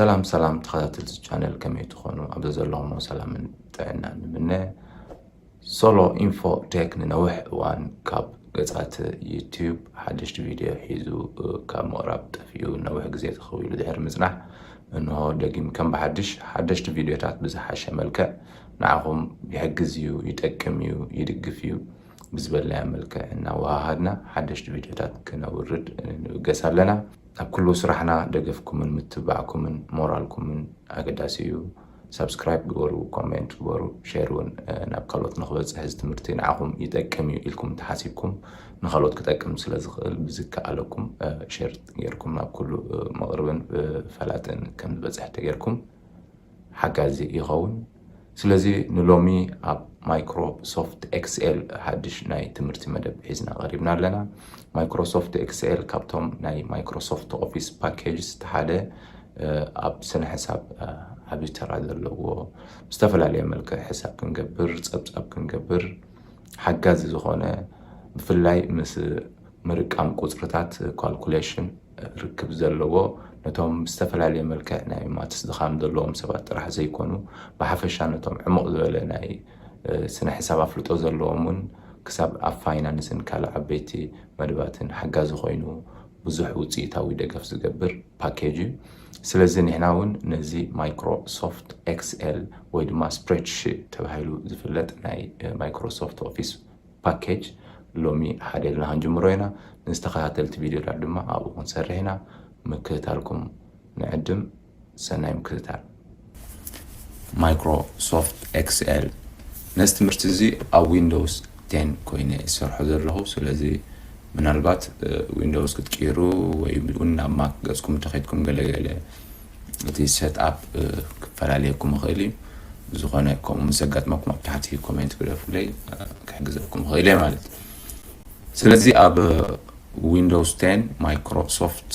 ሰላም ሰላም ተኸታተልቲ ቻነል፣ ከመይ ትኾኑ? ኣብ ዘለኹሞ ሰላምን ጥዕናን ንምነ። ሶሎ ኢንፎ ቴክ ንነዊሕ እዋን ካብ ገጻት ዩቲዩብ ሓደሽቲ ቪድዮ ሒዙ ካብ ምቕራብ ጠፊኡ ነዊሕ ግዜ ተኸዊሉ ድሕሪ ምጽናሕ፣ እንሆ ደጊም ከም ብሓድሽ ሓደሽቲ ቪድዮታት ብዝሓሸ መልክዕ ንዓኹም ይሕግዝ እዩ፣ ይጠቅም እዩ፣ ይድግፍ እዩ ብዝበልናዮ መልክዕ እናወሃሃድና ሓደሽቲ ቪድዮታት ክነውርድ ንብገስ ኣለና። ኣብ ኩሉ ስራሕና ደገፍኩምን ምትብባዕኩምን ሞራልኩምን ኣገዳሲ እዩ። ሳብስክራይብ ግበሩ፣ ኮሜንት ግበሩ፣ ሼር እውን ናብ ካልኦት ንክበፅሕ፣ እዚ ትምህርቲ ንዓኹም ይጠቅም እዩ ኢልኩም እንተሓሲብኩም ንካልኦት ክጠቅም ስለ ዝኽእል ብዝከኣለኩም ሼር ጌርኩም ናብ ኩሉ መቕርብን ፈላጥን ከም ዝበፅሕ ተጌርኩም ሓጋዚ ይኸውን። ስለዚ ንሎሚ ኣብ ማይክሮሶፍት ኤክስኤል ሓድሽ ናይ ትምህርቲ መደብ ሒዝና ቀሪብና ኣለና። ማይክሮሶፍት ኤክስኤል ካብቶም ናይ ማይክሮሶፍት ኦፊስ ፓኬጅስ ሓደ ኣብ ስነ ሕሳብ ዓብዪ ተራ ዘለዎ፣ ብዝተፈላለየ መልክዕ ሕሳብ ክንገብር፣ ፀብፃብ ክንገብር ሓጋዚ ዝኾነ፣ ብፍላይ ምስ ምርቃም ቁፅርታት ካልኩሌሽን ርክብ ዘለዎ፣ ነቶም ብዝተፈላለየ መልክዕ ናይ ማትስ ድኻም ዘለዎም ሰባት ጥራሕ ዘይኮኑ፣ ብሓፈሻ ነቶም ዕሙቕ ዝበለ ናይ ስነ ሕሳብ ኣፍልጦ ዘለዎም እውን ክሳብ ኣብ ፋይናንስን ካልእ ዓበይቲ መድባትን ሓጋዚ ኮይኑ ብዙሕ ውፅኢታዊ ደገፍ ዝገብር ፓኬጅ እዩ። ስለዚ ንሕና እውን ነዚ ማይክሮሶፍት ኤክስኤል ወይ ድማ ስፕሬድሺት ተባሂሉ ዝፍለጥ ናይ ማይክሮሶፍት ኦፊስ ፓኬጅ ሎሚ ሓደ ኢልና ክንጅምሮ ኢና። ንዝተኸታተልቲ ቪድዮታት ድማ ኣብኡ ክንሰርሕ ኢና። ምክትታልኩም ንዕድም። ሰናይ ምክትታል። ማይክሮሶፍት ኤክስኤል ነዚ ትምህርቲ እዚ ኣብ ዊንዶውስ ቴን ኮይነ ይሰርሖ ዘለኹ። ስለዚ ምናልባት ዊንዶውስ ክትቅይሩ ወይ እውን ናብ ማክ ገጽኩም እንተኸይድኩም ገለገለ እቲ ሴትኣፕ ክፈላለየኩም ይኽእል እዩ። ዝኾነ ከምኡ ምስ ዘጋጥመኩም ኣብ ታሕቲ ኮሜንት ግደፉለይ፣ ክሕግዘኩም ይኽእል እየ ማለት እዩ። ስለዚ ኣብ ዊንዶውስ ቴን ማይክሮሶፍት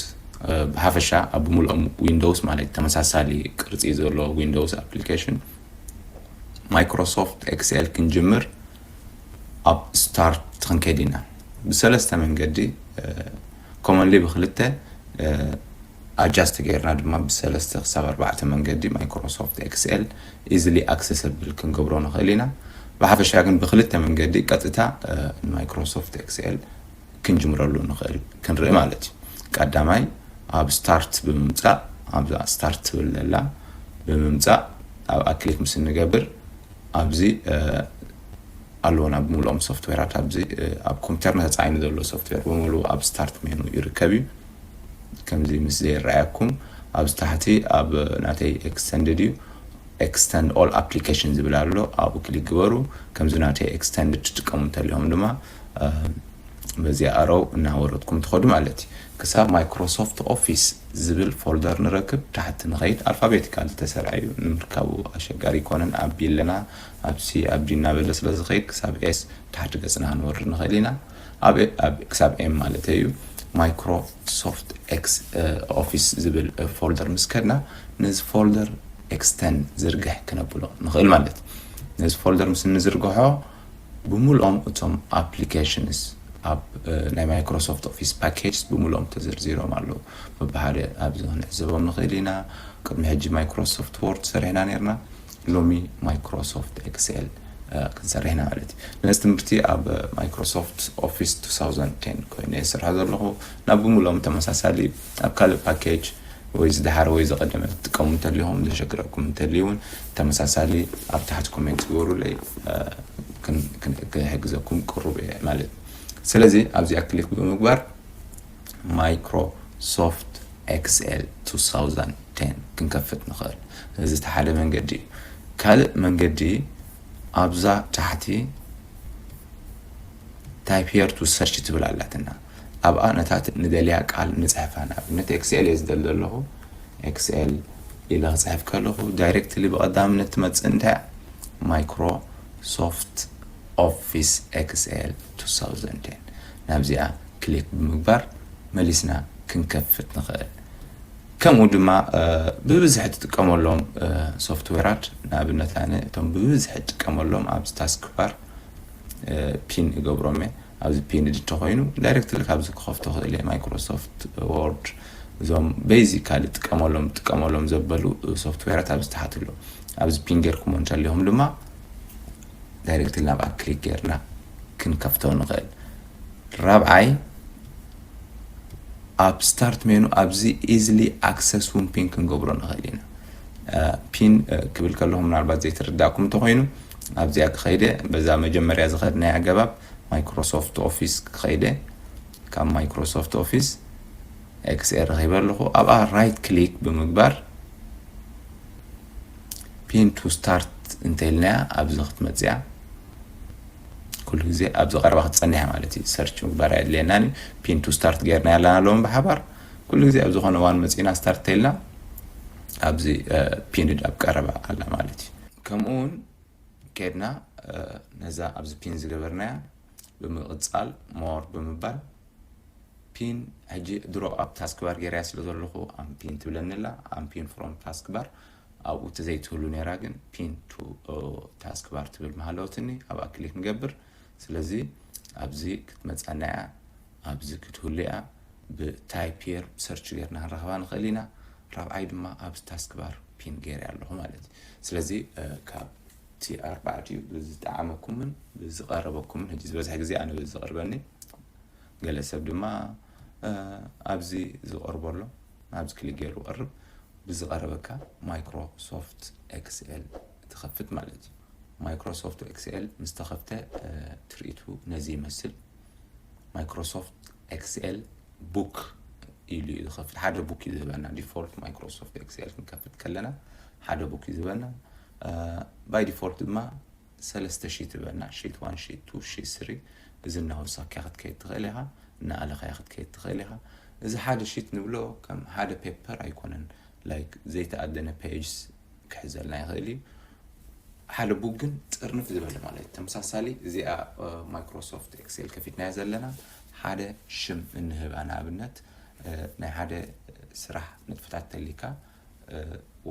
ብሓፈሻ ኣብ ብምልኦም ዊንዶውስ ማለት ተመሳሳሊ ቅርጺ ዘሎ ዊንዶውስ ኣፕሊኬሽን ማይክሮሶፍት ኤክስኤል ክንጅምር ኣብ ስታርት ክንከይድ ኢና። ብሰለስተ መንገዲ ኮመንሊ ብክልተ ኣጃስት ጌርና ድማ ብሰለስተ ክሳብ ኣርባዕተ መንገዲ ማይክሮሶፍት ኤክስኤል ኢዝሊ ኣክሰሰብል ክንገብሮ ንኽእል ኢና። ብሓፈሻ ግን ብክልተ መንገዲ ቀጥታ ማይክሮሶፍት ኤክስኤል ክንጅምረሉ ንኽእል ክንርኢ ማለት እዩ። ቀዳማይ ኣብ ስታርት ብምምፃእ፣ ኣብዛ ስታርት ትብል ዘላ ብምምፃእ ኣብኣ ክሊክ ምስ እንገብር ኣብዚ ኣለዎ ናብ ምሉኦም ሶፍትዌራት ኣብዚ ኣብ ኮምፒተርና ተፃዒኑ ዘሎ ሶፍትዌር ብምሉ ኣብ ስታርት ሜኑ ይርከብ እዩ። ከምዚ ምስ ዘይረኣየኩም ኣብዚ ታሕቲ ኣብ ናተይ ኤክስተንድድ እዩ፣ ኤክስተንድ ኦል ኣፕሊኬሽን ዝብል ኣሎ። ኣብኡ ክሊክ ግበሩ። ከምዚ ናተይ ኤክስተንድድ ትጥቀሙ እንተሊኹም ድማ በዚኣ ኣሮው እናወረድኩም ትኸዱ ማለት እዩ። ክሳብ ማይክሮሶፍት ኦፊስ ዝብል ፎልደር ንረክብ ታሕቲ ንኸይድ። ኣልፋቤቲካል ዝተሰርዐ እዩ፣ ንምርካቡ ኣሸጋሪ ይኮነን። ኣብ ቢ ኣለና፣ ኣብ ሲ፣ ኣብ ዲ እናበለ ስለ ዝኸይድ ክሳብ ኤስ ታሕቲ ገጽና ክንወርድ ንኽእል ኢና። ኣብ፣ ኣብ፣ ክሳብ ኤም ማለት እዩ። ማይክሮሶፍት ኤክስ ኦፊስ ዝብል ፎልደር ምስ ከድና ነዚ ፎልደር ኤክስተንድ ዝርግሕ ክነብሎ ንኽእል ማለት እዩ። ነዚ ፎልደር ምስ እንዝርግሖ ብምልኦም እቶም ኣፕሊኬሽንስ ኣብ ናይ ማይክሮሶፍት ኦፊስ ፓኬጅስ ብምልኦም ተዘርዚሮም ኣለዉ። በብሓደ ኣብዚ ክንዕዘቦም ንኽእል ኢና። ቅድሚ ሕጂ ማይክሮሶፍት ወርድ ሰሪሕና ነርና፣ ሎሚ ማይክሮሶፍት ኤክስኤል ክንሰርሕ ኢና ማለት እዩ። ነዚ ትምህርቲ ኣብ ማይክሮሶፍት ኦፊስ ቱ ታውዘንድ ቴን ኮይነ ይሰርሖ ዘለኹ። ናብ ብምልኦም ተመሳሳሊ ኣብ ካልእ ፓኬጅ ወይ ዝደሓረ ወይ ዝቐደመ ትጥቀሙ እንተሊኹም፣ ዘሸግረኩም እንተልዩ እውን ተመሳሳሊ ኣብ ታሕቲ ኮሜንት ግበሩለይ፣ ክሕግዘኩም ቅሩብ እየ ማለት እዩ። ስለዚ ኣብዚኣ ክሊክ ብምግባር ማይክሮሶፍት ኤክስኤል ቱ ታውዘንድ ቴን ክንከፍት ንኽእል። እዚ እቲ ሓደ መንገዲ እዩ። ካልእ መንገዲ ኣብዛ ታሕቲ ታይፕ ሄር ቱ ሰርች ትብል ኣላትና። ኣብኣ ነታ ንደልያ ቃል ንጽሕፋ። ንኣብነት ኤክስኤል እየ ዝደሊ ዘለኹ። ኤክስኤል ኢለ ክጽሕፍ ከለኹ ዳይሬክትሊ ብቐዳምነት ትመጽእ እንታይ እያ? ማይክሮሶፍት ኦፊስ ኤክስኤል ቱ ታውዘንድ ቴን። ናብዚኣ ክሊክ ብምግባር መሊስና ክንከፍት ንኽእል። ከምኡ ድማ ብብዝሒ ትጥቀመሎም ሶፍትዌራት፣ ንኣብነት ኣነ እቶም ብብዝሒ ትጥቀመሎም ኣብዚ ታስክ ባር ፒን እገብሮም እየ። ኣብዚ ፒን እንተኮይኑ ዳይሬክትሊ ካብዚ ክኸፍቶ ክእል እየ። ማይክሮሶፍት ወርድ፣ እዞም basically ጥቀመሎም ጥቀመሎም ዘበሉ ሶፍትዌራት ኣብዚ ታሕቲ ኣሎ። ኣብዚ ፒን ጌርኩሞ እንተሊኹም ድማ ዳይሬክትሊ ናብኣ ክሊክ ጌርና ክንከፍቶ ንኽእል። ራብዓይ ኣብ ስታርት ሜኑ ኣብዚ ኢዝሊ ኣክሰስ እውን ፒን ክንገብሮ ንኽእል ኢና። ፒን ክብል ከለኹ ምናልባት ዘይተረዳእኩም እንተኾይኑ ኣብዚኣ ክኸይደ በዛ መጀመርያ ዝኸድናይ ኣገባብ ማይክሮሶፍት ኦፊስ ክኸይደ ካብ ማይክሮሶፍት ኦፊስ ኤክስኤል ረኺበ ኣለኹ። ኣብኣ ራይት ክሊክ ብምግባር ፒን ቱ ስታርት እንተልናያ ኣብዚ ክትመፅያ ኩሉ ግዜ ኣብዚ ቀረባ ክትፀንሕ ማለት እዩ። ሰርች ምግባር ኣየድልየናን እዩ። ፒን ቱ ስታርት ጌርና ኣለና ኣለዎም ብሓባር ኩሉ ግዜ ኣብ ዝኾነ እዋን መፂና ስታርት ተልና ኣብዚ ፒንድ ኣብ ቀረባ ኣላ ማለት እዩ። ከምኡ እውን ከድና ነዛ ኣብዚ ፒን ዝገበርናያ ብምቕፃል ሞር ብምባል ፒን ሕጂ ድሮ ኣብ ታስክ ባር ገይረያ ስለ ዘለኹ ኣም ፒን ትብለኒ ኣላ። ኣም ፒን ፍሮም ታስክ ባር ኣብኡ ተዘይትህሉ ነይራ ግን ፒን ቱ ታስክ ባር ትብል መሃለወትኒ ኣብኣ ክሊክ ንገብር። ስለዚ ኣብዚ ክትመፀና እያ ኣብዚ ክትህሉ እያ። ብታይፕ ር ሰርች ጌርና ክንረኽባ ንኽእል ኢና። ራብዓይ ድማ ኣብዚ ታስክ ባር ፒን ገይረ ኣለኹ ማለት እዩ። ስለዚ ካብ እቲ ኣርባዕቲኡ ብዝጠዓመኩምን ብዝቐረበኩምን ሕጂ ዝበዝሕ ግዜ ኣነ ብዝቐርበኒ ገለ ሰብ ድማ ኣብዚ ዝቐርበሎ ኣብዚ ክሊክ ገይሩ ቀርብ ብዝቐረበካ ማይክሮሶፍት ኤክስኤል ትኸፍት ማለት እዩ። ማይክሮሶፍት ኤክስኤል ምስ ተኸፍተ ትርኢቱ ነዚ ይመስል። ማይክሮሶፍት ኤክስኤል ቡክ ኢሉ እዩ ዝኸፍት። ሓደ ቡክ እዩ ዝህበና። ዲፎልት ማይክሮሶፍት ኤክስኤል ክንከፍት ከለና ሓደ ቡክ እዩ ዝህበና። ባይ ዲፎልት ድማ ሰለስተ ሺት ይበና ሺት ዋን ሺት ቱ ሺት ስሪ። እዚ እናወሳካ ክትከይድ ትኽእል ኢኻ፣ እናኣለኻያ ክትከይድ ትኽእል ኢኻ። እዚ ሓደ ሺት ንብሎ ከም ሓደ ፔፐር ኣይኮነን፣ ላይክ ዘይተኣደነ ፔጅስ ክሕዘልና ይኽእል እዩ። ሓደ ቡክ ግን ጥርንፍ ዝበለ ማለት እዩ። ተመሳሳሊ እዚኣ ማይክሮሶፍት ኤክሴል ከፊትናያ ዘለና ሓደ ሽም እንህባ፣ ንኣብነት ናይ ሓደ ስራሕ ንጥፍታት ተሊካ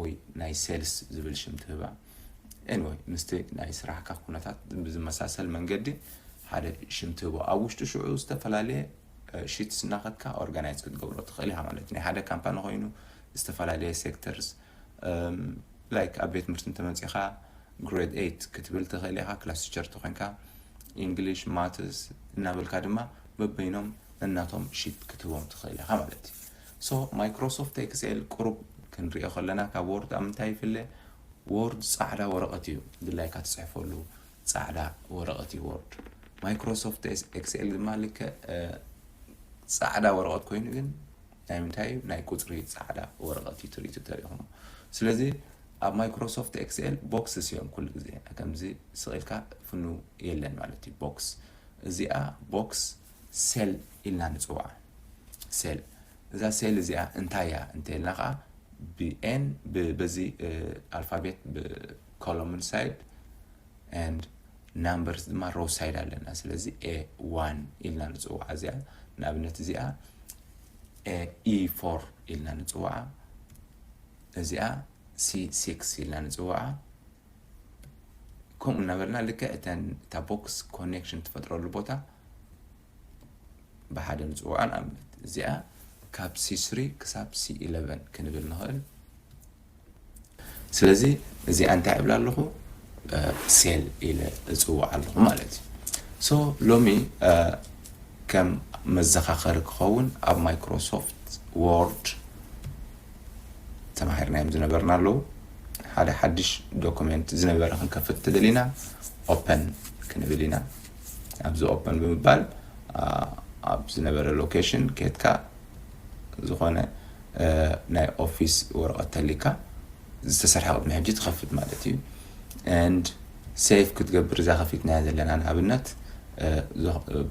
ወይ ናይ ሴልስ ዝብል ሽም ትህባ። ኤኒወይ ምስቲ ናይ ስራሕካ ኩነታት ብዝመሳሰል መንገዲ ሓደ ሽም ትህቦ። ኣብ ውሽጡ ሽዑ ዝተፈላለየ ሺትስ እናኸድካ ኦርጋናይዝ ክትገብሮ ትኽእል ኢኻ ማለት እዩ። ናይ ሓደ ካምፓኒ ኮይኑ ዝተፈላለየ ሴክተርስ ላይክ ኣብ ቤት ትምህርቲ እንተመፂኻ ግሬድ ኤይት ክትብል ትኽእል ኢኻ። ክላስ ቲቸር ተኮይንካ ኢንግሊሽ ማትስ እናበልካ ድማ በበይኖም እናቶም ሺት ክትህቦም ትኽእል ኢኻ ማለት እዩ። ሶ ማይክሮሶፍት ኤክስኤል ቁሩብ ክንሪኦ ከለና ካብ ወርድ ኣብ ምንታይ ይፍለ? ወርድ ፃዕዳ ወረቐት እዩ፣ ድላይካ ትፅሕፈሉ ፃዕዳ ወረቐት እዩ ወርድ። ማይክሮሶፍት ኤክስኤል ድማ ልክዕ ፃዕዳ ወረቐት ኮይኑ ግን ናይ ምንታይ እዩ? ናይ ቁፅሪ ፃዕዳ ወረቐት እዩ ትርኢቱ ተሪኹሞ። ስለዚ ኣብ ማይክሮሶፍት ኤክስኤል ቦክስስ እዮም ኩሉ ግዜ ከምዚ ስቕ ኢልካ ፍኑ የለን ማለት እዩ። ቦክስ እዚኣ ቦክስ ሴል ኢልና ንፅውዓ። ሴል እዛ ሴል እዚኣ እንታይ እያ እንተልና ከዓ ብኤን በዚ ኣልፋቤት ብኮሎምን ሳይድ and ናምበርስ ድማ ሮው ሳይድ ኣለና። ስለዚ ኤ ዋን ኢልና ንፅውዓ እዚኣ። ንኣብነት እዚኣ ኤ ኢ ፎር ኢልና ንፅውዓ፣ እዚኣ ሲ ሲክስ ኢልና ንፅውዓ። ከምኡ እናበልና ልክዕ እተን እታ ቦክስ ኮኔክሽን ትፈጥረሉ ቦታ ብሓደ ንፅውዓ። ንኣብነት እዚኣ ካብ ሲ ስሪ ክሳብ ሲ ኢለቨን ክንብል ንኽእል። ስለዚ እዚኣ እንታይ እብል ኣለኹ? ሴል ኢለ እፅውዓ ኣለኹ ማለት እዩ። ሶ ሎሚ ከም መዘኻኸሪ ክኸውን ኣብ ማይክሮሶፍት ወርድ ተማሂርናዮም ዝነበርና ኣለዉ። ሓደ ሓድሽ ዶኩሜንት ዝነበረ ክንከፍት ተደሊና ኦፐን ክንብል ኢና። ኣብዚ ኦፐን ብምባል ኣብ ዝነበረ ሎኬሽን ኬትካ ዝኾነ ናይ ኦፊስ ወረቐት ተሊካ ዝተሰርሐ ቅድሚ ሕጂ ትኸፍት ማለት እዩ። And ሴቭ ክትገብር እዛ ከፊትናያ ዘለና ንኣብነት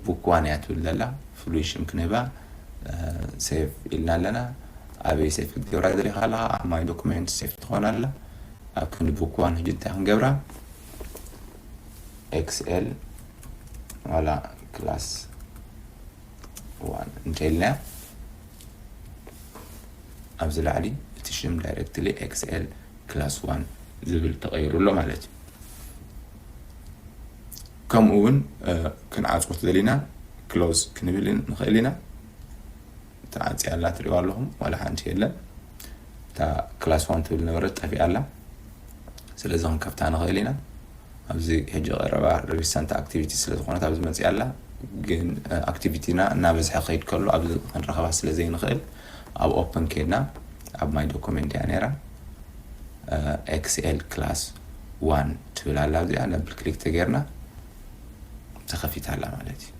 ቡክ ዋን እያ ትብል ዘላ፣ ፍሉይ ሽም ክንህባ ሴቭ ኢልና ኣለና። ኣበይ ሴቭ ክትገብራ ደሊኻ ኣለኻ? ኣብ ማይ ዶኩሜንት ሴቭ ትኾን ኣላ። ኣብ ክንዲ ቡክ ዋን ሕጂ እንታይ ክንገብራ? ኤክስኤል ዋላ ክላስ ዋን እንተኢልና ኣብዚ ላዕሊ እቲ ሽም ዳይሬክትሊ ኤክስኤል ክላስ ዋን ዝብል ተቐይሩ ኣሎ ማለት እዩ። ከምኡ እውን ክንዓፅዎ ተደሊና ክሎዝ ክንብል ንኽእል ኢና። ተዓፅያ ኣላ፣ ትሪእዋ ኣለኹም፣ ዋላ ሓንቲ የለን። እታ ክላስ ዋን ትብል ነበረት፣ ጠፊኣ ኣላ። ስለዚ ክንከፍታ ንኽእል ኢና። ኣብዚ ሕጂ ቀረባ ሪሰንት ኣክቲቪቲ ስለ ዝኾነት ኣብዚ መፅያ ኣላ። ግን ኣክቲቪቲና እናበዝሐ ክኸይድ ከሎ ኣብዚ ክንረኸባ ስለ ዘይንኽእል ኣብ ኦፕን ከይድና ኣብ ማይ ዶኩሜንት እያ ነይራ። ኤክስኤል ክላስ ዋን ትብል ኣላ። ኣብዚኣ ደብል ክሊክ ተገይርና ተኸፊታ ኣላ ማለት እዩ።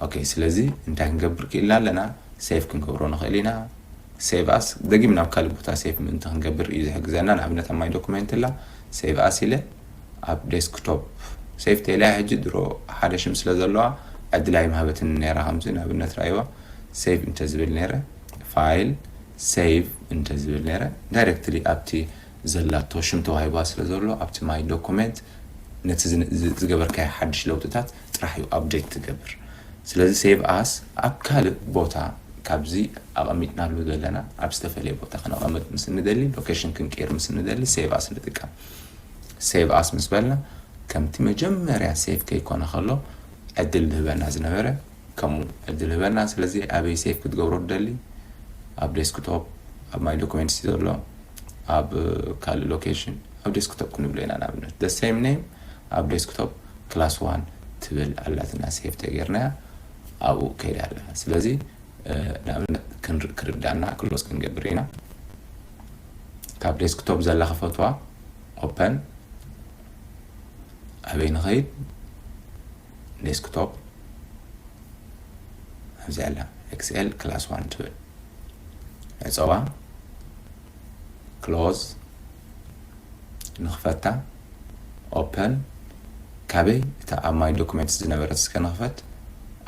ኦኬ፣ ስለዚ እንታይ ክንገብር ክኢልና ኣለና? ሴቭ ክንገብሮ ንኽእል ኢና። ሴቭ ኣስ ደጊም ናብ ካልእ ቦታ ሴቭ ምእንቲ ክንገብር እዩ ዝሕግዘና። ንኣብነት ኣብ ማይ ዶኩሜንት ኣላ፣ ሴቭ ኣስ ኢለ ኣብ ዴስክቶፕ ሴቭ ተይላ ሕጂ ድሮ ሓደ ሽም ስለ ዘለዋ ዕድል ኣይምሃበትን ነይራ። ከምዚ ንኣብነት ራእይዋ ሴቭ እንተዝብል ነይረ፣ ፋይል ሴቭ እንተዝብል ነይረ፣ ዳይሬክትሊ ኣብቲ ዘላቶ ሽም ተዋሂባ ስለ ዘሎ ኣብቲ ማይ ዶኩሜንት ነቲ ዝን- ዝ- ዝገበርካዮ ሓድሽ ለውጥታት ጥራሕ እዩ ኣፕዴት ትገብር። ስለዚ ሴቭ ኣስ ኣብ ካልእ ቦታ ካብዚ ኣቐሚጥናሉ ዘለና ኣብ ዝተፈለየ ቦታ ክነቐምጥ ምስ እንደሊ፣ ሎኬሽን ክንቅይር ምስ እንደሊ ሴቭ ኣስ ንጥቀም። ሴቭ ኣስ ምስ በልና ከምቲ መጀመርያ ሴቭ ከይኮነ ከሎ ዕድል ዝህበና ዝነበረ ከምኡ ዕድል ህበና። ስለዚ ኣበይ ሴቭ ክትገብሮ ትደሊ? ኣብ ዴስክቶፕ፣ ኣብ ማይ ዶኩሜንትስ ዘሎ፣ ኣብ ካልእ ሎኬሽን፣ ኣብ ዴስክቶፕ ክንብሎ ኢና። ንኣብነት the same name ኣብ ዴስክቶፕ ክላስ ዋን ትብል ኣላትና፣ ሴቭ ተገይርናያ ኣብኡ ከይዳ ኣላ። ስለዚ ንኣብነት ክንር- ክርዳና ክሎዝ ክንገብር ኢና። ካብ ዴስክቶፕ ዘላ ክፈትዋ ኦፐን ኣበይ ንኸይድ? ዴስክቶፕ ኣብዚ ኣላ፣ ኤክስኤል ክላስ ዋን ትብል። ዕፀዋ፣ ክሎዝ፣ ንኽፈታ፣ ኦፐን። ካበይ? እታ ኣብ ማይ ዶኩሜንትስ ዝነበረት እስከ ንኽፈት።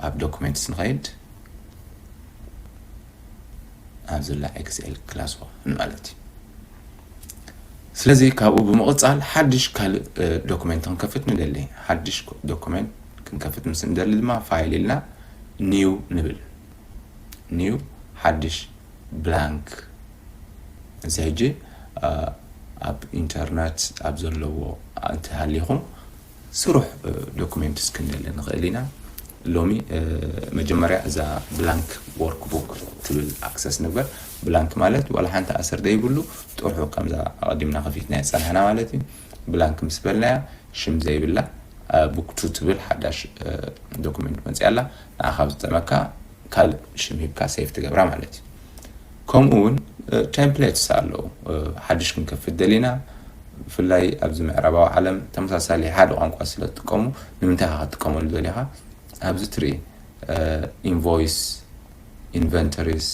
ኣብ ዶኩሜንትስ ንኸይድ። ኣብዚላ ኤክስኤል ክላስ ዋን ማለት እዩ። ስለዚ ካብኡ ብምቕፃል ሓድሽ ካልእ ዶኩሜንት ክንከፍት ንደሊ። ሓድሽ ዶኩሜንት ክንከፍት ምስ እንደሊ ድማ ፋይል ኢልና ኒው ንብል። ኒው፣ ሓድሽ፣ ብላንክ። እዚ ሕጂ ኣብ ኢንተርነት ኣብ ዘለዎ እንተሃሊኹም ስሩሕ ዶኩሜንትስ ክንደሊ ንኽእል ኢና። ሎሚ መጀመርያ እዛ ብላንክ ወርክቡክ ትብል ኣክሰስ ንግበር። ብላንክ ማለት ዋላ ሓንቲ ኣሰር ዘይብሉ ጥርሑ ከምዛ ኣቐዲምና ከፊትና የፀናሕና ማለት እዩ። ብላንክ ምስ በልናያ ሽም ዘይብላ ቡክ ቱ ትብል ሓዳሽ ዶኩሜንት መፅያ ኣላ። ንዓ ካብ ዝጠመካ ካልእ ሽም ሂብካ ሴቭ ትገብራ ማለት እዩ። ከምኡ እውን ቴምፕሌትስ ኣለዉ። ሓድሽ ክንከፍት ደሊና፣ ብፍላይ ኣብዚ ምዕራባዊ ዓለም ተመሳሳሊ ሓደ ቋንቋ ስለ ትጥቀሙ ንምንታይ ኢኻ ክትጥቀመሉ ደሊኻ? ኣብዚ ትርኢ ኢንቮይስ፣ ኢንቨንተሪስ፣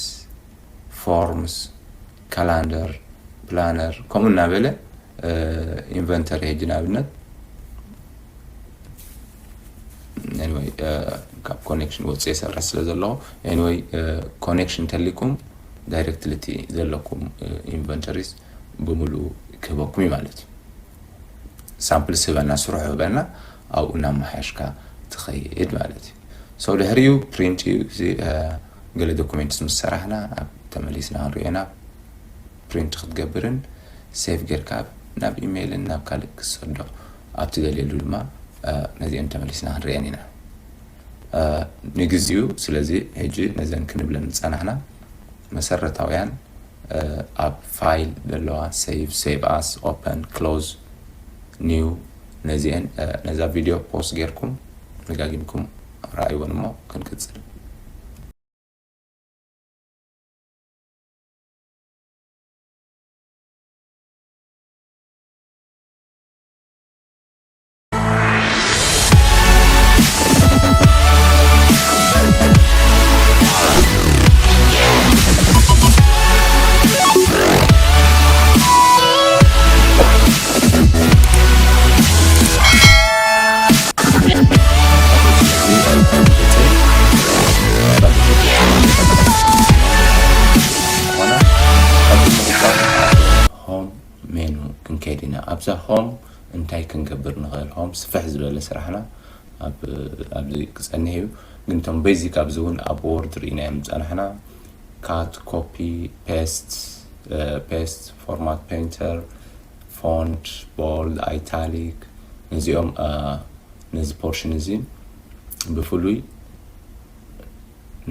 ፎርምስ፣ ካላንደር፣ ፕላነር ከምኡ እናበለ ኢንቨንተሪ ሕጂ ንኣብነት anyway ካብ ኮኔክሽን ወፅእ የሰርሕ ስለ ዘለኹ anyway ኮኔክሽን እንተሊኩም ዳይሬክትሊ እቲ ዘለኩም ኢንቨንተሪስ ብምሉኡ ክህበኩም እዩ ማለት እዩ። ሳምፕል ስህበና ስርሑ ህበና ኣብኡ እናመሓየሽካ ትኸይድ ማለት እዩ። ሰው ድሕሪኡ ፕሪንት እዩ እዚ ገለ ዶኩሜንትስ ምስ ሰራሕና ኣብ ተመሊስና ክንሪኦ ኢና። ፕሪንት ክትገብርን ሴቭ ጌርካ ናብ ኢሜይልን ናብ ካልእ ክትሰዶ ኣብ ትደልየሉ ድማ ነዚአን ተመሊስና ክንሪአን ኢና። ንግዚኡ ስለዚ ሕጂ ነዘን ክንብለን ዝጸናሕና መሰረታውያን ኣብ ፋይል ዘለዋ ሴቭ፣ ሴቭ ኣስ፣ ኦፐን፣ ክሎዝ፣ ኒው ነዚአን ነዛ ቪድዮ ፖስት ጌርኩም ደጋጊምኩም ረኣይወን እሞ ክንቅጽል። ሆም ሜኑ ክንከይድ ኢና። ኣብዛ ሆም እንታይ ክንገብር ንኽእል? ሆም ስፍሕ ዝበለ ስራሕና ኣብዚ ክፀንሕ እዩ። ግን እቶም ቤዚክ ኣብዚ እውን ኣብ ወርድ ርኢናዮም ዝፀናሕና ካት፣ ኮፒ፣ ፔስት፣ ፔስት፣ ፎርማት ፔንተር፣ ፎንት፣ ቦልድ፣ ኣይታሊክ ነዚኦም ነዚ ፖርሽን እዚ ብፍሉይ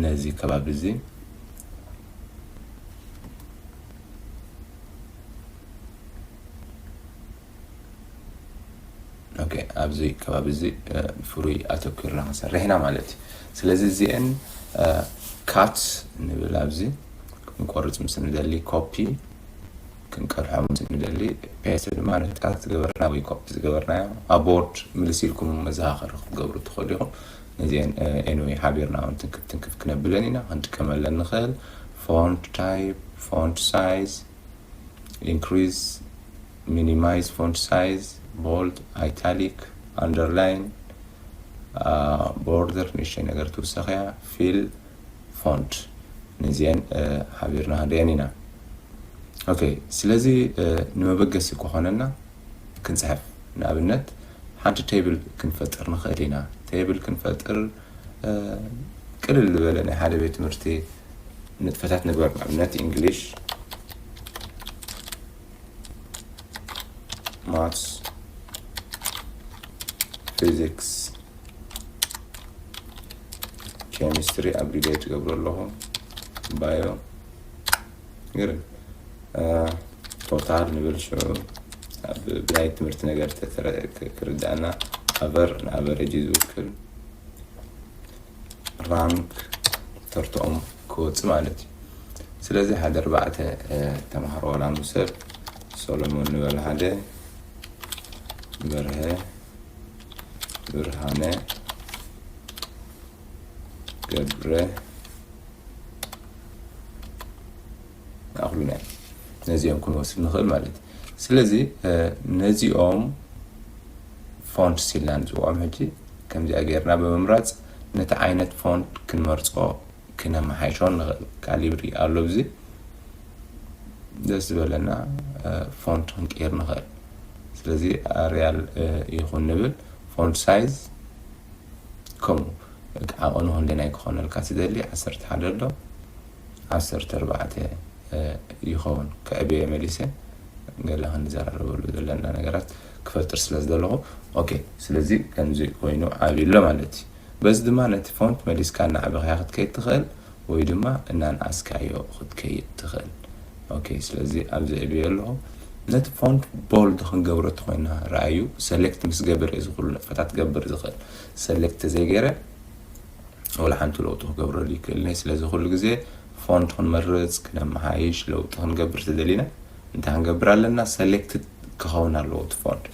ነዚ ከባቢ እዚ ኦኬ፣ ኣብዚ ከባቢ እዚ ፍሩይ ኣተኪርና ክንሰርሕ ኢና ማለት እዩ። ስለዚ እዚአን ካት ንብል፣ ኣብዚ ክንቆርፅ ምስ ንደሊ ኮፒ፣ ክንቀርሖ ምስ ንደሊ ፔስት ድማ ነቲ ካት ዝገበርና ወይ ኮፒ ዝገበርናዮ ኣብ ቦርድ ምልስ ኢልኩም መዘኻኸሪ ክትገብሩ ትኽእሉ ኢኹም። ነዚአን ኤንወይ ሓቢርና እውን ትንክፍ ትንክፍ ክነብለን ኢና። ክንጥቀመለን ንኽእል ፎንት ታይፕ፣ ፎንት ሳይዝ፣ ኢንክሪዝ፣ ሚኒማይዝ ፎንት ሳይዝ፣ ቦልድ፣ ኣይታሊክ፣ ኣንደርላይን፣ ቦርደር፣ ንእሽተይ ነገር ትውሰኽያ፣ ፊል፣ ፎንት። ነዚአን ሓቢርና ክንሪአን ኢና። ኦኬ፣ ስለዚ ንመበገሲ ክኾነና ክንፅሕፍ፣ ንኣብነት ሓንቲ ቴብል ክንፈጥር ንኽእል ኢና። ቴብል ክንፈጥር ቅልል ዝበለ ናይ ሓደ ቤት ትምህርቲ ንጥፈታት ንግበር። ንኣብነት እንግሊሽ፣ ማትስ፣ ፊዚክስ፣ ኬሚስትሪ፣ ኣብሪጌት ገብሮ ኣለኹ፣ ባዮ፣ ገይረ ቶታል ንብል። ሽዑ ብናይ ትምህርቲ ነገር ክርዳእና ኣቨር ንኣቨሬጅ እዩ ዝውክል። ራንክ ተርትኦም ክወፅእ ማለት እዩ። ስለዚ ሓደ ኣርባዕተ ተምሃሮ ዋላ ምሰብ ሶሎሞን ንበል፣ ሓደ በርሀ፣ ብርሃነ፣ ገብረ፣ ኣኽሉና ነዚኦም ክንወስድ ንኽእል ማለት እዩ። ስለዚ ነዚኦም ፎንት ሲልና ንፅውዖም። ሕጂ ከምዚኣ ጌርና ብምምራፅ ነቲ ዓይነት ፎንት ክንመርፆ ክነመሓይሾ ንኽእል። ካሊብሪ ኣሎ፣ ብዚ ደስ ዝበለና ፎንት ክንቅይር ንኽእል። ስለዚ ኣርያል ይኹን ንብል። ፎንት ሳይዝ ከምኡ ዓቐኑ ክንደናይ ክኾነልካ ትደሊ? ዓሰርተ ሓደ ኣሎ፣ ዓሰርተ ኣርባዕተ ይኸውን። ክዕብየ መሊሰ ገለ ክንዘራረበሉ ዘለና ነገራት ክፈጥር ስለ ዝደለኹ፣ ኦኬ። ስለዚ ከምዚ ኮይኑ ዓብዩ ኣሎ ማለት እዩ። በዚ ድማ ነቲ ፎንት መሊስካ እናዕበኽያ ክትከይድ ትኽእል፣ ወይ ድማ እናንኣስካዮ ክትከይድ ትኽእል። ኦኬ፣ ስለዚ ኣብዚ ዕብዮ ኣለኹ። ነቲ ፎንት ቦልድ ክንገብሮ ተኾይና፣ ረኣዩ፣ ሰሌክት ምስ ገበር እዚ ኩሉ ንጥፈታት ክገብር ዝኽእል። ሰሌክት ዘይገይረ ወላ ሓንቲ ለውጢ ክገብረሉ ይክእልኒ። ስለዚ ኩሉ ግዜ ፎንት ክንመርፅ፣ ክነመሓይሽ፣ ለውጢ ክንገብር ተደሊና እንታይ ክንገብር ኣለና? ሰሌክት ክኸውን ኣለዎ እቲ ፎንት።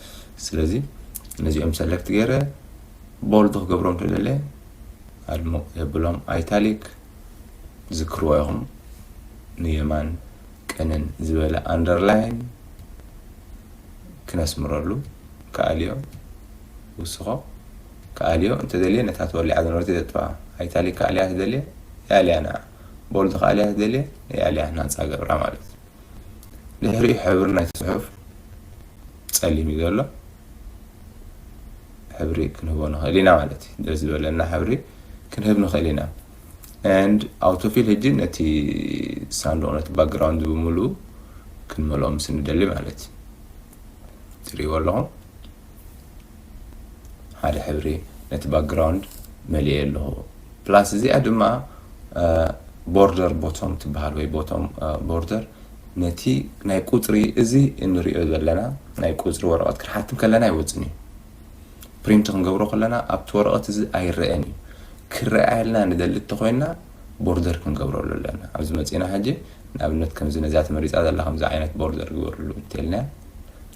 ስለዚ ነዚኦም ሰሌክት ገይረ ቦልድ ክገብሮም ተደለ ኣድምቕ የብሎም። ኣይታሊክ ዝክርዎ ኢኹም፣ ንየማን ቅንን ዝበለ ኣንደርላይን ክነስምረሉ ከኣልዮ፣ ውስኾ ከኣልዮ። እንተደልየ ነታ ተወሊዓ ዝነበረት የጥፍኣ። ኣይታሊክ ከኣልያ ተደልየ የኣልያ ንዓ። ቦልድ ከኣልያ ተደልየ የኣልያ፣ ናፃ ገብራ ማለት እዩ። ድሕሪኡ ሕብሪ ናይቲ ፅሑፍ ፀሊም እዩ ዘሎ። ሕብሪ ክንህቦ ንኽእል ኢና ማለት እዩ። ደስ ዝበለና ሕብሪ ክንህብ ንኽእል ኢና። And ኣውቶፊል ሕጂ ነቲ ሳንዱቕ፣ ነቲ ባክግራውንድ ብምሉኡ ክንመልኦ ምስ ንደሊ ማለት እዩ። ትሪእዎ ኣለኹም፣ ሓደ ሕብሪ ነቲ ባክግራውንድ መሊኤ ኣለኹ። ፕላስ እዚኣ ድማ ቦርደር ቦቶም ትበሃል፣ ወይ ቦቶም ቦርደር፣ ነቲ ናይ ቁፅሪ፣ እዚ እንሪኦ ዘለና ናይ ቁፅሪ ወረቐት ክንሓትም ከለና ኣይወፅን እዩ። ፕሪንት ክንገብሮ ከለና ኣብቲ ወረቐት እዚ ኣይረአን እዩ። ክረኣየልና ንደሊ እንተኮይንና ቦርደር ክንገብረሉ ኣለና። ኣብዚ መፂና ሕጂ ንኣብነት ከምዚ ነዛ ተመሪፃ ዘላ ከምዚ ዓይነት ቦርደር ግበርሉ እንተልና፣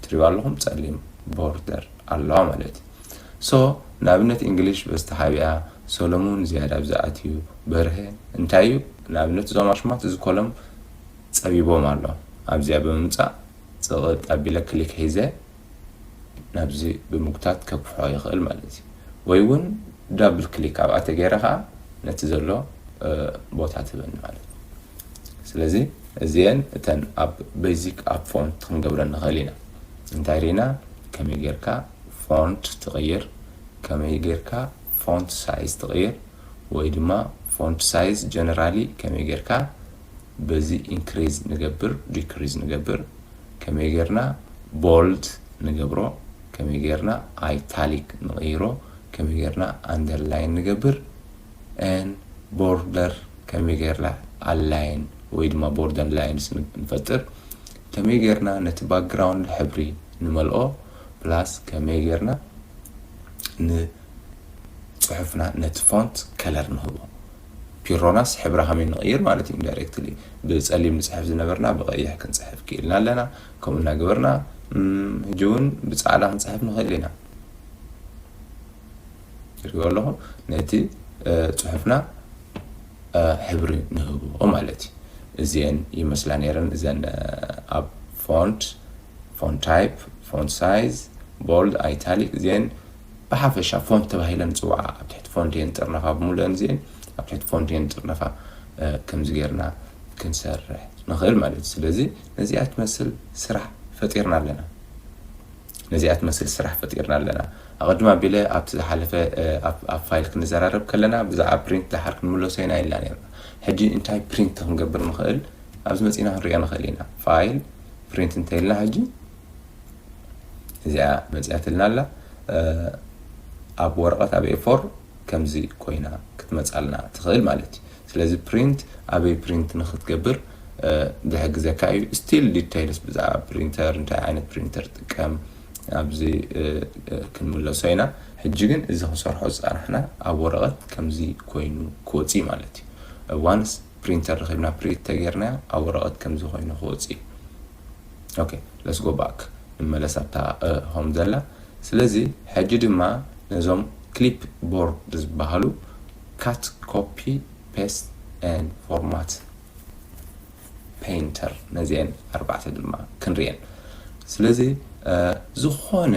ትሪእዋ ኣለኹም፣ ፀሊም ቦርደር ኣለዋ ማለት እዩ። ሶ ንኣብነት እንግሊሽ በዝተሓቢኣ፣ ሰሎሙን ዝያዳ ብዝኣትዩ፣ በርሀ እንታይ እዩ? ንኣብነት እዞም ኣሽማት እዚ ኮሎም ፀቢቦም ኣሎ። ኣብዚኣ ብምምፃእ ፅቕጥ ኣቢለ ክሊክ ሒዘ ናብዚ ብምጉታት ከግፍሖ ይኽእል ማለት እዩ። ወይ እውን ዳብል ክሊክ ኣብኣ ተገይረ ከዓ ነቲ ዘሎ ቦታ ትህበኒ ማለት እዩ። ስለዚ እዚአን እተን ኣብ ቤዚክ ኣብ ፎንት ክንገብረን ንኽእል ኢና። እንታይ ርኢና? ከመይ ጌርካ ፎንት ትቕይር፣ ከመይ ጌርካ ፎንት ሳይዝ ትቕይር፣ ወይ ድማ ፎንት ሳይዝ ጀነራሊ ከመይ ጌርካ በዚ ኢንክሪዝ ንገብር፣ ዲክሪዝ ንገብር፣ ከመይ ጌርና ቦልድ ንገብሮ፣ ከመይ ጌርና ኣይታሊክ ንቕይሮ፣ ከመይ ጌርና ኣንደርላይን ንገብር፣ ን ቦርደር ከመይ ጌርና ኣላይን ወይ ድማ ቦርደር ላይንስ ንፈጥር፣ ከመይ ጌርና ነቲ ባክግራውንድ ሕብሪ ንመልኦ፣ ፕላስ ከመይ ጌርና ንፅሑፍና ነቲ ፎንት ከለር ንህቦ። ፒሮናስ ሕብራ ከመይ ንቕይር ማለት እዩ? ኢንዳይሬክትሊ ብፀሊም ንፅሕፍ ዝነበርና ብቐይሕ ክንፅሕፍ ክኢልና ኣለና። ከምኡ እናገበርና ሕጂ እውን ብፃዕዳ ክንፅሕፍ ንኽእል ኢና። ትሪእዎ ኣለኹም ነቲ ፅሑፍና ሕብሪ ንህቦ ማለት እዩ። እዚአን ይመስላ ነይረን እዘን ኣብ ፎንት፣ ፎንት ታይፕ፣ ፎንት ሳይዝ፣ ቦልድ፣ ኣይታሊክ እዚአን ብሓፈሻ ፎንት ተባሂለን ዝፅዋዓ ኣብ ትሕቲ ፎንት እየን ጥርነፋ ብምሉአን እዚአን ኣብ ትሕቲ ፎንት እየን ጥርነፋ። ከምዚ ጌርና ክንሰርሕ ንኽእል ማለት እዩ። ስለዚ ነዚኣ ትመስል ስራሕ ፈጢርና ኣለና። ነዚኣ ትመስል ስራሕ ፈጢርና ኣለና። ኣቐድም ኣቢለ ኣብቲ ዝሓለፈ ኣብ ፋይል ክንዘራረብ ከለና ብዛዕባ ፕሪንት ደሓር ክንምለሶ ኢና ኢልና ነርና። ሕጂ እንታይ ፕሪንት ክንገብር ንኽእል ኣብዚ መፂና ክንሪኦ ንኽእል ኢና። ፋይል ፕሪንት እንተኢልና ሕጂ እዚኣ መፂኣትልና ኣላ። ኣብ ወረቐት ኣብ ኤፎር ከምዚ ኮይና ክትመፃልና ትኽእል ማለት እዩ። ስለዚ ፕሪንት ኣበይ ፕሪንት ንክትገብር ዝሕግዘካ እዩ። ስቲል ዲቴይልስ ብዛዕባ ፕሪንተር እንታይ ዓይነት ፕሪንተር ጥቀም ኣብዚ ክንምለሶ ኢና። ሕጂ ግን እዚ ክንሰርሖ ዝፀናሕና ኣብ ወረቐት ከምዚ ኮይኑ ክወፅእ ማለት እዩ። ዋንስ ፕሪንተር ረኺብና ፕሪንት ተጌርና ኣብ ወረቐት ከምዚ ኮይኑ ክወፅእ እዩ። ኦኬ let's go back ንመለስ ኣብታ ሆም ዘላ። ስለዚ ሕጂ ድማ ነዞም ክሊፕ ቦርድ ዝበሃሉ ካት ኮፒ ፔስት ን ፎርማት ፔይንተር ነዚአን ኣርባዕተ ድማ ክንሪአን። ስለዚ ዝኾነ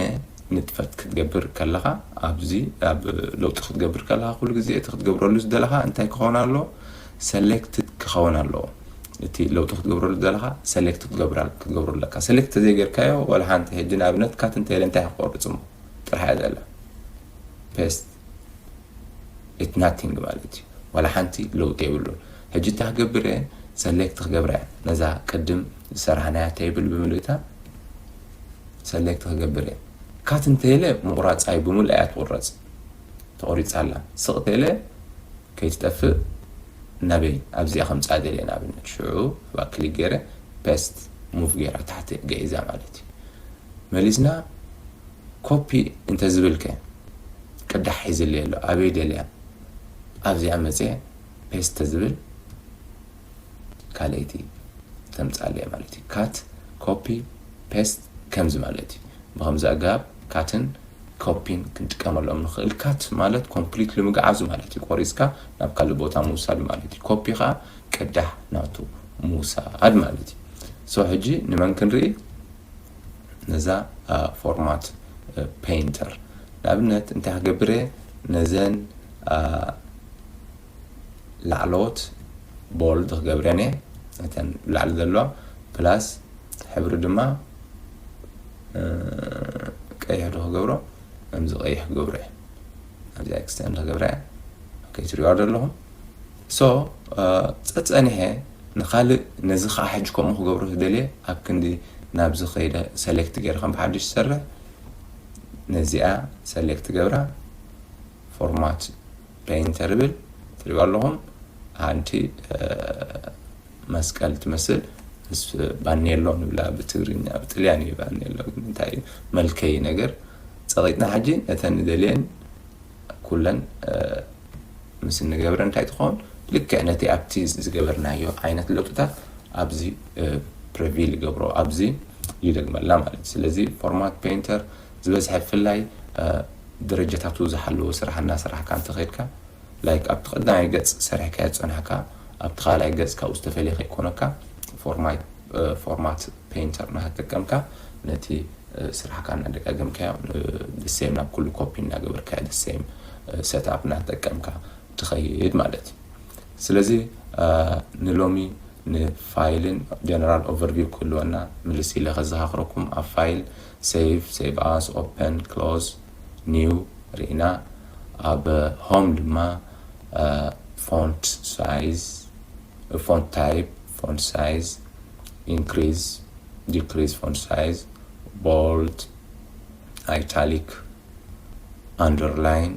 ንጥፈት ክትገብር ከለኻ ኣብዚ ኣብ ለውጢ ክትገብር ከለኻ ኩሉ ግዜ እቲ ክትገብረሉ ዝደለኻ እንታይ ክኸውን ኣለዎ? ሰሌክትድ ክኸውን ኣለዎ። እቲ ለውጢ ክትገብረሉ ዘለኻ ሰሌክት ክትገብረሉ ኣለካ። ሰሌክት ተዘይገርካዮ ዋላ ሓንቲ ሕጂ ንኣብነት ካት እንተኢለ እንታይ ክቆርፅ እሞ ጥራሕ እያ ዘላ ፔስት ኢት ናቲንግ ማለት እዩ። ዋላ ሓንቲ ለውጢ የብሉን። ሕጂ እንታይ ክገብር እየ? ሰሌክት ክገብራ እየ። ነዛ ቅድም ዝሰራሕናያ ቴብል ብምልእታ ሰሌክት ክገብር እየ። ካት እንተኢለ ምቑራፅ ኣይ ብምሉእ እያ ትቑረፅ። ተቖሪፃ ኣላ። ስቕ ተኢለ ከይትጠፍእ ናበይ ኣብዚኣ ከምፃ ደልየ ንኣብነት ሽዑ ባ ክሊክ ገይረ ፔስት ሙቭ ገይራ ታሕቲ ገይዛ ማለት እዩ። መሊስና ኮፒ እንተዝብል ከ ቅዳሕ ሒዝለይ ኣሎ ኣበይ ደልያ ኣብዚኣ መፅየ ፔስት ተዝብል ካልኣይቲ ተምፃለየ ማለት እዩ። ካት ኮፒ ፔስት ከምዚ ማለት እዩ። ብከምዚ ኣገባብ ካትን ኮፒን ክንጥቀመሎም ንኽእል። ካት ማለት ኮምፕሊትሊ ምግዓዙ ማለት እዩ። ቆሪፅካ ናብ ካልእ ቦታ ምውሳድ ማለት እዩ። ኮፒ ከዓ ቅዳሕ ናቱ ምውሳድ ማለት እዩ። ሶ ሕጂ ንመን ክንርኢ? ነዛ ፎርማት ፔይንተር ንኣብነት እንታይ ክገብር እየ? ነዘን ላዕለዎት ቦልድ ክገብረን እየ። እተን ላዕሊ ዘለዋ ፕላስ ሕብሪ ድማ ቀይሕ ዶ ክገብሮ? ከምዚ ቀይሕ ክገብሮ እየ። ኣብዚ ኤክስተንድ ክገብራ እየ። ኦኬ ትሪኦ ዘለኹም። ሶ ጸጸኒሐ ንኻልእ ነዚ ከዓ ሕጂ ከምኡ ክገብሮ ትደልየ ኣብ ክንዲ ናብዚ ከይደ ሰሌክት ገይረ ከም ብሓድሽ ዝሰርሕ ነዚኣ ሰሌክት ገብራ ፎርማት ፔይንተር ይብል ትሪኦ ኣለኹም። ሓንቲ መስቀል ትመስል ምስ ባኔሎ ንብላ ብትግርኛ ብጥልያን እዩ ባኔሎ ግን እንታይ እዩ መልከይ ነገር ጸቒጥና ሕጂ ነተን ንደልየን ኩለን ምስ እንገብረ እንታይ ትኸውን ልክዕ ነቲ ኣብቲ ዝገበርናዮ ዓይነት ለውጥታት ኣብዚ ፕሪቪል ይገብሮ ኣብዚ ይደግመላ ማለት እዩ። ስለዚ ፎርማት ፔይንተር ዝበዝሐ ብፍላይ ደረጃታቱ ዝሓለወ ስራሕ እናሰራሕካ እንተኸድካ ላይክ ኣብቲ ቀዳማይ ገጽ ሰሪሕካዮ ዝጸናሕካ ኣብቲ ካልኣይ ገጽ ካብኡ ዝተፈልየ ከይኮነካ ፎርማት ፎርማት ፔይንተር እናተጠቀምካ ነቲ ስራሕካ እናደጋገምካዮ ደሴም ናብ ኩሉ ኮፒ እናገበርካዮ ደሴም ሰትኣፕ እናተጠቀምካ ትኸይድ ማለት እዩ። ስለዚ ንሎሚ ንፋይልን ጀነራል ኦቨርቪው ክህልወና ምልስ ኢለ ከዘኻኽረኩም ኣብ ፋይል ሴቭ ሴቭ ኣስ ኦፐን ክሎዝ ኒው ርኢና ኣብ ሆም ድማ ፎንት ሳይዝ ፎንት ታይፕ ፎንት ሳይዝ ኢንክሪዝ ዲክሪዝ ፎንት ሳይዝ ቦልድ ኣይታሊክ ኣንደርላይን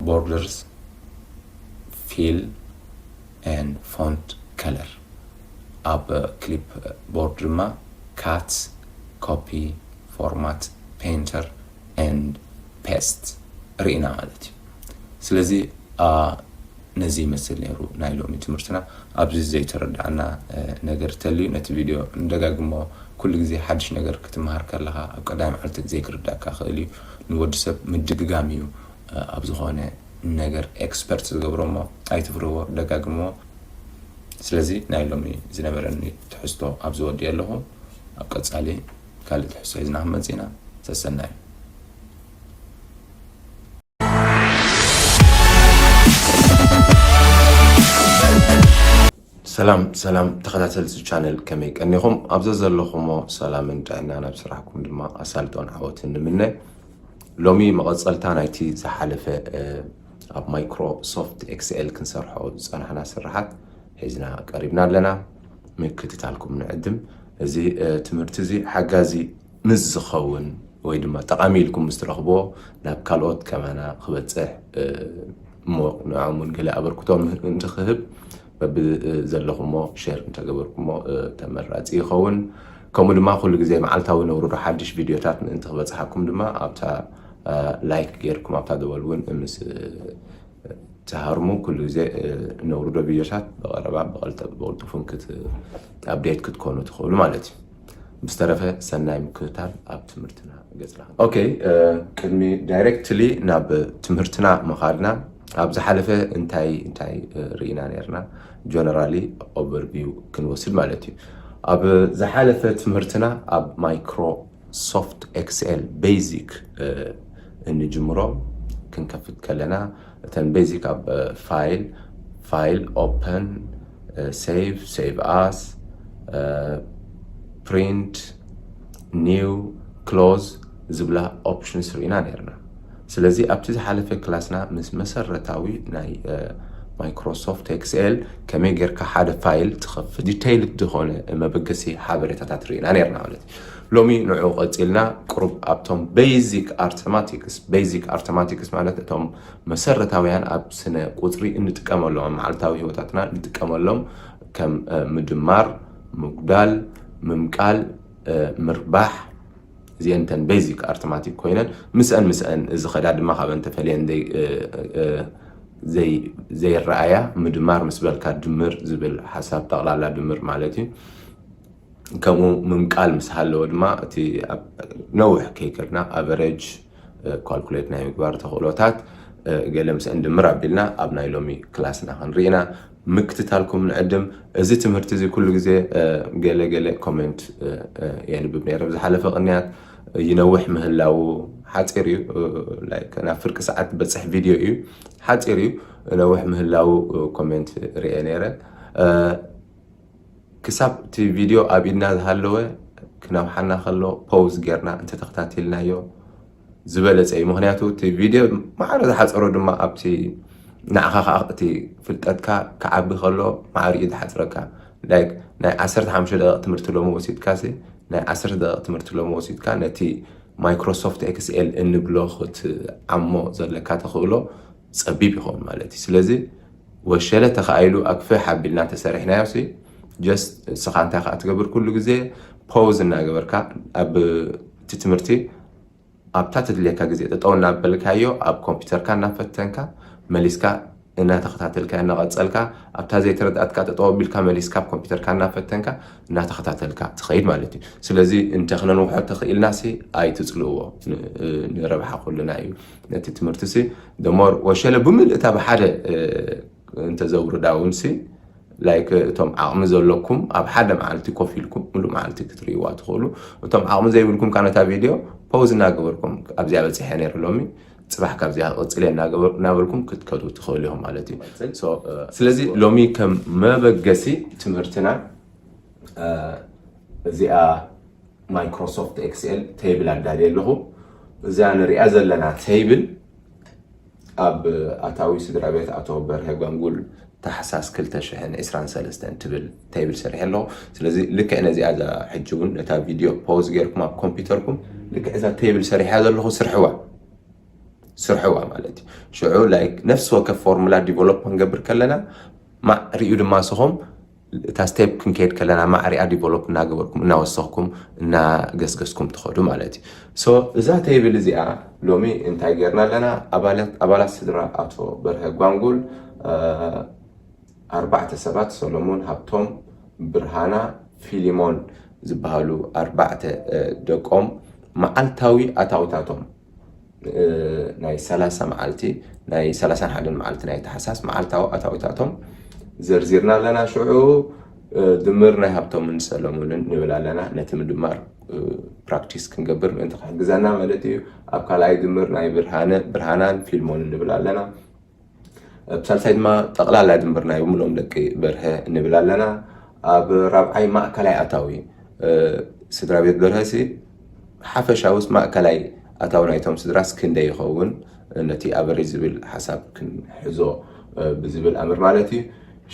ቦርደርስ ፊል and font color ኣብ ክሊፕ ቦርድ ድማ ካት ኮፒ ፎርማት ፔይንተር and ቴስት ርኢና ማለት እዩ። ስለዚ ነዚ ይመስል ነይሩ ናይ ሎሚ ትምህርትና። ኣብዚ ዘይተረዳእና ነገር ተልዩ ነቲ ቪድዮ ንደጋግሞ። ኩሉ ግዜ ሓድሽ ነገር ክትመሃር ከለኻ ኣብ ቀዳሚ መዓልቲ ዘይክርዳእካ ክእል እዩ። ንወዲ ሰብ ምድግጋም እዩ ኣብ ዝኾነ ነገር ኤክስፐርት ዝገብሮ፣ እሞ ኣይትፍርዎ፣ ደጋግሞ። ስለዚ ናይ ሎሚ ዝነበረኒ ትሕዝቶ ኣብዚ ወዲኦ ኣለኹ። ኣብ ቀጻሊ ካልእ ትሕዝቶ ሒዝና ክንመጽእ ኢና። ሰሰናዩ። ሰላም ሰላም ተኸታተልቲ ቻነል፣ ከመይ ቀኒኹም? ኣብ ዘዘለኹሞ ሰላምን ጥዕናን፣ ኣብ ስራሕኩም ድማ ኣሳልጦን ዓወትን ንምነ። ሎሚ መቐጸልታ ናይቲ ዝሓለፈ ኣብ ማይክሮሶፍት ኤክስኤል ክንሰርሖ ዝጸናሕና ስራሓት ሒዝና ቀሪብና ኣለና። ምክትታልኩም ንዕድም። እዚ ትምህርቲ እዚ ሓጋዚ ምስ ዝኸውን ወይ ድማ ጠቓሚ ኢልኩም ምስ ትረኽብዎ፣ ናብ ካልኦት ከማና ክበጽሕ እሞ ንዕኦም እውን ገለ ኣበርክቶ እንተክህብ በብዘለኹሞ ሼር እንተገበርኩሞ ተመራጺ ይኸውን። ከምኡ ድማ ኩሉ ግዜ መዓልታዊ ነውርዶ ሓድሽ ቪድዮታት ምእንቲ ክበጽሓኩም ድማ ኣብታ ላይክ ጌርኩም ኣብታ ደወል እውን ምስ ትሃርሙ ኩሉ ግዜ ነውርዶ ቪድዮታት ብቐረባ ብቐልጠ- ብቕልጡፉን ክት- ኣፕዴት ክትኮኑ ትኽእሉ ማለት እዩ። ብዝተረፈ ሰናይ ምክትታል ኣብ ትምህርትና ገጽና። ኦኬ፣ ቅድሚ ዳይሬክትሊ ናብ ትምህርትና ምኻድና ኣብ ዝሓለፈ እንታይ እንታይ ርኢና ነርና? ጀነራሊ ኦቨርቪው ክንወስድ ማለት እዩ። ኣብ ዝሓለፈ ትምህርትና ኣብ ማይክሮሶፍት ኤክስኤል ቤዚክ እንጅምሮ ክንከፍት ከለና እተን ቤዚክ ኣብ ፋይል ፋይል ኦፐን ሴቭ ሴቭ ኣስ ፕሪንት ኒው ክሎዝ ዝብላ ኦፕሽንስ ርኢና ነርና። ስለዚ ኣብቲ ዝሓለፈ ክላስና ምስ መሰረታዊ ናይ ማይክሮሶፍት ኤክስኤል ከመይ ጌርካ ሓደ ፋይል ትኸፍት ዲቴይልድ ዝኾነ መበገሲ ሓበሬታታት ርኢና ነርና ማለት እዩ። ሎሚ ንዑ ቀጺልና ቁሩብ ኣብቶም ቤዚክ ኣርተማቲክስ ቤዚክ ኣርተማቲክስ ማለት እቶም መሰረታውያን ኣብ ስነ ቁጽሪ እንጥቀመሎም ኣብ መዓልታዊ ህይወታትና እንጥቀመሎም ከም ምድማር፣ ምጉዳል፣ ምምቃል፣ ምርባሕ እዚአን እተን ቤዚክ ኣርተማቲክ ኮይነን ምስአን ምስአን ዝኸዳ ድማ ካብአን ተፈልየን ዘይረኣያ ምድማር ምስ በልካ ድምር ዝብል ሓሳብ ጠቕላላ ድምር ማለት እዩ። ከምኡ ምምቃል ምስ ሃለወ ድማ እቲ ነውሕ ከይከድና ኣቨረጅ ካልኩሌት ናይ ምግባር ተኽእሎታት ገለ ምስአን ድምር ኣቢልና ኣብ ናይ ሎሚ ክላስና ክንርኢና ምክትታልኩም ንዕድም። እዚ ትምህርቲ እዚ ኩሉ ግዜ ገለ ገለ ኮሜንት የንብብ ነይረ ብዝሓለፈ ቅንያት ይነውሕ ምህላው ሓፂር እዩ ናብ ፍርቂ ሰዓት በፅሕ ቪድዮ እዩ ሓፂር እዩ ነውሕ ምህላው ኮሜንት ርኤ ነይረ። ክሳብ እቲ ቪድዮ ኣብ ኢድና ዝሃለወ ክነውሓና ከሎ ፖውዝ ጌርና እንተተኸታቲልናዮ ዝበለፀ እዩ። ምክንያቱ እቲ ቪድዮ ማዕረ ዝሓፀሮ ድማ ኣብቲ ንዓኻ ከዓ እቲ ፍልጠትካ ክዓቢ ከሎ ማዕሪኡ ዝሓፅረካ ላይክ ናይ ዓሰርተ ሓሙሽተ ደቂቕ ትምህርቲ ሎሚ ወሲድካ ሲ ናይ ዓሰርተ ደቂቕ ትምህርቲ ሎሚ ወሲድካ ነቲ ማይክሮሶፍት ኤክስኤል እንብሎ ክትዓሞ ዘለካ ተኽእሎ ፀቢብ ይኸውን ማለት እዩ። ስለዚ ወሸለ ተኻኢሉ ኣክፍሕ ኣቢልና ተሰሪሕናዮ ሲ ጀስት እስኻ እንታይ ከዓ ትገብር ኩሉ ግዜ ፖውዝ እናገበርካ ኣብ እቲ ትምህርቲ ኣብታ ትድልየካ ግዜ ጠጠው እናበልካዮ ኣብ ኮምፒውተርካ እናፈተንካ መሊስካ እናተኸታተልካ እናቐፀልካ ኣብታ ዘይተረድኣትካ ጠጠው ኣቢልካ መሊስካ ኣብ ኮምፒውተርካ እናፈተንካ እናተኸታተልካ ትኸይድ ማለት እዩ። ስለዚ እንተ ክነንውሖ ተኽኢልና ሲ ኣይትፅልእዎ ንረብሓ ኩልና እዩ። ነቲ ትምህርቲ ሲ ደሞር ወሸለ ብምልእታ ብሓደ እንተዘውርዳ እውን ሲ ላይክ እቶም ዓቕሚ ዘለኩም ኣብ ሓደ መዓልቲ ኮፍ ኢልኩም ሙሉእ መዓልቲ ክትርእይዋ ትኽእሉ። እቶም ዓቕሚ ዘይብልኩም ከዓ ነታ ቪድዮ ፖውዝ እናገበርኩም ኣብዚኣ በፂሐ ነይረ ሎሚ ፅባሕ ካብዚኣ ክቕፅል እየ እናበልኩም ክትከዱ ትኽእሉ ኢኹም ማለት እዩ። ስለዚ ሎሚ ከም መበገሲ ትምህርትና እዚኣ ማይክሮሶፍት ኤክስኤል ቴብል ኣዳልየ ኣለኹ። እዛ ንሪኣ ዘለና ቴብል ኣብ ኣታዊ ስድራ ቤት ኣቶ በርሀ ጓንጉል ታሕሳስ ክልተ ሽሕን ዕስራን ሰለስተን ትብል ቴብል ሰሪሐ ኣለኹ። ስለዚ ልክዕ ነዚኣ እዛ ሕጂ እውን ነታ ቪድዮ ፖዝ ጌርኩም ኣብ ኮምፒውተርኩም ልክዕ እዛ ቴብል ሰሪሐ ዘለኹ ስርሕዋ ስርሕዋ ማለት እዩ። ሽዑ ላይክ ነፍሲ ወከፍ ፎርሙላ ዲቨሎፕ ክንገብር ከለና ማዕሪኡ ድማ ስኹም እታ ስቴፕ ክንከይድ ከለና ማዕሪኣ ዲቨሎፕ እናገበርኩም እናወሰኽኩም እናገስገስኩም ትኸዱ ማለት እዩ። ሶ እዛ ቴብል እዚኣ ሎሚ እንታይ ጌርና ኣለና? ኣባላት ስድራ ኣቶ በርሀ ጓንጉል ኣርባዕተ ሰባት፣ ሰሎሙን፣ ሃብቶም፣ ብርሃና፣ ፊሊሞን ዝበሃሉ ኣርባዕተ ደቆም መዓልታዊ ኣታዊታቶም ናይ ሰላሳ መዓልቲ፣ ናይ ሰላሳን ሓደን መዓልቲ ናይ ታሕሳስ መዓልታዊ ኣታዊታቶም ዘርዚርና ኣለና። ሽዑ ድምር ናይ ሃብቶምን ሰለሙንን ንብል ኣለና። ነቲ ምድማር ፕራክቲስ ክንገብር ምእንቲ ክሕግዘና ማለት እዩ። ኣብ ካልኣይ ድምር ናይ ብርሃነ ብርሃናን ፊልሞን ንብል ኣለና። ኣብ ሳልሳይ ድማ ጠቕላላ ድምር ናይ ሙሉኦም ደቂ በርሀ ንብል ኣለና። ኣብ ራብዓይ ማእከላይ ኣታዊ ስድራ ቤት በርሀ ሲ ሓፈሻውስ ማእከላይ ኣታዊ ናይቶም ስድራስ ክንደይ ይኸውን? ነቲ ኣቨሬጅ ዝብል ሓሳብ ክንሕዞ ብዝብል ኣምር ማለት እዩ።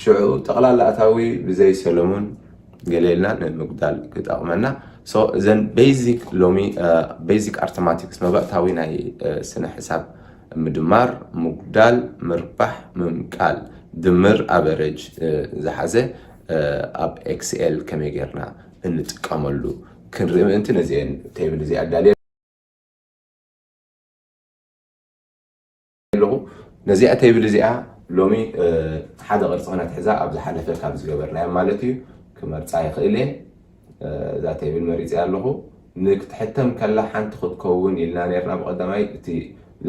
ሽዑ ጠቕላላ ኣታዊ ብዘይ ሰለሙን ገለ ኢልና ንምጉዳል ክጠቕመና። እዘን ቤዚክ ሎሚ ቤዚክ ኣርተማቲክስ መባእታዊ ናይ ስነ ሕሳብ ምድማር፣ ምጉዳል፣ ምርባሕ፣ ምምቃል፣ ድምር ኣቨረጅ ዝሓዘ ኣብ ኤክስኤል ከመይ ጌርና እንጥቀመሉ ክንርኢ ምእንቲ ነዚአን ቴብል እዚኣ ኣዳልየ ኣለኹ። ነዚኣ ቴብል እዚኣ ሎሚ ሓደ ቅርፂ ክነትሕዛ ኣብ ዝሓለፈ ካብ ዝገበርናዮ ማለት እዩ ክመርፃ ይኽእል እየ። እዛ ቴብል መሪፀ ኣለኹ። ንክትሕተም ከላ ሓንቲ ክትከውን ኢልና ነርና። ብቀዳማይ እቲ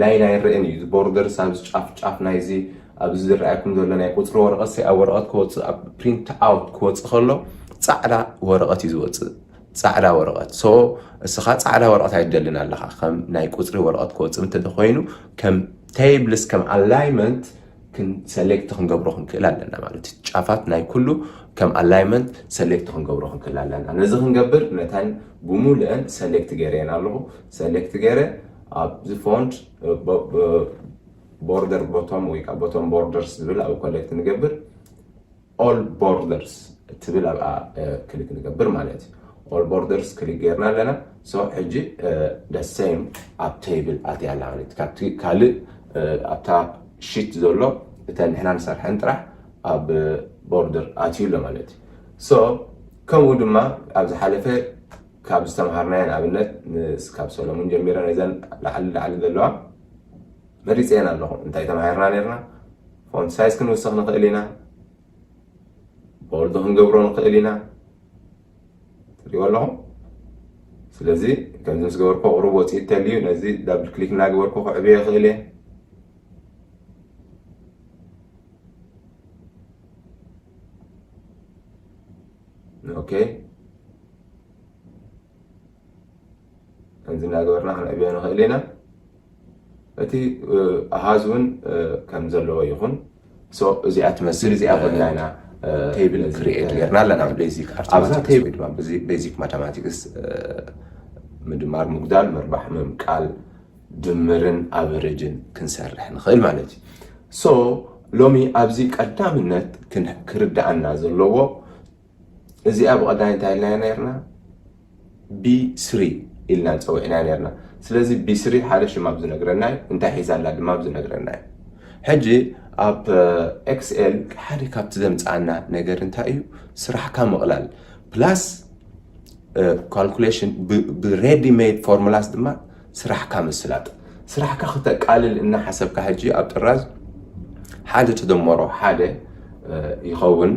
ላይን ኣይረአን እዩ። ቦርደርስ ኣብዚ ጫፍ ጫፍ ናይዚ ኣብዚ ዝረኣየኩም ዘሎ ናይ ቁፅሪ ወረቐት ኣብ ወረቐት ክወፅእ ኣብ ፕሪንት ኣውት ክወፅእ ከሎ ፃዕዳ ወረቐት እዩ ዝወፅእ። ፃዕዳ ወረቐት። ሶ እስኻ ፃዕዳ ወረቐት ኣይደልን ኣለኻ። ከም ናይ ቁፅሪ ወረቐት ክወፅእ እንተ ኮይኑ ከም ቴብልስ ከም ኣላይመንት ሰሌክት ክንገብሮ ክንክእል ኣለና ማለት እዩ። ጫፋት ናይ ኩሉ ከም ኣላይመንት ሰሌክት ክንገብሮ ክንክእል ኣለና። ነዚ ክንገብር ነተን ብሙሉእን ሰሌክት ገይረ እየን ኣለኹ። ሰሌክት ገይረ ኣብዚ ፎንት ቦርደር ቦቶም ወይ ከዓ ቦቶም ቦርደርስ ዝብል ኣብ ኮሌክት ንገብር። ኦል ቦርደርስ ትብል ኣብኣ ክሊክ ንገብር ማለት እዩ። ኦል ቦርደርስ ክሊክ ጌርና ኣለና። ሶ ሕጂ ደሴም ኣብ ቴብል ኣትያ ኣላ ማለት እዩ። ካብቲ ካልእ ኣብታ ሺት ዘሎ እተን ንሕና ንሰርሐን ጥራሕ ኣብ ቦርደር ኣትዩ ኣሎ ማለት እዩ። ሶ ከምኡ ድማ ኣብ ዝሓለፈ ካብ ዝተምሃርናዮ ንኣብነት ምስ ካብ ሰሎሙን ጀሚረ ነዘን ላዕሊ ላዕሊ ዘለዋ መሪፀየን ኣለኹ። እንታይ ተማሂርና ነርና? ፎንት ሳይዝ ክንውስኽ ንኽእል ኢና። ቦልድ ክንገብሮ ንኽእል ኢና። ትሪእዎ ኣለኹም። ስለዚ ከምዚ ምስ ገበርኮ ቁሩብ ወፂእ ተልዩ ነዚ ዳብል ክሊክ እናገበርኩ ክዕብዮ ይኽእል እየ። ኦኬ፣ ከምዚ እናገበርና ክንዕብዮ ንኽእል ኢና። እቲ ኣሃዝ እውን ከም ዘለዎ ይኹን። እዚኣ ትመስል እዚኣ ኮይና ኢና ቴብል ክሪኤት ጌርና ኣለና። ቤዚክ ኣርትማቲክስ ወይ ድማ ቤዚክ ማተማቲክስ ምድማር፣ ምጉዳል፣ ምርባሕ፣ ምምቃል፣ ድምርን ኣቨሬጅን ክንሰርሕ ንኽእል ማለት እዩ። ሶ ሎሚ ኣብዚ ቀዳምነት ክርዳኣና ዘለዎ እዚኣ ብቐዳይ እንታይ ኢልና ነርና? ቢ ስሪ ኢልና ንፀውዕና ነርና። ስለዚ ቢ ስሪ ሓደ ሽም ኣብ ዝነግረና እዩ፣ እንታይ ሒዛ ኣላ ድማ ኣብ ዝነግረና እዩ። ሕጂ ኣብ ኤክስኤል ሓደ ካብቲ ዘምፃኣና ነገር እንታይ እዩ? ስራሕካ ምቕላል ፕላስ ካልኩሌሽን ብሬዲ ሜድ ፎርሙላስ ድማ ስራሕካ ምስላጥ። ስራሕካ ክተቃልል እናሓሰብካ ሕጂ ኣብ ጥራዝ ሓደ ተደመሮ ሓደ ይኸውን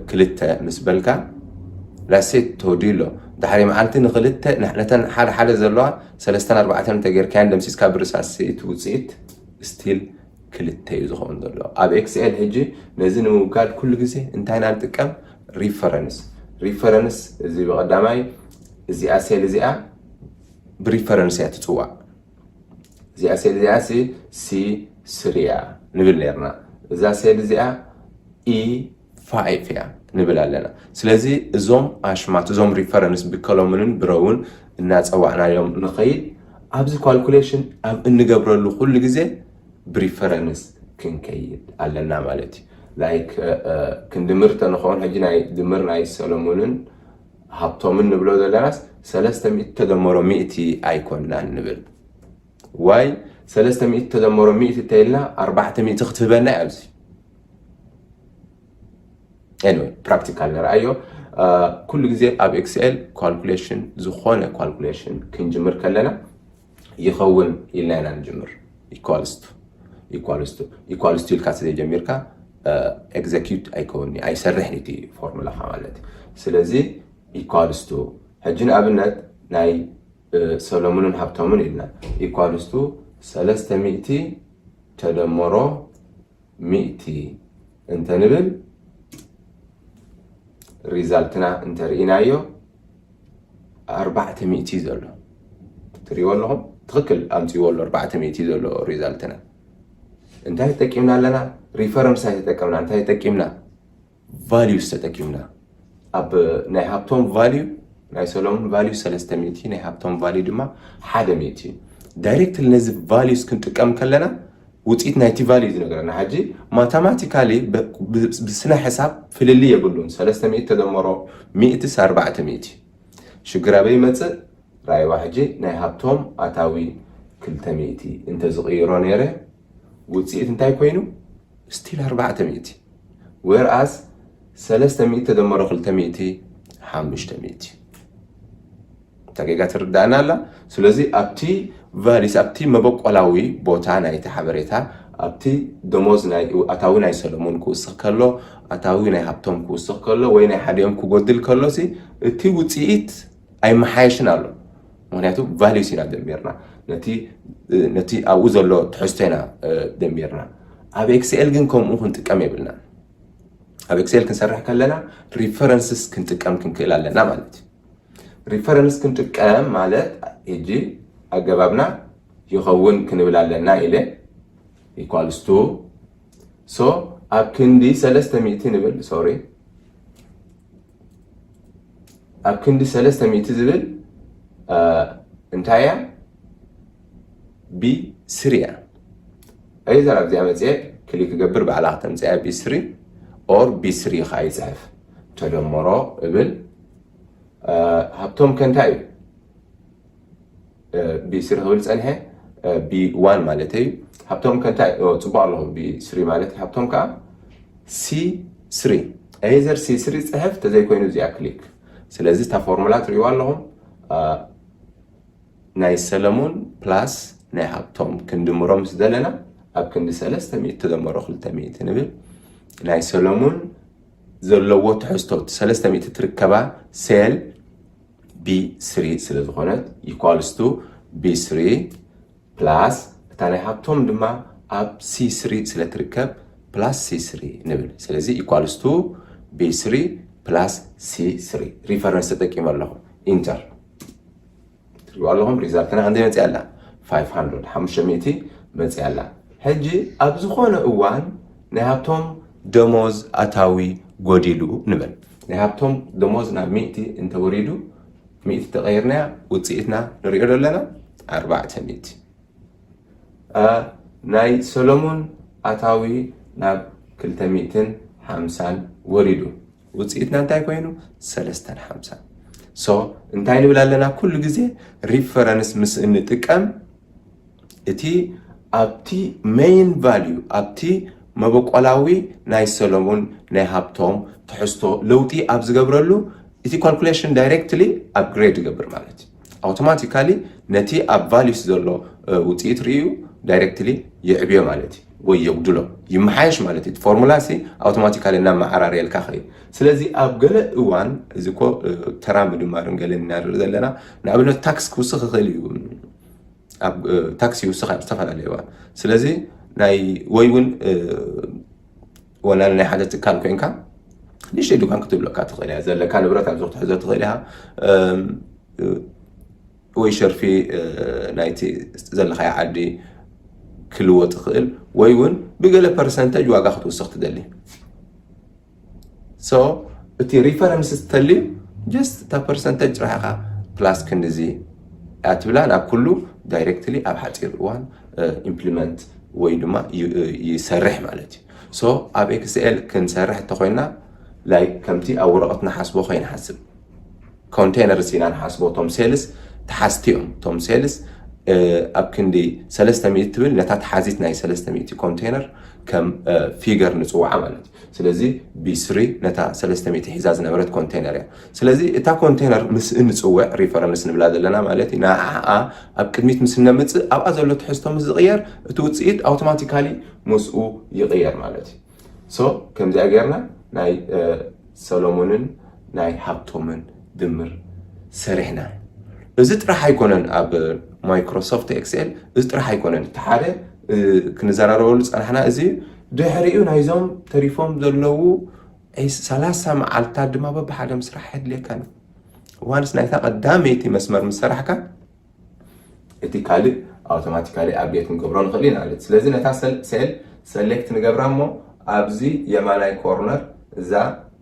ክልተ ምስ በልካ ላሴት ተወዲኡ ኣሎ። ድሕሪ መዓልቲ ንክልተ ነተን ሓደ ሓደ ዘለዋ ሰለስተን ኣርባዕተን እንተጌርካያን ደምሲስካ ብርሳስ እቲ ውፅኢት ስቲል ክልተ እዩ ዝኸውን ዘሎ። ኣብ ኤክስኤል ሕጂ ነዚ ንምውጋድ ኩሉ ግዜ እንታይ ኢና ንጥቀም? ሪፈረንስ። ሪፈረንስ እዚ ብቐዳማይ እዚኣ ሴል እዚኣ ብሪፈረንስ እያ ትፅዋዕ። እዚኣ ሴል እዚኣ ሲ ሲ ስሪ እያ ንብል ነርና። እዛ ሴል እዚኣ ኢ ፋይፍ እያ ንብል ኣለና። ስለዚ እዞም ኣሽማት እዞም ሪፈረንስ ብከለሙንን ብረውን እናፀዋዕናዮም ንኸይድ ኣብዚ ካልኩሌሽን ኣብ እንገብረሉ ኩሉ ግዜ ብሪፈረንስ ክንከይድ ኣለና ማለት እዩ። ላይክ ክንድምር ተንኸውን ሕጂ ናይ ድምር ናይ ሰለሙንን ሃብቶምን ንብሎ ዘለናስ ሰለስተ ሚእቲ ተደመሮ ሚእቲ ኣይኮንናን ንብል። ዋይ ሰለስተ ሚእቲ ተደመሮ ሚእቲ እንተኢልና ኣርባዕተ ሚእቲ ክትህበና እዩ ኣብዚ። Anyway, practical ንርኣዮ። ኩሉ ግዜ ኣብ Excel calculation፣ ዝኾነ calculation ክንጅምር ከለና ይኸውን ኢልና ኢና ንጅምር። Equals to equals to equals to ኢልካ ዘይጀሚርካ execute ኣይከውንኒ፣ ኣይሰርሕን እቲ ፎርሙላኻ ማለት። ስለዚ equals to፣ ሕጂ ንኣብነት ናይ ሰሎሙንን ሃብቶምን ኢልና equals to ሰለስተ ሚእቲ ተደመሮ ሚእቲ እንተንብል፣ ሪዛልትና እንተርኢናዮ ኣርባዕተ ሚእቲ ዘሎ ትሪእዎ ኣለኹም። ትኽክል ኣምፅዎ ኣሎ ኣርባዕተ ሚእቲ ዘሎ ሪዛልትና። እንታይ ተጠቂምና ኣለና? ሪፈረንስ ኣይተጠቀምና። እንታይ ተጠቂምና? ቫሊዩስ ተጠቂምና። ኣብ ናይ ሃብቶም ቫሊዩ፣ ናይ ሰሎሙን ቫሊዩ ሰለስተ ሚእቲ፣ ናይ ሃብቶም ቫሊዩ ድማ ሓደ ሚእቲ እዩ። ዳይሬክትሊ ነዚ ቫሊዩስ ክንጥቀም ከለና ውፅኢት ናይቲ ቫሊዩ ዝነገረና። ሕጂ ማታማቲካሊ ብስነ ሕሳብ ፍልልይ የብሉን። ሰለስተ ሚእቲ ተደመሮ ሚእቲ ኣርባዕተ ሚእቲ። ሽግር ኣበይ ይመፅእ? ራይዋ ሕጂ ናይ ሃብቶም ኣታዊ ክልተ ሚእቲ እንተዝቕይሮ ነይረ ውፅኢት እንታይ ኮይኑ? ስቲል ኣርባዕተ ሚእቲ። Whereas ሰለስተ ሚእቲ ተደመሮ ክልተ ሚእቲ ሓሙሽተ ሚእቲ። ተጌጋ ትርዳእና ኣላ። ስለዚ ኣብቲ ቫሊስ ኣብቲ መበቆላዊ ቦታ ናይቲ ሓበሬታ ኣብቲ ደሞዝ ናይ ኣታዊ ናይ ሰለሞን ክውስኽ ከሎ ኣታዊ ናይ ሃብቶም ክውስኽ ከሎ ወይ ናይ ሓዲኦም ክጎድል ከሎ ሲ እቲ ውፅኢት ኣይመሓየሽን ኣሎ። ምክንያቱ ቫሊስ ኢና ደሚርና ነቲ ኣብኡ ዘሎ ትሕዝቶ ኢና ደሚርና። ኣብ ኤክስኤል ግን ከምኡ ክንጥቀም የብልና። ኣብ ኤክስኤል ክንሰርሕ ከለና ሪፈረንስስ ክንጥቀም ክንክእል ኣለና ማለት እዩ። ሪፈረንስ ክንጥቀም ማለት ሕጂ ኣገባብና ይኸውን ክንብል ኣለና ኢለ equals to so ኣብ ክንዲ ሰለስተ ሚእቲ ንብል። ሶሪ ኣብ ክንዲ ሰለስተ ሚእቲ ዝብል እንታይ እያ? ቢ ስሪ እያ። ኣይ ዘር ኣብዚኣ መፅኤ ክሊክ ገብር ባዕላ ከተምፅያ ቢ ስሪ or ቢ ስሪ ከዓ ይፅሕፍ ተደመሮ እብል። ሃብቶም ከ እንታይ እዩ? ቢ ስሪ ክብል ፀንሐ ቢ ዋን ማለት እዩ። ሃብቶም ከ እንታይ ፅቡቅ ኣለኹ ቢ ስሪ ማለት እዩ። ሃብቶም ከዓ ሲ ስሪ ኣይ ዘር ሲ ስሪ ፅሕፍ ተዘይኮይኑ እዚኣ ክሊክ። ስለዚ እታ ፎርሙላ ትሪእዋ ኣለኹም። ናይ ሰለሙን ፕላስ ናይ ሃብቶም ክንድምሮም ምስ ዘለና ኣብ ክንዲ ሰለስተ ሚእቲ ተደመሮ ክልተ ሚእቲ ንብል። ናይ ሰለሙን ዘለዎ ትሕዝቶ ሰለስተ ሚእቲ ትርከባ ሴል ቢ ስሪ ስለ ዝኾነት equals to ቢ ስሪ ፕላስ እታ ናይ ሃብቶም ድማ ኣብ ሲ ስሪ ስለ ትርከብ ፕላስ ሲ ስሪ ንብል። ስለዚ equals to ቢ ስሪ ፕላስ ሲ ስሪ። ሪፈረንስ ተጠቂመ ኣለኹ። ኢንተር ትሪእዋ ኣለኹም። ሪዛልትና ክንደይ መፅያ ኣላ? ሓሙሽተ ሚእቲ መፅያ ኣላ። ሕጂ ኣብ ዝኾነ እዋን ናይ ሃብቶም ደሞዝ ኣታዊ ጎዲሉ ንበል። ናይ ሃብቶም ደሞዝ ናብ ሚእቲ እንተወሪዱ፣ ሚእቲ ተቐይርናያ ውፅኢትና ንሪኦ ዶ ኣለና? ኣርባዕተ ሚእቲ። ናይ ሰሎሙን ኣታዊ ናብ ክልተ ሚእትን ሓምሳን ወሪዱ። ውፅኢትና እንታይ ኮይኑ? ሰለስተን ሓምሳን። ሶ እንታይ ንብል ኣለና? ኩሉ ግዜ ሪፈረንስ ምስ እንጥቀም እቲ ኣብቲ ሜይን ቫልዩ ኣብቲ መበቆላዊ ናይ ሰሎሙን ናይ ሃብቶም ትሕዝቶ ለውጢ ኣብ ዝገብረሉ እቲ ካልኩሌሽን ዳይሬክትሊ ኣፕግሬድ ይገብር ማለት እዩ። ኣውቶማቲካሊ ነቲ ኣብ ቫልዩስ ዘሎ ውፅኢት ርእዩ ዳይሬክትሊ የዕብዮ ማለት እዩ ወይ የጉድሎ ይመሓየሽ ማለት እዩ። ፎርሙላ ሲ ኣውቶማቲካሊ እናመዓራርየልካ ኸይድ። ስለዚ ኣብ ገለ እዋን እዚ ኮ ተራ ምድማርን ገለን እናንርኢ ዘለና ንኣብነት ታክስ ክውስኽ ይኽእል እዩ። ኣብ ታክስ ይውስኽ ኣብ ዝተፈላለየ እዋን። ስለዚ ናይ ወይ እውን ወናኒ ናይ ሓደ ትካል ኮይንካ ንእሽተይ ድኳን ክትብለካ ትኽእል እያ። ዘለካ ንብረት ኣብዚ ክትሕዞ ትኽእል ኢኻ ወይ ሸርፊ ናይቲ ዘለኻዮ ዓዲ ክልወጥ ይኽእል ወይ እውን ብገለ ፐርሰንተጅ ዋጋ ክትውስኽ ትደሊ። ሶ እቲ ሪፈረንስ ዝተልዩ ጀስት እታ ፐርሰንተጅ ጥራሕ ኢኻ ፕላስ ክንድዚ ኣትብላ ናብ ኩሉ ዳይሬክትሊ ኣብ ሓፂር እዋን ኢምፕሊመንት ወይ ድማ ይሰርሕ ማለት እዩ። ሶ ኣብ ኤክስኤል ክንሰርሕ እንተኮይና ላይክ ከምቲ ኣብ ወረቐት ንሓስቦ ከይንሓስብ ኮንቴነርስ ኢና ንሓስቦ። እቶም ሴልስ ተሓዝቲ እዮም። እቶም ሴልስ ኣብ ክንዲ ሰለስተ ሚእቲ ትብል ነታ ተሓዚት ናይ ሰለስተ ሚእቲ ኮንቴነር ከም ፊገር ንፅውዓ ማለት እዩ። ስለዚ ቢ ስሪ ነታ ሰለስተ ሚእቲ ሒዛ ዝነበረት ኮንቴነር እያ። ስለዚ እታ ኮንቴነር ምስ እንፅውዕ ሪፈረንስ ንብላ ዘለና ማለት እዩ። ንዓኣ ኣብ ቅድሚት ምስ እነምፅእ ኣብኣ ዘሎ ትሕዝቶ ምስ ዝቕየር እቲ ውፅኢት ኣውቶማቲካሊ ምስኡ ይቕየር ማለት እዩ። ሶ ከምዚኣ ጌርና ናይ ሰሎሞንን ናይ ሃብቶምን ድምር ሰሪሕና። እዚ ጥራሕ ኣይኮነን ኣብ ማይክሮሶፍት ኤክስኤል፣ እዚ ጥራሕ ኣይኮነን። እቲ ሓደ ክንዘራረበሉ ዝፀናሕና እዚ ድሕሪኡ ናይዞም ተሪፎም ዘለዉ ሰላሳ መዓልታት ድማ በብሓደ ምስራሕ የድልየካን። ዋንስ ናይታ ቀዳመይቲ መስመር ምስ ሰራሕካ እቲ ካልእ ኣውቶማቲካሊ ኣብዴት ክንገብሮ ንኽእል ኢና ማለት። ስለዚ ነታ ሴል ሰሌክት ንገብራ እሞ ኣብዚ የማናይ ኮርነር እዛ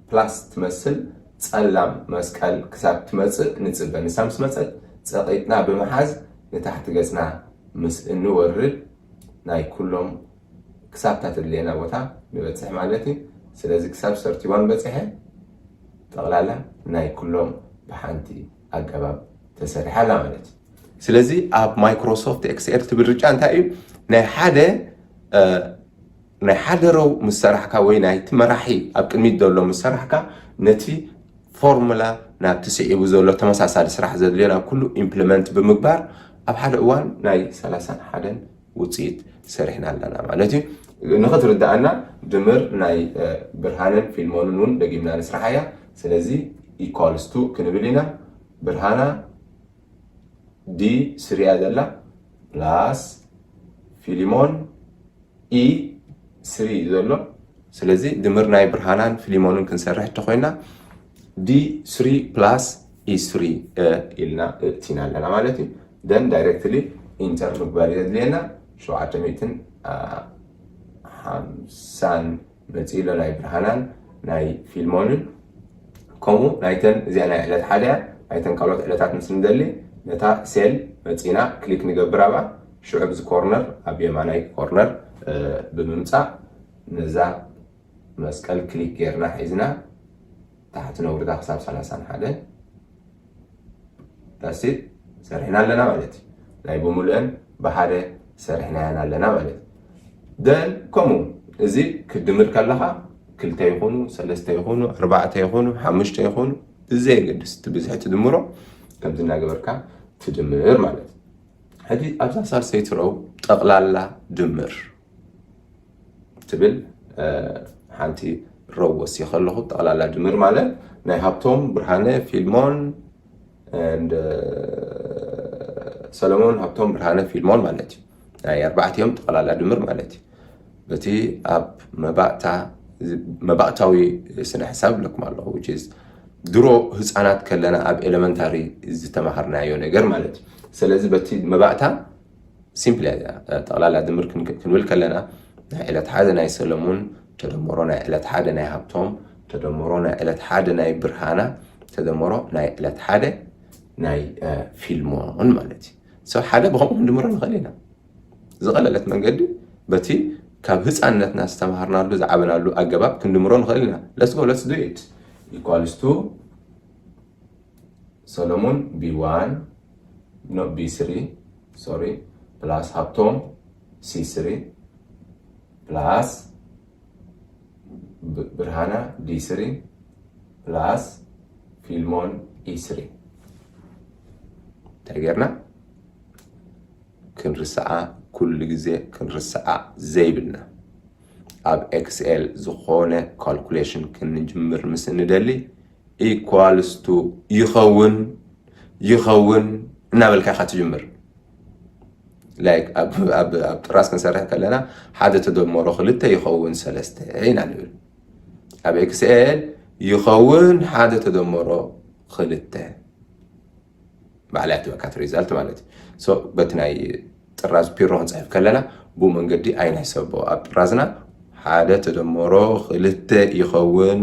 ፕላስ ትመስል ጸላም መስቀል ክሳብ ትመጽእ ንጽበ። ንሳ ምስ መጸት ጸቒጥና ብምሓዝ ንታሕቲ ገጽና ምስ እንወርድ ናይ ኩሎም ክሳብ እታ ተድልየና ቦታ ንበጽሕ ማለት እዩ። ስለዚ ክሳብ ሰርቲዋን በጺሐ ጠቕላላ ናይ ኩሎም ብሓንቲ ኣገባብ ተሰሪሓ ኣላ ማለት እዩ። ስለዚ ኣብ ማይክሮሶፍት ኤክስኤል ትብል ርጫ እንታይ እዩ? ናይ ሓደ ናይ ሓደ ሮው ምስ ሰራሕካ ወይ ናይቲ መራሒ ኣብ ቅድሚት ዘሎ ምስ ሰራሕካ ነቲ ፎርሙላ ናብቲ ስዒቡ ዘሎ ተመሳሳሊ ስራሕ ዘድልዮ ናብ ኩሉ ኢምፕሊመንት ብምግባር ኣብ ሓደ እዋን ናይ ሰላሳን ሓደን ውፅኢት ሰሪሕና ኣለና ማለት እዩ። ንኽትርድኣና ድምር ናይ ብርሃነን ፊልሞንን እውን ደጊምና ንስራሓያ። ስለዚ ኢኳልስቱ ክንብል ኢና። ብርሃና ዲ ስሪ እያ ዘላ ፕላስ ፊሊሞን ኢ ስሪ እዩ ዘሎ። ስለዚ ድምር ናይ ብርሃናን ፊሊሞንን ክንሰርሕ እንተኮይና ዲ ስሪ ፕላስ ኢ ስሪ ኢልና እእቲና ኣለና ማለት እዩ። ደን ዳይሬክትሊ ኢንተር ምግባር እዩ ዘድልየና። ሸውዓተ ሚእትን ሓምሳን መፂኡ ኣሎ ናይ ብርሃናን ናይ ፊልሞንን። ከምኡ ናይተን እዚኣ ናይ ዕለት ሓደ እያ። ናይተን ካልኦት ዕለታት ምስ ንደሊ ነታ ሴል መፂና ክሊክ ንገብር ኣብኣ። ሽዑ ኣብዚ ኮርነር ኣብ የማናይ ኮርነር ብምምፃእ ነዛ መስቀል ክሊክ ጌርና ሒዝና ታሕቲ ነውርዳ ክሳብ ሰላሳን ሓደን ዳሲት ሰሪሕና ኣለና ማለት እዩ። ናይ ብምሉአን ብሓደ ሰሪሕናያን ኣለና ማለት እዩ። ደን ከምኡ እዚ ክድምር ከለኻ ክልተ ይኹኑ ሰለስተ ይኹኑ ኣርባዕተ ይኹኑ ሓሙሽተ ይኹኑ ብዘየገድስ እቲ ብዝሒ ትድምሮ ከምዚ እናገበርካ ትድምር ማለት እዩ። ሕጂ ኣብዛ ሳልሰይቲ ሮው ጠቕላላ ድምር ትብል ሓንቲ ሮው ወሲኸ ኣለኹ። ጠቕላላ ድምር ማለት ናይ ሃብቶም ብርሃነ ፊልሞን ሰለሞን ሃብቶም ብርሃነ ፊልሞን ማለት እዩ። ናይ ኣርባዕቲኦም ጠቕላላ ድምር ማለት እዩ። በቲ ኣብ መባእታ መባእታዊ ስነ ሕሳብ ብለኩም ኣለኹ። ድሮ ህፃናት ከለና ኣብ ኤለመንታሪ ዝተማሃርናዮ ነገር ማለት እዩ። ስለዚ በቲ መባእታ ሲምፕል እያ። ጠቕላላ ድምር ክንብል ከለና ናይ ዕለት ሓደ ናይ ሰለሙን ተደምሮ ናይ ዕለት ሓደ ናይ ሃብቶም ተደምሮ ናይ ዕለት ሓደ ናይ ብርሃና ተደምሮ ናይ ዕለት ሓደ ናይ ፊልሞን ማለት እዩ። ሰብ ሓደ ብኸምኡ ክንድምሮ ንኽእል ኢና። ዝቐለለት መንገዲ በቲ ካብ ህፃንነትና ዝተምሃርናሉ ዝዓበናሉ ኣገባብ ክንድምሮ ንኽእል ኢና። Let's go, let's do it. Equals to ሰሎሙን ቢ ዋን no ቢ ስሪ sorry plus ሃብቶም ሲ ስሪ plus ብርሃና ዲ ስሪ plus ፊልሞን ኢ ስሪ እንታይ ጌርና ክንርስዓ ኩሉ ግዜ ክንርስዓ ዘይብልና ኣብ ኤክስኤል ዝኾነ ካልኩሌሽን ክንጅምር ምስ እንደሊ equals to ይኸውን ይኸውን እናበልካ ኢኻ ትጅምር። ላይክ ኣብ ጥራዝ ክንሰርሕ ከለና ሓደ ተደመሮ ክልተ ይኸውን ሰለስተ ኢና ንብል። ኣብ ኤክስኤል ይኸውን ሓደ ተደመሮ ክልተ ባዕላ እያ ትበካ ሪዛልት ማለት እዩ። በቲ ናይ ጥራዝ ፒሮ ክንፅሕፍ ከለና ብኡ መንገዲ ኣይንሕሰቦ። ኣብ ጥራዝና ሓደ ተደመሮ ክልተ ይኸውን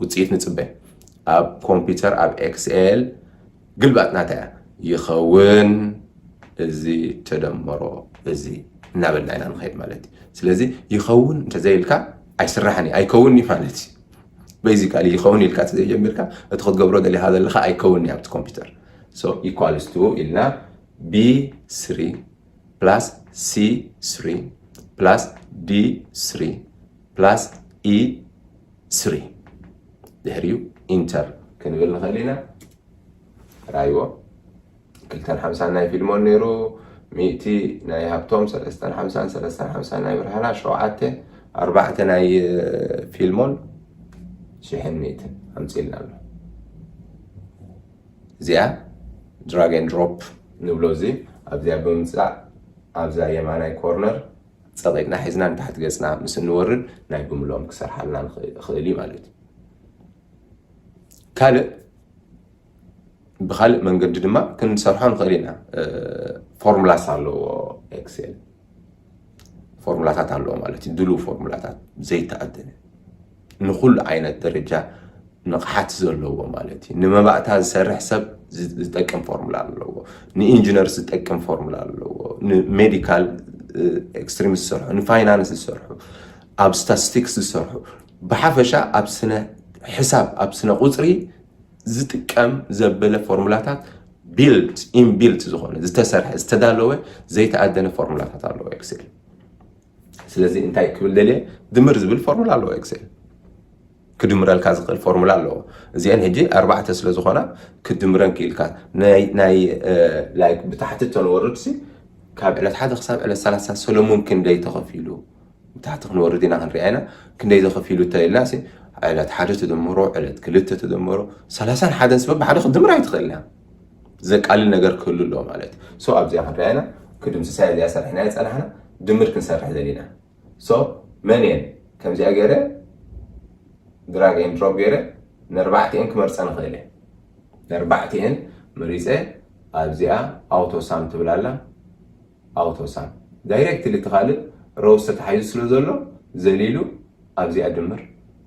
ውፅኢት ንፅበ። ኣብ ኮምፒውተር ኣብ ኤክስኤል ግልባጥ ናታ እያ ይኸውን እዚ ተደመሮ እዚ እናበልና ኢና ንኸይድ ማለት እዩ። ስለዚ ይኸውን እንተዘይልካ ኣይስራሕን እዩ ኣይከውን እዩ ማለት እዩ። ቤዚካሊ ይኸውን ኢልካ ተዘይጀሚርካ እቲ ክትገብሮ ደሊኻ ዘለኻ ኣይከውን እዩ ኣብቲ ኮምፒውተር። ኢኳልስቱ ኢልና B three plus C three plus D three plus E three። ድሕሪኡ ኢንተር ክንብል ንኽእል ኢና። ራይዎ ክልተን ሓምሳን ናይ ፊልሞን ነይሩ፣ ሚእቲ ናይ ሃብቶም፣ ሰለስተን ሓምሳን ሰለስተን ሓምሳን ናይ ብርሃና፣ ሸውዓተ ኣርባዕተ ናይ ፊልሞን ሽሕን ሚእትን ኣምፅልና ኣሎ። እዚኣ ድራግ ኤንድ ድሮፕ ንብሎ። እዚ ኣብዚኣ ብምምፃእ ኣብዛ የማናይ ኮርነር ፀቒጥና ሒዝና ንታሕቲ ገፅና ምስ እንወርድ ናይ ብምሎም ክሰርሓልና ንኽእል እዩ ማለት እዩ። ካልእ ብካልእ መንገዲ ድማ ክንሰርሖ ንኽእል ኢና። ፎርሙላስ ኣለዎ ኤክሴል፣ ፎርሙላታት ኣለዎ ማለት እዩ። ድሉ ፎርሙላታት ዘይተኣደነ ንኩሉ ዓይነት ደረጃ ንቕሓት ዘለዎ ማለት እዩ። ንመባእታ ዝሰርሕ ሰብ ዝጠቅም ፎርሙላ ኣለዎ። ንኢንጂነር ዝጠቅም ፎርሙላ ኣለዎ። ንሜዲካል ኤክስትሪም ዝሰርሑ፣ ንፋይናንስ ዝሰርሑ፣ ኣብ ስታቲስቲክስ ዝሰርሑ፣ ብሓፈሻ ኣብ ስነ ሕሳብ፣ ኣብ ስነ ቁፅሪ ዝጥቀም ዘበለ ፎርሙላታት ቢልድ ኢንቢልት ዝኾነ ዝተሰርሐ ዝተዳለወ ዘይተኣደነ ፎርሙላታት ኣለዎ ኤክሴል። ስለዚ እንታይ ክብል ደልየ፣ ድምር ዝብል ፎርሙላ ኣለዎ ኤክሴል። ክድምረልካ ዝኽእል ፎርሙላ ኣለዎ። እዚአን ሕጂ ኣርባዕተ ስለ ዝኾና ክድምረን ክኢልካ ናይ ላይክ ብታሕቲ ተንወርድ ሲ ካብ ዕለት ሓደ ክሳብ ዕለት ሰላሳ ሰለሙን ክንደይ ተኸፊሉ ብታሕቲ ክንወርድ ኢና ክንሪኣ ኢና። ክንደይ ተኸፊሉ ተልና ሲ ዕለት ሓደ ትድምሮ ዕለት ክልተ ትድምሮ ሰላሳን ሓደን ስበብ ብሓደ ክትድምር ኣይትኽእልና። ዘቃልል ነገር ክህሉ ኣለዎ ማለት እዩ። ኣብዚኣ ክንሪኣ ኢና። ክድምስሳ እዚኣ ሰሪሕና ፀናሕና ድምር ክንሰርሕ ዘሊና። መን እየን ከምዚኣ ገይረ ድራግ ኤንድ ድሮፕ ገይረ ነርባዕቲኤን ክመርፀ ንኽእል እየ። ነርባዕቲኤን መሪፀ ኣብዚኣ ኣውቶ ሳም ትብላላ። ኣውቶ ሳም ዳይሬክትሊ እቲ ካልእ ሮው ዝተታሓይዙ ስለ ዘሎ ዘሊሉ ኣብዚኣ ድምር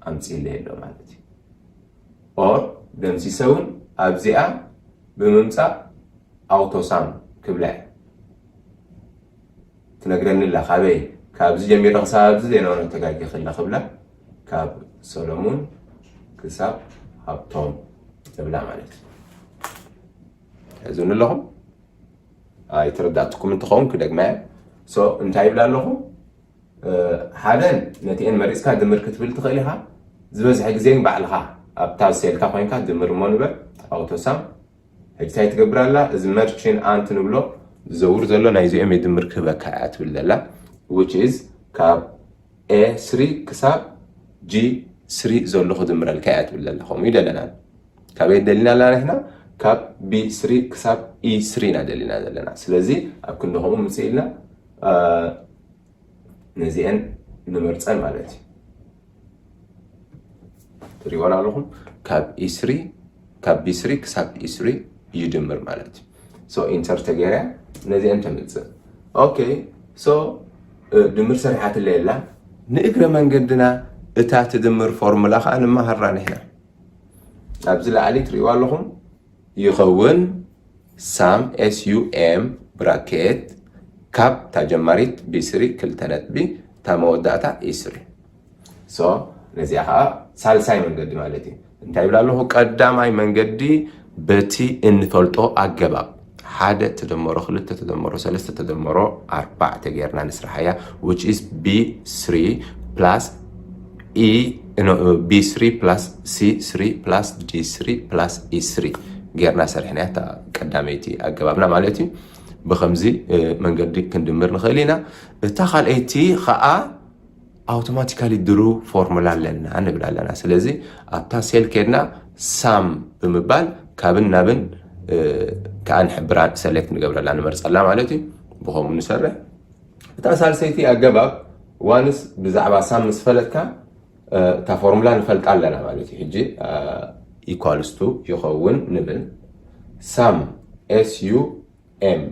ኣምፅኢለ የሎ ማለት እዩ። ኦር ደምሲሰ እውን ኣብዚኣ ብምምፃእ ኣውቶ ሳም ክብላ እየ። ትነግረኒ ኣላ ካበይ ካብዚ ጀሚረ ክሳብ ኣብዚ ዘይነበረ ተጋጊ ክላ ክብላ ካብ ሰሎሙን ክሳብ ሃብቶም እብላ ማለት እዩ። ሕዝኒ ኣለኹም ኣይተረዳእትኩም እንትኸውን ክደግማ እየ። እንታይ ይብላ ኣለኹ? ሓደን ነቲኤን መሪፅካ ድምር ክትብል ትኽእል ኢኻ። ዝበዝሐ ግዜ ግን ባዕልኻ ኣብታ ሴልካ ኮይንካ ድምር እሞ ንበር ኣውቶሳም ሕጂ እንታይ ትገብር ኣላ? እዚ መርችን ኣንት ንብሎ ዝዘውር ዘሎ ናይዚኦም የድምር ክህበካ እያ ትብል ዘላ which is ካብ ኤ ስሪ ክሳብ ጂ ስሪ ዘሎ ክድምረልካ እያ ትብል ዘላ። ከምኡ እዩ ደለና። ካበይ ደሊና ኣለና ንሕና? ካብ ቢ ስሪ ክሳብ ኢ ስሪ ኢና ደሊና ዘለና። ስለዚ ኣብ ክንዲ ከምኡ ምፅእ ኢልና ነዚአን ንመርፀን ማለት እዩ። ትሪእዎን ኣለኹም ካብ ኢ ስሪ ካብ ቢ ስሪ ክሳብ ኢ ስሪ ይድምር ማለት እዩ። ኢንተር ተገይራ ነዚአን ተምፅእ። ኦኬ ድምር ሰሪሓትለ የላ። ንእግረ መንገድና እታ ትድምር ፎርሙላ ከዓ ንመሃራ ንሕና። ኣብዚ ላዕሊ ትሪእዋ ኣለኹም ይኸውን ሳም ኤስዩኤም ብራኬት ካብ ታጀማሪት ቢ ስሪ ክልተ ነጥቢ እታ መወዳእታ ኢ ስሪ። ነዚኣ ከዓ ሳልሳይ መንገዲ ማለት እዩ። እንታይ ይብላ ኣለኹ? ቀዳማይ መንገዲ በቲ እንፈልጦ ኣገባብ ሓደ ተደመሮ ክልተ ተደመሮ ሰለስተ ተደመሮ ኣርባዕተ ጌርና ንስርሓያ which is ቢ ስሪ plus ኢ ቢ ስሪ plus ሲ ስሪ plus ዲ ስሪ plus ኢ ስሪ ጌርና ሰሪሕናያ እታ ቀዳመይቲ ኣገባብና ማለት እዩ። ብከምዚ መንገዲ ክንድምር ንኽእል ኢና። እታ ካልኣይቲ ከዓ ኣውቶማቲካሊ ድሩ ፎርሙላ ኣለና ንብል ኣለና። ስለዚ ኣብታ ሴል ከድና ሳም ብምባል ካብን ናብን ከዓ ንሕብራ ሰሌክት ንገብረላ ንመርፀላ ማለት እዩ። ብከምኡ ንሰርሕ። እታ ሳልሰይቲ ኣገባብ ዋንስ ብዛዕባ ሳም ምስ ፈለጥካ እታ ፎርሙላ ንፈልጣ ኣለና ማለት እዩ። ሕጂ ኢኳልስቱ ይኸውን ንብል ሳም ኤስ ዩ ኤም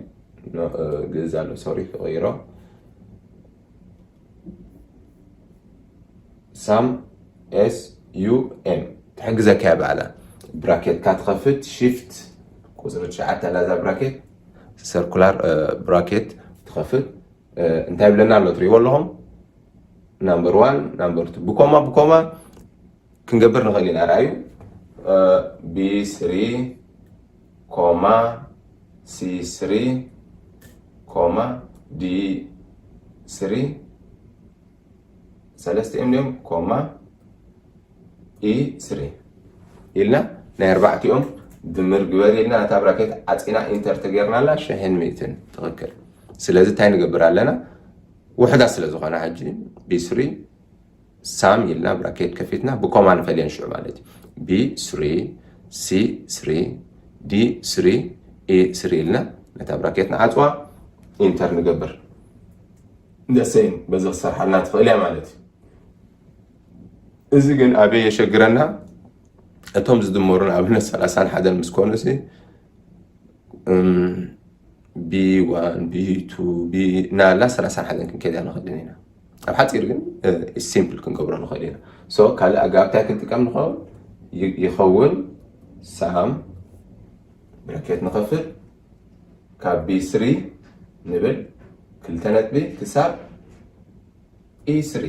ግእዝ ኣሎ ሶሪ ክቕይሮ ሳም ኤስ ዩ ኤም ትሕግዘካ እያ ባዕላ። ብራኬትካ ትኸፍት ሽፍት ቁፅሪ ትሽዓተ ኣላ እዛ ብራኬት ሰርኩላር ብራኬት ትኸፍት። እንታይ ብለና ኣሎ ትሪእዎ ኣለኹም? ናምበር ዋን ናምበር ቱ ብኮማ ብኮማ ክንገብር ንኽእል ኢና። ርኣዩ ቢ ስሪ ኮማ ሲ ስሪ ኮማ ዲ ስሪ ሰለስቲኦም ድዮም ኮማ ኢ ስሪ ኢልና ናይ ኣርባዕቲኦም ድምር ግበር ኢልና ነታ ብራኬት ዓፂና ኢንተር ተገይርናላ ሽሕን ሚእትን ትኽክል። ስለዚ እንታይ ንገብር ኣለና? ውሕዳት ስለ ዝኾነ ሕጂ ቢ ስሪ ሳም ኢልና ብራኬት ከፊትና ብኮማ ንፈልየን ሽዑ ማለት እዩ። ቢ ስሪ ሲ ስሪ ዲ ስሪ ኢ ስሪ ኢልና ነታ ብራኬት ንዓፅዋ ኢንተር ንገብር። ደሰይን በዚ ክሰርሓልና ትኽእል እያ ማለት እዩ። እዚ ግን ኣበይ የሸግረና? እቶም ዝድመሩ ንኣብነት ሰላሳን ሓደን ምስ ኮኑ ሲ ቢ ዋን ቢ ቱ ቢ ናላ ሰላሳን ሓደን ክንከይዳ ንኽእልን ኢና። ኣብ ሓፂር ግን ሲምፕል ክንገብሮ ንኽእል ኢና። ሶ ካልእ ኣጋብታይ ክንጥቀም ንኸውን ይ- ይኸውን ሳም ብረኬት ንኸፍል ካብ ቢ ስሪ ንብል ክልተ ነጥቢ ክሳብ ኢ ስሪ።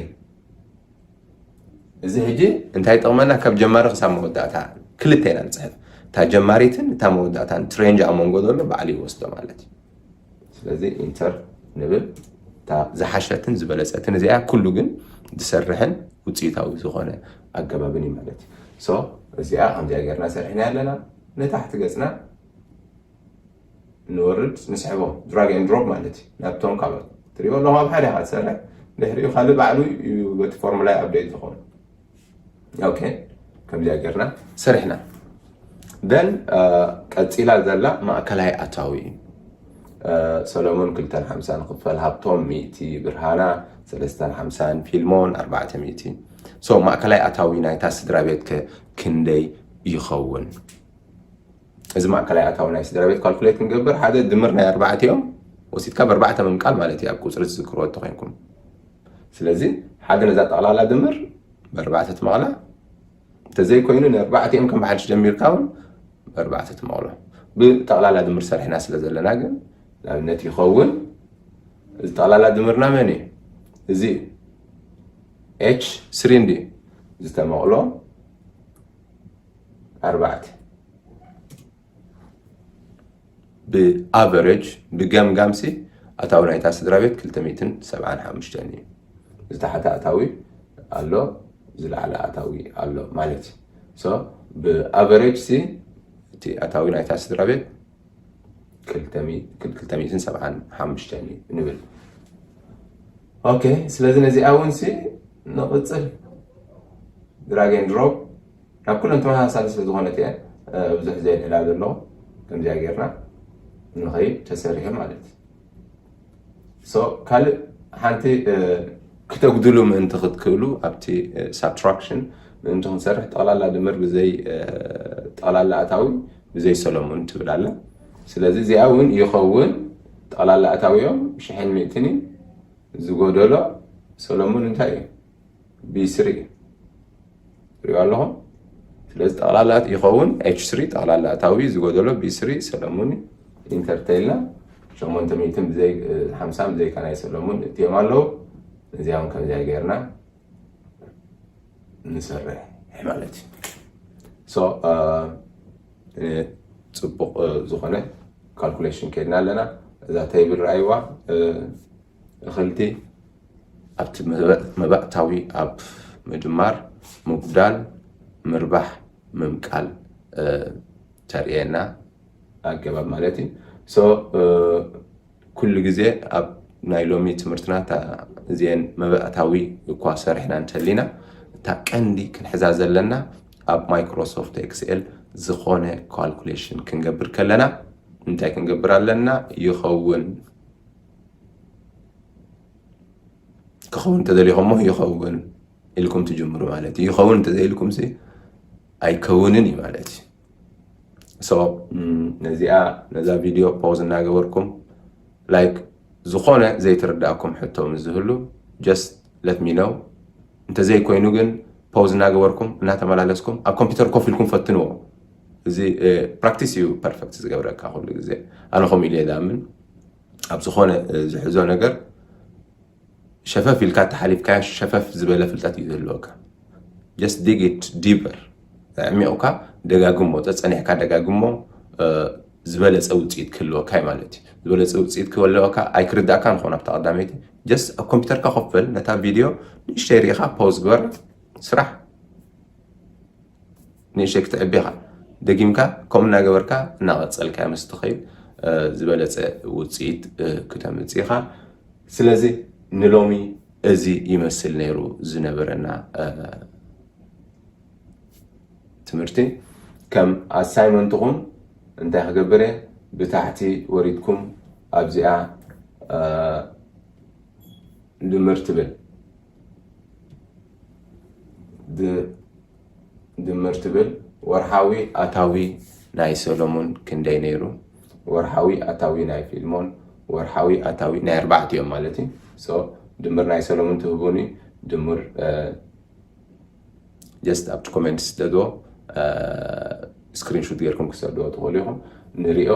እዚ ሕጂ እንታይ ይጠቕመና? ካብ ጀማሪ ክሳብ መወዳእታ ክልተ ኢና ንፅሕፍ። እታ ጀማሪትን እታ መወዳእታን ትሬንጅ ኣብ መንጎ ዘሎ ባዕሉ ይወስዶ ማለት እዩ። ስለዚ ኢንተር ንብል። እታ ዝሓሸትን ዝበለፀትን እዚኣ ኩሉ ግን ዝሰርሕን ውፅኢታዊ ዝኾነ ኣገባብን እዩ ማለት እዩ። ሶ እዚኣ ከምዚኣ ጌርና ሰሪሕና ኣለና። ንታሕቲ ገፅና ንወርድ ንስሕቦ ድራግ ኤንድ ድሮፕ ማለት እዩ። ናብቶም ካልኦት ትሪኦ ኣለኹም ኣብ ሓደ ኢኻ ትሰርሕ ድሕሪኡ ካልእ ባዕሉ እዩ በቲ ፎርሙላ ኣፕዴት ዝኾኑ። ኦኬ ከምዚኣ ጌርና ሰሪሕና። ደን ቀፂላ ዘላ ማእከላይ ኣታዊ እዩ። ሰሎሞን ክልተን ሓምሳን ክፈል ሃብቶም ሚእቲ ብርሃና ሰለስተን ሓምሳን ፊልሞን ኣርባዕተ ሚእቲ። ሶ ማእከላይ ኣታዊ ናይታ ስድራ ቤት ከ ክንደይ ይኸውን? እዚ ማእከላይ ኣታዊ ናይ ስድራ ቤት ካልኩሌት ክንገብር ሓደ ድምር ናይ ኣርባዕቲኦም ወሲድካ ብኣርባዕተ ምምቃል ማለት እዩ ኣብ ቁፅሪ ትዝክርዎ እንተኮይንኩም። ስለዚ ሓደ ነዛ ጠቕላላ ድምር ብኣርባዕተ ትመቕላ እንተዘይኮይኑ ንኣርባዕቲኦም ከም ብሓድሽ ደሚርካ እውን ብኣርባዕተ ትመቕሎ። ብጠቕላላ ድምር ሰሪሕና ስለ ዘለና ግን ንኣብነት ይኸውን እዚ ጠቕላላ ድምርና መን እዩ? እዚ ኤች ስሪ እንዲ ዝተመቕሎ ኣርባዕተ ብኣቨሬጅ ብገምጋም ሲ ኣታዊ ናይታ ስድራ ቤት ክልተ ሚእትን ሰብዓን ሓሙሽተን እዩ። ዝተሓተ ኣታዊ ኣሎ ዝለዓለ ኣታዊ ኣሎ ማለት እዩ። ሶ ብኣቨሬጅ ሲ እቲ ኣታዊ ናይታ ስድራ ቤት ክልተ ሚእትን ሰብዓን ሓሙሽተን እዩ ንብል። ኦኬ ስለዚ ነዚኣ እውን ሲ ንቕፅል ድራግ ኤንድ ድሮፕ ናብ ኩለን ተመሳሳሊ ስለ ዝኾነት እየ ብዙሕ ዘይልዕላ ዘሎ ከምዚኣ ጌርና ንኸይድ ተሰሪሑ ማለት እዩ። ሶ ካልእ ሓንቲ ክተጉድሉ ምእንቲ ክትክእሉ ኣብቲ ሳብትራክሽን ምእንቲ ክንሰርሕ ጠቕላላ ድምር ብዘይ ጠቕላላ ኣታዊ ብዘይ ሰሎሙን ትብል ኣላ። ስለዚ እዚኣ እውን ይኸውን ጠቕላላ ኣታዊኦም ሽሕን ሚእትን እዩ። ዝጎደሎ ሰሎሙን እንታይ እዩ? ቢ ስሪ እዩ። ትሪኦ ኣለኹም? ስለዚ ጠቕላላ ይኸውን ኤች ስሪ ጠቕላላ ኣታዊ ዝጎደሎ ቢ ስሪ ሰሎሙን ኢንተርቴልና ሸሞንተ ሚእትን ብዘይ ሓምሳ ብዘይካ ናይ ሰሎሙን እትዮም ኣለዉ። እዚኦም ከምዚኣ ጌርና ንሰርሕ ማለት እዩ። ሶ ፅቡቕ ዝኾነ ካልኩሌሽን ከድና ኣለና። እዛ ተይብል ረኣይዋ እኽልቲ ኣብቲ መባእታዊ ኣብ ምድማር ምጉዳል ምርባሕ ምምቃል ተርእየና ኣገባብ ማለት እዩ። ሶ ኩሉ ግዜ ኣብ ናይ ሎሚ ትምህርትና እዚአን መባእታዊ እኳ ሰሪሕና እንተሊና እታ ቀንዲ ክንሕዛ ዘለና ኣብ ማይክሮሶፍት ኤክስኤል ዝኾነ ካልኩሌሽን ክንገብር ከለና እንታይ ክንገብር ኣለና? ይኸውን ክኸውን እንተደሊኹሞ ይኸውን ኢልኩም ትጅምሩ ማለት እዩ። ይኸውን እንተዘይልኩም ሲ ኣይከውንን እዩ ማለት እዩ። ሶ ነዚኣ ነዛ ቪድዮ ፖዝ እናገበርኩም ላይክ ዝኾነ ዘይትርዳእኩም ሕቶ ምስ ዝህሉ just let me know። እንተዘይኮይኑ ግን ፖዝ እናገበርኩም እናተመላለስኩም ኣብ ኮምፒውተር ኮፍ ኢልኩም ፈትንዎ። እዚ ፕራክቲስ እዩ ፐርፌክት ዝገብረካ ኩሉ ግዜ። ኣነ ከምኡ ኢለ እየ ዝኣምን። ኣብ ዝኾነ ዝሕዞ ነገር ሸፈፍ ኢልካ ተሓሊፍካዮ ሸፈፍ ዝበለ ፍልጠት እዩ ዝህልወካ። Just dig it deeper። ኣዕሚቑካ ደጋግሞ፣ ጸጸኒሕካ ደጋግሞ። ዝበለፀ ውፅኢት ክህልወካ እዩ ማለት እዩ። ዝበለፀ ውፅኢት ክህልወካ ኣይክርዳእካ ንኾን ኣብታ ቀዳመይቲ just ኣብ ኮምፒውተርካ ኮፍ በል፣ ነታ ቪድዮ ንእሽተይ ርኢኻ ፖዝ ግበር፣ ስራሕ ንእሽተይ ክትዕቢ ኢኻ። ደጊምካ ከምኡ እናገበርካ እናቐፀልካ ምስ ትኸይድ ዝበለፀ ውፅኢት ክተምፅእ ኢኻ። ስለዚ ንሎሚ እዚ ይመስል ነይሩ ዝነበረና ትምህርቲ። ከም ኣሳይመንትኹም እንታይ ክገብር እየ? ብታሕቲ ወሪድኩም ኣብዚኣ ድምር ትብል ድምር ትብል ወርሓዊ ኣታዊ ናይ ሰሎሙን ክንደይ ነይሩ? ወርሓዊ ኣታዊ ናይ ፊልሞን፣ ወርሓዊ ኣታዊ ናይ ኣርባዕቲኦም ማለት እዩ። ድምር ናይ ሰሎሙን ትህቡኒ፣ ድምር just ኣብቲ ኮሜንት ስደድዎ፣ ስክሪንሹት ጌርኩም ክሰድዎ ትኽእሉ ኢኹም። ንሪኦ።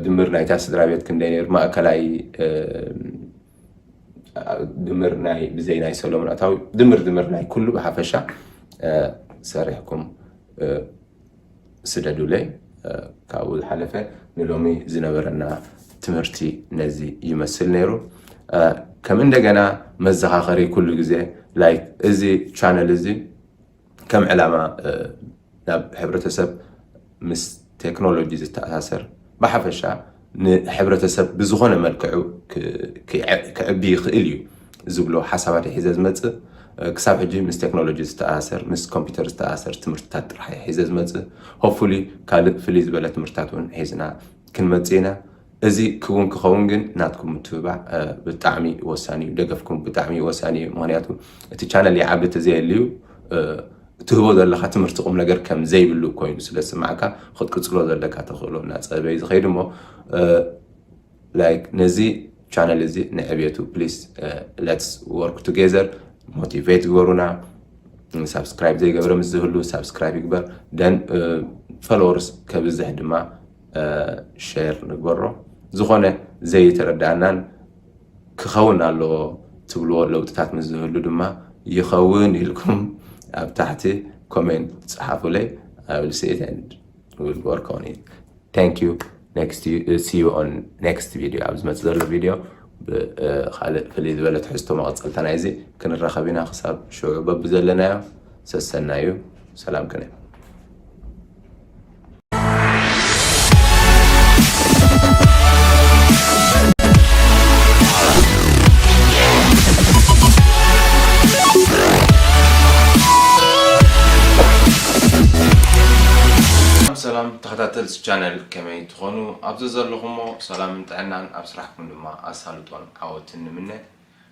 ድምር ናይታ ስድራ ቤት ክንደይ ነይሩ? ማእከላይ ድምር ናይ ብዘይ ናይ ሰሎሙን ኣታዊ ድምር ድምር ናይ ኩሉ ብሓፈሻ ሰሪሕኩም ስደዱለይ። ካብኡ ዝሓለፈ ንሎሚ ዝነበረና ትምህርቲ ነዚ ይመስል ነይሩ። ከም እንደገና መዘኻኸሪ ኩሉ ግዜ ላይክ እዚ ቻነል እዚ ከም ዕላማ ናብ ሕብረተሰብ ምስ ቴክኖሎጂ ዝተኣሳሰር ብሓፈሻ ንሕብረተሰብ ብዝኾነ መልክዑ ክዕቢ ይኽእል እዩ ዝብሎ ሓሳባት ሒዘ ዝመፅእ። ክሳብ ሕጂ ምስ ቴክኖሎጂ ዝተኣሳሰር፣ ምስ ኮምፒውተር ዝተኣሳሰር ትምህርትታት ጥራሕ ሒዘ ዝመፅእ። ሆፉሊ ካልእ ፍልይ ዝበለ ትምህርትታት እውን ሒዝና ክንመፅእ ኢና። እዚ ክውን ክኸውን ግን ናትኩም ምትብባዕ ብጣዕሚ ወሳኒ እዩ። ደገፍኩም ብጣዕሚ ወሳኒ እዩ። ምክንያቱ እቲ ቻነል ይዓቢ ተዘየልዩ ትህቦ ዘለካ ትምህርቲ ቁም ነገር ከም ዘይብሉ ኮይኑ ስለ ዝስማዕካ ክትቅፅሎ ዘለካ ተኽእሎ እናፀበ እዩ ዝኸይድ እሞ ላይክ ነዚ ቻነል እዚ ንዕብየቱ please let's work together። ሞቲቬት ግበሩና። ሳብስክራይብ ዘይገበረ ምስ ዝህሉ ሳብስክራይብ ይግበር። ደን ፎሎወርስ ከብዝሕ ድማ ሼር ንግበሮ። ዝኾነ ዘይተረዳእናን ክኸውን ኣለዎ ትብልዎ ለውጥታት ምስ ዝህሉ ድማ ይኸውን ኢልኩም ኣብ ታሕቲ ኮሜንት ጸሓፉለይ። I will see it and we'll work on it. Thank you. Next you, see you on next video. ኣብ ዝመጽእ ዘሎ ቪድዮ ብኻልእ ፍልይ ዝበለ ትሕዝቶ መቐጸልታ ናይዚ ክንራኸብ ኢና። ክሳብ ሽዑ በብዘለናዮ ሰሰናዩ። ሰላም ከነ ሰላም ተኸታተልቲ ቻነል ከመይ ትኾኑ? ኣብዚ ዘለኹሞ ሰላምን ጥዕናን ኣብ ስራሕኩም ድማ ኣሳልጦን ዓወትን ንምነ።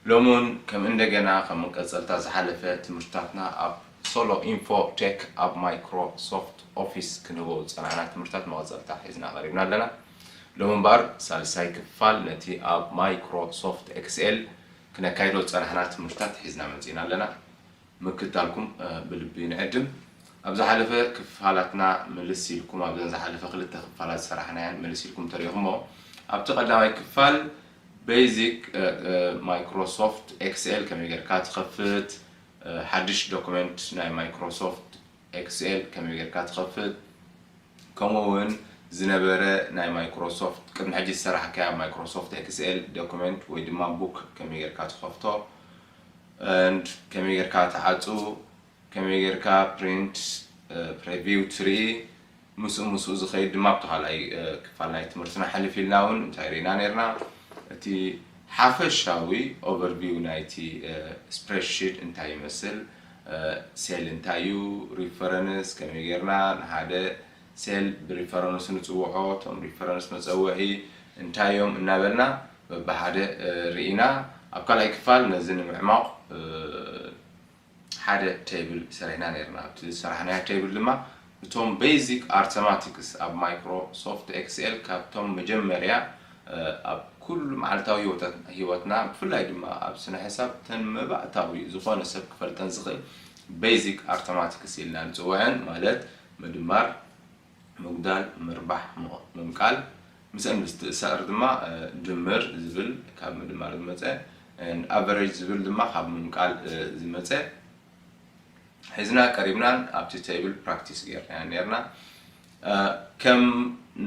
ሎሚ እውን ከም እንደገና ከም መቀጸልታ ዝሓለፈ ትምህርትታትና ኣብ ሶሎ ኢንፎ ቴክ ኣብ ማይክሮሶፍት ኦፊስ ክንህቦ ዝጸናሕና ትምህርትታት መቐጸልታ ሒዝና ቀሪብና ኣለና። ሎሚ እምበኣር ሳልሳይ ክፋል ነቲ ኣብ ማይክሮሶፍት ኤክስኤል ክነካይዶ ዝጸናሕና ትምህርትታት ሒዝና መጺእና ኣለና። ምክታልኩም ብልቢ ንዕድም። ኣብ ዝሓለፈ ክፋላትና ምልስ ኢልኩም ኣብዘን ዝሓለፈ ክልተ ክፋላት ዝሰራሕናያን ምልስ ኢልኩም ተሪእኹሞ። ኣብቲ ቀዳማይ ክፋል ቤዚክ ማይክሮሶፍት ኤክስኤል ከመይ ጌርካ ትኸፍት፣ ሓድሽ ዶክመንት ናይ ማይክሮሶፍት ኤክስኤል ከመይ ጌርካ ትኸፍት፣ ከምኡ እውን ዝነበረ ናይ ማይክሮሶፍት ቅድሚ ሕጂ ዝሰራሕካዮ ኣብ ማይክሮሶፍት ኤክስኤል ዶክመንት ወይ ድማ ቡክ ከመይ ጌርካ ትኸፍቶ፣ and ከመይ ጌርካ ትዓፁ፣ ከመይ ጌርካ ፕሪንት ፕሪቪው ትርኢ፣ ምስኡ ምስኡ ዝኸይድ ድማ ኣብቲ ካልኣይ ክፋል ናይ ትምህርትና ሕልፍ ኢልና እውን እንታይ ርኢና ነርና? እቲ ሓፈሻዊ ኦቨርቪው ናይቲ ስፕሬድሺት እንታይ ይመስል፣ ሴል እንታይ እዩ፣ ሪፈረንስ ከመይ ጌርና ንሓደ ሴል ብሪፈረንስ ንፅውዖ፣ እቶም ሪፈረንስ መፀውዒ እንታይ እዮም እናበልና በብሓደ ርኢና። ኣብ ካልኣይ ክፋል ነዚ ንምዕማቕ ሓደ ቴብል ሰሪሕና ነርና። ኣብቲ ዝሰራሕናዮ ቴብል ድማ እቶም ቤዚክ ኣርተማቲክስ ኣብ ማይክሮሶፍት ኤክስኤል ካብቶም መጀመርያ ኣብ ኩሉ መዓልታዊ ህይወትና ብፍላይ ድማ ኣብ ስነ ሕሳብ ተን መባእታዊ ዝኾነ ሰብ ክፈልጠን ዝኽእል ቤዚክ ኣርተማቲክስ ኢልና ንፅውዐን ማለት ምድማር፣ ምጉዳል፣ ምርባሕ፣ ምምቃል ምስአን ምስ ትእሳእር ድማ ድምር ዝብል ካብ ምድማር ዝመፀ ኣቨሬጅ ዝብል ድማ ካብ ምምቃል ዝመፀ ሒዝና ቀሪብናን ኣብቲ ቴብል ፕራክቲስ ጌርናዮ ኔርና። ከም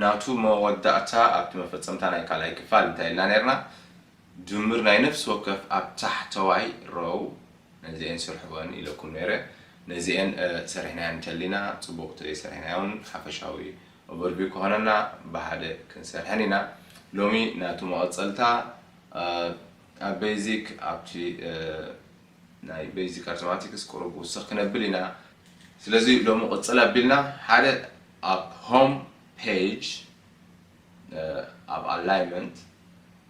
ናቱ መወዳእታ ኣብቲ መፈጸምታ ናይ ካልኣይ ክፋል እንታይ ኢልና ነርና? ድምር ናይ ነፍሲ ወከፍ ኣብ ታሕተዋይ ሮው ነዚኤን ስርሕወን ኢለኩም ነይረ። ነዚኤን ሰሪሕናዮ እንተሊና ጽቡቕ፣ ተዘይሰሪሕናዮ እውን ሓፈሻዊ ኦቨርቪው ክኾነና ብሓደ ክንሰርሐን ኢና። ሎሚ ናቱ መቐጸልታ ኣብ ቤዚክ ኣብቲ ናይ ቤዚክ ኣርትማቲክስ ቁሩብ ውስኽ ክነብል ኢና። ስለዚ ሎሚ ቅጽል ኣቢልና ሓደ ኣብ ሆም ፔጅ ኣብ ኣላይመንት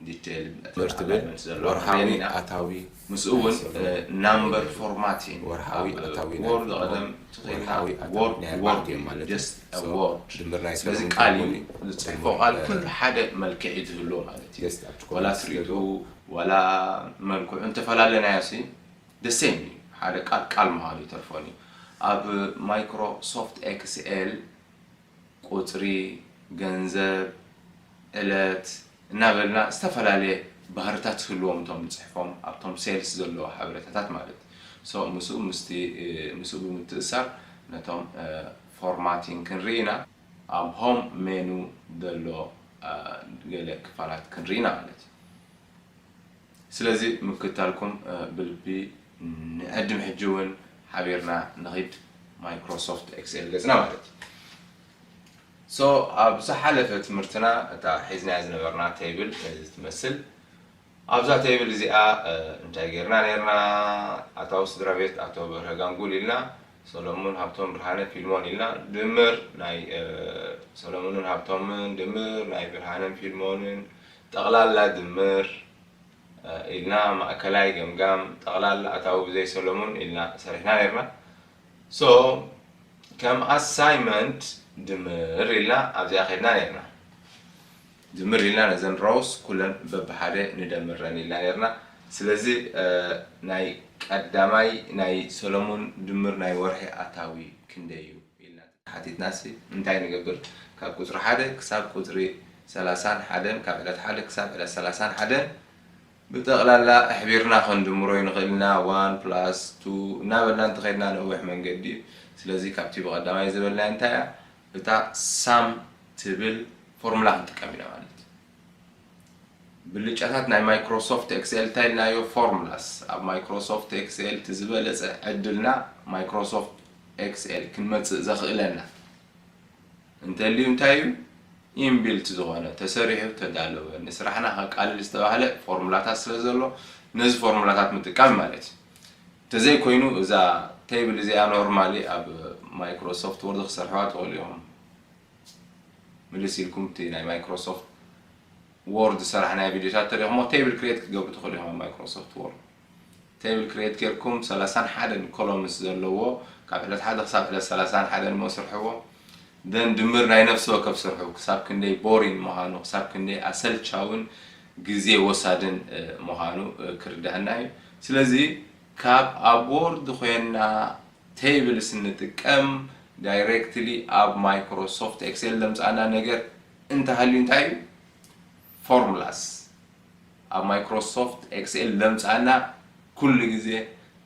ዲቴይል ትምህርቲ ብል ኣላይመንት ዘለዎ ወርሃዊ ኣታዊ ምስኡ እውን ናምበር ፎርማቲንግ ወርሃዊ ኣታዊ ወርድ ቀደም ወርድ ወርድ ድምር ናይ ስለዚ ቃል እዩ ዝፅሕፎ ቃል ኩሉ ሓደ መልክዕ እዩ ዝህልዎ ማለት እዩ። ዋላ ትርኢቱ ዋላ መልክዑ እንተፈላለናዮ ሲ ደሴም እዩ። ሓደ ቃል ቃል ምዃኑ ይተርፎን እዩ። ኣብ ማይክሮሶፍት ኤክስኤል ቁፅሪ፣ ገንዘብ፣ ዕለት እናበልና ዝተፈላለየ ባህርታት ዝህልዎም እቶም ንፅሕፎም ኣብቶም ሴልስ ዘለዎ ሓበሬታታት ማለት ሶ ምስኡ ምስቲ ምስኡ ብምትእሳር ነቶም ፎርማቲንግ ክንርኢ ኢና። ኣብ ሆም ሜኑ ዘሎ ገለ ክፋላት ክንርኢ ኢና ማለት እዩ። ስለዚ ምክታልኩም ብልቢ ንዕድም ሕጂ እውን ሓቢርና ንኺድ ማይክሮሶፍት ኤክስኤል ገጽና ማለት እዩ። ሶ ኣብ ዝሓለፈ ትምህርትና እታ ሒዝናያ ዝነበርና ቴብል እዚ ትመስል። ኣብዛ ቴብል እዚኣ እንታይ ጌርና ነርና? ኣታዊ ስድራ ቤት ኣቶ በርሀ ጋንጉል ኢልና፣ ሰሎሙን ሃብቶም ብርሃነ ፊልሞን ኢልና፣ ድምር ናይ ሰሎሙንን ሃብቶምን ድምር ናይ ብርሃነን ፊልሞንን ጠቕላላ ድምር ኢልና ማእከላይ ገምጋም ጠቕላላ ኣታዊ ብዘይ ሰሎሙን ኢልና ሰሪሕና ነርና። ሶ ከም ኣሳይመንት ድምር ኢልና ኣብዚኣ ከድና ነርና። ድምር ኢልና ነዘን ሮውስ ኩለን በብሓደ ንደምረን ኢልና ነርና። ስለዚ ናይ ቀዳማይ ናይ ሰሎሙን ድምር ናይ ወርሒ ኣታዊ ክንደይ እዩ ኢልና ሓቲትናሲ እንታይ ንገብር? ካብ ቁፅሪ ሓደ ክሳብ ቁፅሪ ሰላሳን ሓደን ካብ ዕለት ሓደ ክሳብ ዕለት ሰላሳን ሓደን ብጠቕላላ ኣሕቢርና ከንድምሮ ይንኽእል ኢና። ዋን ፕላስ ቱ እናበልና እንተኸድና ነዊሕ መንገዲ እዩ። ስለዚ ካብቲ ብቐዳማይ ዝበልናዮ እንታይ እያ? እታ ሳም ትብል ፎርሙላ ክንጥቀም ኢና ማለት እዩ። ብልጫታት ናይ ማይክሮሶፍት ኤክስኤል እንታይ ኢልናዮ? ፎርሙላስ። ኣብ ማይክሮሶፍት ኤክስኤል እቲ ዝበለፀ ዕድልና ማይክሮሶፍት ኤክስኤል ክንመፅእ ዘኽእለና እንተልዩ እንታይ እዩ? ኢንቢልት ዝኾነ ተሰሪሑ ተዳለወ ንስራሕና ከቃልል ዝተባህለ ፎርሙላታት ስለ ዘሎ ነዚ ፎርሙላታት ምጥቃም ማለት እዩ። እንተዘይኮይኑ እዛ ቴብል እዚኣ ኖርማሊ ኣብ ማይክሮሶፍት ወርድ ክሰርሕዋ ትኽእሉ እዮም። ምልስ ኢልኩም እቲ ናይ ማይክሮሶፍት ወርድ ዝሰራሕናዮ ቪድዮታት ተሪኹሞ ቴብል ክሬት ክትገብሩ ትኽእሉ ኢኹም ኣብ ማይክሮሶፍት ወርድ። ቴብል ክሬት ጌርኩም ሰላሳን ሓደን ኮሎምስ ዘለዎ ካብ ዕለት ሓደ ክሳብ ዕለት ሰላሳን ሓደን እሞ ስርሕዎ። ደን ድምር ናይ ነፍሲ ወከፍ ስርሑ ክሳብ ክንደይ ቦሪን ምዃኑ ክሳብ ክንደይ ኣሰልቻውን ግዜ ወሳድን ምዃኑ ክርዳእና እዩ። ስለዚ ካብ ኣብ ወርድ ኮይና ቴብልስ እንጥቀም ዳይሬክትሊ ኣብ ማይክሮሶፍት ኤክሴል ለምፃና ነገር እንተሃልዩ እንታይ እዩ? ፎርሙላስ ኣብ ማይክሮሶፍት ኤክስኤል ለምፃና ኩሉ ግዜ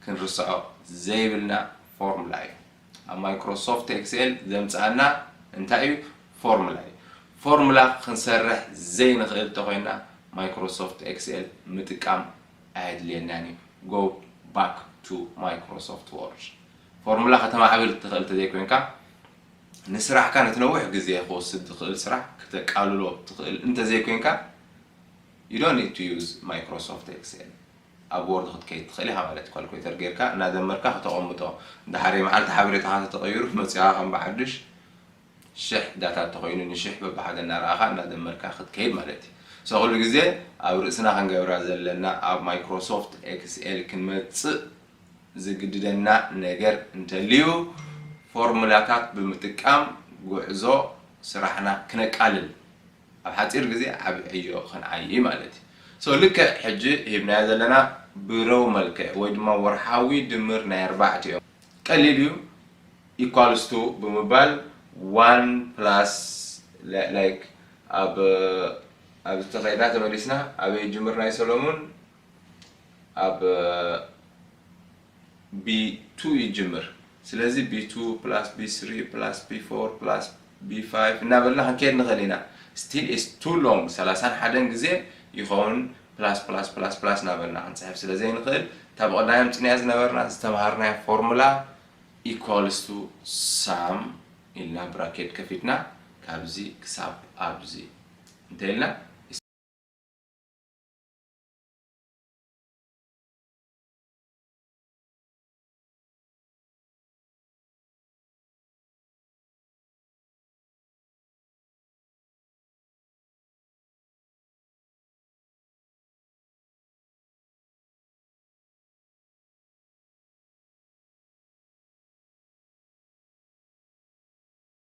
ክንርስዖ ዘይብልና ፎርሙላ እዩ። ኣብ ማይክሮሶፍት ኤክስኤል ዘምፃና እንታይ እዩ? ፎርሙላ እዩ። ፎርሙላ ክንሰርሕ ዘይንኽእል እንተኮይና ማይክሮሶፍት ኤክስኤል ምጥቃም ኣየድልየናን እዩ። Go back to Microsoft Word። ፎርሙላ ከተማዕብል ትኽእል እንተዘይኮይንካ ንስራሕካ ነቲ ነዊሕ ግዜ ክወስድ ዝኽእል ስራሕ ክተቃልሎ ትኽእል እንተዘይኮይንካ you don't need to use Microsoft Excel። ኣብ ወርድ ክትከይድ ትኽእል ኢኻ ማለት ካልኩሌተር ጌርካ እናደመርካ ከተቐምጦ። እንድሓር መዓልቲ ሓበሬታኻ ተተቐይሩ መፂኻ ከም ብሓዱሽ ሽሕ ዳታ እንተኾይኑ ንሽሕ በብሓደ እናረኣኻ እናደመርካ ክትከይድ ማለት እዩ። ሶ ኩሉ ግዜ ኣብ ርእስና ክንገብራ ዘለና ኣብ ማይክሮሶፍት ኤክስኤል ክንመፅእ ዝግድደና ነገር እንተልዩ ፎርሙላታት ብምጥቃም ጉዕዞ ስራሕና ክነቃልል ኣብ ሓፂር ግዜ ዓቢ ዕዮ ክንዓይ ማለት እዩ። ሶ ልክዕ ሕጂ ሂብናዮ ዘለና ብረው መልክዕ ወይ ድማ ወርሓዊ ድምር ናይ ኣርባዕቲኦም ቀሊል እዩ ኢኳልስ ቱ ብምባል ዋን ፕላስ ላይክ ኣብ ኣብ ዝተኸይዳ ተመሊስና ኣበይ ጅምር ናይ ሰሎሙን ኣብ ቢ ቱ ይጅምር። ስለዚ ቢ ቱ ፕላስ ቢ ስሪ ፕላስ ቢ ፎር ፕላስ b5 እናበልና ክንከይድ ንኽእል ኢና። Still is too long። ሰላሳን ሓደን ግዜ ይኸውን። ፕላስ ፕላስ ፕላስ ፕላስ እናበልና ክንፅሕፍ ስለ ዘይንኽእል፣ እታ ብቐዳሚ ኣምፂናያ ዝነበርና ዝተምሃርናዮ ፎርሙላ equals to sum ኢልና ብራኬት ከፊትና ካብዚ ክሳብ ኣብዚ እንተ ኢልና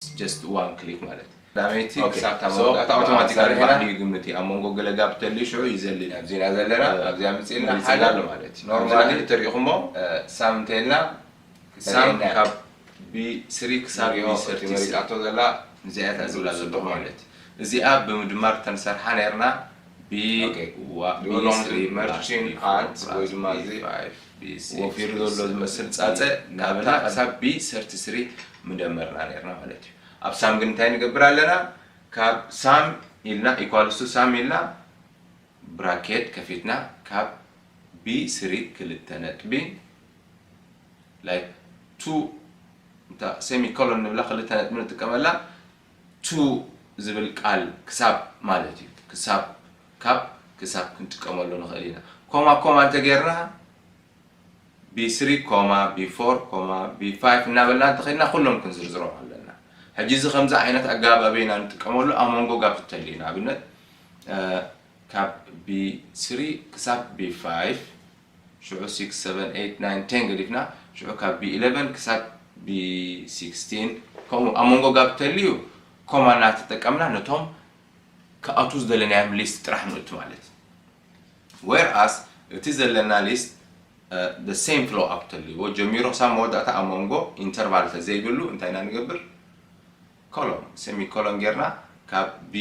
just one click ማለት እዩ። ቀዳመይቲ okay፣ ክሳብ እታ so መወዳእታ ኣውቶማቲካሊ ኣንሳር ባዕሉ ይግምት እዩ። ኣብ መንጎ ገለ ጋፕ ተልዩ ሽዑ ይዘልል እዩ። ኣብዚ ኢና ዘለና፣ እ፣ ኣብዚ ኣምፅእና መሪፅና ሓደ ኣሎ ማለት እዩ። ኖርማሊ ኣብዚ ተሪእኹሞ፣ እ፣ ሳም እንተልና ሳም ተሪእና ካብ ቢ ስሪ ክሳብ ንሪኦ ቢ ሰርቲ እቲ መሪፃቶ ዘላ እዚኣ እያ ትብላ ዘለኹ ማለት እዩ። እዚኣ ብምድማር ተንሰርሓ ነርና ቢ okay፣ ዋ- ቢ ስሪ ፕላስ መርችን ቢ ፎር ኣንት ፕላስ ወይ ድማ ቢ እዚ ፋይቭ ቢ ሲክስ ወፊሩ ቢ ዘሎ ዝመስል ፃፀ ናብና ክሳብ ቢ ሰርቲ ስሪ ምደመርና ነርና ማለት እዩ። ኣብ ሳም ግን እንታይ ንገብር ኣለና? ካብ ሳም ኢልና ኢኳልስ ቱ ሳም ኢልና ብራኬት ከፊትና ካብ ቢ ስሪ ክልተ ነጥቢ ላይክ ቱ እንታ ሴሚኮሎን ንብላ ክልተ ነጥቢ ንጥቀመላ ቱ ዝብል ቃል ክሳብ ማለት እዩ። ክሳብ ካብ ክሳብ ክንጥቀመሉ ንኽእል ኢና። ኮማ ኮማ እንተጌርና ቢ ስሪ ኮማ ቢ ፎር ኮማ ቢ ፋይቭ እናበልና እንተኸድና ኩሎም ክንዝርዝሮም ኣለና። ሕጂ እዚ ከምዚ ዓይነት ኣገባብ ኣበይ ኢና ንጥቀመሉ? ኣብ መንጎ ጋፕ እንተልዩ ንኣብነት ካብ ቢ ስሪ ክሳብ ቢ ፋይቭ ሽዑ ሲክስ ሰቨን ኤይት ናይን ቴን ገዲፍና ሽዑ ካብ ቢ ኢለቨን ክሳብ ቢ ሲክስቲን ከምኡ ኣብ መንጎ ጋፕ ተልዩ ኮማ እናተጠቀምና ነቶም ክኣቱ ዝደለናዮም ሊስት ጥራሕ ንእቱ ማለት እዩ። Whereas እቲ ዘለና ሊስት the same flow up ተልይዎ ጀሚሩ ክሳብ መወዳእታ ኣብ መንጎ ኢንተርቫል ተዘይብሉ እንታይ ኢና ንገብር? ኮሎም ሴሚ ኮሎን ጌርና ካብ ቢ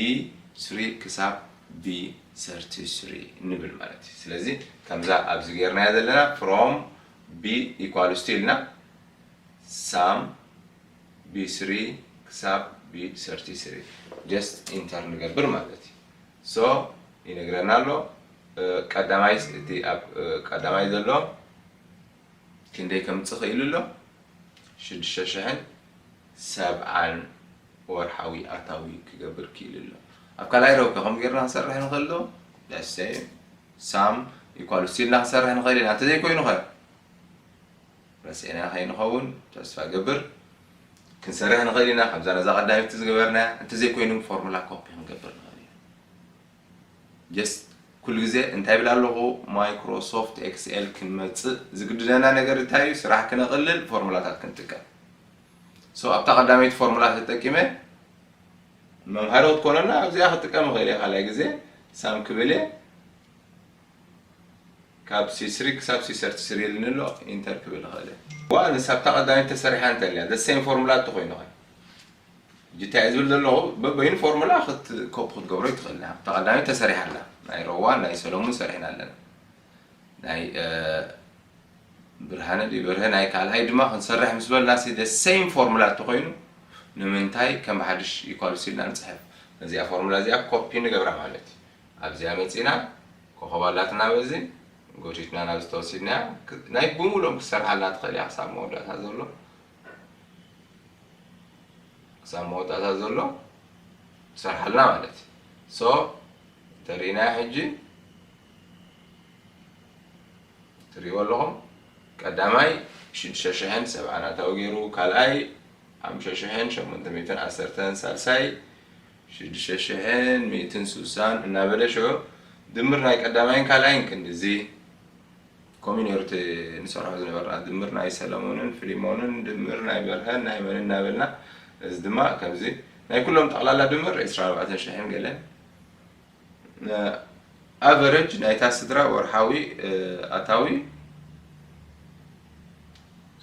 ስሪ ክሳብ ቢ ሰርቲ ስሪ ንብል ማለት እዩ። ስለዚ ከምዛ ኣብዚ ጌርናያ ዘለና from b equals to ኢልና ሳም ቢ ስሪ ክሳብ ቢ ሰርቲ ስሪ just ኢንተር ንገብር ማለት እዩ። So ይነግረና ኣሎ ቀዳማይ እቲ ኣብ ቀዳማይ ዘሎ ክንደይ ከምፅእ ክኢሉ ኣሎ? ሽዱሽተ ሽሕን ሰብዓን ወርሓዊ ኣታዊ ክገብር ክኢሉ ኣሎ። ኣብ ካልኣይ ረብከ ከም ጌርና ክንሰርሕ ንኽእል ዶ? ደሰ ሳም ኢኳል ሲልና ክንሰርሕ ንኽእል ኢና። እንተዘይኮይኑ ኸ ረስዕና ከይንኸውን ተስፋ ገብር። ክንሰርሕ ንኽእል ኢና። ከምዛ ነዛ ቀዳሚት ዝገበርና እንተዘይኮይኑ ፎርሙላ ኮፒ ክንገብር ንኽእል ኢና። ጀስት ኩሉ ግዜ እንታይ ብል ኣለኹ ማይክሮሶፍት ኤክስኤል ክንመጽእ ዝግድደና ነገር እንታይ እዩ? ስራሕ ክነቕልል ፎርሙላታት ክንጥቀም። So ኣብታ ቀዳመይቲ ፎርሙላ ተጠቂመ መምሃሪ ክትኮነና ኣብዚኣ ክጥቀም እኽእል እየ። ካልኣይ ግዜ ሳም ክብል እየ ካብ ሲ ስሪ ክሳብ ሲ ሰርቲ ስሪ ኢልኒ ኣሎ ኢንተር ክብል እኽእል እየ። ዋ ንሳ ኣብታ ቀዳመይቲ ተሰሪሓ እንተልያ the same ፎርሙላ እንተኮይኑ ኸ ሕጂ እንታይ ዝብል ዘለኹ በበይኑ ፎርሙላ ክት ኮፕ ክትገብሮ ይትኽእል። ኣብታ ቀዳመይቲ ተሰሪሓ ኣላ ናይ ረዋን ናይ ሰሎሙን ሰሪሕና ኣለና ናይ ብርሃነ ድዩ በርሀ ናይ ካልኣይ ድማ ክንሰርሕ ምስ በልና ሲ the same ፎርሙላ እንተኮይኑ ንምንታይ ከም ሓድሽ ኢኳልስ ኢልና ንፅሕፍ? ነዚኣ ፎርሙላ እዚኣ ኮፒ ንገብራ ማለት እዩ። ኣብዚኣ መፂና ኮኸብ ኣላትና በዚ ጎቲትና ናብ ዝተወሲድና ናይ ብምሎም ክሰርሓልና ትኽእል እያ ክሳብ መወዳእታ ዘሎ ክሳብ መወዳእታ ዘሎ ክሰርሓልና ማለት እዩ። So እንተሪእናዮ ሕጂ ትሪእዎ ኣለኹም። ቀዳማይ ሽዱሽተ ሽሕን ሰብዓን ኣታዊ ገይሩ፣ ካልኣይ ሓሙሽተ ሽሕን ሸሞንተ ሚእትን ዓሰርተን፣ ሳልሳይ ሽዱሽተ ሽሕን ሚእትን ስሳን እናበለ ሽዑ ድምር ናይ ቀዳማይን ካልኣይን ክንድዚ ከምኡ ነይሩ እቲ ንሰርሖ ዝነበርና ድምር ናይ ሰለሞንን ፊሊሞንን ድምር ናይ በርሀን ናይ መንን እናበልና እዚ ድማ ከምዚ ናይ ኩሎም ጠቕላላ ድምር ዕስራን ኣርባዕተን ሽሕን ገለን ኣቨረጅ ናይታ ስድራ ወርሓዊ ኣታዊ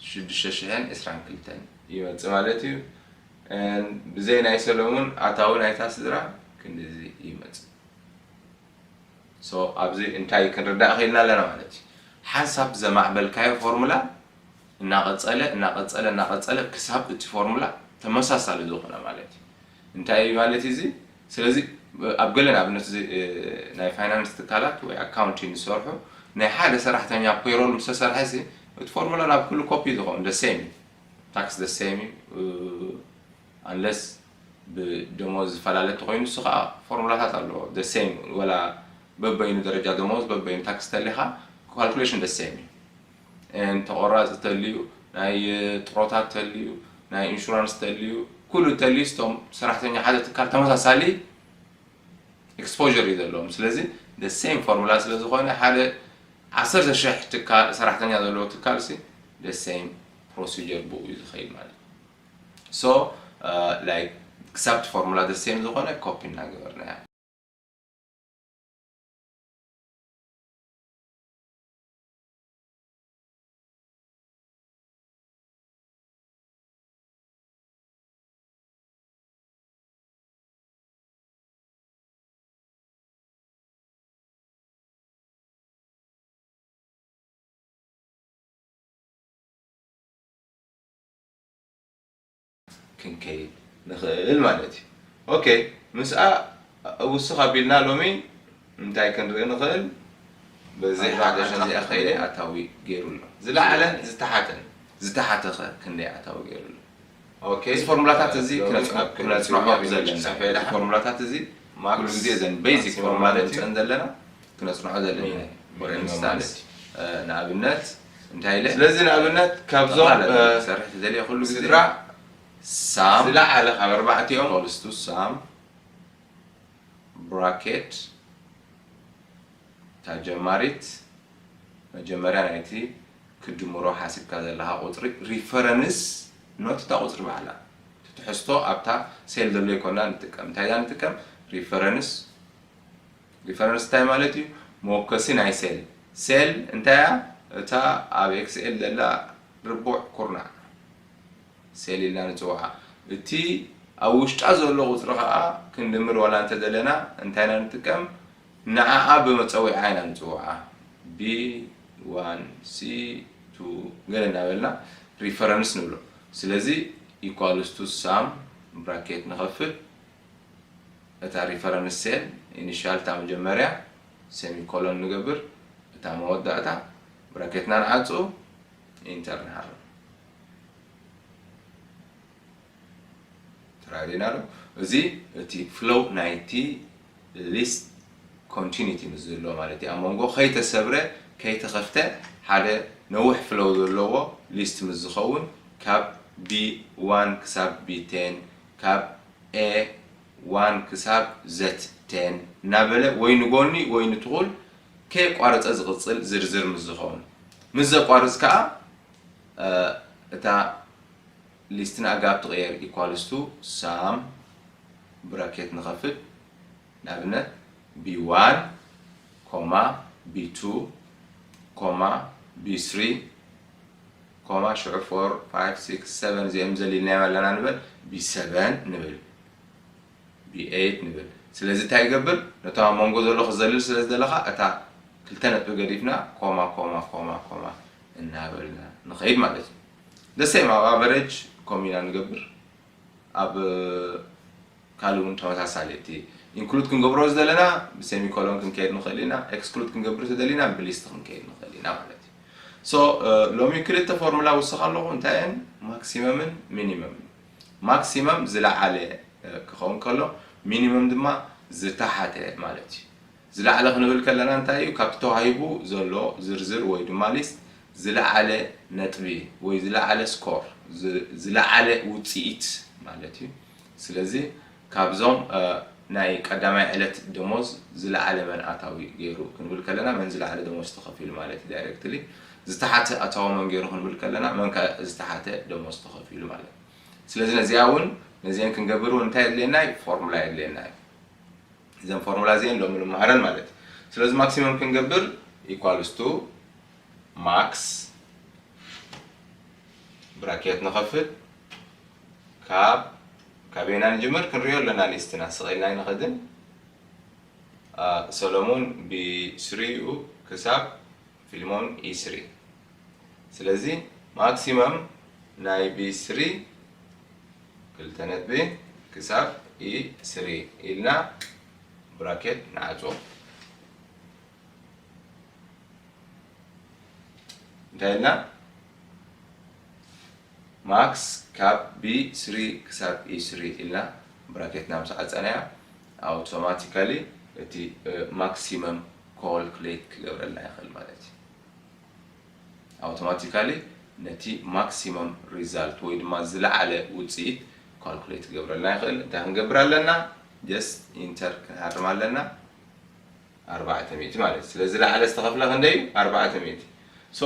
ሽዱሽተ ሽሕን ዕስራን ክልተን ይመፅእ ማለት እዩ። ብዘይ ናይ ሰለሙን ኣታዊ ናይታ ስድራ ክንድዚ ይመፅእ። So ኣብዚ እንታይ ክንርዳእ ክኢልና ኣለና ማለት እዩ። ሓንሳብ ዘማዕበልካዮ ፎርሙላ እናቐፀለ እናቐፀለ እናቐፀለ ክሳብ እቲ ፎርሙላ ተመሳሳሊ ዝኾነ ማለት እዩ። እንታይ እዩ ማለት እዚ? ስለዚ ኣብ ገለ ንኣብነት እዚ ናይ ፋይናንስ ትካላት ወይ ኣካውንቲንግ ዝሰርሑ ናይ ሓደ ሰራሕተኛ ፔሮል ምስ ተሰርሐ ሲ እቲ ፎርሙላ ናብ ኩሉ ኮፒ ዝኸውን the same እዩ። ታክስ the same እዩ። Unless ብደሞዝ ዝፈላለ ተኮይኑ እሱ ከዓ ፎርሙላታት ኣለዎ the same ወላ በበይኑ ደረጃ ደሞዝ በበይኑ ታክስ ተሊኻ ካልኩሌሽን the same እዩ። ተቆራፂ ተልዩ ናይ ጥሮታት ተልዩ ናይ ኢንሹራንስ ተልዩ ኩሉ ተልዩ ስቶም ሰራሕተኛ ሓደ ትካል ተመሳሳሊ exposure እዩ ዘለዎም። ስለዚ the same ፎርሙላ ስለ ዝኾነ ሓደ ዓሰርተ ሽሕ ትካል ሰራሕተኛ ዘለዎ ትካል ሲ the same procedure ብኡ እዩ ዝኸይድ ማለት እዩ። So like ክሳብ እቲ ፎርሙላ the same ዝኾነ ኮፒ እናገበርና እያ። ክንከይድ ንኽእል ማለት እዩ። ኦኬ ምስኣ ውስኽ ኣቢልና ሎሚ እንታይ ክንርኢ ንኽእል? በዚ ሓደ ሸነኽ ከይደ ኣታዊ ገይሩ ኣሎ። ዝለዓለን ዝተሓተን። ዝተሓተ ኸ ክንደይ ኣታዊ ገይሩ ኣሎ? ኦኬ እዚ ፎርሙላታት እዚ ክነፅንሖ ዘለና ፎርሙላታት እዚ ኩሉ ግዜ ዘን ቤዚክ ፎርሙላ ነምፀን ዘለና ክነፅንሖ ዘለና ንኣብነት እንታይ ኢለ ስለዚ ንኣብነት ካብዞም ሰርሕ ተደልየ ኩሉ ግዜ ስድራ ሳም ዝለዓለ ካብ ኣርባዕቲኦም ኮልስቱ ሳም ብራኬት እታ ጀማሪት መጀመርያ ናይቲ ክድምሮ ሓሲብካ ዘለኻ ቁፅሪ ሪፈረንስ ኖት እታ ቁፅሪ ባዕላ ትሕዝቶ ኣብታ ሴል ዘሎ ይኮና ንጥቀም እንታይ ዳ ንጥቀም ሪፈረንስ ሪፈረንስ እንታይ ማለት እዩ መወከሲ ናይ ሴል ሴል እንታይ እያ እታ ኣብ ኤክስኤል ዘላ ርቡዕ ኩርናዕ ሴል ኢልና ንፅውዓ። እቲ ኣብ ውሽጣ ዘሎ ቁፅሪ ከዓ ክንድምር ዋላ እንተደለና እንታይ ኢና ንጥቀም? ንዓኣ ብመፀዊዓ ኢና ንፅውዓ። ቢ ዋን ሲ ቱ ገለ እናበልና ሪፈረንስ ንብሎ። ስለዚ ኢኳልስ ቱ ሳም ብራኬት ንኸፍት እታ ሪፈረንስ ሴል ኢኒሻል እታ መጀመርያ ሴሚኮሎን ንገብር እታ መወዳእታ ብራኬትና ንዓፁ ኢንተር ንሃሉ ተራዲና ዶ እዚ እቲ ፍሎው ናይቲ ሊስት ኮንቲኒቲ ምስ ዝህልዎ ማለት እዩ ኣብ መንጎ ከይተሰብረ ከይተኸፍተ ሓደ ነዊሕ ፍሎው ዘለዎ ሊስት ምስ ዝኸውን ካብ ቢ ዋን ክሳብ ቢ ቴን ካብ ኤ ዋን ክሳብ ዘት ቴን እናበለ ወይ ንጎኒ ወይ ንትኹል ከየቋረፀ ዝቕፅል ዝርዝር ምስ ዝኸውን ምስ ዘቋርፅ ከዓ እታ ሊስትን ኣጋብ ትቕየር ኢኳልስቱ ሳም ብራኬት ንኸፍት ንኣብነት ቢ ዋን ኮማ ቢ ቱ ኮማ ቢ ስሪ ኮማ ሽዑ ፎር ፋይቭ ሲክስ ሰቨን እዚኦም ዘሊልናዮም ኣለና ንበል ቢ ሰቨን ንብል ቢ ኤይት ንብል ስለዚ እንታይ ይገብር ነቶም ኣብ መንጎ ዘሎ ክዘልል ስለ ዝደለኻ እታ ክልተ ነጥቢ ገዲፍና ኮማ ኮማ ኮማ ኮማ እናበልና ንኸይድ ማለት እዩ ደሴም ኣብ ኣቨሬጅ ኮሚና ንገብር ኣብ ካልእ እውን ተመሳሳሊ እቲ ኢንክሉድ ክንገብሮ ዘለና ብሴሚኮሎን ክንከይድ ንኽእል ኢና ኤክስክሉድ ክንገብር ተደሊና ብሊስት ክንከይድ ንኽእል ኢና ማለት እዩ ሶ ሎሚ ክልተ ፎርሙላ ውስኽ ኣለኹ እንታይ እየን ማክሲመምን ሚኒመምን ማክሲመም ዝለዓለ ክኸውን ከሎ ሚኒመም ድማ ዝተሓተ ማለት እዩ ዝለዓለ ክንብል ከለና እንታይ እዩ ካብቲ ተዋሂቡ ዘሎ ዝርዝር ወይ ድማ ሊስት ዝለዓለ ነጥቢ ወይ ዝለዓለ ስኮር ዝለዓለ ውፅኢት ማለት እዩ ስለዚ ካብዞም ናይ ቀዳማይ ዕለት ደሞዝ ዝለዓለ መን ኣታዊ ገይሩ ክንብል ከለና መን ዝለዓለ ደሞዝ ተኸፊሉ ማለት እዩ ዳይሬክትሊ ዝተሓተ ኣታዊ መን ገይሩ ክንብል ከለና መን ዝተሓተ ደሞዝ ተኸፊሉ ማለት ስለዚ ነዚኣ እውን ነዚአን ክንገብር እውን እንታይ የድልየና እዩ ፎርሙላ የድልየና እዩ እዘን ፎርሙላ እዚአን ሎሚ ንመሃረን ማለት እዩ ስለዚ ማክሲመም ክንገብር equals to max ብራኬት ንኸፍት ካብ ካበይና ንጅምር ክንሪኦ ኣለና ሊስትና ስቕ ኢልና ኣይንኸድን ሰሎሙን ብስሪኡ ክሳብ ፊልሞን ኢ ስሪ ስለዚ ማክሲመም ናይ ቢ ስሪ ክልተ ነጥቢ ክሳብ E three ኢልና ብራኬት ንዓጽዎ። እንታይ ኢልና? ማክስ ካብ B three ክሳብ E three ኢልና ብራኬትና ምስ ዓጸናያ፣ ኣውቶማቲካሊ እቲ ማክሲመም ካልኩሌት ክገብረልና ይኽእል ማለት እዩ። ኣውቶማቲካሊ ነቲ ማክሲመም ሪዛልት ወይ ድማ ዝለዓለ ውፅኢት ካልኩሌት ክገብረልና ይኽእል። እንታይ ክንገብር ኣለና? ጀስት ኢንተር ክንሃርም ኣለና። ኣርባዕተ ሚእቲ ማለት እዩ። ስለዚ ዝለዓለ ዝተኸፍለ ክንደይ እዩ? ኣርባዕተ ሚእቲ። ሶ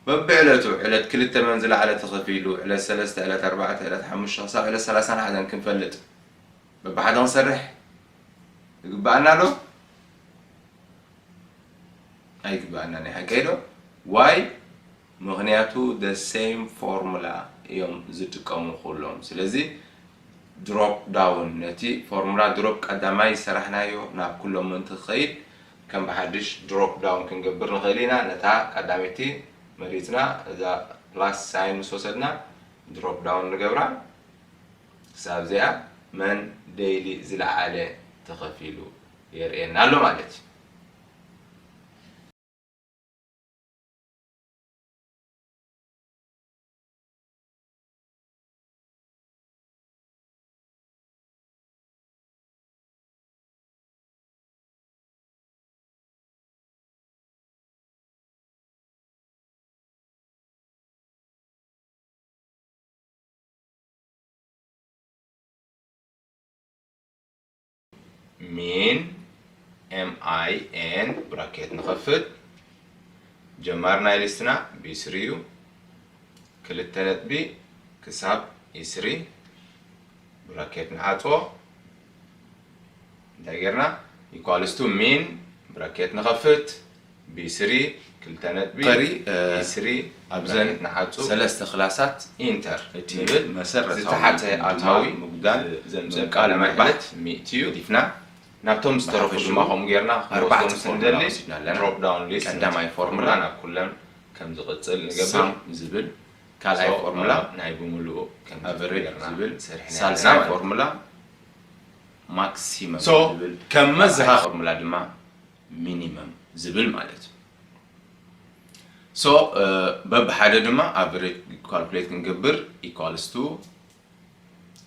በብዕለቱ ዕለት ክልተ መን ዝለዓለ ተኸፊሉ፣ ዕለት ሰለስተ፣ ዕለት ኣርባዕተ፣ ዕለት ሓሙሽተ ክሳብ ዕለት ሰላሳን ሓደን ክንፈልጥ በብሓደ ክንሰርሕ ይግብኣና ዶ? ኣይግብኣና ናይ ሓቀይ ዶ? ዋይ? ምኽንያቱ the same formula እዮም ዝጥቀሙ ኩሎም። ስለዚ ድሮፕ ዳውን ነቲ ፎርሙላ ድሮፕ ቀዳማይ ዝሰራሕናዮ ናብ ኩሎም ምእንቲ ክኸይድ ከም ብሓድሽ ድሮፕ ዳውን ክንገብር ንኽእል ኢና። ነታ ቀዳመይቲ መሪፅና እዛ ፕላስ ሳይን ምስ ወሰድና ድሮፕ ዳውን ንገብራ። ክሳብ እዚኣ መን ዴይሊ ዝለዓለ ተኸፊሉ የርእየና ኣሎ ማለት እዩ። ሚን M I N ብራኬት ንኸፍት። ጀማሪ ናይ ሊስትና B three እዩ። ክልተ ነጥቢ ክሳብ E three ብራኬት ንዓጽዎ። እንታይ ጌርና? ኢኳልስ ቱ ሚን ብራኬት ንኸፍት፣ B three ክልተ ነጥቢ፣ ሪ፣ እ፣ E three ኣብዘን ብራኬት ንዓጹ፣ ሰለስተ ክላሳት ኢንተር እቲ ንብል። መሰረታዊ ዝተሓተ ኣታዊ ምጉዳል ዝ-፣ ዘምጽእ ዘምጽእ ቃል ቀዳማይ ምርባሕ ዕለት ሚእቲ እዩ። ገዲፍና ናብቶም ዝተረፉ መሓፈሽኡ ድማ ከምኡ ጌርና ክንወስዶም ኣርባዕተ ስንደሊ ፎርሙላ ወሲድና ኣለና። ድሮፕ ዳውን ሊስት ቀዳማይ ፎርሙላ ናብ ኩለን ከም ዝቕጽል ንገብር። ሳም ዝብል ካልኣይ ሶ፣ ፎርሙላ ናይ ብምሉኡ ከም ኣቨሬጅ ጌርና ዝብል ሰሪሕና ኣለና ሳልሳይ ማለት እዩ። ፎርሙላ ማክሲመም ሶ፣ ዝብል ከም ካልኣይ መዘኻ ፎርሙላ ድማ ሚኒመም ዝብል ማለት እዩ። ሶ፣ እ፣ በብሓደ ድማ ኣቨሬጅ ካልኩሌት ክንገብር ኢኳልስ ቱ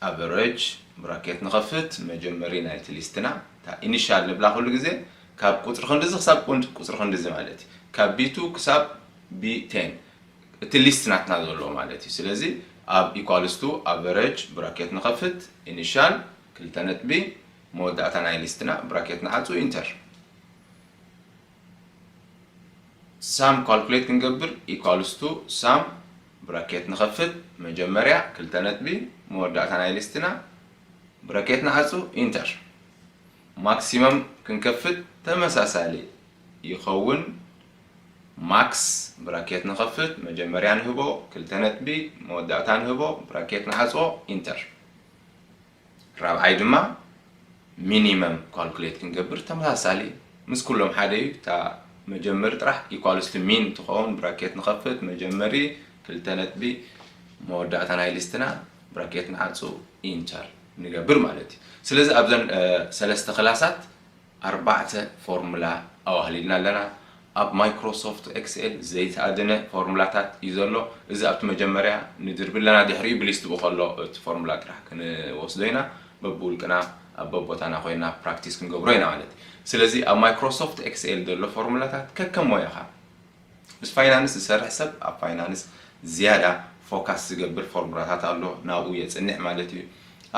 ኣቨሬጅ ብራኬት ንኸፍት መጀመሪ ናይቲ ሊስትና እታ ኢኒሻል ንብላ ኩሉ ግዜ ካብ ቁጽሪ ክንድዚ ክሳብ ቁን-፣ ቁጽሪ ክንድዚ ማለት እዩ። ካብ ቢ ቱ ክሳብ ቢ ቴን እቲ ሊስት ናትና ዘሎ ማለት እዩ። ስለዚ ኣብ ኢኳልስ ቱ ኣቨሬጅ ብራኬት ንኸፍት ኢኒሻል ክልተ ነጥቢ መወዳእታ ናይ ሊስትና ብራኬት ንዓጹ ኢንተር። ሳም ካልኩሌት ክንገብር ኢኳልስ ቱ ሳም ብራኬት ንኸፍት መጀመርያ ክልተ ነጥቢ መወዳእታ ናይ ሊስትና ብራኬት ንዓጹ ኢንተር። ማክሲመም ክንከፍት ተመሳሳሊ ይኸውን። ማክስ ብራኬት ንኸፍት መጀመርያ ንህቦ ክልተ ነጥቢ መወዳእታ ንህቦ ብራኬት ንዓጽዎ ኢንተር። ራብዓይ ድማ ሚኒመም ካልኩሌት ክንገብር ተመሳሳሊ ምስ ኩሎም ሓደ እዩ። እታ መጀመሪ ጥራሕ ኢኳልስ ቱ ሚን ትኸውን ብራኬት ንኸፍት መጀመሪ ክልተ ነጥቢ መወዳእታ ናይ ሊስትና ብራኬት ንዓጹ ኢንተር ንገብር ማለት እዩ። ስለዚ ኣብዘን፣ እ፣ ሰለስተ ክላሳት ኣርባዕተ ፎርሙላ ኣዋህሊልና ኣለና። ኣብ ማይክሮሶፍት ኤክስኤል ዘይተኣደነ ፎርሙላታት እዩ ዘሎ። እዚ ኣብቲ መጀመርያ ንድርቢ ኣለና፣ ድሕሪኡ ብሊስት ብኡ ከሎ እቲ ፎርሙላ ጥራሕ ክንወስዶ ኢና። በብውልቅና ኣብ በቦታና ኮይና ፕራክቲስ ክንገብሮ ኢና ማለት እዩ። ስለዚ ኣብ ማይክሮሶፍት ኤክስኤል ዘሎ ፎርሙላታት ከከም ሞያኻ፣ ምስ ፋይናንስ ዝሰርሕ ሰብ ኣብ ፋይናንስ ዝያዳ ፎካስ ዝገብር ፎርሙላታት ኣሎ፣ ናብኡ የጽንዕ ማለት እዩ።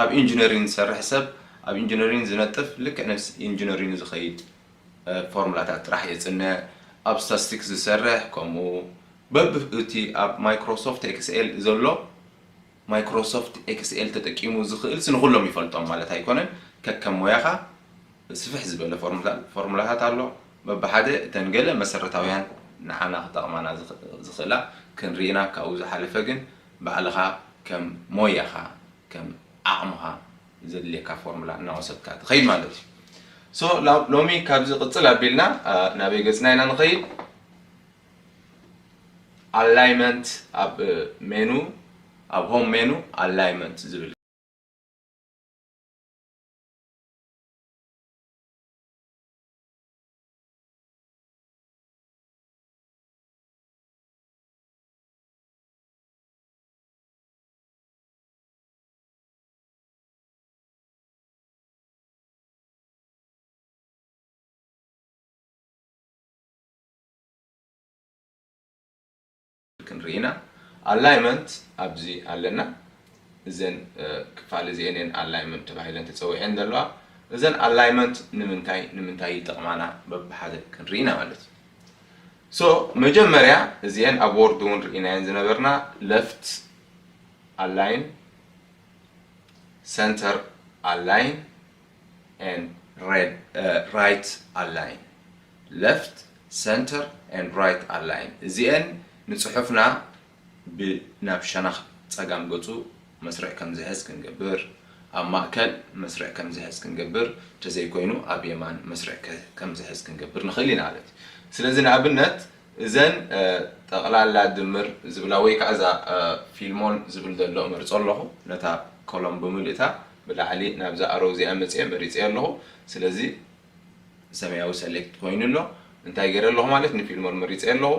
ኣብ ኢንጂነሪንግ ዝሰርሕ ሰብ ኣብ ኢንጂነሪንግ ዝነጥፍ ልክዕ ነብስ ኢንጂነሪንግ ዝኸይድ፣ እ፣ ፎርሙላታት ጥራሕ የጽንዕ። ኣብ ስታስቲክስ ዝሰርሕ ከምኡ። በብ-፣ እቲ ኣብ ማይክሮሶፍት ኤክስኤል ዘሎ ማይክሮሶፍት ኤክስኤል ተጠቂሙ ዝኽእል ሲ ንኹሎም ይፈልጦም ማለት ኣይኮነን። ከከም ሞያኻ ስፍሕ ዝበለ ፎርሙላ-፣ ፎርሙላታት ኣሎ። በብሓደ እተን ገለ መሰረታውያን ንዓና ክጠቕማና ዝኽ-፣ ዝኽእላ ክንርኢና፣ ካብኡ ዝሓለፈ ግን ባዕልኻ ከም ሞያኻ፣ ከም ዓቕምኻ ዘድልየካ ፎርሙላ እናወሰድካ ትኸይድ ማለት እዩ። ሶ፣ ላ-፣ ሎሚ ካብዚ ቅጽል ኣቢልና፣ አ፣ ናበይ ገጽና ኢና ንኸይድ? ኣላይመንት ኣብ ሜኑ፣ ኣብ ሆም ሜኑ ኣላይመንት ዝብል። ክንርኢ ኢና። ኣላይመንት ኣብዚ ኣለና። እዘን ክፋል እዚአን እየን ኣላይመንት ተባሂለን ተፀዊዐን ዘለዋ። እዘን ኣላይመንት ንምንታይ ንምንታይ ይጠቕማና በብሓደ ክንርኢ ኢና ማለት እዩ። So መጀመርያ እዚአን ኣብ ወርድ እውን ርኢናየን ዝነበርና left align፣ center align and right align። Left, center and right align። እዚአን ንፅሑፍና ናብ ሸነኽ ፀጋም ገፁ መስርዕ ከም ዝሕዝ ክንገብር፣ ኣብ ማእከል መስርዕ ከም ዝሕዝ ክንገብር፣ ተዘይኮይኑ ኣብ የማን መስርዕ ከም ዝሕዝ ክንገብር ንኽእል ኢና ማለት እዩ። ስለዚ ንኣብነት እዘን ጠቕላላ ድምር ዝብላ ወይ ከዓ እዛ ፊልሞን ዝብል ዘሎ እመርፆ ኣለኹ። ነታ ኮሎም ብምልእታ ብላዕሊ ናብዛ ኣሮ እዚኣ መፅአ መሪፀ ኣለኹ። ስለዚ ሰማያዊ ሰሌክት ኮይኑ ኣሎ። እንታይ ገይረ ኣለኹ ማለት ንፊልሞን መሪፀ ኣለኹ።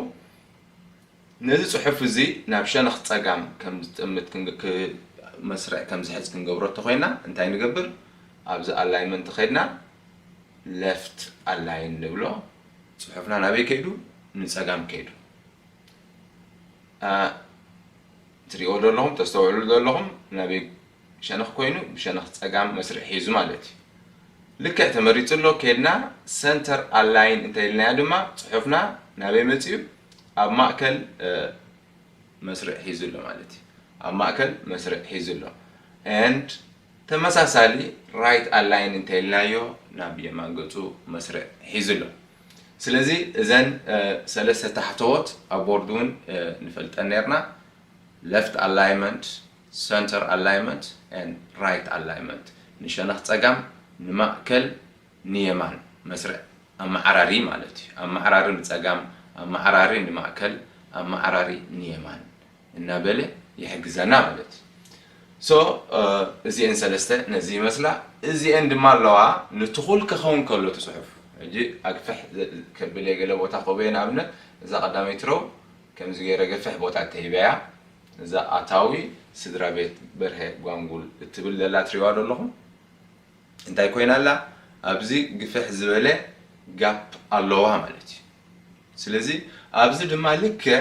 ነዚ ፅሑፍ እዚ ናብ ሸነኽ ፀጋም ከም ዝጥምት መስርዕ ከም ዝሕዝ ክንገብሮ እንተኮይና እንታይ ንገብር? ኣብዚ ኣላይመንት ከድና ለፍት ኣላይን ንብሎ። ፅሑፍና ናበይ ከይዱ? ንፀጋም ከይዱ። ትሪእዎ ዘለኹም፣ ተስተውዕሉ ዘለኹም ናበይ ሸነኽ ኮይኑ? ብሸነኽ ፀጋም መስርዕ ሒዙ ማለት እዩ። ልክዕ ተመሪፁ ኣሎ። ከድና ሰንተር ኣላይን እንተኢልናዮ ድማ ፅሑፍና ናበይ መፅኡ? ኣብ ማእከል መስርዕ ሒዙ ኣሎ ማለት እዩ። ኣብ ማእከል መስርዕ ሒዙ ኣሎ። And ተመሳሳሊ ራይት ኣላይን እንተኢልናዮ ናብ የማን ገፁ መስርዕ ሒዙ ኣሎ። ስለዚ እዘን ሰለስተ ታሕተዎት ኣብ ቦርድ እውን ንፈልጠን ነርና። Left alignment, center alignment and right alignment፣ ንሸነኽ ፀጋም፣ ንማእከል፣ ንየማን መስርዕ ኣመዓራሪ ማለት እዩ። ኣመዓራሪ ንፀጋም፣ ኣመዓራሪ ንማእከል፣ ኣመዓራሪ ንየማን እናበለ ይሕግዘና ማለት እዩ። So እዚአን ሰለስተ ነዚ ይመስላ። እዚአን ድማ ኣለዋ ንትኹል ክኸውን ከሎ እቲ ፅሑፍ። ሕጂ ኣግፍሕ ከብል እየ ገለ ቦታ ክበየ። ንኣብነት እዛ ቀዳመይቲ ሮው ከምዚ ገይረ ገፍሕ ቦታ ተሂበያ። እዛ ኣታዊ ስድራ ቤት በርሀ ጓንጉል እትብል ዘላ ትሪእዋ ዶ ኣለኹም? እንታይ ኮይና ኣላ? ኣብዚ ግፍሕ ዝበለ ጋፕ ኣለዋ ማለት እዩ። ስለዚ ኣብዚ ድማ ልክዕ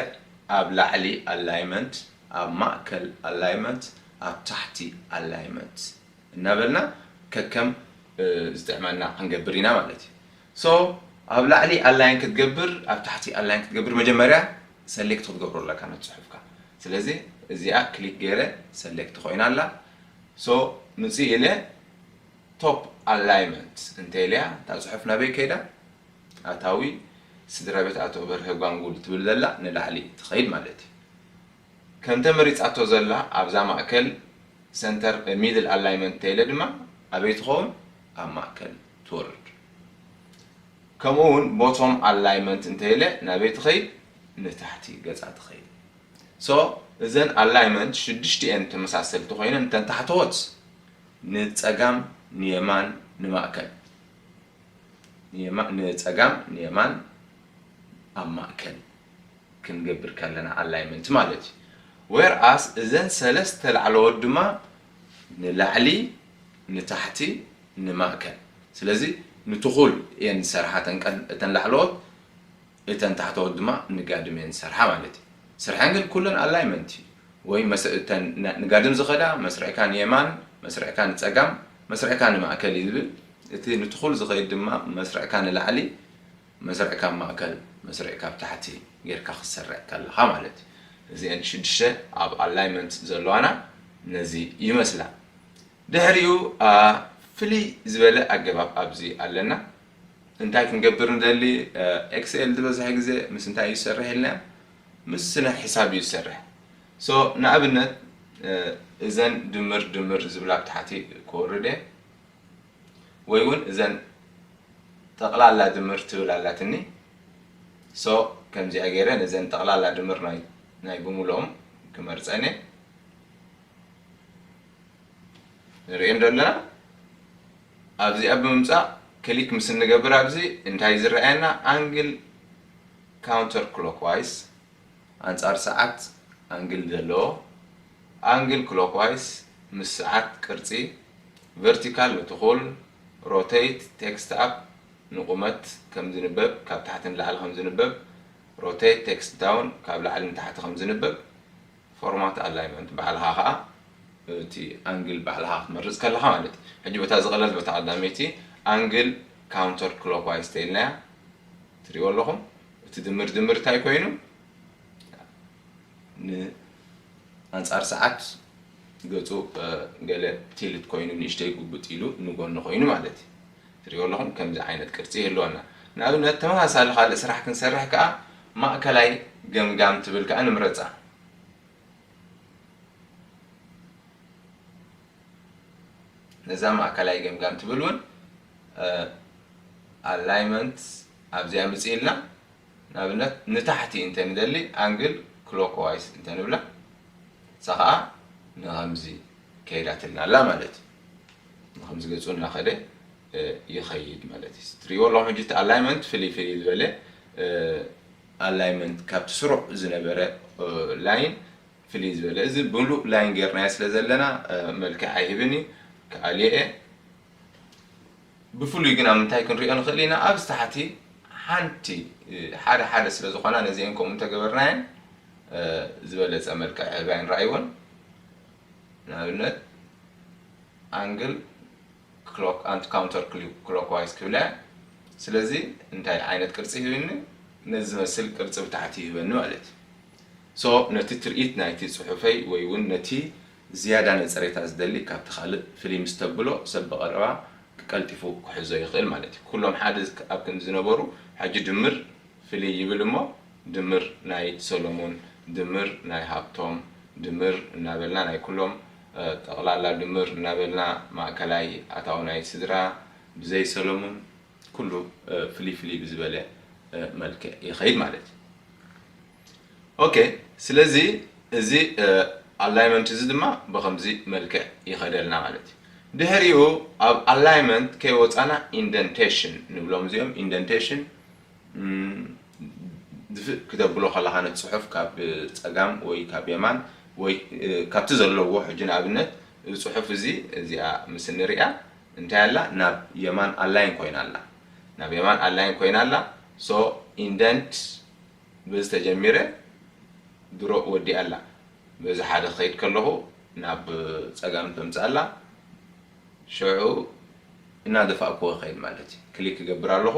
ኣብ ላዕሊ ኣላይመንት፣ ኣብ ማእከል ኣላይመንት፣ ኣብ ታሕቲ ኣላይመንት እናበልና ከከም ዝጥዕመና ክንገብር ኢና ማለት እዩ። So ኣብ ላዕሊ ኣላይን ክትገብር፣ ኣብ ታሕቲ ኣላይን ክትገብር መጀመርያ ሰሌክት ክትገብሮ ኣለካ ነቲ ፅሑፍካ። ስለዚ እዚኣ ክሊክ ገይረ ሰሌክት ኮይና ኣላ። So ምፅእ ኢለ ቶፕ ኣላይመንት እንተ ኢለያ እታ ፅሑፍ ናበይ ከይዳ? ኣታዊ ስድራ ቤት ኣቶ በርሀ ጓንጉል ትብል ዘላ ንላዕሊ ትኸይድ ማለት እዩ። ከምተ መሪፃቶ ዘላ ኣብዛ ማእከል ሰንተር ሚድል ኣላይመንት እንተ ኢለ ድማ ኣበይ ትኸውን? ኣብ ማእከል ትወርድ። ከምኡ እውን ቦቶም ኣላይመንት እንተ ኢለ ናበይ ትኸይድ? ንታሕቲ ገፃ ትኸይድ። So እዘን ኣላይመንት ሽዱሽቲኤን ተመሳሰልቲ ኮይነን እተን ታሕተዎት ንፀጋም ንየማን ንማእከል ንየማ- ንፀጋም ንየማን ኣብ ማእከል ክንገብር ከለና ኣላይመንት ማለት እዩ። Whereas እዘን ሰለስተ ላዕለዎት ድማ ንላዕሊ ንታሕቲ ንማእከል። ስለዚ ንትኹል እየን ዝሰርሓ እተን ቀድ- እተን ላዕለዎት፣ እተን ታሕተዎት ድማ ንጋድም እየን ዝሰርሓ ማለት እዩ። ስርሐን ግን ኩለን ኣላይመንት እዩ። ወይ መስ- እተን ን- ንጋድም ዝኸዳ መስርዕካ ንየማን መስርዕካ ንፀጋም መስርዕካ ንማእከል እዩ ዝብል። እቲ ንትኹል ዝኸይድ ድማ መስርዕካ ንላዕሊ መስርዕካ ማእከል መስርዕካ ኣብ ታሕቲ ጌርካ ክትሰርዕ ከለኻ ማለት እዩ። እዚአን ሽዱሽተ ኣብ ኣላይመንት ዘለዋና ነዚ ይመስላ። ድሕሪኡ ፍልይ ዝበለ ኣገባብ ኣብዚ ኣለና። እንታይ ክንገብር ንደሊ? ኤክስኤል ዝበዝሐ ግዜ ምስ እንታይ እዩ ዝሰርሕ ኢልና? ምስ ስነ ሒሳብ እዩ ዝሰርሕ። So ንኣብነት እዘን ድምር ድምር ዝብላ ኣብ ታሕቲ ክወርድ እየ። ወይ እውን እዘን ጠቕላላ ድምር ትብል ኣላትኒ። So ከምዚኣ ገይረ ነዘን ጠቕላላ ድምር ናይ ብምልኦም ክመርፀን እየ። ንርእየን ዶ ኣለና? ኣብዚኣ ብምምፃእ ክሊክ ምስ እንገብር ኣብዚ እንታይ ዝረኣየና? ኣንግል ካውንተር ክሎክዋይስ፣ ኣንፃር ሰዓት ኣንግል ዘለዎ፣ ኣንግል ክሎክዋይስ ምስ ሰዓት ቅርፂ፣ ቨርቲካል ንትኹል፣ ሮቴት፣ ቴክስት ኣፕ ንቁመት ከም ዝንበብ፣ ካብ ታሕቲ ንላዕሊ ከም ዝንበብ፣ rotate text down ካብ ላዕሊ ንታሕቲ ከም ዝንበብ format alignment ባዕልኻ ከዓ እቲ ኣንግል ባዕልኻ ክትመርፅ ከለኻ ማለት እዩ። ሕጂ በታ ዝቐለል በታ ቀዳመይቲ angle counter clockwise ተይልናያ ትሪእዎ ኣለኹም። እቲ ድምር ድምር እንታይ ኮይኑ ንኣንፃር ሰዓት ገፁ ገለ tilt ኮይኑ ንእሽተይ ጉብጥ ኢሉ ንጎኒ ኮይኑ ማለት እዩ። ትሪእዎ ኣለኹም ከምዚ ዓይነት ቅርፂ ይህልወና። ንኣብነት ተመሳሳሊ ካልእ ስራሕ ክንሰርሕ ከዓ ማእከላይ ገምጋም ትብል ከዓ ንምረፃ። ነዛ ማእከላይ ገምጋም ትብል እውን alignment ኣብዚኣ ምፅእ ኢልና ንኣብነት ንታሕቲ እንተንደሊ angle clockwise እንተንብላ እሳ ከዓ ንኸምዚ ከይዳትልና ኣላ ማለት እዩ። ንኸምዚ ገፁ እናኸደ ይኸይድ ማለት እዩ። ትሪእዎ ኣለኹም ሕጂ እቲ alignment ፍልይ ፍልይ ዝበለ alignment ካብቲ ስሩዕ ዝነበረ line ፍልይ ዝበለ እዚ ብምሉእ line ጌርናዮ ስለ ዘለና መልክዕ ኣይህብን እዩ። ክኣልዮ እየ። ብፍሉይ ግን ኣብ ምንታይ ክንሪኦ ንኽእል ኢና? ኣብዚ ታሕቲ ሓንቲ ሓደ ሓደ ስለ ዝኾና ነዚአን ከምኡ እንተገበርናየን ዝበለፀ መልክዕ ይህባ እየን። ረኣይወን ንኣብነት angle clock and counter clockwise ክብላ እያ። ስለዚ እንታይ ዓይነት ቅርፂ ይህብኒ? ነዚ ዝመስል ቅርፂ ብታሕቲ ይህበኒ ማለት እዩ። so ነቲ ትርኢት ናይቲ ፅሑፈይ ወይ እውን ነቲ ዝያዳ ነፀሬታ ዝደሊ ካብቲ ካልእ ፍልይ ምስ ተብሎ ሰብ ብቐረባ ቀልጢፉ ክሕዞ ይኽእል ማለት እዩ። ኩሎም ሓደ ኣብ ክንዲ ዝነበሩ ሕጂ ድምር ፍልይ ይብል እሞ ድምር ናይ ሰሎሞን፣ ድምር ናይ ሃብቶም፣ ድምር እናበልና ናይ ኩሎም ጠቕላላ ድምር እናበልና ማእከላይ ኣታዊ ናይ ስድራ ብዘይ ሰሎሞን ኩሉ ፍልይ ፍልይ ብዝበለ መልክዕ ይኸይድ ማለት እዩ። okay ስለዚ እዚ alignment እዚ ድማ ብኸምዚ መልክዕ ይኸደልና ማለት እዩ። ድሕሪኡ ኣብ alignment ከይወፃና indentation ንብሎም እዚኦም indentation ድፍእ ክተብሎ ከለኻ ነቲ ፅሑፍ ካብ ፀጋም ወይ ካብ የማን ወይ ካብቲ ዘለዎ ሕጂ ንኣብነት እዚ ፅሑፍ እዚ እዚኣ ምስ እንሪኣ እንታይ ኣላ ናብ የማን align ኮይና ኣላ ናብ የማን align ኮይና ኣላ so indent በዚ ተጀሚረ ድሮ ወዲኣ ኣላ በዚ ሓደ ክኸይድ ከለኹ ናብ ፀጋም ተምፅእ ኣላ ሽዑ እናደፋእኩዎ ይኸይድ ማለት እዩ። ክሊክ እገብር ኣለኹ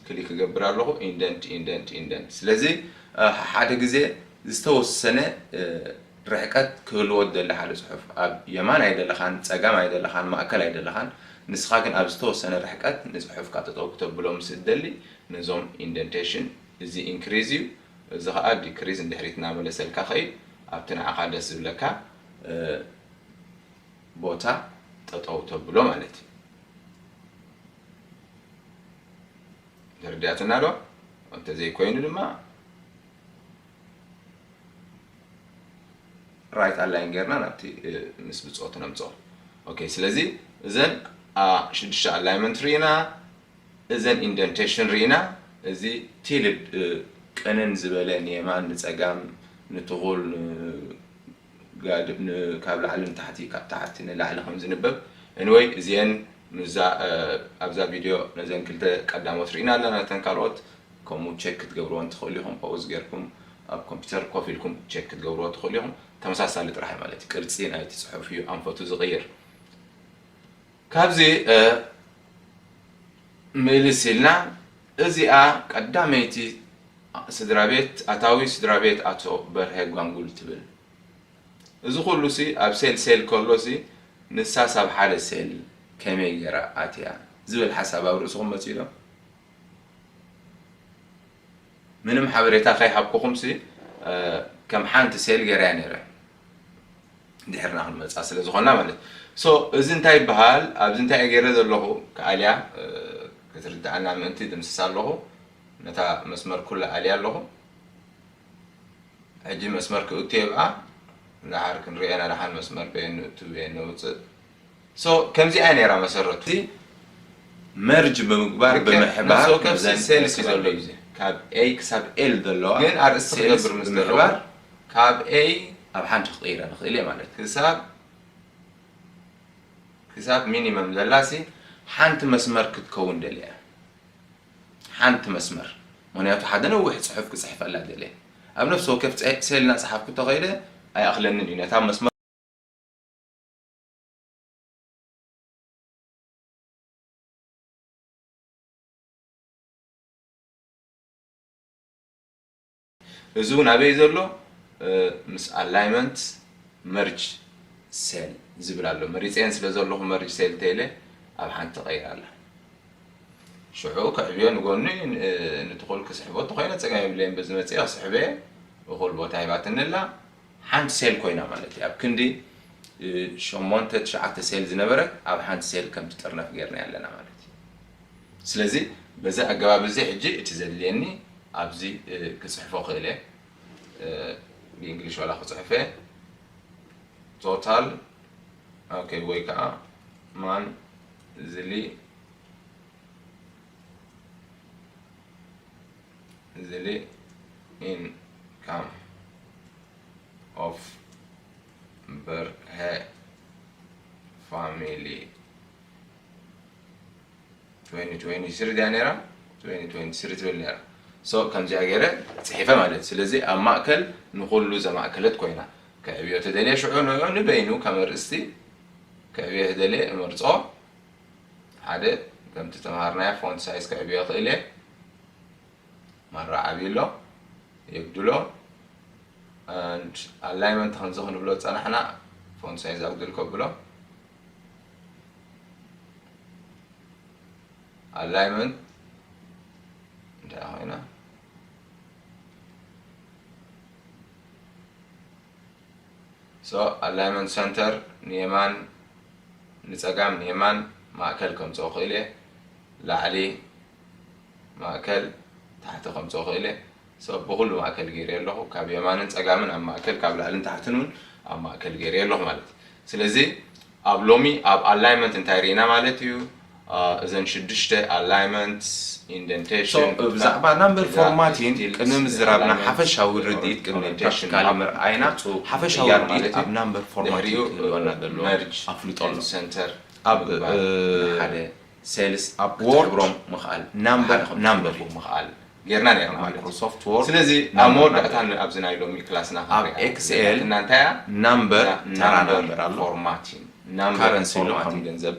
ክሊክ እገብር ኣለኹ indent indent indent ስለዚ ሓደ ግዜ ዝተወሰነ ርሕቀት ክህልዎ ዝደሊ ሓደ ፅሑፍ ኣብ የማን ኣይደለኻን ፀጋም ኣይደለኻን ማእከል ኣይደለኻን ንስኻ ግን ኣብ ዝተወሰነ ርሕቀት ንፅሑፍካ ጠጠው ክተብሎ ምስ እትደሊ ነዞም indentation እዚ increase እዩ እዚ ከዓ decrease ንድሕሪት እናመለሰልካ ኸይድ ኣብቲ ንዓኻ ደስ ዝብለካ ቦታ ጠጠው ተብሎ ማለት እዩ። ተረዲኣትና ዶ? እንተዘይኮይኑ ድማ right align ጌርና ናብቲ ምስ ብፅኦት ነምፅኦ። okay ስለዚ እዘን ሽዱሽተ alignment ርኢና እዘን indentation ርኢና እዚ tilde ቅንን ዝበለ ንየማን ንፀጋም ንትኹል ካብ ላዕሊ ንታሕቲ ካብ ታሕቲ ንላዕሊ ከም ዝንበብ anyway እዚአን ምዛ ኣብዛ ቪድዮ ነዘን ክልተ ቀዳሞት ርኢና ኣለና ነተን ካልኦት ከምኡ check ክትገብርዎ እንትኽእሉ ኢኹም pause ጌርኩም ኣብ ኮምፒውተር ኮፍ ኢልኩም check ክትገብርዎ ትኽእሉ ኢኹም ተመሳሳሊ ጥራሕ ማለት ቅርፂ ናይቲ ፅሑፍ እዩ ኣንፈቱ ዝቕይር ካብዚ ምልስ ኢልና እዚኣ ቀዳመይቲ ስድራ ቤት ኣታዊ ስድራ ቤት ኣቶ በርሀ ጓንጉል ትብል። እዚ ኩሉ ሲ ኣብ ሴል ሴል ከሎ ሲ ንሳስ ኣብ ሓደ ሴል ከመይ ገይራ ኣትያ ዝብል ሓሳብ ኣብ ርእስኹም መፂኡ ዶ? ምንም ሓበሬታ ከይሃብኩኹም ሲ ከም ሓንቲ ሴል ገይረያ ነይረ። ድሕርና ክንመፃ ስለ ዝኾና ማለት so እዚ እንታይ ይበሃል ኣብዚ እንታይ ገይረ ዘለኹ ክኣልያ ክትርድኣና ምእንቲ ድምስሳ ኣለኹ ነታ መስመር ኩላ ኣልያ ኣለኹ ሕጂ መስመር ክእቱ የብኣ ዳሓር ክንሪኤና ዳሓን መስመር በየን ንእቱ በየን ነውፅእ so ከምዚኣ ነይራ መሰረቱ merge ብምግባር ብምሕባር ሴልስ እዩ ዘሎ እዩ ካብ A ክሳብ L ዘለዋ ግን ኣርእስቲ ክገብር ምስ ዘለዋ ካብ A ኣብ ሓንቲ ክቕይረ ንኽእል እየ ማለት ክሳብ ክሳብ ሚኒመም ዘላሲ ሓንቲ መስመር ክትከውን ደልያ ሓንቲ መስመር ምኽንያቱ ሓደ ነዊሕ ጽሑፍ ክጽሕፈላ ደልየ። ኣብ ነፍሲ ወከፍ ሴል እናጸሓፍኩ ተኸይደ ኣይኣኽለንን እዩ። ነታ መስመር እዚ እውን ኣበይ ዘሎ? ምስ ኣላይመንት መርጅ ሴል ዝብል ኣሎ። መሪፀን ስለ ዘለኹ መርጅ ሴል ተይለ ኣብ ሓንቲ ቀይር ኣላ። ሽዑ ከዕብዮ ንጎኒ ንትኹል ክስሕቦ ተኮይነ ፀገም የብለይን። በዚ መፅአ ክስሕበ እኹል ቦታ ሂባትንላ ሓንቲ ሴል ኮይና ማለት እዩ። ኣብ ክንዲ ሸሞንተ ትሽዓተ ሴል ዝነበረ ኣብ ሓንቲ ሴል ከም ትጥርነፍ ጌርና ኣለና ማለት እዩ። ስለዚ በዚ ኣገባብ እዚ ሕጂ እቲ ዘድልየኒ ኣብዚ ክፅሕፎ ክእለ ብእንግሊሽ ዋላ ክፅሕፈ ቶታል ኦኬ ወይ ከዓ ማን ዝሊ ዝሊ ኢንካም ኦፍ በርሀ ፋሚሊ twenty twenty-three ድያ ነይራ? twenty twenty-three ትብል ነይራ። So ከምዚኣ ገይረ ጽሒፈ ማለት እዩ። ስለዚ ኣብ ማእከል ንኹሉ ዘማእከለት ኮይና ከዕብዮ ተደልየ ሽዑ ንዑ ንበይኑ ከም ኣርእስቲ ከዕብዮ ተደልየ እመርጾ። ሓደ ከምቲ ተምሃርናዮ ፎንት ሳይዝ ከዕብዮ ክእል እየ። ማራ ዓብይ ኣሎ የጉድሎ። And ኣላይመንት ከምዚ ክንብሎ ዝጸናሕና ፎንት ሳይዝ ኣጉድል ከብሎ። ኣላይመንት እንታይ ኮይና? So ኣላይመንት ሰንተር ንየማን ንጸጋም ንየማን ማእከል ከምጽኦ ክእል እየ። ላዕሊ ማእከል ታሕቲ ከምጽኦ ክእል እየ። So ብኹሉ ማእከል ገይረ ኣለኹ። ካብ የማንን ጸጋምን ኣብ ማእከል ካብ ላዕልን ታሕትን እውን ኣብ ማእከል ገይረ ኣለኹ ማለት እዩ። ስለዚ ኣብ ሎሚ ኣብ ኣላይመንት እንታይ ርኢና ማለት እዩ? እዘን ሽዱሽተ ኣላይመንት ኢንደንቴሽን ብዛዕባ ናምበር ፎርማቲን ቅድሚ ምዝራብና ሓፈሻዊ ርድኢት ቅድሚ ፕራክቲካሊ ምርኣይና ሓፈሻዊ ርድኢት ኣብ ናምበር ፎርማቲን ክህልወና ዘሎ ኣፍልጦ ኣሎ። ኣብ ሓደ ሴልስ ኣብ ወርድ ምኽኣል ናምበር ናምበር ምኽኣል ጌርና ነርና ማለት ማይክሮሶፍት ወርድ ስለዚ ኣብ መወዳእታ ኣብዚ ናይ ሎሚ ክላስና ኣብ ኤክስኤል እናንታያ ናምበር ተራ ናምበር ኣሎ ፎርማቲን ናምበር ካረንሲ ኣሎ ፎርማቲን ገንዘብ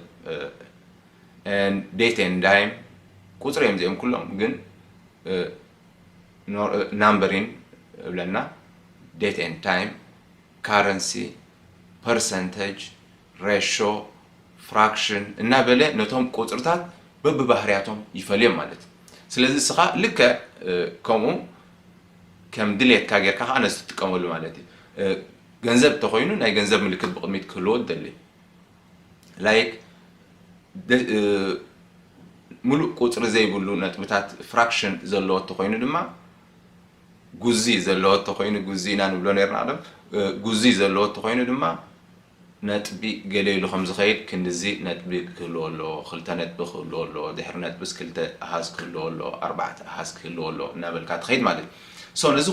date and time ቁጽሪ እዮም እዚኦም ኩሎም ግን ናምበሪን እብለና date and time ካረንሲ ፐርሰንተጅ ሬሾ ፍራክሽን እናበለ ነቶም ቁጽርታት በብባህርያቶም ይፈልዮም ማለት እዩ። ስለዚ እስኻ ልክዕ ከምኡ ከም ድሌትካ ጌርካ ከዓ ነዚ ትጥቀመሉ ማለት እዩ። ገንዘብ እንተኾይኑ ናይ ገንዘብ ምልክት ብቕድሚት ክህልዎ ትደሊ። ላይክ ሙሉእ ቁፅሪ ዘይብሉ ነጥብታት ፍራክሽን ዘለዎ እንተኾይኑ ድማ ጉዚ ዘለዎ እንተኾይኑ ጉዚ ኢና ንብሎ ነርና ቀደም። ጉዚ ዘለዎ እንተኾይኑ ድማ ነጥቢ ገለ ኢሉ ከም ዝኸይድ ክንድዚ ነጥቢ ክህልዎ ኣለዎ፣ ክልተ ነጥቢ ክህልዎ ኣለዎ፣ ድሕሪ ነጥብስ ክልተ ኣሃዝ ክህልዎ ኣለዎ፣ ኣርባዕተ ኣሃዝ ክህልዎ ኣለዎ እናበልካ ትኸይድ ማለት እዩ። So ነዚ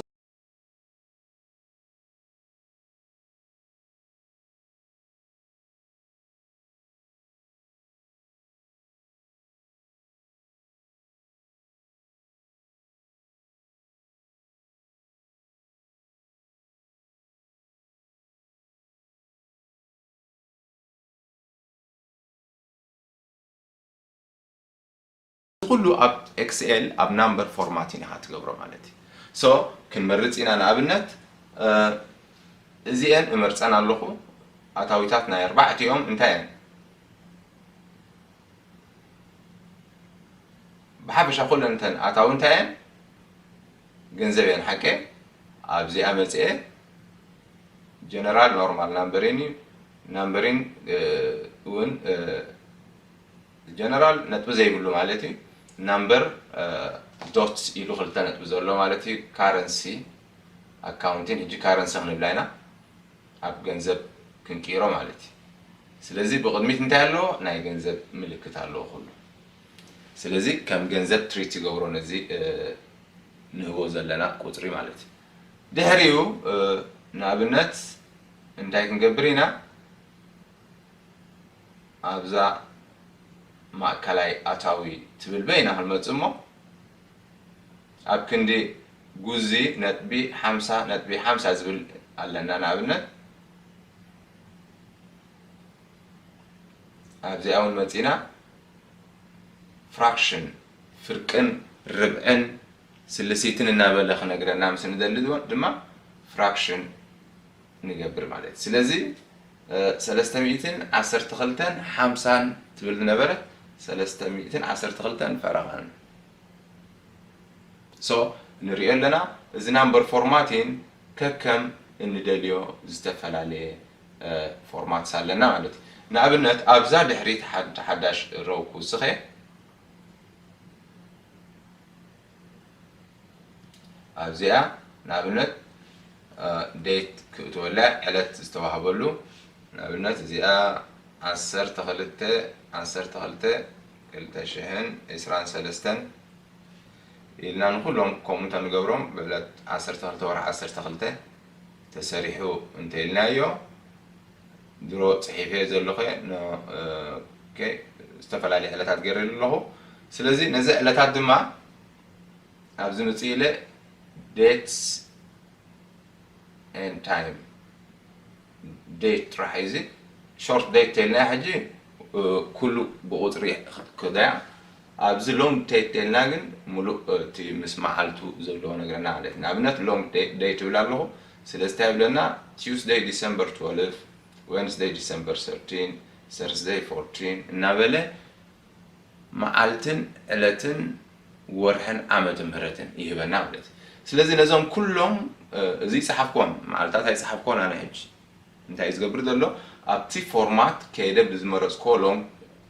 ኩሉ ኣብ ኤክስኤል ኣብ ናምበር ፎርማቲን ኢኻ ትገብሮ ማለት እዩ። So ክንመርጽ ኢና ንኣብነት እዚኤን እመርጸን ኣለኹ። ኣታዊታት ናይ ኣርባዕቲኦም እንታይ እየን? ብሓፈሻ ኩለን እተን ኣታዊ እንታይ እየን? ገንዘብ እየን ሓቀ ኣብዚኣ መፅኤ ጀነራል ኖርማል ናምበሪን እዩ ናምበሪን እውን ጀነራል ነጥቢ ዘይብሉ ማለት እዩ ናምበር ዶት ኢሉ ክልተ ነጥቢ ዘሎ ማለት እዩ ካረንሲ ኣካውንቲን ሕጂ ካረንሲ ክንብላ ኢና ኣብ ገንዘብ ክንቅይሮ ማለት እዩ ስለዚ ብቕድሚት እንታይ ኣለዎ ናይ ገንዘብ ምልክት ኣለዎ ኩሉ ስለዚ ከም ገንዘብ ትሪት ይገብሮ ነዚ ንህቦ ዘለና ቁፅሪ ማለት እዩ ድሕሪኡ ንኣብነት እንታይ ክንገብር ኢና ኣብዛ ማእከላይ ኣታዊ ትብል በይና ክንመፅእ እሞ ኣብ ክንዲ ጉዚ ነጥቢ ሓምሳ ነጥቢ ሓምሳ ዝብል ኣለና። ንኣብነት ኣብዚኣ እውን መፂና ፍራክሽን፣ ፍርቅን ርብዕን ስልሲትን እናበለ ክነግረና ምስ ንደሊ ድማ ፍራክሽን ንገብር ማለት እዩ። ስለዚ ሰለስተ ሚእትን ዓሰርተ ክልተን ሓምሳን ትብል ዝነበረት ሰለስተ ሚእትን ዓሰርተ ክልተን ፈረቓን። So ንሪኦ ኣለና። እዚ ናምበር ፎርማቲን ከከም እንደልዮ ዝተፈላለየ ፎርማትስ ኣለና ማለት እዩ። ንኣብነት ኣብዛ ድሕሪት ሓዳሽ ረውኩ ስኸ ኣብዚኣ ንኣብነት ዴት ክእትወላ ዕለት ዝተዋህበሉ ንኣብነት እዚኣ ዓሰርተ ክልተ ዓሰርተ ክልተ ክልተ ሽሕን ዕስራን ሰለስተን ኢልና ንኩሎም ከምኡ እንተንገብሮም ብዕለት ዓሰርተ ክልተ ወርሒ ዓሰርተ ክልተ ተሰሪሑ እንተኢልናዮ ድሮ ፅሒፈ ዘለኹ ዝተፈላለዩ ዕለታት ገይረ ኣለኹ። ስለዚ ነዚ ዕለታት ድማ ኣብዚ ምፅእ ኢለ dates and time date ጥራሕ እዩ። እዚ short date ተልና ሕጂ ኩሉ ብቁፅሪ ክዳያ ኣብዚ long date ተልና ግን ሙሉእ እቲ ምስ መዓልቱ ዘለዎ ነግረና ማለት እዩ። ንኣብነት long date ትብል ኣለኹ። ስለዚ እንታይ ይብለና? Tuesday December twelve፣ Wednesday December thirteen፣ Thursday fourteen እናበለ መዓልትን ዕለትን ወርሕን ዓመተ ምህረትን ይህበና ማለት እዩ። ስለዚ ነዞም ኩሎም እዚ ይፀሓፍኮን መዓልታት ኣይፀሓፍኮን ኣነ ሕጂ እንታይ እዩ ዝገብር ዘሎ ኣብቲ ፎርማት ከይደ ብዝመረፅኮ long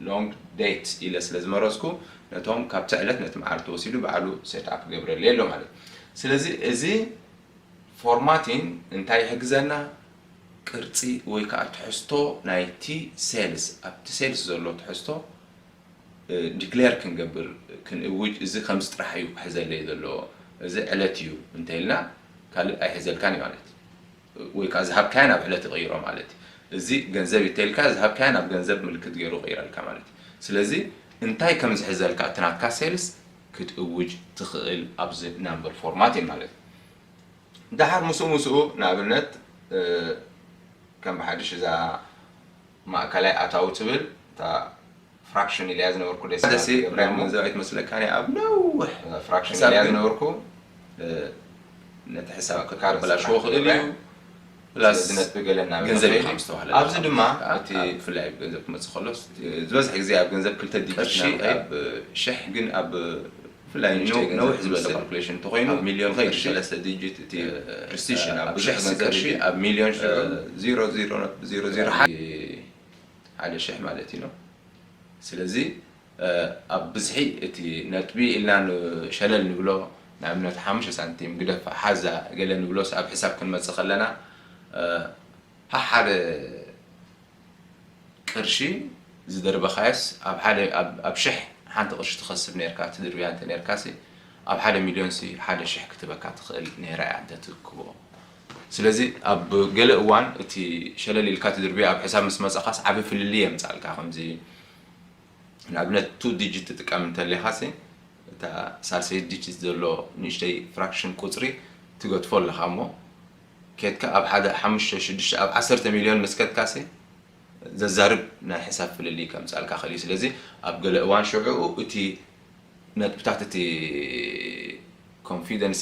long date ኢለ ስለ ዝመረፅኩ ነቶም ካብቲ ዕለት ነቲ መዓልቲ ወሲዱ ባዕሉ set up ክገብረለይ ኣሎ ማለት እዩ። ስለዚ እዚ ፎርማቲን እንታይ ይሕግዘና? ቅርፂ ወይ ከዓ ትሕዝቶ ናይቲ ሴልስ ኣብቲ ሴልስ ዘሎ ትሕዝቶ ዲክሌር ክንገብር ክንእውጅ እዚ ከምዚ ጥራሕ እዩ ክሕዘለይ ዘለዎ እዚ ዕለት እዩ እንተኢልና ካልእ ኣይሕዘልካን እዩ ማለት ወይ ከዓ ዝሃብካዮ ናብ ዕለት ይቕይሮ ማለት እዩ። እዚ ገንዘብ ይተልካ ዝሃብካዮ ናብ ገንዘብ ምልክት ገይሩ ይቕይረልካ ማለት እዩ። ስለዚ እንታይ ከም ዝሕዘልካ እቲ ናትካ ሴልስ ክትእውጅ ትኽእል ኣብዚ ናምበር ፎርማት እዩ ማለት እዩ። ደሓር ምስኡ ምስኡ ንኣብነት ከም ብሓድሽ እዛ ማእከላይ ኣታዊ ትብል እታ ፍራክሽን ኢልያ ዝነበርኩ ደስ ደስ ኢላትኒ ገንዘብ ኣይትመስለካን እያ ኣብ ነውሕ ፍራክሽን ኢልያ ዝነበርኩ ነቲ ሕሳብ ክበላሽዎ ክእል እዩ። ፕላስ ነጥቢ ገለ እናበለ ገንዘብ እዩ ከም ዝተባህለ ኣብዚ ድማ እቲ ብፍላይ ኣብ ገንዘብ ክመፅእ ከሎ ዝበዝሕ ግዜ ኣብ ገንዘብ ክልተ ዲጂት ቅርሺ ኣብ ሽሕ ግን ኣብ ብፍላይ ንእሽተይ ገንዘብ ነውሕ ዝበለ ዝመስል ካልኩሌሽን እንተኮይኑ ኣብ ሚሊዮን ከይዱ ቅርሺ ሰለስተ ዲጂት እቲ ፕሪሲሽን ኣብ ኣብ ብዙሕ ሽሕ ገንዘብ ቅርሺ እዩ። ኣብ ሚሊዮን ሽዑ እ፣ ዜሮ ዜሮ ነጥቢ ዜሮ ዜሮ ሓደ ሓደ ሽሕ ማለት እዩ ነው። ስለዚ እ፣ ኣብ ብዝሒ እቲ ነጥቢ ኢልና ን- ሸለል ንብሎ ንኣብነት ሓሙሽተ ሳንቲም ግደፍ ሓዛ ገለ ንብሎስ ኣብ ሕሳብ ክንመፅእ ከለና እ፣ ሓደ ቅርሺ ዝደርበኻዮስ ኣብ ሓደ ኣብ ኣብ ሽሕ ሓንቲ ቅርሺ ትኸስብ ነርካ ትድርብያ እንተ ነርካሲ ኣብ ሓደ ሚልዮን ሲ ሓደ ሽሕ ክትበካ ትኽእል ነይራ እያ እንተ ትክቦ። ስለዚ ኣብ ገለ እዋን እቲ ሸለል ኢልካ ትድርብያ ኣብ ሕሳብ ምስ መጻኻስ ዓቢ ፍልልይ የምጻልካ ከምዚ ንኣብነት ቱ ዲጂት ትጥቀም እንተሊኻሲ እታ ሳልሰይ ዲጂት ዘሎ ንእሽተይ ፍራክሽን ቁጽሪ ትገድፎ ኣለኻ እሞ ኬድካ ኣብ ሓደ ሓሙሽተ ሽዱሽተ ኣብ ዓሰርተ ሚልዮን ምስ ከድካሲ ዘዛርብ ናይ ሕሳብ ፍልልይ ከምጻልካ ኸእል እዩ። ስለዚ ኣብ ገለ እዋን ሽዑኡ እቲ ነጥብታት እቲ ኮንፊደንስ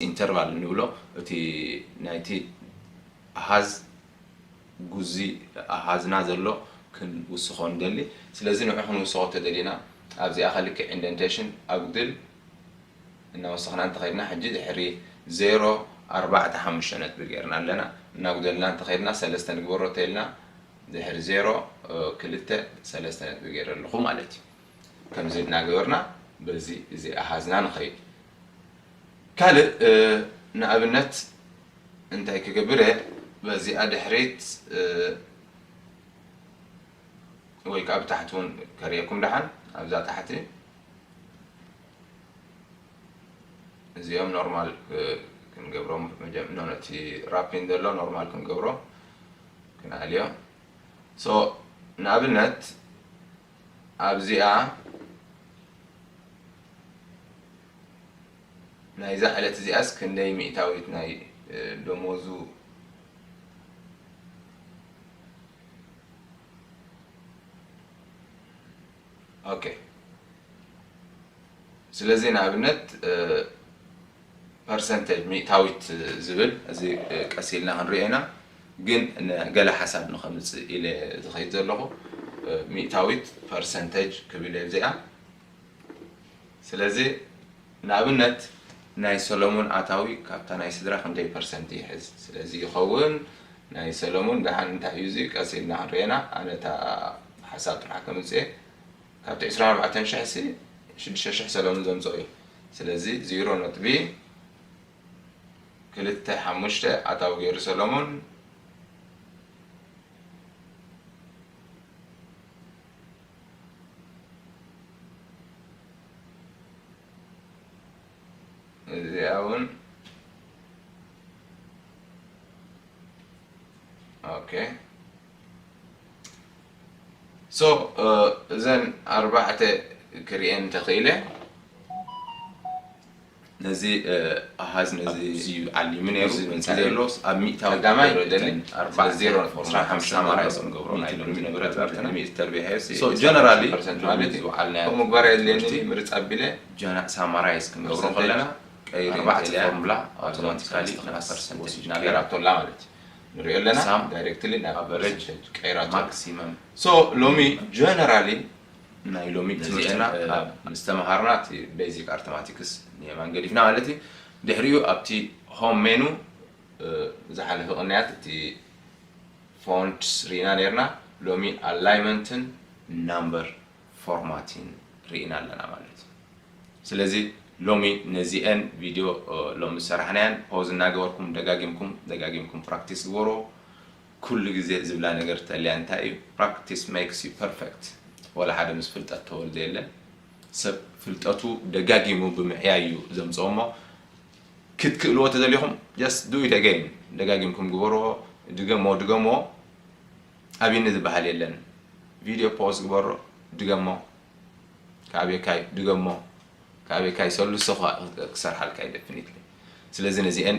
ኢንተርቫል ንብሎ እቲ ናይቲ ኣሃዝ ጉዚ ኣሃዝና ዘሎ ክንውስኾ ንደሊ። ስለዚ ንዑ ክንውስኾ ተደሊና ኣብዚኣ ከልክዕ ኢንደንቴሽን ኣጉድል እናወሰኽና እንተኸድና ሕጂ ድሕሪ ዜሮ ኣርባዕተ ሓሙሽተ ነጥቢ ገይርና ኣለና። እናጉደልና እንተኸድና ሰለስተ ንግበሮ ተልና ድሕሪ ዜሮ ክልተ ሰለስተ ነጥቢ ገይረ ኣለኹ ማለት እዩ። ከምዚ እናገበርና በዚ እዚ ኣሃዝና ንኸይድ። ካልእ ንኣብነት እንታይ ክገብር እየ በዚኣ ድሕሪት ወይ ከዓ ብታሕቲ እውን ከርእየኩም ደሓን ኣብዛ ታሕቲ እዚኦም ኖርማል ክንገብሮም መጀመ ነቲ ራፒን ዘሎ ኖርማል ክንገብሮ ክንኣልዮ። ሶ ንኣብነት ኣብዚኣ ናይዛ ዕለት እዚኣስ ክንደይ ሚእታዊት ናይ ደሞዙ ኦኬ። ስለዚ ንኣብነት ፐርሰንቴጅ ሚእታዊት ዝብል እዚ ቀስ ኢልና ክንሪኦ ኢና። ግን ገለ ሓሳብ ንኸምፅእ ኢለ ዝኸይድ ዘለኹ ሚእታዊት ፐርሰንቴጅ ክብል እየ እዚኣ። ስለዚ ንኣብነት ናይ ሰሎሙን ኣታዊ ካብታ ናይ ስድራ ክንደይ ፐርሰንት ይሕዝ? ስለዚ ይኸውን ናይ ሰሎሙን ደሓን እንታይ እዩ እዚ ቀስ ኢልና ክንሪኤና። ኣነ እታ ሓሳብ ጥራሕ ከምፅእ ካብቲ ዕስራን ኣርባዕተን ሽሕ ሲ ሽዱሽተ ሽሕ ሰለሙን ዘምፅኦ እዩ። ስለዚ ዜሮ ነጥቢ ክልተ ሓሙሽተ ኣታዊ ገይሩ ሰለሙን። እዚኣ እውን ኦኬ። ሶ እዘን ኣርባዕተ ክሪኤን እንተኽኢለ ነዚ ኣሃዝ ነዚ እዩ ዓሊሙ ነይሩ። እዚ ምንታይ ዘሎስ ኣብ ሚእታዊ ቀዳማይ ደሊ ኣርባዕተ ዜሮ ነጥቢ ሓምሳ ማለት ገብሮ ናይ ሎሚ ዝነበረ ትምህርትና ሚእቲ ተርቢሐ ሶ ጀነራሊ ፐርሰንት ማለት እዩ። ዝወዓልናዮ ከምኡ ምግባር የድልየኒ ምርፅ ኣቢለ ጀና ሳማራይዝ ክንገብሮ ከለና ቀይሪ ኣርባዕተ ፎርሙላ ኣውቶማቲካሊ ፐርሰንት ወሲድና ገይራቶላ ማለት እዩ። ንሪኦ ኣለና ሳም ዳይሬክትሊ ናብ ኣቨሬጅ ፐርሰንቴጅ ቀይራቶ። ማክሲመም ሶ ሎሚ ጀነራሊ ናይ ሎሚ ትምህርትና ካብ ምስ ተምሃርና እቲ ቤዚክ ኣርተማቲክስ ንየማን ገዲፍና ማለት እዩ። ድሕሪኡ ኣብቲ ሆም ሜኑ ዝሓለፈ ቅንያት እቲ ፎንትስ ርኢና ነርና። ሎሚ ኣላይመንትን ናምበር ፎርማቲን ርኢና ኣለና ማለት እዩ። ስለዚ ሎሚ ነዚአን ቪድዮ ሎሚ ዝሰራሕናያን ፖዝ እናገበርኩም ደጋጊምኩም ደጋጊምኩም ፕራክቲስ ግበሮ። ኩሉ ግዜ ዝብላ ነገር ተልያ እንታይ እዩ? Practice makes you perfect። ወላ ሓደ ምስ ፍልጠት ተወልደ የለን። ሰብ ፍልጠቱ ደጋጊሙ ብምዕያይ እዩ ዘምፅኦ እሞ ክትክእልዎ ተደሊኹም just do it again። ደጋጊምኩም ግበርዎ። ድገሞ ድገሞ። ኣብኒ ዝበሃል የለን። ቪድዮ ፖዝ ግበሮ። ድገሞ። ከኣቤካይ ድገሞ። ከኣቤካይ ሰሉሰ ክሰርሓልካ እዩ ደፍኒትሊ። ስለዚ ነዚአን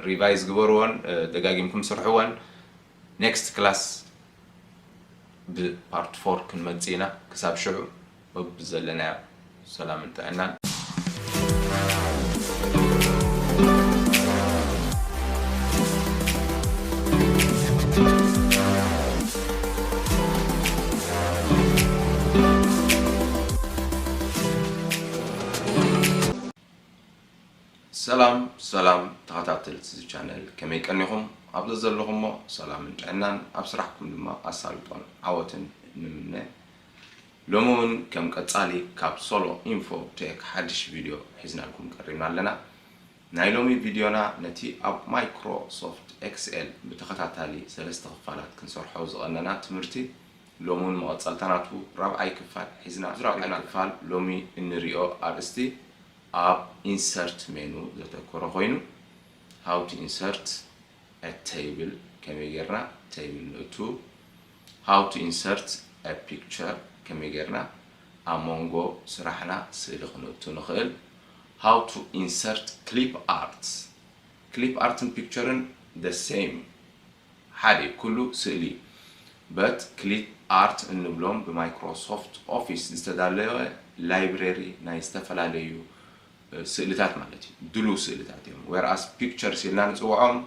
ሪቫይዝ ግበርዎን ደጋጊምኩም ስርሕወን። ኔክስት ክላስ ብፓርት ፎር ክንመጽእ ኢና። ክሳብ ሽዑ በብዘለናዮ ሰላምን ጥዕናን። ሰላም ሰላም ተኸታተልቲ እዚ ቻነል ከመይ ቀኒኹም? ኣብ ዘዘለኹሞ ሰላምን ጥዕናን ኣብ ስራሕኩም ድማ ኣሳልጦን ዓወትን ንምነ። ሎሚ እውን ከም ቀጻሊ ካብ ሶሎ ኢንፎ ቴክ ሓድሽ ቪድዮ ሒዝናልኩም ቀሪብና ኣለና። ናይ ሎሚ ቪድዮና ነቲ ኣብ ማይክሮሶፍት ኤክስኤል ብተኸታታሊ ሰለስተ ክፋላት ክንሰርሖ ዝቐነና ትምህርቲ ሎሚ እውን መቐጸልታ ናቱ ራብዓይ ክፋል ሒዝና ራብዓይ ክፋል ሎሚ እንሪኦ ኣርእስቲ ኣብ ኢንሰርት ሜኑ ዘተኮረ ኮይኑ how to insert a table ከመይ ጌርና ቴብል ንእቱ how to insert a picture ከመይ ጌርና ኣብ መንጎ ስራሕና ስእሊ ክንእቱ ንኽእል how to insert clip art clip art ን picture ን the same ሓደ ኩሉ ስእሊ but clip art እንብሎም ብማይክሮሶፍት ኦፊስ ዝተዳለወ ላይብረሪ ናይ ዝተፈላለዩ ስእልታት ማለት እዩ። ድሉው ስእልታት እዮም። Whereas pictures ኢልና ንፅውዖም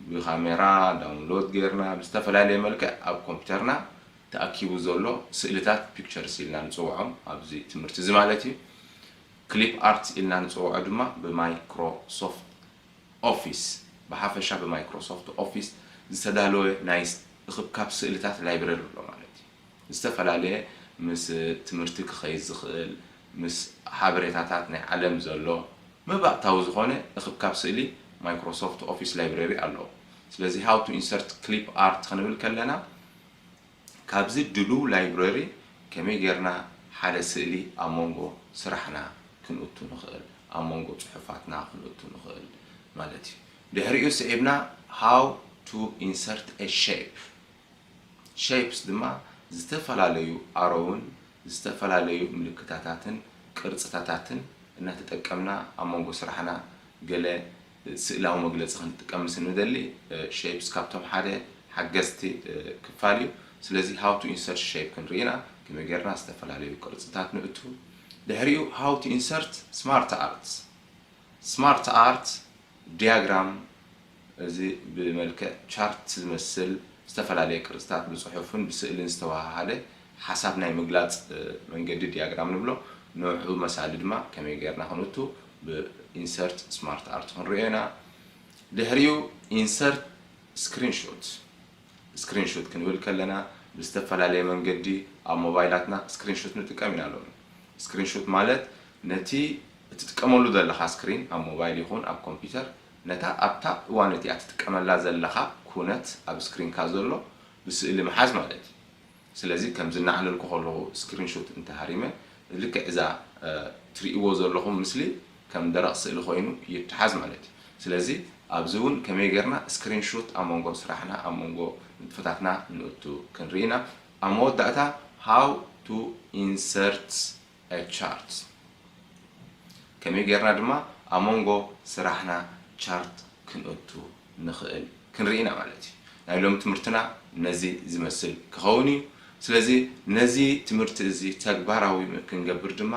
ብካሜራ ዳውንሎድ ጌርና ብዝተፈላለየ መልክዕ ኣብ ኮምፒውተርና ተኣኪቡ ዘሎ ስእልታት pictures ኢልና ንፅውዖም ኣብዚ ትምህርቲ እዚ ማለት እዩ። ክሊፕ ኣርት ኢልና ንፅውዖ ድማ ብማይክሮሶፍት ኦፊስ ብሓፈሻ ብማይክሮሶፍት ኦፊስ ዝተዳለወ ናይ እኽብካብ ስእልታት ላይብረሪ ኣሎ ማለት እዩ። ዝተፈላለየ ምስ ትምህርቲ ክኸይድ ዝኽእል ምስ ሓበሬታታት ናይ ዓለም ዘሎ መባእታዊ ዝኾነ እኽብካብ ስእሊ ማይክሮሶፍት ኦፊስ ላይብረሪ ኣለዎ። ስለዚ how to insert clip art ክንብል ከለና ካብዚ ድሉው library ከመይ ጌርና ሓደ ስእሊ ኣብ መንጎ ስራሕና ክንእቱ ንኽእል፣ ኣብ መንጎ ጽሑፋትና ክንእቱ ንኽእል ማለት እዩ። ድሕሪኡ ስዒብና how to insert a shape። Shapes ድማ ዝተፈላለዩ ኣሮውን ዝተፈላለዩ ምልክታታትን ቅርጽታታትን እናተጠቀምና ኣብ መንጎ ስራሕና ገለ ስእላዊ መግለጺ ክንጥቀም ምስ እንደሊ shapes ካብቶም ሓደ ሓገዝቲ ክፋል እዩ። ስለዚ how to insert shape ክንርኢ ኢና፣ ከመይ ጌርና ዝተፈላለዩ ቅርጽታት ንእቱ። ድሕሪኡ how to insert smart art። Smart art diagram እዚ ብመልክዕ ቻርት ዝመስል ዝተፈላለየ ቅርጽታት ብጽሑፍን ብስእልን ዝተወሃሃደ ሓሳብ ናይ ምግላጽ መንገዲ ዲያግራም ንብሎ። ንዑ መሳሊ ድማ ከመይ ጌርና ክንእቱ ብ insert smart art ክንርእዮ ኢና። ድሕሪኡ insert screenshot። Screenshot ክንብል ከለና ብዝተፈላለየ መንገዲ ኣብ ሞባይላትና screenshot ንጥቀም ኢና ሎሚ። Screenshot ማለት ነቲ እትጥቀመሉ ዘለኻ ስክሪን ኣብ ሞባይል ይኹን ኣብ ኮምፒውተር ነታ ኣብታ እዋን እቲኣ ትጥቀመላ ዘለኻ ኩነት ኣብ ስክሪንካ ዘሎ ብስእሊ ምሓዝ ማለት እዩ። ስለዚ ከምዚ እናዕለልኩ ከለኹ screenshot እንተሃሪመ ልክዕ እዛ ትርእይዎ ዘለኹም ምስሊ ከም ደረቕ ስእሊ ኮይኑ ይተሓዝ ማለት እዩ። ስለዚ ኣብዚ እውን ከመይ ጌርና screenshot ኣብ መንጎ ስራሕና ኣብ መንጎ ንጥፈታትና ንእቱ ክንርኢ ኢና። ኣብ መወዳእታ how to insert a chart ከመይ ጌርና ድማ ኣብ መንጎ ስራሕና ቻርት ክንእቱ ንኽእል ክንርኢ ኢና ማለት እዩ። ናይ ሎም ትምህርትና ነዚ ዝመስል ክኸውን እዩ። ስለዚ ነዚ ትምህርቲ እዚ ተግባራዊ ክንገብር ድማ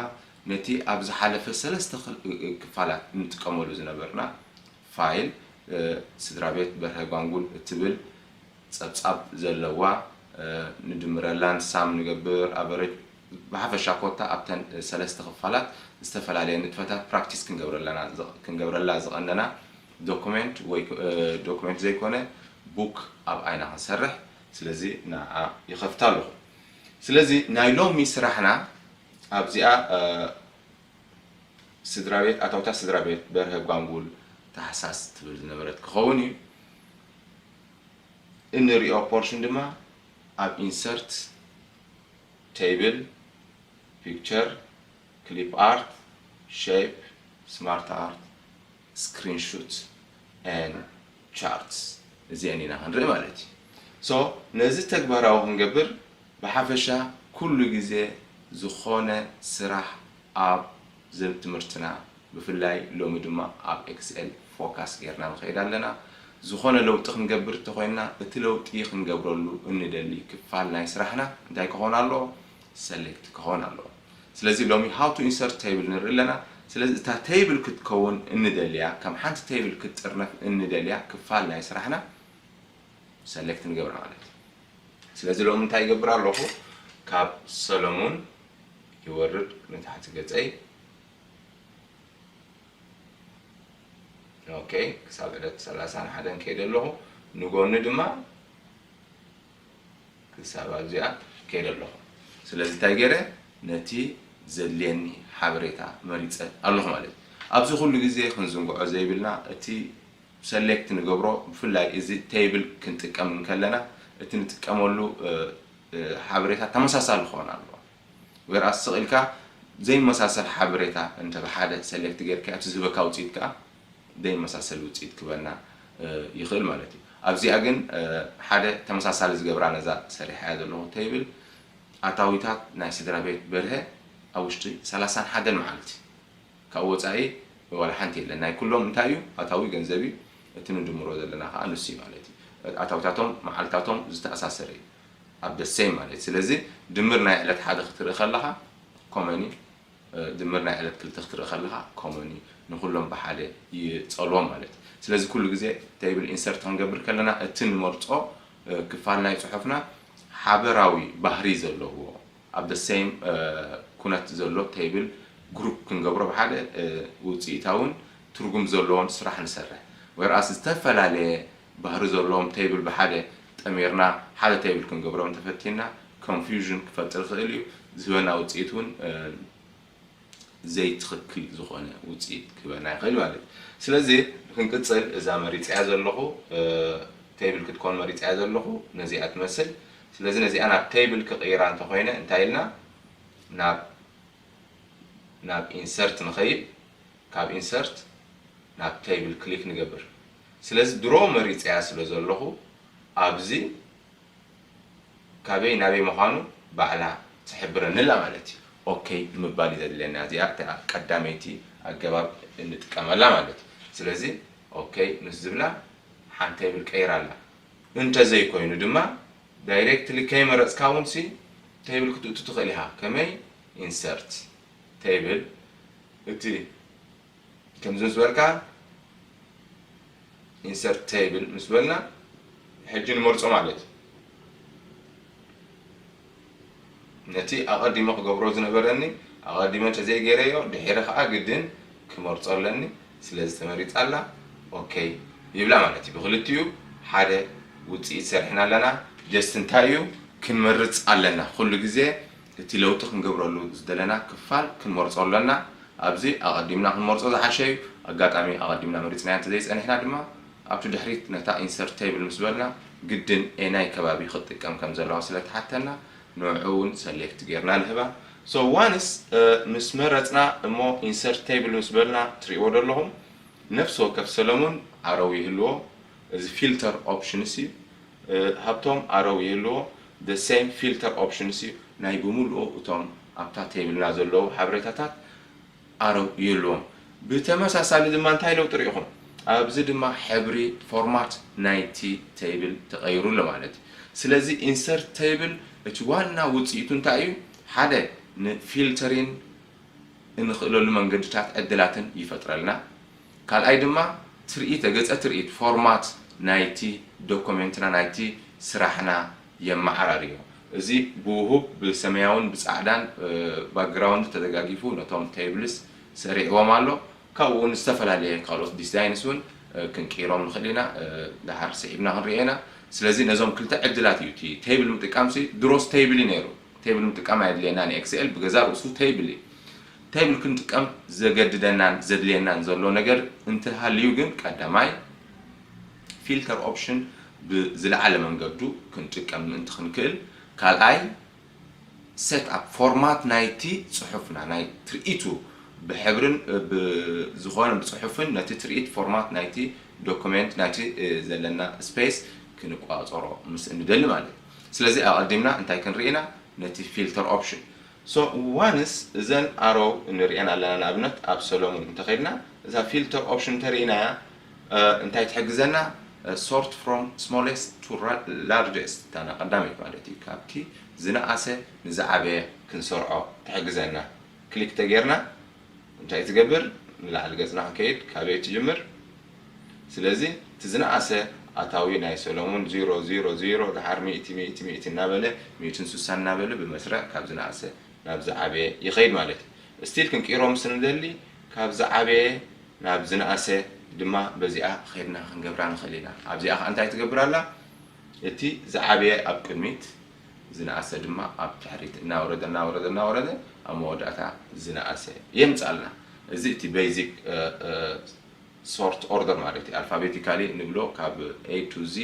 ነቲ ኣብ ዝሓለፈ ሰለስተ ክፋላት እንጥቀመሉ ዝነበርና ፋይል ስድራ ቤት በርሀ ጓንጉል እትብል ጸብጻብ ዘለዋ ንድምረላ ንሳም ንገብር ኣቨረጅ ብሓፈሻ ኮታ ኣብተን ሰለስተ ክፋላት ዝተፈላለየ ንጥፈታት ፕራክቲስ ክንገብረላ ዝቐነና ዶክመንት ወይ ዶክመንት ዘይኮነ ቡክ ኣብ ዓይና ክንሰርሕ ስለዚ ንዓ ይኸፍታ ኣለኹ። ስለዚ ናይ ሎሚ ስራሕና ኣብዚኣ ስድራ ቤት ኣታውታ ስድራ ቤት በርሀ ጓንጉል ታሕሳስ ትብል ዝነበረት ክኸውን እዩ። እንሪኦ ፖርሽን ድማ ኣብ ኢንሰርት፣ ቴብል፣ ፒክቸር፣ ክሊፕ ኣርት፣ ሼፕ፣ ስማርት ኣርት፣ ስክሪንሹት ኤን ቻርትስ እዚአን ኢና ክንርኢ ማለት እዩ። ሶ ነዚ ተግባራዊ ክንገብር ብሓፈሻ ኩሉ ግዜ ዝኾነ ስራሕ ኣብ ዝብ ትምህርትና ብፍላይ ሎሚ ድማ ኣብ ኤክስኤል ፎካስ ጌርና ንኸይድ ኣለና። ዝኾነ ለውጢ ክንገብር እንተኾይንና እቲ ለውጢ ክንገብረሉ እንደሊ ክፋል ናይ ስራሕና እንታይ ክኾን ኣለዎ? ሰሌክት ክኾን ኣለዎ። ስለዚ ሎሚ how to insert table ንርኢ ኣለና። ስለዚ እታ ቴብል ክትከውን እንደልያ ከም ሓንቲ ቴብል ክትጥርነፍ እንደልያ ክፋል ናይ ስራሕና ሰሌክት ንገብራ ማለት እዩ። ስለዚ ሎም እንታይ ይገብር ኣለኹ? ካብ ሰለሙን ይወርድ ንታሕቲ ገጸይ። ኦኬ፣ ክሳብ ዕለት ሰላሳን ሓደን ከይደ ኣለኹ። ንጎኒ ድማ ክሳብ ኣብዚኣ ከይደ ኣለኹ። ስለዚ እንታይ ገይረ? ነቲ ዘድልየኒ ሓበሬታ መሪጸ ኣለኹ ማለት እዩ። ኣብዚ ኩሉ ግዜ ክንዝንግዖ ዘይብልና እቲ ሰሌክት ንገብሮ ብፍላይ እዚ ቴብል ክንጥቀም እንከለና እቲ ንጥቀመሉ ሓበሬታ ተመሳሳሊ ክኾን ኣለዎ። ወይርኣስ ስቕ ኢልካ ዘይመሳሰል ሓበሬታ እንተ ብሓደ ሰሌክት ጌርካ እቲ ዝህበካ ውፅኢት ከዓ ዘይመሳሰል ውፅኢት ክበና ይኽእል ማለት እዩ። ኣብዚኣ ግን ሓደ ተመሳሳሊ ዝገብራ ነዛ ሰሪሓያ ዘለኹ ቴብል ኣታዊታት ናይ ስድራ ቤት በርሀ ኣብ ውሽጢ ሰላሳን ሓደን መዓልቲ ካብ ወፃኢ ዋላ ሓንቲ የለን። ናይ ኩሎም እንታይ እዩ? ኣታዊ ገንዘብ እዩ። እቲ ንድምሮ ዘለና ከዓ ንሱ እዩ ማለት እዩ። ኣታዊታቶም መዓልታቶም ዝተኣሳሰረ እዩ ኣብ the same ማለት እዩ። ስለዚ ድምር ናይ ዕለት ሓደ ክትርኢ ከለኻ ኮመን እዩ። ድምር ናይ ዕለት ክልተ ክትርኢ ከለኻ ኮመን እዩ። ንኩሎም ብሓደ ይፀልዎም ማለት እዩ። ስለዚ ኩሉ ግዜ ቴብል ኢንሰርት ክንገብር ከለና እቲ ንመርፆ ክፋል ናይ ፅሑፍና ሓበራዊ ባህሪ ዘለዎ ኣብ the same ኩነት ዘሎ ቴብል ግሩፕ ክንገብሮ ብሓደ ውፅኢታውን ትርጉም ዘለዎን ስራሕ ንሰርሕ። ወይርኣስ ዝተፈላለየ ባህሪ ዘለዎም ቴብል ብሓደ ጠሚርና ሓደ ቴብል ክንገብሮም ተፈቲና ኮንፊውዥን ክፈጥር ይኽእል እዩ። ዝህበና ውፅኢት እውን ዘይትኽክል ዝኾነ ውፅኢት ክህበና ይኽእል ማለት እዩ። ስለዚ ክንቅፅል እዛ መሪፀያ ዘለኹ ቴብል ክትኮን መሪፀያ ዘለኹ ነዚኣ ትመስል። ስለዚ ነዚኣ ናብ ቴብል ክቕይራ እንተኾይነ እንታይ ኢልና ናብ ናብ ኢንሰርት ንኸይድ፣ ካብ ኢንሰርት ናብ ቴብል ክሊክ ንገብር። ስለዚ ድሮ መሪፀያ ስለ ዘለኹ ኣብዚ ካበይ ናበይ ምዃኑ ባዕላ ትሕብረኒ ኣላ ማለት እዩ። ኦኬ ንምባል እዩ ዘድልየና። እዚኣ እታ ቀዳመይቲ ኣገባብ እንጥቀመላ ማለት እዩ። ስለዚ ኦኬ ምስ ዝብላ ሓንቲ ቴብል ቀይራ ኣላ። እንተዘይኮይኑ ድማ ዳይሬክትሊ ከይመረፅካ እውን ሲ ቴብል ክትእቱ ትኽእል ኢኻ። ከመይ? ኢንሰርት ቴብል እቲ ከምዚ ምስ በልካ ኢንሰርት ቴብል ምስ በልና ሕጂ ንመርፆ ማለት እዩ። ነቲ ኣቐዲመ ክገብሮ ዝነበረኒ ኣቐዲመ እንተዘይገይረዮ ድሒረ ከዓ ግድን ክመርፆ ኣለኒ። ስለዚ ተመሪፃ ኣላ ኦኬ ይብላ ማለት እዩ። ብክልቲኡ ሓደ ውፅኢት ሰሪሕና ኣለና። ጀስት እንታይ እዩ ክንመርፅ ኣለና። ኩሉ ግዜ እቲ ለውጢ ክንገብረሉ ዝደለና ክፋል ክንመርፆ ኣለና። ኣብዚ ኣቐዲምና ክንመርፆ ዝሓሸ እዩ። ኣጋጣሚ ኣቐዲምና መሪፅናያ እንተዘይፀኒሕና ድማ ኣብቲ ድሕሪት ነታ ኢንሰርት ቴብል ምስ በልና ግድን ኤናይ ከባቢ ክትጥቀም ከም ዘለዋ ስለ ትሓተና ንዕኡ እውን ሰሌክት ጌርና ንህባ። ሶ ዋንስ ምስ መረፅና እሞ ኢንሰርት ቴብል ምስ በልና ትሪእዎ ዘለኹም ነፍሲ ወከፍ ሰለሙን ኣረው ይህልዎ። እዚ ፊልተር ኦፕሽንስ እዩ። ሃብቶም ኣረው ይህልዎ። The same filter options እዩ። ናይ ብምልኡ እቶም ኣብታ ቴብልና ዘለዉ ሓበሬታታት ኣረው ይህልዎም። ብተመሳሳሊ ድማ እንታይ ለውጢ ርኢኹም? ኣብዚ ድማ ሕብሪ ፎርማት ናይቲ ቴብል ተቐይሩ ኣሎ ማለት እዩ። ስለዚ ኢንሰርት ቴብል እቲ ዋና ውፅኢቱ እንታይ እዩ? ሓደ ንፊልተሪን እንኽእለሉ መንገድታት ዕድላትን ይፈጥረልና። ካልኣይ ድማ ትርኢት ገፀ ትርኢት ፎርማት ናይቲ ዶኮሜንትና ናይቲ ስራሕና የመዓራርዮ። እዚ ብውሁብ ብሰማያውን ብፃዕዳን ባክግራውንድ ተደጋጊፉ ነቶም ቴብልስ ሰሪዕዎም ኣሎ። ካብኡ እውን ዝተፈላለየ ካልኦት ዲዛይንስ እውን ክንቅይሮም ንኽእል ኢና። ድሓር ስዒብና ክንሪኦ ኢና። ስለዚ ነዞም ክልተ ዕድላት እዩ እቲ ቴብል ምጥቃምሲ። ድሮስ ቴብል እዩ ነይሩ። ቴብል ምጥቃም ኣየድልየናን እዩ። ኤክስኤል ብገዛ ርእሱ ቴብል እዩ። ቴብል ክንጥቀም ዘገድደናን ዘድልየናን ዘሎ ነገር እንተሃልዩ ግን ቀዳማይ ፊልተር ኦፕሽን ብዝለዓለ መንገዱ ክንጥቀም ምእንቲ ክንክእል፣ ካልኣይ ሴት ኣፕ ፎርማት ናይቲ ፅሑፍና ናይ ትርኢቱ ብሕብርን ብዝኾነ ብፅሑፍን ነቲ ትርኢት ፎርማት ናይቲ ዶኩሜንት ናይቲ ዘለና ስፔስ ክንቋፀሮ ምስ እንደሊ ማለት እዩ። ስለዚ ኣቐዲምና እንታይ ክንርኢ ኢና? ነቲ ፊልተር ኦፕሽን። ሶ ዋንስ እዘን ኣሮው ንሪአን ኣለና። ንኣብነት ኣብ ሰሎሙን እንተኸድና እዛ ፊልተር ኦፕሽን እንተርኢናያ እንታይ ትሕግዘና? Sort from smallest to largest እታ ቀዳመይቲ ማለት እዩ። ካብቲ ዝነኣሰ ንዝዓበየ ክንሰርዖ ትሕግዘና። ክሊክ ተጌርና እንታይ ትገብር? ንላዕሊ ገፅና ክንከይድ ካበይ ትጅምር? ስለዚ እቲ ዝነኣሰ ኣታዊ ናይ ሰሎሙን ዜሮ ዜሮ ዜሮ ድሓር ሚእቲ ሚእቲ ሚእቲ እናበለ ሚእትን ስሳን እናበለ ብመስርዕ ካብ ዝነኣሰ ናብ ዝዓበየ ይኸይድ ማለት እዩ። ስቲል ክንቅይሮ ምስ ንደሊ ካብ ዝዓበየ ናብ ዝነኣሰ ድማ በዚኣ ኸይድና ክንገብራ ንኽእል ኢና። ኣብዚኣ ከዓ እንታይ ትገብር ኣላ? እቲ ዝዓበየ ኣብ ቅድሚት ዝነኣሰ ድማ ኣብ ድሕሪት እናወረደ እናወረደ እናወረደ ኣብ መወዳእታ ዝነኣሰ የምፅኣልና። እዚ እቲ ቤዚክ ሶርት ኦርደር ማለት እዩ። ኣልፋቤቲካሊ ንብሎ ካብ A to Z፣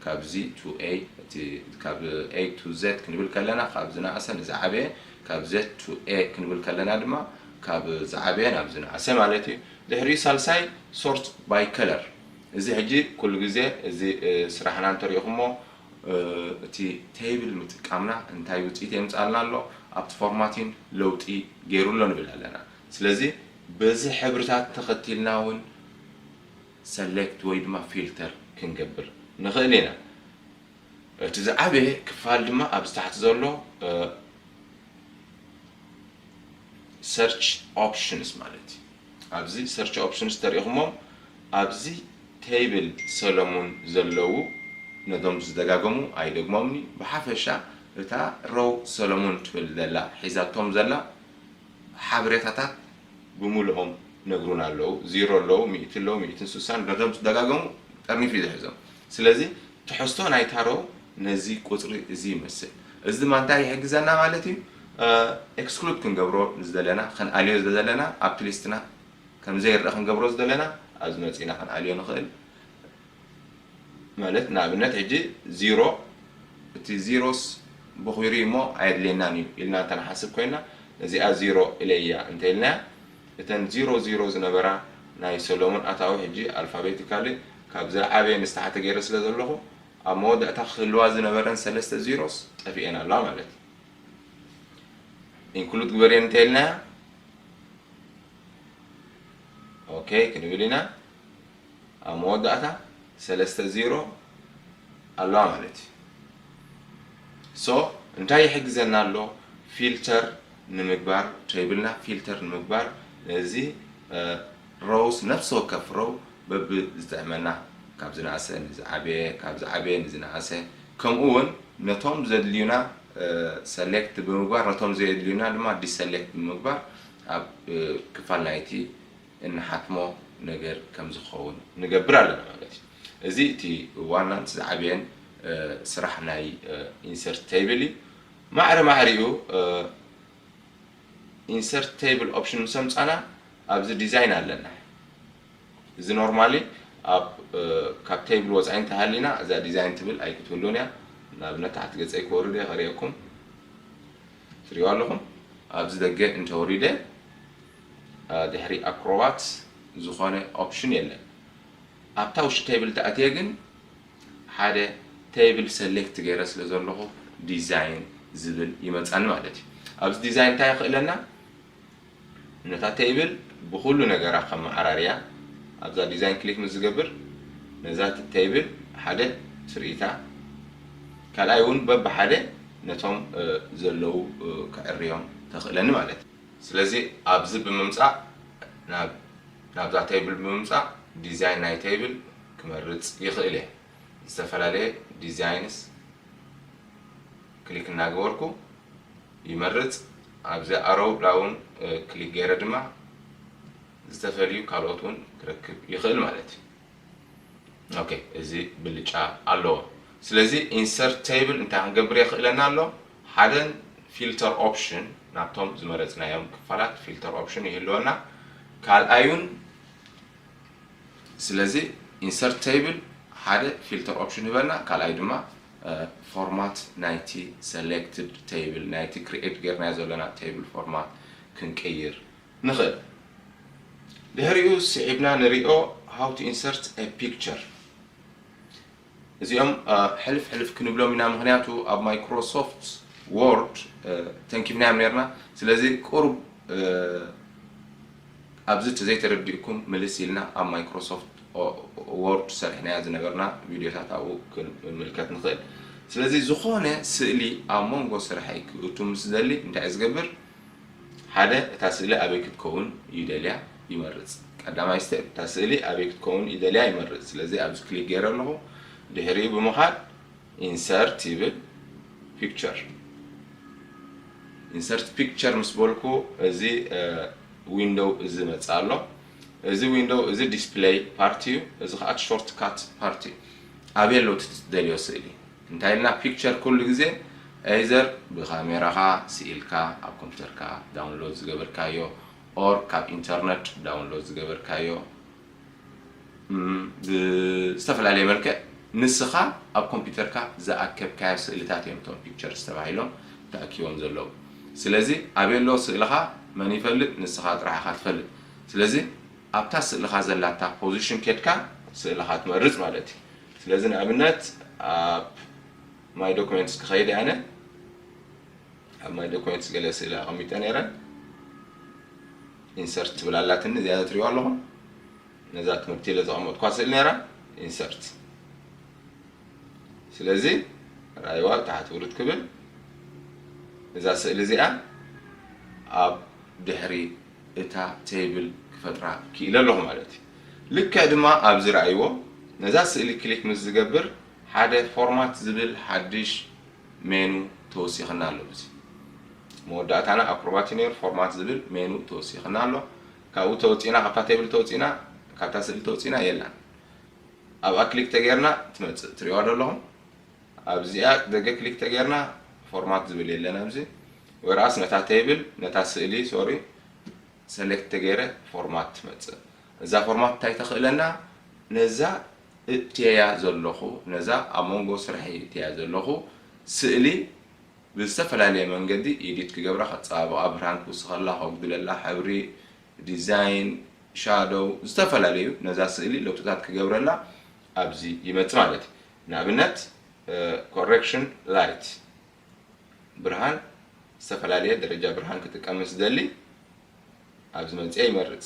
ካብ Z to A፣ እቲ ካብ A to Z ክንብል ከለና ካብ ዝነኣሰ ንዝዓበየ፣ ካብ Z to A ክንብል ከለና ድማ ካብ ዝዓበየ ናብ ዝነኣሰ ማለት እዩ። ድሕሪኡ ሳልሳይ ሶርት ባይ ከለር። እዚ ሕጂ ኩሉ ግዜ እዚ ስራሕና እንተሪኢኹሞ እቲ ቴብል ምጥቃምና እንታይ ውፅኢት የምፅኣልና ኣሎ? ኣብቲ ፎርማቲን ለውጢ ገይሩ ኣሎ ንብል ኣለና። ስለዚ በዚ ሕብርታት ተኸቲልና እውን ሰሌክት ወይ ድማ ፊልተር ክንገብር ንኽእል ኢና። እቲ ዝዓበየ ክፋል ድማ ኣብዚ ታሕቲ ዘሎ ሰርች ኦፕሽንስ ማለት እዩ። ኣብዚ ሰርች ኦፕሽንስ ተሪኢኹሞም ኣብዚ ቴብል ሰለሙን ዘለዉ ነዞም ዝደጋገሙ ኣይደግሞምኒ። ብሓፈሻ እታ ሮው ሰለሙን ትብል ዘላ ሒዛቶም ዘላ ሓበሬታታት ብምልኦም ነግሩና ኣለዉ። ዜሮ ኣለዉ፣ ሚእቲ ኣለዉ፣ ሚእትን ስሳን ነዞም ዝደጋገሙ ጠርኒፉ እዩ ዝሕዞም። ስለዚ ትሕዝቶ ናይታ ሮው ነዚ ቁፅሪ እዚ ይመስል። እዚ ድማ እንታይ ይሕግዘና ማለት እዩ? ኤክስክሉድ ክንገብሮ ዝደለና፣ ክንኣልዮ ዝደለና ኣብቲ ሊስትና ከም ዘይረኣ ክንገብሮ ዝደለና ኣብዚ መፂና ክንኣልዮ ንኽእል። ማለት ንኣብነት ሕጂ ዚሮ፣ እቲ ዚሮስ ብኹይሩ እሞ ኣየድልየናን እዩ ኢልና እንተንሓስብ ኮይና፣ ነዚኣ ዚሮ ኢለያ እንተኢልናያ፣ እተን ዚሮ ዚሮ ዝነበራ ናይ ሰሎሞን ኣታዊ ሕጂ ኣልፋቤቲካሊ ካብ ዝዓበየ ንስተሓተ ገይረ ስለ ዘለኹ፣ ኣብ መወዳእታ ክህልዋ ዝነበረን ሰለስተ ዚሮስ ጠፊኤን ኣለዋ ማለት እዩ። ኢንክሉድ ግበርየን እንተኢልናያ፣ ኦኬ ክንብል ኢና። ኣብ መወዳእታ ሰለስተ ዚሮ ኣለዋ ማለት እዩ። ሶ እንታይ ይሕግዘና ኣሎ? ፊልተር ንምግባር፣ ቴብልና ፊልተር ንምግባር፣ ነዚ ሮውስ፣ ነፍሲ ወከፍ ሮው በቢ ዝጥዕመና፣ ካብ ዝነኣሰ ንዝዓበየ፣ ካብ ዝዓበየ ንዝነኣሰ፣ ከምኡ እውን ነቶም ዘድልዩና ሰሌክት ብምግባር፣ ነቶም ዘየድልዩና ድማ ዲሰሌክት ብምግባር ኣብ ክፋል ናይቲ እንሓትሞ ነገር ከም ዝኸውን ንገብር ኣለና ማለት እዩ። እዚ እቲ ዋናን ዝዓበየን ስራሕ ናይ ኢንሰርት ቴብል እዩ። ማዕረ ማዕሪኡ ኢንሰርት ቴብል ኦፕሽን ምስ ኣምጻና ኣብዚ ዲዛይን ኣለና። እዚ ኖርማሊ ኣብ ካብ ቴብል ወጻኢ እንተሃሊና እዛ ዲዛይን ትብል ኣይክትህሉን እያ። ንኣብነት ታሕቲ ገጸይ ክወርድ እየ ከርእየኩም። ትሪእዋ ኣለኹም። ኣብዚ ደገ እንተወሪደ ድሕሪ ኣክሮባት ዝኾነ ኦፕሽን የለን። ኣብታ ውሽጢ ቴብል ተኣትየ ግን ሓደ ቴብል ሰሌክት ገይረ ስለ ዘለኹ ዲዛይን ዝብል ይመጻኒ ማለት እዩ። ኣብዚ ዲዛይን እንታይ የኽእለና? ነታ ቴብል ብኹሉ ነገራ ከመዓራርያ ኣብዛ ዲዛይን ክሊክ ምስ ዝገብር ነዛ ቴብል ሓደ ትርኢታ ካልኣይ እውን በብሓደ ነቶም ዘለዉ ከዕርዮም ተኽእለኒ ማለት እዩ። ስለዚ ኣብዚ ብምምፃእ ናብዛ ቴብል ብምምፃእ ዲዛይን ናይ ቴብል ክመርፅ ይኽእል እየ። ዝተፈላለየ ዲዛይንስ ክሊክ እናገበርኩ ይመርፅ። ኣብዚ ኣሮው ዳውን ክሊክ ገይረ ድማ ዝተፈልዩ ካልኦት እውን ክረክብ ይኽእል ማለት እዩ። ኦኬ፣ እዚ ብልጫ ኣለዎ። ስለዚ ኢንሰርት ቴብል እንታይ ክንገብር የኽእለና ኣሎ? ሓደን ፊልተር ኦፕሽን ናብቶም ዝመረፅናዮም ክፋላት ፊልተር ኦፕሽን ይህልወና። ካልኣዩን ስለዚ ኢንሰርት ቴብል ሓደ ፊልተር ኦፕሽን ህበና፣ ካልኣይ ድማ ፎርማት ናይቲ ሰሌክትድ ቴብል ናይቲ ክሪኤት ጌርናዮ ዘለና ቴብል ፎርማት ክንቅይር ንኽእል። ድሕሪኡ ስዒብና ንሪኦ how to insert a picture። እዚኦም ሕልፍ ሕልፍ ክንብሎም ኢና፣ ምኽንያቱ ኣብ ማይክሮሶፍት ወርድ ተንኪፍናዮም ነርና። ስለዚ ቁሩብ ኣብዚ ተዘይተረዲእኩም ምልስ ኢልና ኣብ ማይክሮሶፍት ወርድ ሰሪሕናዮ ዝነበርና ቪድዮታት ኣብኡ ክንምልከት ንኽእል። ስለዚ ዝኾነ ስእሊ ኣብ መንጎ ስርሐይ ክእቱ ምስ ዝደሊ እንታይ ዝገብር? ሓደ፣ እታ ስእሊ ኣበይ ክትከውን ይደልያ ይመርጽ። ቀዳማይ ስቴፕ፣ እታ ስእሊ ኣበይ ክትከውን ይደልያ ይመርጽ። ስለዚ ኣብዚ ክሊክ ገይረ ኣለኹ። ድሕሪኡ ብምኻድ ኢንሰርት ይብል፣ ፒክቸር። ኢንሰርት ፒክቸር ምስ በልኩ እዚ ዊንዶው እዚ መጽእ ኣሎ። እዚ ዊንዶው እዚ ዲስፕሌይ ፓርት እዩ። እዚ ከዓ ሾርት ካት ፓርት እዩ። ኣበይ ኣሎ እቲ ትደልዮ ስእሊ? እንታይ ኢልና ፒክቸር ኩሉ ግዜ ኤይዘር ብካሜራኻ ስኢልካ ኣብ ኮምፒተርካ ዳውንሎድ ዝገበርካዮ ኦር ካብ ኢንተርነት ዳውንሎድ ዝገበርካዮ ብዝተፈላለየ መልክዕ ንስኻ ኣብ ኮምፒተርካ ዝኣከብካዮ ስእልታት እዮም እቶም ፒክቸርስ ተባሂሎም ተኣኪቦም ዘለዉ። ስለዚ ኣበይ ኣሎ ስእልኻ መን ይፈልጥ? ንስኻ ጥራሕ ኢኻ ትፈልጥ። ስለዚ ኣብታ ስእልኻ ዘላታ ፖዚሽን ኬድካ ስእልኻ ትመርጽ ማለት እዩ። ስለዚ ንኣብነት ኣብ ማይ ዶኩሜንትስ ክኸይድ ኣነ ኣብ ማይ ዶኩሜንትስ ገለ ስእሊ ኣቐሚጠ ነይረ። ኢንሰርት ትብል ኣላትኒ፣ እዚኣ ትሪእዋ ኣለኹም። ነዛ ትምህርቲ ኢለ ዘቐመጥኳ ስእሊ ነይራ፣ ኢንሰርት። ስለዚ ራእይዋ ታሕቲ ውርድ ክብል፣ እዛ ስእሊ እዚኣ ኣብ ድሕሪ እታ ቴብል ክፈጥራ ክኢለ ኣለኹ ማለት እዩ። ልክዕ ድማ ኣብዚ ራእይዎ፣ ነዛ ስእሊ ክሊክ ምስ ዝገብር ሓደ ፎርማት ዝብል ሓድሽ ሜኑ ተወሲኽና ኣሎ። እዚ መወዳእታና ኣክሮባት እዩ ነይሩ። ፎርማት ዝብል ሜኑ ተወሲኽና ኣሎ። ካብኡ ተወፂና፣ ካብታ ቴብል ተወፂና፣ ካብታ ስእሊ ተወፂና የላን። ኣብኣ ክሊክ ተገይርና ትመፅእ ትሪእዋ ዶ ኣለኹም? ኣብዚኣ ደገ ክሊክ ተገይርና ፎርማት ዝብል የለን ኣብዚ። ወይራስ ነታ ቴብል፣ ነታ ስእሊ፣ ሶሪ፣ ሰሌክት ተገይረ ፎርማት ትመፅእ። እዛ ፎርማት እንታይ ተኽእለና? ነዛ እትያ ዘለኹ፣ ነዛ ኣብ መንጎ ስርሐይ እትያ ዘለኹ ስእሊ ብዝተፈላለየ መንገዲ ኤዲት ክገብራ፣ ከጸባብቓ፣ ብርሃን ክውስኸላ፣ ከጉድለላ፣ ሕብሪ፣ ዲዛይን፣ ሻዶው፣ ዝተፈላለዩ ነዛ ስእሊ ለውጥታት ክገብረላ ኣብዚ ይመጽእ ማለት እዩ። ንኣብነት ኮሬክሽን ላይት፣ ብርሃን፣ ዝተፈላለየ ደረጃ ብርሃን ክጥቀም ምስ ደሊ ኣብዚ መጽእ ይመርጽ።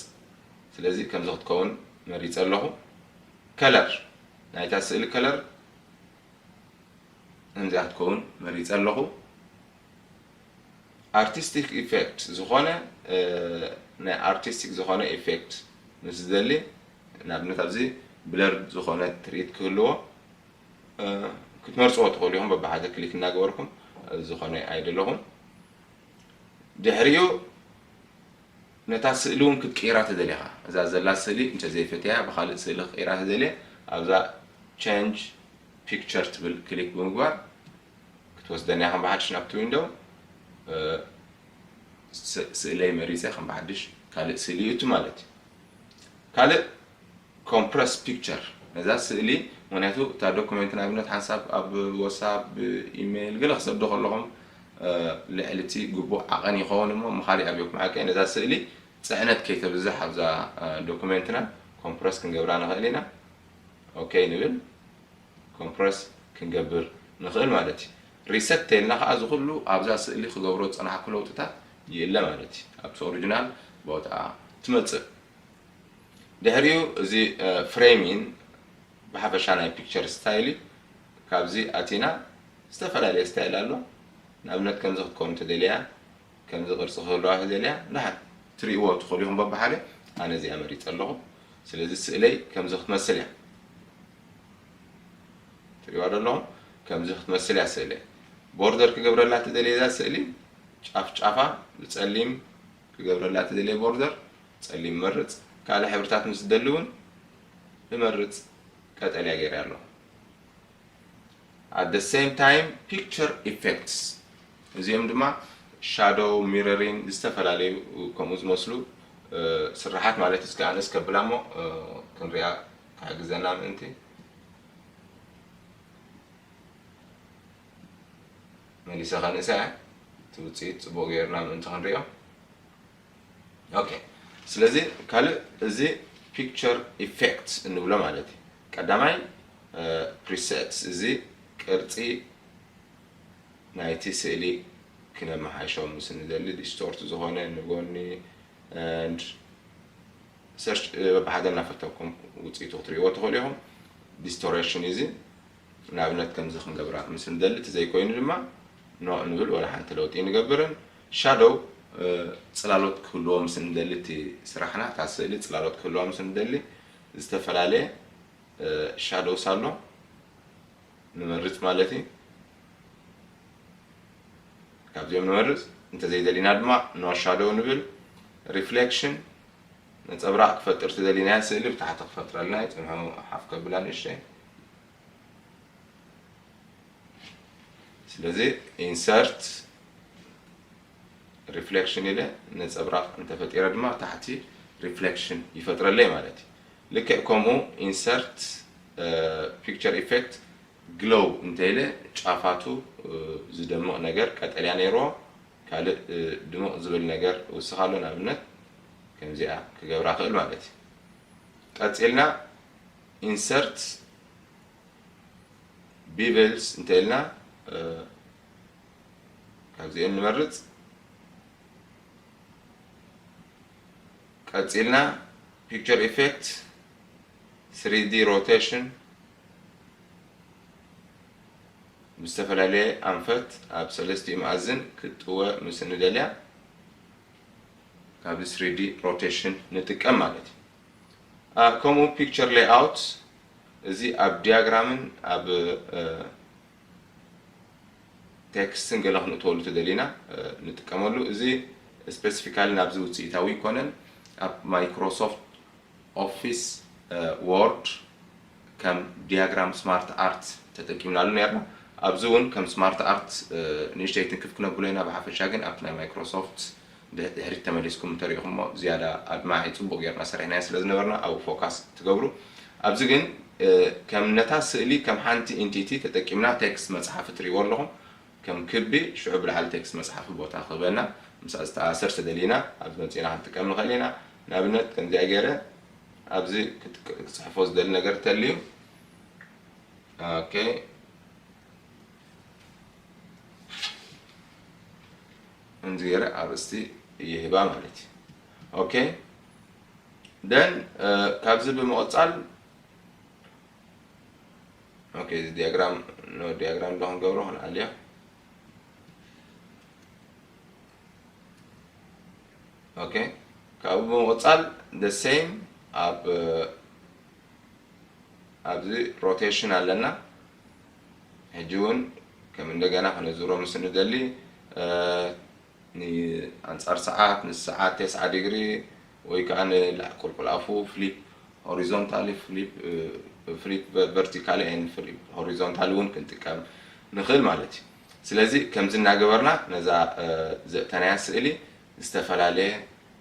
ስለዚ ከምዚ ክትከውን መሪጸ ኣለኹ። ከለር ናይታ ስእሊ ከለር ከምዚኣ ክትከውን መሪጸ ኣለኹ። ኣርቲስቲክ ኢፌክት ዝኾነ ናይ ኣርቲስቲክ ዝኾነ ኢፌክት ምስ ዝደሊ፣ ንኣብነት ኣብዚ ብለርድ ዝኾነ ትርኢት ክህልዎ ክትመርፅዎ ትኽእሉ ኢኹም። በብሓደ ክሊክ እናገበርኩም ዝኾነ ኣይደለኹም። ድሕሪኡ ነታ ስእሊ እውን ክትቅይራ ተደሊኻ፣ እዛ ዘላ ስእሊ እንተዘይፈትያ ብካልእ ስእሊ ክቅይራ ተደልየ፣ ኣብዛ ቸንጅ ፒክቸር ትብል ክሊክ ብምግባር ክትወስደና ከም ብሓድሽ ናብቲ ዊንዶው ስእለይ መሪፀ ከም ብሓድሽ ካልእ ስእሊ ይእቱ ማለት እዩ። ካልእ ኮምፕረስ ፒክቸር ነዛ ስእሊ፣ ምክንያቱ እታ ዶኩሜንት ንኣብነት ሓንሳብ ኣብ ወሳብ ኢሜይል ገለ ክሰዶ ከለኹም ልዕሊ እቲ ግቡእ ዓቐን ይኸውን እሞ ምኻሪ ኣብዮኩም ዓቀ ነዛ ስእሊ ፅዕነት ከይተብዝሕ ኣብዛ ዶኩሜንትና ኮምፕረስ ክንገብራ ንኽእል ኢና። ኦኬ ንብል። ኮምፕረስ ክንገብር ንኽእል ማለት እዩ። ሪሰት ተልና ከዓ እዚ ኩሉ ኣብዛ ስእሊ ክገብሮ ዝፀናሕኩ ለውጥታት ይእለ ማለት እዩ። ኣብቲ ኦሪጂናል ቦታ ትመፅእ። ድሕሪኡ እዚ ፍሬሚን ብሓፈሻ ናይ ፒክቸር ስታይል እዩ። ካብዚ ኣቲና ዝተፈላለየ ስታይል ኣሎ። ንኣብነት ከምዚ ክትከውን ተደልያ፣ ከምዚ ቅርፂ ክህልዋ ተደልያ፣ ንሓ ትሪእዎ ትኽእሉ ኢኹም በብሓደ። ኣነ እዚኣ መሪፀ ኣለኹ። ስለዚ ስእለይ ከምዚ ክትመስል እያ። ትሪእዋ ዶ ኣለኹም? ከምዚ ክትመስል እያ ስእለይ። ቦርደር ክገብረላ ትደልየ እዛ ስእሊ ጫፍ ጫፋ ብፀሊም ክገብረላ ትደልየ ቦርደር ፀሊም መርፅ። ካልእ ሕብርታት ምስ ዝደሊ እውን እመርፅ። ቀጠልያ ገይረ ኣለኹ። At the same time picture effects፣ እዚኦም ድማ ሻዶው፣ ሚረሪን ዝተፈላለዩ ከምኡ ዝመስሉ ስርሓት ማለት እስከ ኣነስ ከብላ እሞ ክንሪኣ ክሕግዘና ምእንቲ መሊሰ ከንእሳ እያ። እቲ ውፅኢት ፅቡቅ ገይርና ምእንቲ ክንሪኦ። ኦኬ፣ ስለዚ ካልእ እዚ ፒክቸር ኢፌክት እንብሎ ማለት እዩ። ቀዳማይ ፕሪሴትስ፣ እዚ ቅርፂ ናይቲ ስእሊ ክነመሓይሾ ምስ ንደሊ፣ ዲስቶርት ዝኾነ ንጎኒ፣ ሰርች በብሓደ እናፈተኩም ውፅኢቱ ክትሪእዎ ትኽእሉ ኢኹም። ዲስቶሬሽን እዚ ንኣብነት ከምዚ ክንገብራ ምስ ንደሊ፣ እቲ ዘይኮይኑ ድማ ኖ እንብል፣ ወላ ሓንቲ ለውጢ ንገብርን። ሻዶው ፅላሎት ክህልዎ ምስ ንደሊ፣ እቲ ስራሕና እታ ስእሊ ፅላሎት ክህልዋ ምስ ንደሊ ዝተፈላለየ ሻዶውስ ኣሎ ንመርፅ ማለት እዩ። ካብዚኦም ንመርፅ። እንተዘይደሊና ድማ ኖ ሻዶው ንብል። ሪፍሌክሽን፣ ነፀብራቕ ክፈጥር ትደሊናያ ስእሊ ብታሕቲ ክፈጥረልና እዩ። ፅንሑ ሓፍ ከብላ ንእሽተይ። ስለዚ ኢንሰርት ሪፍሌክሽን ኢለ ነፀብራቕ እንተፈጢረ ድማ ታሕቲ ሪፍሌክሽን ይፈጥረለይ ማለት እዩ። ልክዕ ከምኡ ኢንሰርት ፒክቸር ኢፌክት ግሎው እንተኢለ ጫፋቱ ዝደምቕ ነገር ቀጠልያ ነይርዎ፣ ካልእ ድምቕ ዝብል ነገር ውስኽ ኣሎ። ንኣብነት ከምዚኣ ክገብራ ክእል ማለት እዩ። ቀፂልና ኢንሰርት ቢቨልስ እንተኢልና ካብዚአን ንመርፅ። ቀፂልና ፒክቸር ኢፌክት ስሪ ዲ ሮቴሽን ብዝተፈላለየ ኣንፈት ኣብ ሰለስቲኡ መኣዝን ክትጥወ ምስ እንደልያ ካብዚ ስሪ ዲ ሮቴሽን ንጥቀም ማለት እዩ። ከምኡ ፒክቸር ሌይኣውት እዚ ኣብ ዲያግራምን ኣብ ቴክስትን ገለ ክንእትወሉ ተደሊና ንጥቀመሉ። እዚ ስፔሲፊካሊ ናብዚ ውፅኢታዊ ይኮነን። ኣብ ማይክሮሶፍት ኦፊስ ወርድ ከም ዲያግራም ስማርት ኣርት ተጠቂምናሉ ነርና። ኣብዚ እውን ከም ስማርት ኣርት ንእሽተይ ትንክፍ ክነብሎ ኢና። ብሓፈሻ ግን ኣብቲ ናይ ማይክሮሶፍት ድሕሪት ተመሊስኩም እንተሪኢኹሞ ዝያዳ ኣድማዒ ፅቡቅ ጌርና ሰሪሕናዮ ስለ ዝነበርና ኣብኡ ፎካስ ትገብሩ። ኣብዚ ግን ከም ነታ ስእሊ ከም ሓንቲ ኢንቲቲ ተጠቂምና ቴክስት መጽሓፊ ትርእይዎ ኣለኹም። ከም ክቢ ሽዑ ብላዕሊ ቴክስት መጽሓፊ ቦታ ክህበና፣ ምስኣ ዝተኣሳሰር ተደሊና ኣብዚ መጺእና ክንጥቀም ንኽእል ኢና። ንኣብነት ከምዚኣ ገይረ ኣብዚ ክጽሕፎ ዝደሊ ነገር ተልዩ። ኦኬ። እንዚ ገይረ ኣርእስቲ ይህባ ማለት እዩ። ኦኬ። ደን ካብዚ ብምቕጻል ኦኬ፣ እዚ ዲያግራም ኖ ዲያግራም ዶ ክንገብሮ ክንኣልዮ። ኦኬ፣ ካብኡ ብምቕጻል the same ኣብ ኣብዚ ሮቴሽን ኣለና። ሕጂ እውን ከም እንደገና ከነዙሮ ምስ ንደሊ ንኣንጻር ሰዓት ንሰዓት ተስዓ ዲግሪ ወይ ከዓ ንላዕ ቁልቁል ኣፉ ፍሊፕ ሆሪዞንታሊ ፍሊፕ ፍሊፕ ቨርቲካሊ ን ፍሊፕ ሆሪዞንታሊ እውን ክንጥቀም ንኽእል ማለት እዩ። ስለዚ ከምዚ እናገበርና ነዛ ዘእተናያ ስእሊ ዝተፈላለየ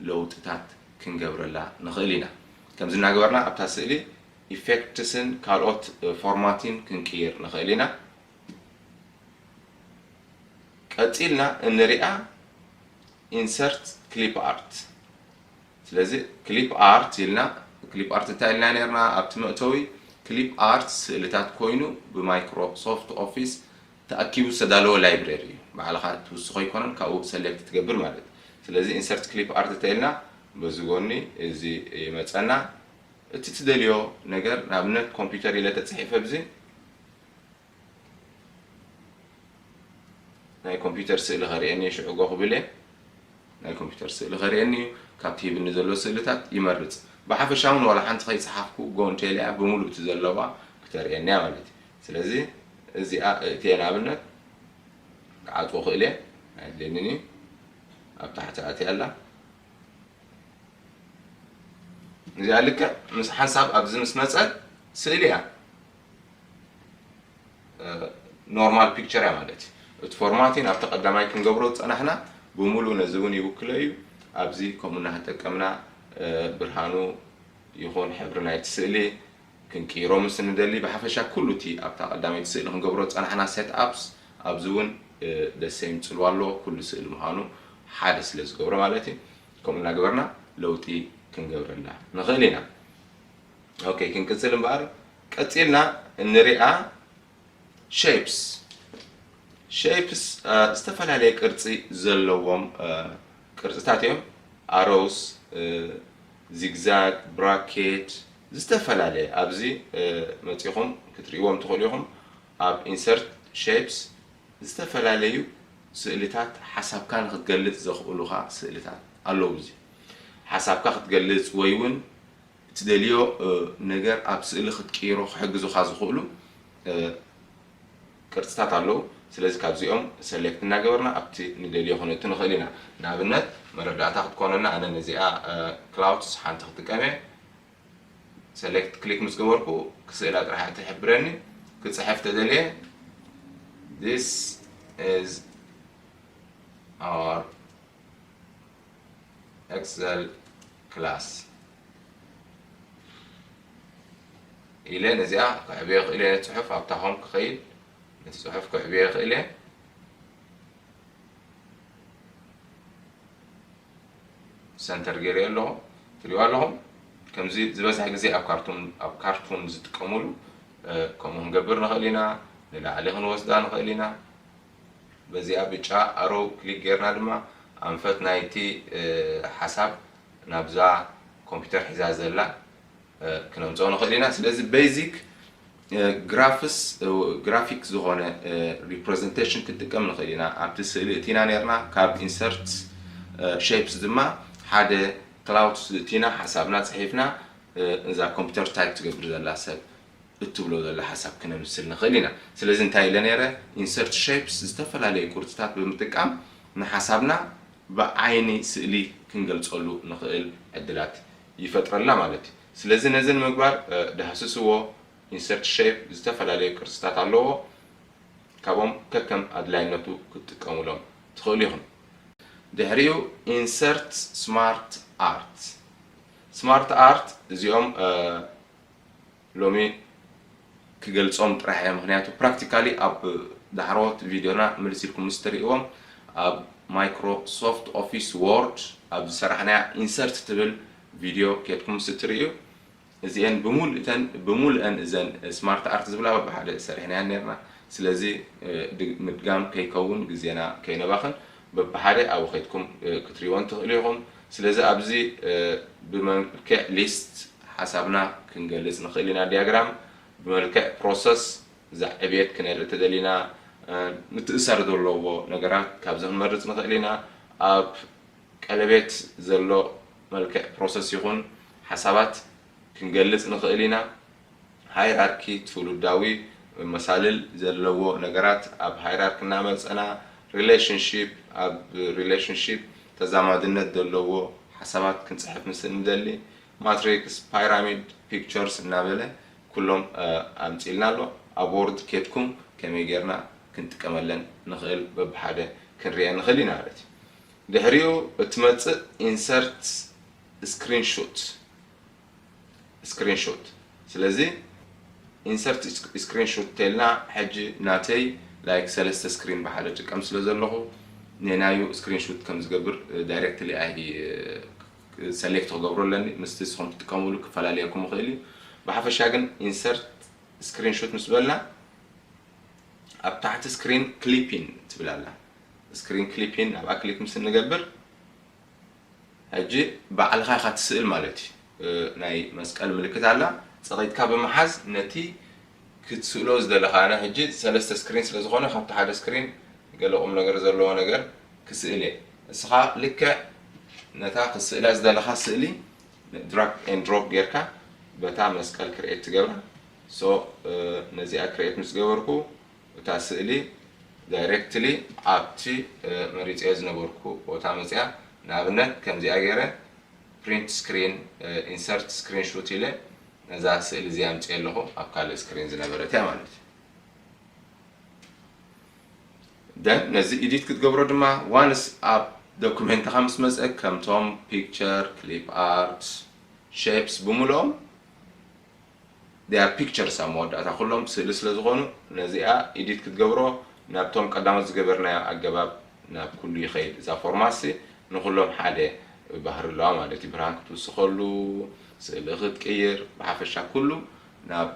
ለውጥታት ክንገብረላ ንኽእል ኢና። ከምዚ እናገበርና ኣብታ ስእሊ ኢፌክትስን ካልኦት ፎርማቲን ክንቅይር ንኽእል ኢና። ቀጺልና እንሪኣ ኢንሰርት ክሊፕ ኣርት። ስለዚ ክሊፕ ኣርት ኢልና፣ ክሊፕ ኣርት እንታይ ኢልና ነርና ኣብቲ መእተዊ? ክሊፕ ኣርት ስእልታት ኮይኑ ብማይክሮሶፍት ኦፊስ ተኣኪቡ ዝተዳለወ ላይብረሪ እዩ። ባዕልኻ ትውስኾ ኣይኮነን፣ ካብኡ ሰሌክት ትገብር ማለት እዩ። ስለዚ ኢንሰርት ክሊፕ ኣርት እንተኢልና በዚ ጎኒ እዚ ይመፀና። እቲ ትደልዮ ነገር ንኣብነት ኮምፒውተር ኢለ ተፅሒፈ ብዚ ናይ ኮምፒውተር ስእሊ ከርእየኒ ሽዑ ጎ ክብል እየ። ናይ ኮምፒውተር ስእሊ ከርእየኒ እዩ። ካብቲ ሂብኒ ዘሎ ስእልታት ይመርጽ። ብሓፈሻ እውን ዋላ ሓንቲ ከይጸሓፍኩ ጎ እንተኢለያ ብምሉእ እቲ ዘለዋ ክተርእየኒ እያ ማለት እዩ። ስለዚ እዚኣ እእትየ ንኣብነት ክዓጽዎ ክእል እየ። ኣየድልየንን እዩ። ኣብ ታሕቲ ኣትያ ኣላ። እዚኣ ልክዕ ምስ ሓንሳብ ኣብዚ ምስ መጸት ስእሊ እያ። ኖርማል ፒክቸር እያ ማለት እዩ። እቲ ፎርማቲን ኣብቲ ቀዳማይ ክንገብሮ ዝጸናሕና ብምሉእ ነዚ እውን ይውክሎ እዩ። ኣብዚ ከምኡ እናተጠቀምና ብርሃኑ ይኹን ሕብሪ ናይቲ ስእሊ ክንቅይሮ ምስ እንደሊ ብሓፈሻ ኩሉ እቲ ኣብታ ቀዳመይቲ ስእሊ ክንገብሮ ዝጸናሕና ሴት ኣፕስ ኣብዚ እውን ደሴም ጽልዋ ኣለዎ። ኩሉ ስእሊ ምዃኑ ሓደ ስለ ዝገብሮ ማለት እዩ። ከምኡ እናገበርና ለውጢ ክንገብረላ ንኽእል ኢና። ኦኬ፣ ክንቅጽል እምበኣር ቀጺልና እንሪኣ ሼፕስ። ሼፕስ ዝተፈላለየ ቅርጺ ዘለዎም ቅርጽታት እዮም። ኣሮውስ፣ ዚግዛግ፣ ብራኬት፣ ዝተፈላለየ ኣብዚ መጺኹም ክትርእይዎም ትኽእሉ ኢኹም። ኣብ ኢንሰርት ሼፕስ ዝተፈላለዩ ስእልታት ሓሳብካ ንክትገልጽ ዘኽእሉኻ ስእልታት ኣለዉ። እዚ ሓሳብካ ክትገልጽ ወይ እውን እትደልዮ ነገር ኣብ ስእሊ ክትቅይሮ ክሕግዙኻ ዝኽእሉ ቅርጽታት ኣለዉ። ስለዚ ካብዚኦም ሰሌክት እናገበርና ኣብቲ ንደልዮ ክነእቱ ንኽእል ኢና። ንኣብነት መረዳእታ ክትኮነና ኣነ ነዚኣ ክላውድስ ሓንቲ ክጥቀም እየ። ሰሌክት ክሊክ ምስ ገበርኩ ክስእላ ጥራሕ እትሕብረኒ። ክጽሕፍ ተደልየ this is our Excel class ኢለ ነዚኣ ክዕብዮ ክእል እየ። ነቲ ጽሑፍ ኣብታ ሆም ክኸይድ ነቲ ጽሑፍ ክዕብዮ ክእል እየ። ሰንተር ገይረ ኣለኹ። ትሪእዋ ኣለኹም። ከምዚ ዝበዝሐ ግዜ ኣብ ካርቱን ኣብ ካርቱን ዝጥቀሙሉ ከምኡ ክንገብር ንኽእል ኢና። ንላዕሊ ክንወስዳ ንኽእል ኢና። በዚኣ ብጫ ኣሮው ክሊክ ጌርና ድማ ኣንፈት ናይቲ ሓሳብ ናብዛ ኮምፒውተር ሒዛ ዘላ ክነምፅኦ ንኽእል ኢና። ስለዚ ቤዚክ ግራፍስ ግራፊክ ዝኾነ ሪፕሬዘንቴሽን ክንጥቀም ንኽእል ኢና። ኣብቲ ስእሊ እቲና ነርና ካብ ኢንሰርት ሼፕስ ድማ ሓደ ክላውድስ እቲና ሓሳብና ፅሒፍና እዛ ኮምፒውተር ታይፕ ትገብር ዘላ ሰብ እትብሎ ዘላ ሓሳብ ክነምስል ንኽእል ኢና። ስለዚ እንታይ ኢለ ነይረ? ኢንሰርት ሼፕስ ዝተፈላለዩ ቅርፅታት ብምጥቃም ንሓሳብና ብዓይኒ ስእሊ ክንገልፀሉ ንኽእል ዕድላት ይፈጥረልና ማለት እዩ። ስለዚ ነዚ ንምግባር ዳህስስዎ። ኢንሰርት ሼፕ ዝተፈላለዩ ቅርፅታት ኣለዎ። ካብኦም ከከም ኣድላይነቱ ክትጥቀሙሎም ትኽእሉ ኢኹም። ድሕሪኡ ኢንሰርት ስማርት ኣርት። ስማርት ኣርት እዚኦም ሎሚ ክገልጾም ጥራሕ እየ። ምኽንያቱ practically ኣብ ዳሕረዎት ቪድዮና ምልስ ኢልኩም ምስ ትርእይዎም ኣብ Microsoft Office Word ኣብ ዝሰራሕናያ insert ትብል ቪድዮ ኬድኩም ምስ እትርእዩ እዚኤን ብምሉእተን ብምሉእን እዘን smart art ዝብላ በብሓደ ሰሪሕናየን ነርና። ስለዚ ምድጋም ከይከውን ግዜና ከይነባኽን በብሓደ ኣብኡ ኸይድኩም ክትሪእወን ትኽእሉ ኢኹም። ስለዚ ኣብዚ ብመልክዕ list ሓሳብና ክንገልጽ ንኽእል ኢና። ዲያግራም ብመልክዕ process እዛ ዕብየት ክነርኢ ተደሊና ምትእሳር ዘለዎ ነገራት ካብዚ ክንመርጽ ንኽእል ኢና። ኣብ ቀለቤት ዘሎ መልክዕ process ይኹን ሓሳባት ክንገልጽ ንኽእል ኢና። ሃይራርኪ ትውልዳዊ መሳልል ዘለዎ ነገራት ኣብ ሃይራርኪ እናመጸና relationship ኣብ relationship ተዛማድነት ዘለዎ ሓሳባት ክንጽሕፍ ምስ እንደሊ ማትሪክስ ፓይራሚድ ፒክቸርስ እናበለ ኩሎም ኣምጺልና ኣሎ። ኣብ ወርድ ኬድኩም ከመይ ጌርና ክንጥቀመለን ንኽእል በብሓደ ክንሪአ ንኽእል ኢና ማለት እዩ። ድሕሪኡ እትመጽእ insert screenshot screenshot ስለዚ insert screenshot ተልና ሕጂ ናተይ like ሰለስተ screen ብሓደ ጥቀም ስለ ዘለኹ ነናዩ screenshot ከም ዝገብር directly ኣይ select ክገብሮ ኣለኒ። ምስቲ ንስኹም ትጥቀምሉ ክፈላለየኩም ይኽእል እዩ። ብሓፈሻ ግን insert screenshot ምስ በልና ኣብ ታሕቲ screen clipping ትብል ኣላ። screen clipping ኣብኣ click ምስ እንገብር ሕጂ ባዕልኻ ኢኻ ትስእል ማለት እዩ። ናይ መስቀል ምልክት ኣላ። ጸቒጥካ ብምሓዝ ነቲ ክትስእሎ ዝደለኻ፣ ኣነ ሕጂ ሰለስተ screen ስለ ዝኾነ ካብቲ ሓደ screen ገለ ቁም ነገር ዘለዎ ነገር ክስእል እየ። እስኻ ልክዕ ነታ ክትስእላ ዝደለኻ ስእሊ drag and drop ጌርካ በታ መስቀል create ትገብራ። so ነዚኣ create ምስ ገበርኩ እታ ስእሊ directly ኣብቲ መሪጸዮ ዝነበርኩ ቦታ መጺኣ። ንኣብነት ከምዚኣ ገይረ print screen insert screenshot ኢለ ነዛ ስእሊ እዚኣ ኣምጽእ ኣለኹ። ኣብ ካልእ screen ዝነበረት እያ ማለት እዩ። then ነዚ edit ክትገብሮ ድማ once ኣብ ዶኩሜንትኻ ምስ መጸ ከምቶም picture፣ clip art፣ shapes ብምልኦም they are pictures ኣብ መወዳእታ ኩሎም ስእሊ ስለ ዝኾኑ ነዚኣ edit ክትገብሮ ናብቶም ቀዳሞት ዝገበርናዮ ኣገባብ ናብ ኩሉ ይኸይድ። እዛ format ሲ ንኩሎም ሓደ ባህሪ ኣለዋ ማለት እዩ። ብርሃን ክትውስኸሉ፣ ስእሊ ክትቅይር፣ ብሓፈሻ ኩሉ ናብ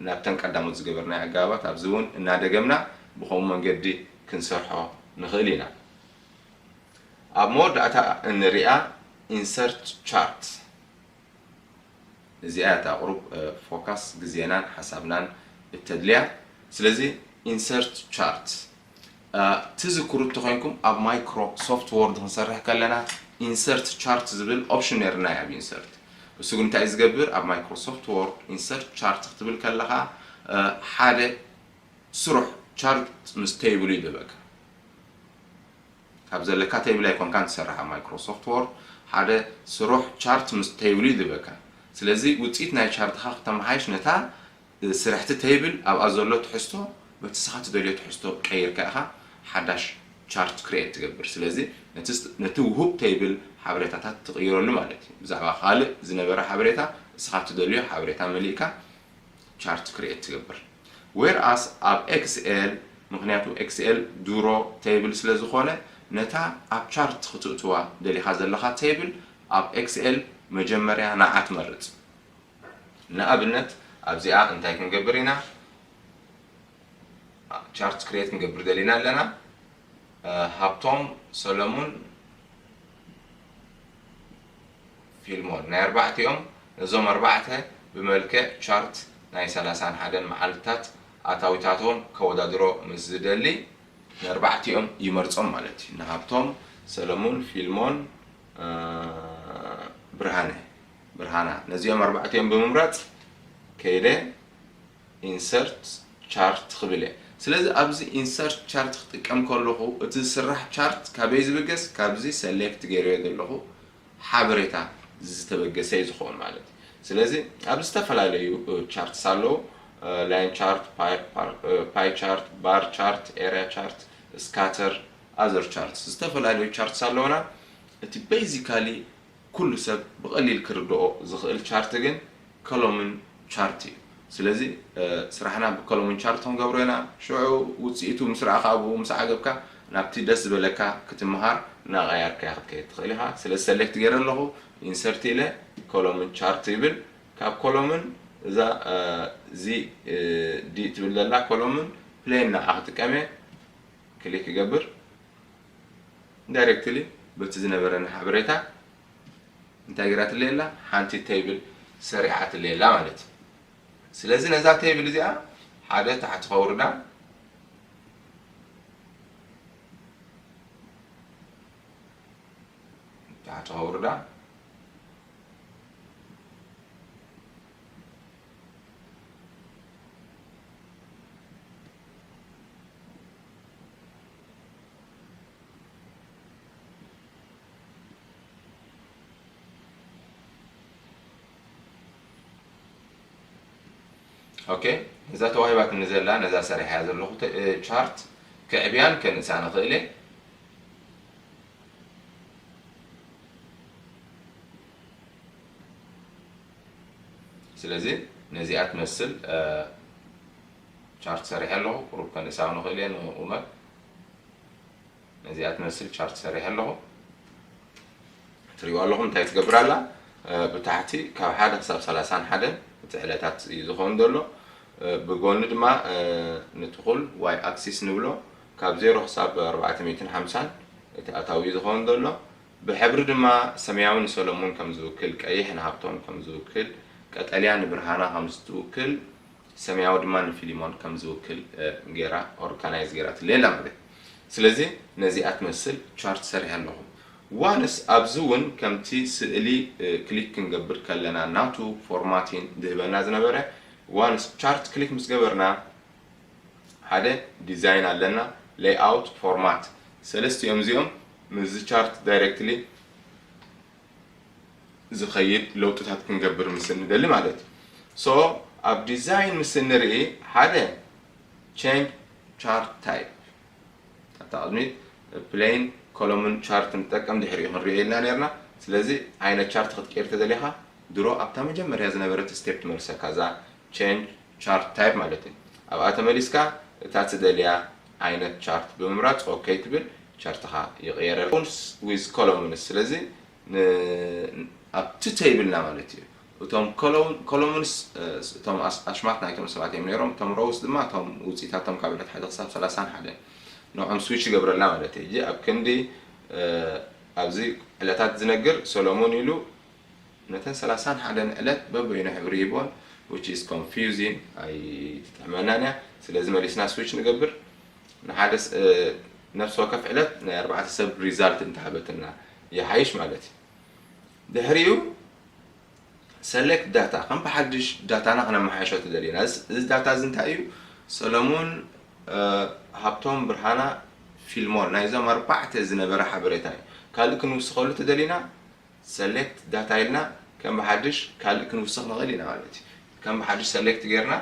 ናብተን ቀዳሞት ዝገበርናዮ ኣገባባት ኣብዚ እውን እናደገምና ብኸምኡ መንገዲ ክንሰርሖ ንኽእል ኢና። ኣብ መወዳእታ እንሪኣ insert chart እዚኣ እያ እታ ቁሩብ focus ግዜናን ሓሳብናን እተድልያ። ስለዚ insert chart ትዝክሩ እንተኾይንኩም ኣብ Microsoft Word ክንሰርሕ ከለና insert chart ዝብል option ነይርና እዩ ኣብ insert። እሱ ግን እንታይ ዝገብር ኣብ Microsoft Word insert chart ክትብል ከለኻ ሓደ ስሩሕ chart ምስ table እዩ ዝህበካ። ካብ ዘለካ table ኣይኮንካን ትሰርሕ ኣብ Microsoft Word ሓደ ስሩሕ chart ምስ table እዩ ዝህበካ። ስለዚ ውፅኢት ናይ chart ኻ ክተመሓይሽ ነታ ስርሕቲ table ኣብኣ ዘሎ ትሕዝቶ በቲ ስኻ ትደልዮ ትሕዝቶ ቀይርካ ኢኻ ሓዳሽ chart create ትገብር። ስለዚ ነቲ ውሁብ table ሓበሬታታት ትቕይረሉ ማለት እዩ። ብዛዕባ ካልእ ዝነበረ ሓበሬታ እስኻ ትደልዮ ሓበሬታ መሊእካ chart create ትገብር። whereas ኣብ Excel ምኽንያቱ Excel ድሮ table ስለ ዝኾነ ነታ ኣብ chart ክትእትዋ ደሊኻ ዘለኻ table ኣብ Excel መጀመርያ ንዓ ትመርጽ። ንኣብነት ኣብዚኣ እንታይ ክንገብር ኢና? chart create ክንገብር ደሊና ኣለና። ሃብቶም ሰለሙን ፊልሞን ናይ ኣርባዕቲኦም ነዞም ኣርባዕተ ብመልክዕ chart ናይ ሰላሳን ሓደን መዓልትታት ኣታዊታቶም ከወዳድሮ ምስ ዝደሊ ንኣርባዕቲኦም ይመርጾም ማለት እዩ። ንሃብቶም ሰለሙን ፊልሞን ብርሃነ ብርሃና ነዚኦም ኣርባዕቲኦም ብምምራጽ ከይደ insert chart ክብል እየ። ስለዚ ኣብዚ insert chart ክጥቀም ከለኹ እቲ ዝስራሕ chart ካበይ ዝብገስ ካብዚ select ገይረዮ ዘለኹ ሓበሬታ ዝተበገሰ እዩ ዝኸውን ማለት እዩ። ስለዚ ኣብ ዝተፈላለዩ charts ኣለዉ። line chart፣ pie chart፣ bar chart፣ area chart፣ scatter፣ other charts ዝተፈላለዩ charts ኣለውና። እቲ basically ኩሉ ሰብ ብቐሊል ክርድኦ ዝኽእል chart ግን column chart እዩ። ስለዚ ስራሕና ብ column chart ክንገብሮ ኢና። ሽዑ ውፅኢቱ ምስ ረኣኻ ኣብኡ ምስ ዓገብካ ናብቲ ደስ ዝበለካ ክትመሃር እናቐያርካያ ክትከይድ ትኽእል ኢኻ። ስለዚ select ገይረ ኣለኹ፣ insert ኢለ column chart ይብል። ካብ column እዛ እዚ D ትብል ዘላ column plane ንዓ ክጥቀም እየ። ክሊክ ይገብር። Directly በቲ ዝነበረና ሓበሬታ እንታይ ገይራትለይ ኣላ? ሓንቲ table ሰሪዓትለይ ኣላ ማለት እዩ። ስለዚ ነዛ table እዚኣ ሓደ ታሕቲ ከውርዳ፣ ታሕቲ ከውርዳ። ኦኬ፣ ነዛ ተዋሂባትኒ ዘላ ነዛ ሰሪሐያ ዘለኹ ተ- እ፣ ቻርት ከዕብያን ከንእሳ ንኽእል እየ። ስለዚ ነዚኣ ትመስል እ፣ ቻርት ሰሪሐ ኣለኹ። ቁሩብ ከንእሳ ንኽእል እየ ንኡመት። ነዚኣ ትመስል ቻርት ሰሪሐ ኣለኹ። ትሪእዋ ኣለኹም እንታይ ትገብር ኣላ? ብታሕቲ ካብ ሓደ ክሳብ ሰላሳን ሓደን እቲ ዕለታት እዩ ዝኸውን ዘሎ። ብጎኒ ድማ ንትኹል ዋይ ኣክሲስ ንብሎ ካብ ዜሮ ክሳብ ኣርባዕተ ሚእትን ሓምሳን እቲ ኣታዊ እዩ ዝኸውን ዘሎ። ብሕብሪ ድማ ሰማያዊ ንሰሎሞን ከም ዝውክል፣ ቀይሕ ንሃብቶም ከም ዝውክል፣ ቀጠልያ ንብርሃና ከም ዝውክል፣ ሰማያዊ ድማ ንፊሊሞን ከም ዝውክል እ፣ ገይራ ኦርጋናይዝ ገይራትለይ ኣላ ማለት እዩ። ስለዚ ነዚኣ ትመስል ቻርት ሰሪሐ ኣለኹ። ዋንስ ኣብዚ እውን ከምቲ ስእሊ እ፣ ክሊክ ክንገብር ከለና ናቱ ፎርማቲን ዝህበና ዝነበረ ዋንስ ቻርት ክሊክ ምስ ገበርና ሓደ ዲዛይን ኣለና፣ ሌይኣውት፣ ፎርማት። ሰለስቲኦም እዚኦም ምስዚ ቻርት ዳይሬክትሊ ዝኸይድ ለውጥታት ክንገብር ምስ እንደሊ ማለት እዩ። ሶ ኣብ ዲዛይን ምስ እንርኢ ሓደ ቼንጅ ቻርት ታይፕ ኣብታ ቅድሚት ፕሌን ኮሎምን ቻርት ንጠቀም ድሕሪኡ ክንሪኦ ኢልና ነርና። ስለዚ ዓይነት ቻርት ክትቀይር ተደሊኻ ድሮ ኣብታ መጀመርያ ዝነበረት ስቴፕ ትመልሰካ እዛ ቼንጅ ቻርት ታይፕ ማለት እዩ። ኣብኣ ተመሊስካ እታ ትደልያ ዓይነት ቻርት ብምምራፅ ኦኬ ትብል፣ ቻርትኻ ይቕየረልካ። ሮውስ ዊዝ ኮሎምንስ ስለዚ ን- ኣብቲ ተይብልና ማለት እዩ። እቶም ኮሎምንስ እቶም ኣሽማት ናይቶም ሰባት እዮም ነይሮም። እቶም ሮውስ ድማ እቶም ውፅኢታቶም ካብ ዕለት ሓደ ክሳብ ሰላሳን ሓደ ንዖም ስዊች ይገብረልና ማለት እዩ። ሕጂ ኣብ ክንዲ ኣብዚ ዕለታት ዝነግር ሰሎሞን ኢሉ ነተን ሰላሳን ሓደን ዕለት በበይኑ ሕብሪ ሂቦን which is confusing ኣይትጥዕመናን እያ። ስለዚ መሊስና ስዊች ንገብር። ንሓደ ነፍሲ ወከፍ ዕለት ናይ ኣርባዕተ ሰብ ሪዛልት እንተሃበትና ይሓይሽ ማለት እዩ። ድሕሪኡ ሰሌክት ዳታ ከም ብሓድሽ ዳታና ክነመሓይሾ ትደልዩና። እዚ ዳታ እዚ እንታይ እዩ? ሰለሙን ሃብቶም ብርሃና ፊልሞን ናይዞም ኣርባዕተ ዝነበረ ሓበሬታ እዩ። ካልእ ክንውስኸሉ ተደሊና ሰሌክት ዳታ ኢልና ከም ብሓድሽ ካልእ ክንውስኽ ንኽእል ኢና ማለት እዩ። ከም ብሓድሽ ሰሌክት ጌርና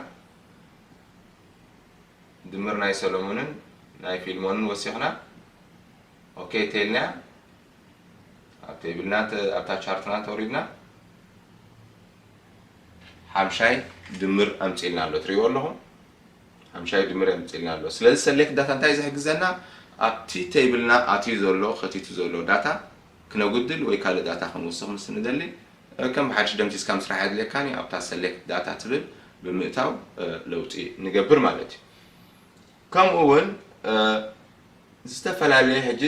ድምር ናይ ሰሎሞንን ናይ ፊልሞንን ወሲኽና ኦኬ ተይልና ኣብ ቴብልና ኣብታ ቻርትና ተውሪድና ሓምሻይ ድምር ኣምፂልና ኣሎ ትሪእዎ ኣለኹም። ሓምሻይ ድምር ኣምፂልና ኣሎ። ስለዚ ሰሌክት ዳታ እንታይ ዝሕግዘና ኣብቲ ቴብልና ኣትዩ ዘሎ ከቲቱ ዘሎ ዳታ ክነጉድል ወይ ካልእ ዳታ ክንውስኽ ምስ ንደሊ ከም ብሓድሽ ደምሲስካ ምስራሕ የድልየካን እዩ። ኣብታ ሰሌክት ዳታ ትብል ብምእታው ለውጢ ንገብር ማለት እዩ። ከምኡ እውን ዝተፈላለየ ሕጂ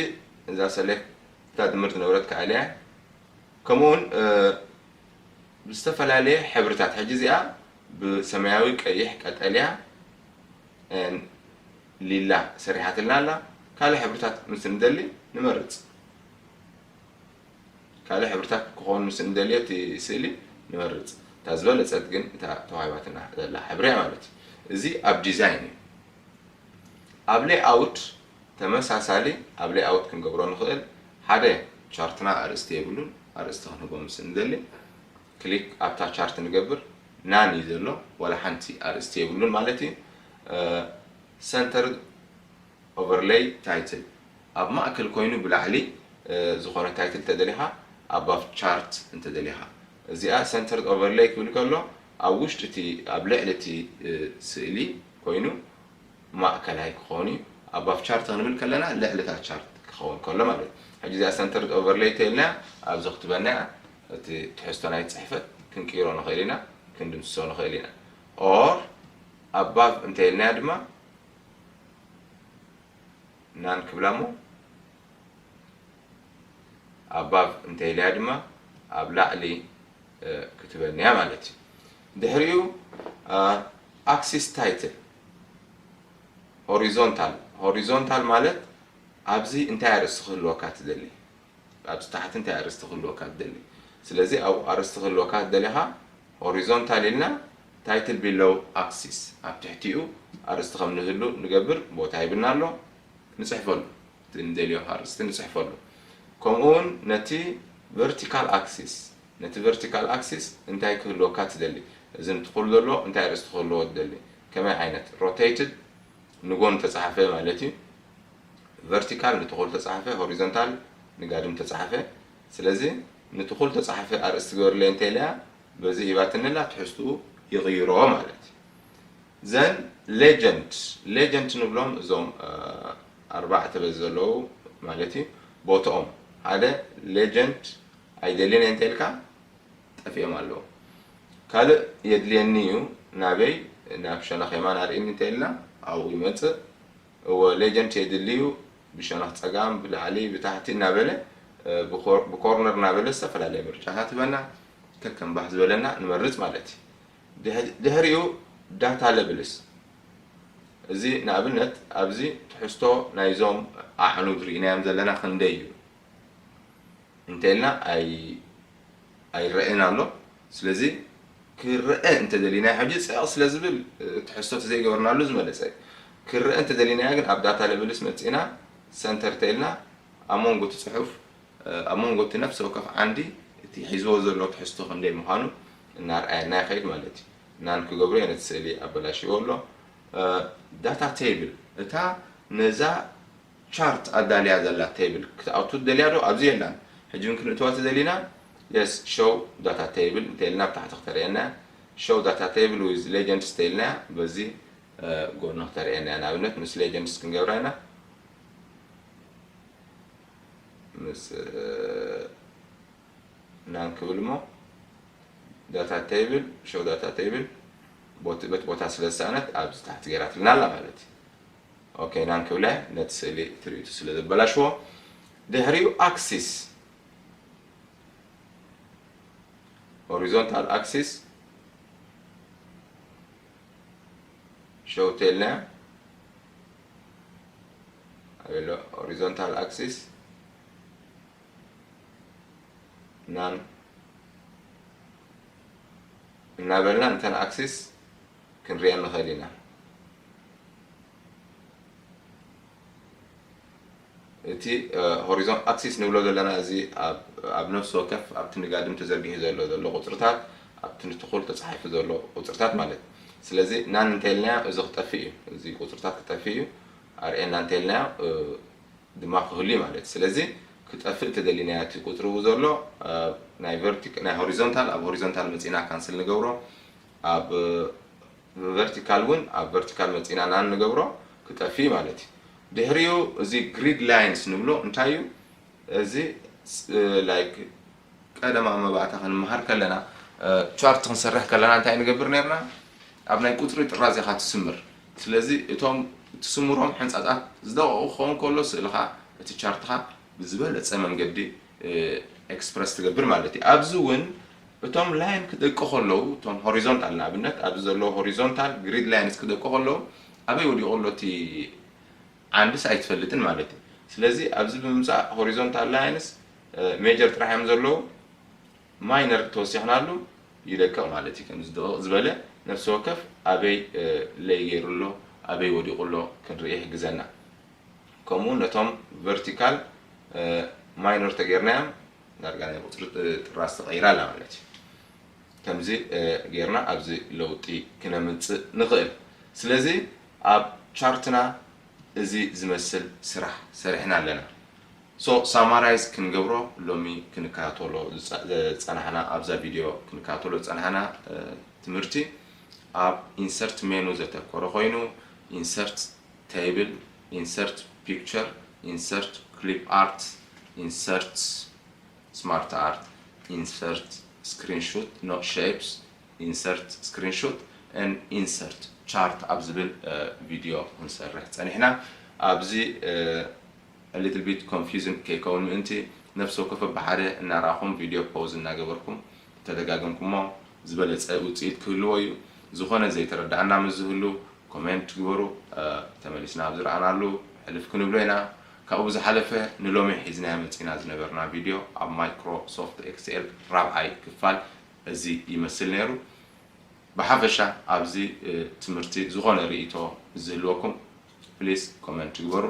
እዛ ሰሌክት እታ ድምር ዝነበረት ከኣልያ ከምኡ እውን ብዝተፈላለየ ሕብርታት ሕጂ እዚኣ ብሰማያዊ ቀይሕ ቀጠልያ ሊላ ሰሪሓትልና ኣላ። ካልእ ሕብርታት ምስ እንደሊ ንመርፅ። ካልእ ሕብርታት ክኸውን ምስ እንደልዮ እቲ ስእሊ ንመርፅ። እታ ዝበለፀት ግን እታ ተዋሂባትና ዘላ ሕብሪ እያ ማለት እዩ። እዚ ኣብ ዲዛይን እዩ። ኣብ ሌይኣውት ተመሳሳሊ ኣብ ሌይኣውት ክንገብሮ ንኽእል። ሓደ ቻርትና ኣርእስቲ የብሉን፣ ኣርእስቲ ክንህቦ ምስ እንደሊ ክሊክ ኣብታ ቻርት ንገብር። ናን እዩ ዘሎ፣ ዋላ ሓንቲ ኣርእስቲ የብሉን ማለት እዩ። ሰንተር ኦቨርሌይ ታይትል ኣብ ማእከል ኮይኑ ብላዕሊ ዝኾነ ታይትል ተደሊኻ ኣባቭ ቻርት እንተደሊኻ እዚኣ ሰንተር ኦቨርሌይ ክብል ከሎ ኣብ ውሽጢ እቲ ኣብ ልዕሊ እቲ ስእሊ ኮይኑ ማእከላይ ክኸውን እዩ። ኣባቭ ቻርት ክንብል ከለና ልዕሊ እታ ቻርት ክኸውን ከሎ ማለት እዩ። ሕጂ እዚኣ ሰንተርድ ኦቨርለይ ተይልና ኣብዚ ክትበና እቲ ትሕዝቶ ናይ ጽሕፈት ክንቅይሮ ንኽእል ኢና፣ ክንድምስሶ ንኽእል ኢና። ኦር ኣባቭ እንተይልናያ ድማ ናን ክብላ እሞ ኣባቭ እንተይልያ ድማ ኣብ ላዕሊ ክትበንያ ማለት እዩ። ድሕሪኡ ኣክሲስ ታይትል ሆሪዞንታል። ሆሪዞንታል ማለት ኣብዚ እንታይ ኣርእስቲ ክህልወካ ትደሊ? ኣብዚ ታሕቲ እንታይ ኣርእስቲ ክህልወካ ትደሊ? ስለዚ ኣብኡ ኣርእስቲ ክህልወካ ትደሊኻ ሆሪዞንታል ኢልና ታይትል ቢሎው ኣክሲስ ኣብ ትሕቲኡ ኣርእስቲ ከም ንህሉ ንገብር ቦታ ሂብና ኣሎ። ንጽሕፈሉ፣ እቲ ንደልዮ ኣርእስቲ ንጽሕፈሉ። ከምኡ እውን ነቲ ቨርቲካል ኣክሲስ ነቲ ቨርቲካል ኣክሲስ እንታይ ክህልወካ ትደሊ? እዚ ንትኹል ዘሎ እንታይ ኣርእስቲ ክህልዎ ትደሊ? ከመይ ዓይነት ሮቴትድ ንጎን ተጻሕፈ ማለት እዩ። ቨርቲካል ንትኹል ተጻሕፈ፣ ሆሪዞንታል ንጋድም ተጻሕፈ። ስለዚ ንትኹል ተጻሕፈ ኣርእስቲ ግበርለይ እንተ ኢለያ በዚ ሂባትንላ ትሕዝትኡ ይቕይሮ ማለት እዩ። ዘን ሌጀንድ ሌጀንድ ንብሎም እዞም ኣርባዕተ በዚ ዘለዉ ማለት እዩ። ቦትኦም ሓደ ሌጀንድ ኣይደልን እንተ ኢልካ ጠፊኦም ኣለዉ። ካልእ የድልየኒ እዩ ናበይ ናብ ሸነኽ የማን ኣርእኒ እንተ ኢልና ኣብኡ ይመጽእ። እወ ሌጀንድ የድሊ እዩ ብሸነኽ ጸጋም ብላዕሊ ብታሕቲ እናበለ ብኮርነር እናበለ ዝተፈላለየ ምርጫታት ይበና። ከከም ባህ ዝበለና ንመርጽ ማለት እዩ። ድሕሪኡ ዳታ ለብልስ እዚ ንኣብነት ኣብዚ ትሕዝቶ ናይዞም ኣዕኑድ ርኢናዮም ዘለና ክንደይ እዩ እንተልና ኣይረአን ኣሎ። ስለዚ ክረአ እንተደሊና ሕጂ ፅዕቕ ስለ ዝብል ትሕዝቶ ተዘይገበርናሉ ዝመለፀ ክረአ እንተደሊናያ ግን ኣብ ዳታ ለብልስ መፂና ሰንተር ተልና ኣብ መንጎ እቲ ፅሑፍ ኣብ መንጎ እቲ ነፍሲ ወከፍ ዓንዲ እቲ ሒዝዎ ዘሎ ትሕዝቶ ክንደይ ምዃኑ እናርኣየና ይኸይድ ማለት እዩ። ናን ክገብሮ እየ ነቲ ስእሊ ኣበላሽዎ ኣሎ። ዳታ ቴብል እታ ነዛ ቻርት ኣዳልያ ዘላ ቴብል ክትኣቱ ደልያ ዶ? ኣብዚ የላን። ሕጂ እውን ክንእትዋ ተደሊና የስ ሾው ዳታ ቴብል እንተልና ኣብ ታሕቲ ክተርእየና ሾው ዳታ ቴብል ዊዝ ሌጀንድስ ተልና በዚ ጎኑ ክተርእየና ንኣብነት ምስ ሌጀንድስ ክንገብራ ኢና። ምስ ናን ክብል እሞ ዳታ ቴብል ሾው ዳታ ቴብል በቲ ቦታ ስለ ዝሰኣነት ኣብዚ ታሕቲ ገይራትልና ኣላ ማለት እዩ። ኦኬ ናን ክብለ ነቲ ስእሊ ትርኢቱ ስለ ዘበላሽዎ ድሕሪኡ ኣክሲስ ሆሪዞንታል ኣክሲስ ሸውቴልና ኣበሎ ሆሪዞንታል ኣክሲስ ናን እናበልና እንተን ኣክሲስ ክንሪአን ንኽእል ኢና። እቲ ሆሪዞን ኣክሲስ ንብሎ ዘለና እዚ ኣብ ነፍሲ ወከፍ ኣብቲ ንጋድም ተዘርጊሑ ዘሎ ዘሎ ቁፅርታት ኣብቲ ንትኹል ተፃሒፉ ዘሎ ቁፅርታት ማለት ስለዚ ናን እንተልናዮ እዚ ክጠፍእ እዩ። እዚ ቁፅርታት ክጠፍእ እዩ። ኣርእየና እንተልናዮ ድማ ክህሉ ማለት ስለዚ ክጠፍእ ተደሊናዮ እቲ ቁፅሪ ው ዘሎ ናይ ቨርቲክ ናይ ሆሪዞንታል ኣብ ሆሪዞንታል መፂና ካንስል ንገብሮ ኣብ ቨርቲካል እውን ኣብ ቨርቲካል መፂና ናን ንገብሮ ክጠፍእ ማለት እዩ። ድሕሪኡ እዚ ግሪድ ላይንስ ንብሎ እንታይ እዩ? እዚ ላይክ ቀደም ኣብ መባእታ ክንመሃር ከለና ቻርት ክንሰርሕ ከለና እንታይ ንገብር ነርና? ኣብ ናይ ቁፅሪ ጥራዝ ኢኻ ትስምር። ስለዚ እቶም ትስምሮም ሕንፃፃት ዝደቐቑ ክኸውን ከሎ ስእልኻ እቲ ቻርትኻ ብዝበለፀ መንገዲ ኤክስፕረስ ትገብር ማለት እዩ። ኣብዚ እውን እቶም ላይን ክደቂ ከለዉ እቶም ሆሪዞንታል ንኣብነት ኣብዚ ዘለዉ ሆሪዞንታል ግሪድ ላይንስ ክደቂ ከለዉ ኣበይ ወዲቑ ኣሎ እቲ ዓንድስ ኣይትፈልጥን ማለት እዩ። ስለዚ ኣብዚ ብምምፃእ ሆሪዞንታል ላይንስ ሜጀር ጥራሕ እዮም ዘለዉ ማይነር ተወሲኽናሉ ይደቅቕ ማለት እዩ። ከምዚ ድቕቕ ዝበለ ነፍሲ ወከፍ ኣበይ ለይ ገይሩ ኣሎ ኣበይ ወዲቑ ኣሎ ክንርኢ ይሕግዘና። ከምኡ ነቶም ቨርቲካል ማይነር ተጌርናዮም ዳርጋ ናይ ቁፅሪ ጥራዝ ተቐይራ ኣላ ማለት እዩ። ከምዚ ጌርና ኣብዚ ለውጢ ክነምፅእ ንኽእል። ስለዚ ኣብ ቻርትና እዚ ዝመስል ስራሕ ሰሪሕና ኣለና። ሶ ሳማራይዝ ክንገብሮ ሎሚ ክንከታተሎ ዝፀናሕና ኣብዛ ቪድዮ ክንከታተሎ ዝፀናሕና ትምህርቲ ኣብ insert menu ዘተኮረ ኮይኑ፣ insert table፣ insert picture፣ insert clip art፣ insert smart art፣ insert screenshot፣ no shapes፣ insert screenshot፣ and insert chart ኣብ ዝብል ቪድዮ ክንሰርሕ ጸኒሕና። ኣብዚ a little bit confusing ከይከውን ምእንቲ፣ ነፍሲ ወከፍ ብሓደ እናረኣኹም ቪድዮ ፖዝ እናገበርኩም ተደጋገምኩሞ ዝበለጸ ውጽኢት ክህልዎ እዩ። ዝኾነ ዘይተረዳእና ምስ ዝህሉ ኮሜንት ግበሩ። ተመሊስና ኣብ ዝረኣናሉ ሕልፍ ክንብሎ ኢና። ካብኡ ብዝሓለፈ ንሎሚ ሒዝናዮ መጺና ዝነበርና ቪድዮ ኣብ ማይክሮሶፍት ኤክስኤል ራብዓይ ክፋል እዚ ይመስል ነይሩ። ብሓፈሻ ኣብዚ ትምህርቲ ዝኾነ ርእይቶ ዝህልወኩም ፕሊስ ኮመንት ግበሩ።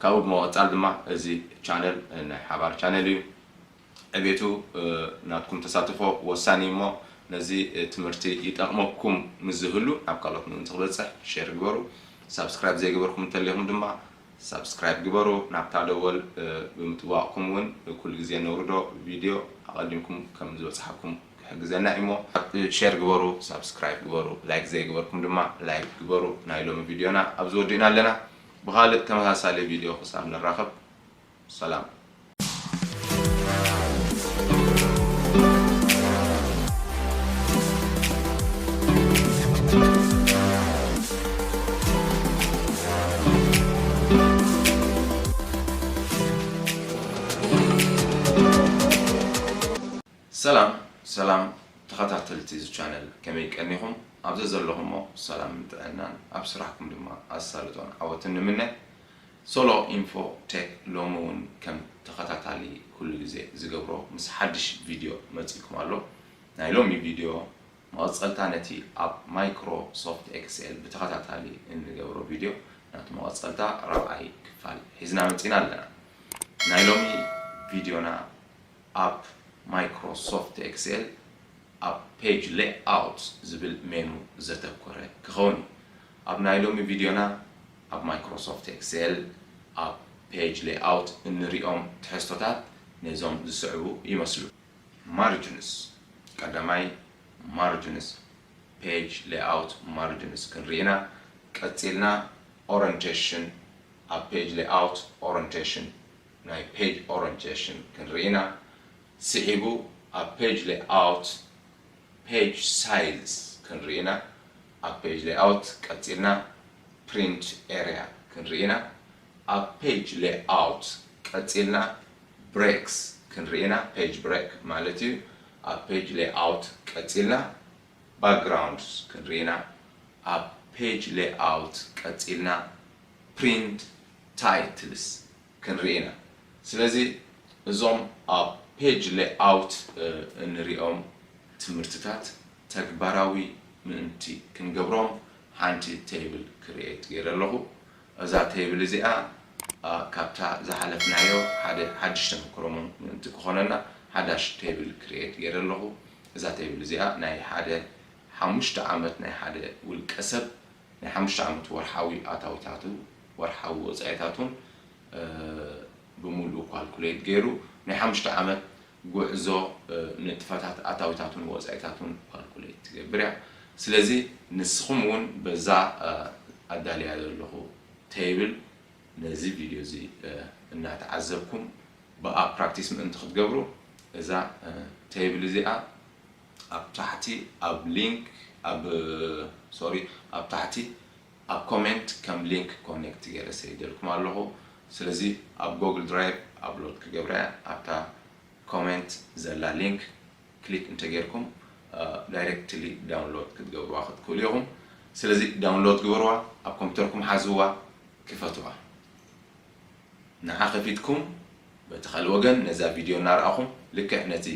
ካብኡ ብምቕጻል ድማ እዚ ቻነል ናይ ሓባር ቻነል እዩ። ዕቤቱ ናትኩም ተሳትፎ ወሳኒ እሞ ነዚ ትምህርቲ ይጠቕመኩም ምስ ዝህሉ ናብ ካልኦት ምእንቲ ክበጽሕ ሼር ግበሩ። ሳብስክራይብ ዘይገበርኩም እንተሊኹም ድማ ሳብስክራይብ ግበሩ። ናብታ ደወል ብምጥዋቕኩም እውን ኩሉ ግዜ ነውርዶ ቪድዮ ኣቐዲምኩም ከም ዝበጽሓኩም ክሕግዘና እዩ እሞ ሼር ግበሩ፣ ሳብስክራይብ ግበሩ። ላይክ ዘይገበርኩም ድማ ላይክ ግበሩ። ናይ ሎሚ ቪድዮና ኣብዚ ወዲእና ኣለና። ብኻልእ ተመሳሳሊ ቪድዮ ክሳብ ንራኸብ ሰላም። ሰላም ሰላም ተኸታተልቲ እዚ ቻነል፣ ከመይ ቀኒኹም? ኣብ ዘዘለኹሞ ሰላምን ጥዕናን፣ ኣብ ስራሕኩም ድማ ኣሳልጦን ዓወትን ንምነ። ሶሎ ኢንፎ ቴክ ሎሚ እውን ከም ተኸታታሊ ኩሉ ግዜ ዝገብሮ ምስ ሓድሽ ቪድዮ መጺእኩም ኣሎ። ናይ ሎሚ ቪድዮ መቐጸልታ ነቲ ኣብ ማይክሮሶፍት ኤክስኤል ብተኸታታሊ እንገብሮ ቪድዮ ናቱ መቐጸልታ ራብዓይ ክፋል ሒዝና መጺና ኣለና። ናይ ሎሚ ቪድዮና ኣብ ማይክሮሶፍት ኤክስኤል ኣብ ፔጅ ሌይኣውት ዝብል ሜኑ ዘተኮረ ክኸውን እዩ። ኣብ ናይ ሎሚ ቪድዮና ኣብ ማይክሮሶፍት ኤክስኤል ኣብ ፔጅ ሌይኣውት እንሪኦም ትሕዝቶታት ነዞም ዝስዕቡ ይመስሉ። ማርጅንስ፣ ቀዳማይ ማርጅንስ፣ ፔጅ ሌይኣውት ማርጅንስ ክንርኢ ኢና። ቀጺልና ኦሪንቴሽን፣ ኣብ ፔጅ ሌይኣውት ኦሪንቴሽን፣ ናይ ፔጅ ኦሪንቴሽን ክንርኢ ኢና። ስዒቡ ኣብ ፔጅ ሌይኣውት ፔጅ ሳይዝ ክንርኢ ኢና። ኣብ ፔጅ ሌይኣውት ቀጺልና ፕሪንት ኤርያ ክንርኢ ኢና። ኣብ ፔጅ ሌይኣውት ቀጺልና ብሬክስ ክንርኢ ኢና። ፔጅ ብሬክ ማለት እዩ። ኣብ ፔጅ ሌይኣውት ቀጺልና ባክግራውንድስ ክንርኢ ኢና። ኣብ ፔጅ ሌይኣውት ቀጺልና ፕሪንት ታይትልስ ክንርኢ ኢና። ስለዚ እዞም ኣብ ፔጅ ሌይኣውት እንሪኦም ትምህርትታት ተግባራዊ ምእንቲ ክንገብሮም ሓንቲ ቴብል ክሪኤት ገይረ ኣለኹ። እዛ ቴብል እዚኣ ካብታ ዝሓለፍናዮ ሓደ ሓድሽ ተመክሮ ምእንቲ ክኾነና ሓዳሽ ቴብል ክሪኤት ገይረ ኣለኹ። እዛ ቴብል እዚኣ ናይ ሓደ ሓሙሽተ ዓመት ናይ ሓደ ውልቀ ሰብ ናይ ሓሙሽተ ዓመት ወርሓዊ ኣታዊታቱ፣ ወርሓዊ ወጻኢታቱን ብምሉኡ ኳልኩሌት ገይሩ ናይ ሓሙሽተ ዓመት ጉዕዞ ንጥፈታት ኣታዊታቱን ወጻኢታቱን ኳልኩሌት ትገብር እያ። ስለዚ ንስኹም እውን በዛ ኣዳልያ ዘለኹ ቴብል ነዚ ቪድዮ እዚ እናተዓዘብኩም ብኣ ፕራክቲስ ምእንቲ ክትገብሩ እዛ ቴብል እዚኣ ኣብ ታሕቲ ኣብ ሊንክ ኣብ ሶሪ ኣብ ታሕቲ ኣብ ኮሜንት ከም ሊንክ ኮኔክት ገይረ ሰይደልኩም ኣለኹ። ስለዚ ኣብ ጎግል ድራይቭ ኣፕሎድ ክገብራ እያ። ኣብታ ኮሜንት ዘላ ሊንክ ክሊክ እንተጌርኩም ዳይሬክትሊ ዳውንሎድ ክትገብርዋ ክትክእሉ ኢኹም። ስለዚ ዳውንሎድ ግበርዋ፣ ኣብ ኮምፒውተርኩም ሓዝዋ፣ ክፈትዋ። ንዓ ከፊትኩም በቲ ካልእ ወገን ነዛ ቪድዮ እናረኣኹም ልክዕ ነቲ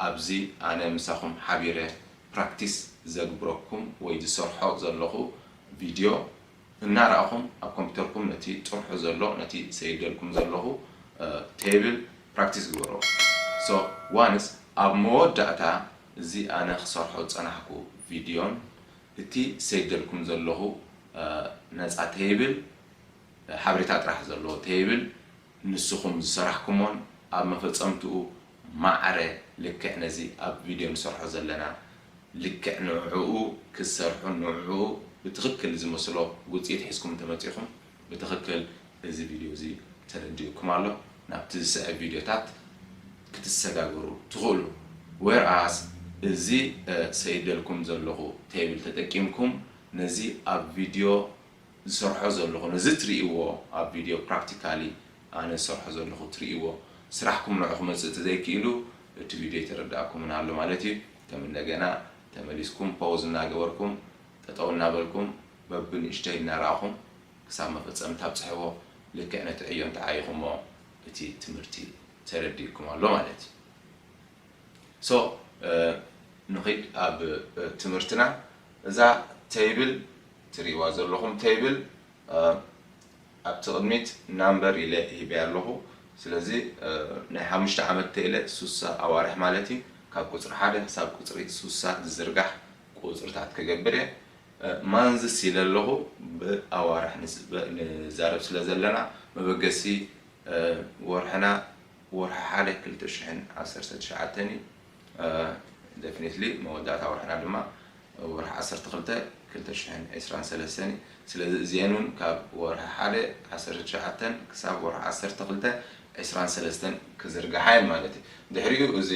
ኣብዚ ኣነ ምሳኹም ሓቢረ ፕራክቲስ ዘግብረኩም ወይ ዝሰርሖ ዘለኹ ቪድዮ እናረኣኹም ኣብ ኮምፒውተርኩም ነቲ ጥርሑ ዘሎ ነቲ ሰይደልኩም ዘለኹ ቴብል ፕራክቲስ ግበሮ። So once ኣብ መወዳእታ እዚ ኣነ ክሰርሖ ዝጸናሕኩ ቪድዮን እቲ ሰይደልኩም ዘለኹ ነጻ ቴብል ሓበሬታ ጥራሕ ዘለዎ ቴብል ንስኹም ዝሰራሕኩሞን ኣብ መፈጸምትኡ ማዕረ ልክዕ ነዚ ኣብ ቪድዮ ንሰርሖ ዘለና ልክዕ ንዕኡ ክትሰርሑ፣ ንዕኡ ብትኽክል ዝመስሎ ውፅኢት ሒዝኩም እንተመፂኹም፣ ብትኽክል እዚ ቪድዮ እዚ ተረዲኡኩም ኣሎ። ናብቲ ዝስዕብ ቪድዮታት ክትሰጋገሩ ትኽእሉ። Whereas እዚ ሰይደልኩም ዘለኹ ቴብል ተጠቂምኩም ነዚ ኣብ ቪድዮ ዝሰርሖ ዘለኹ፣ ነዚ ትርእይዎ ኣብ ቪድዮ ፕራክቲካሊ ኣነ ዝሰርሖ ዘለኹ ትርእይዎ፣ ስራሕኩም ንዑ ክመፅእ ተዘይክኢሉ እቲ ቪድዮ ኣይተረዳእኩምን ኣሎ ማለት እዩ። ከም እንደገና ተመሊስኩም ፖውዝ እናገበርኩም ጠጠው እናበልኩም በብንእሽተይ እናረኣኹም ክሳብ መፈፀምታ ኣብፅሕዎ። ልክዕ ነቲ ዕዮ እንተዓይኹሞ እቲ ትምህርቲ ተረዲእኩም ኣሎ ማለት እዩ። So ንኺድ ኣብ ትምህርትና። እዛ ቴብል ትርእይዋ ዘለኹም ቴብል ኣብቲ ቅድሚት ናምበር ኢለ ሂበያ ኣለኹ። ስለዚ ናይ ሓሙሽተ ዓመት ተኢለ ሱሳ ኣዋርሕ ማለት እዩ። ካብ ቁፅሪ ሓደ ክሳብ ቁፅሪ ሱሳ ዝዝርጋሕ ቁፅርታት ክገብር እየ። ማንዝስ ኢለ ኣለኹ። ብኣዋርሕ ንዛረብ ስለ ዘለና መበገሲ ወርሕና ወርሒ ሓደ ክልተ ሽሕን ዓሰርተ ትሽዓተን እዩ። Definitely መወዳእታ ወርሕና ድማ ወርሒ ዓሰርተ ክልተ ክልተ ሽሕን ዕስራን ሰለስተን እዩ። ስለዚ እዚአን እውን ካብ ወርሒ ሓደ ዓሰርተ ትሽዓተን ክሳብ ወርሒ ዓሰርተ ክልተ ዕስራን ሰለስተን ክዝርግሓ እየን ማለት እዩ። ድሕሪኡ እዚ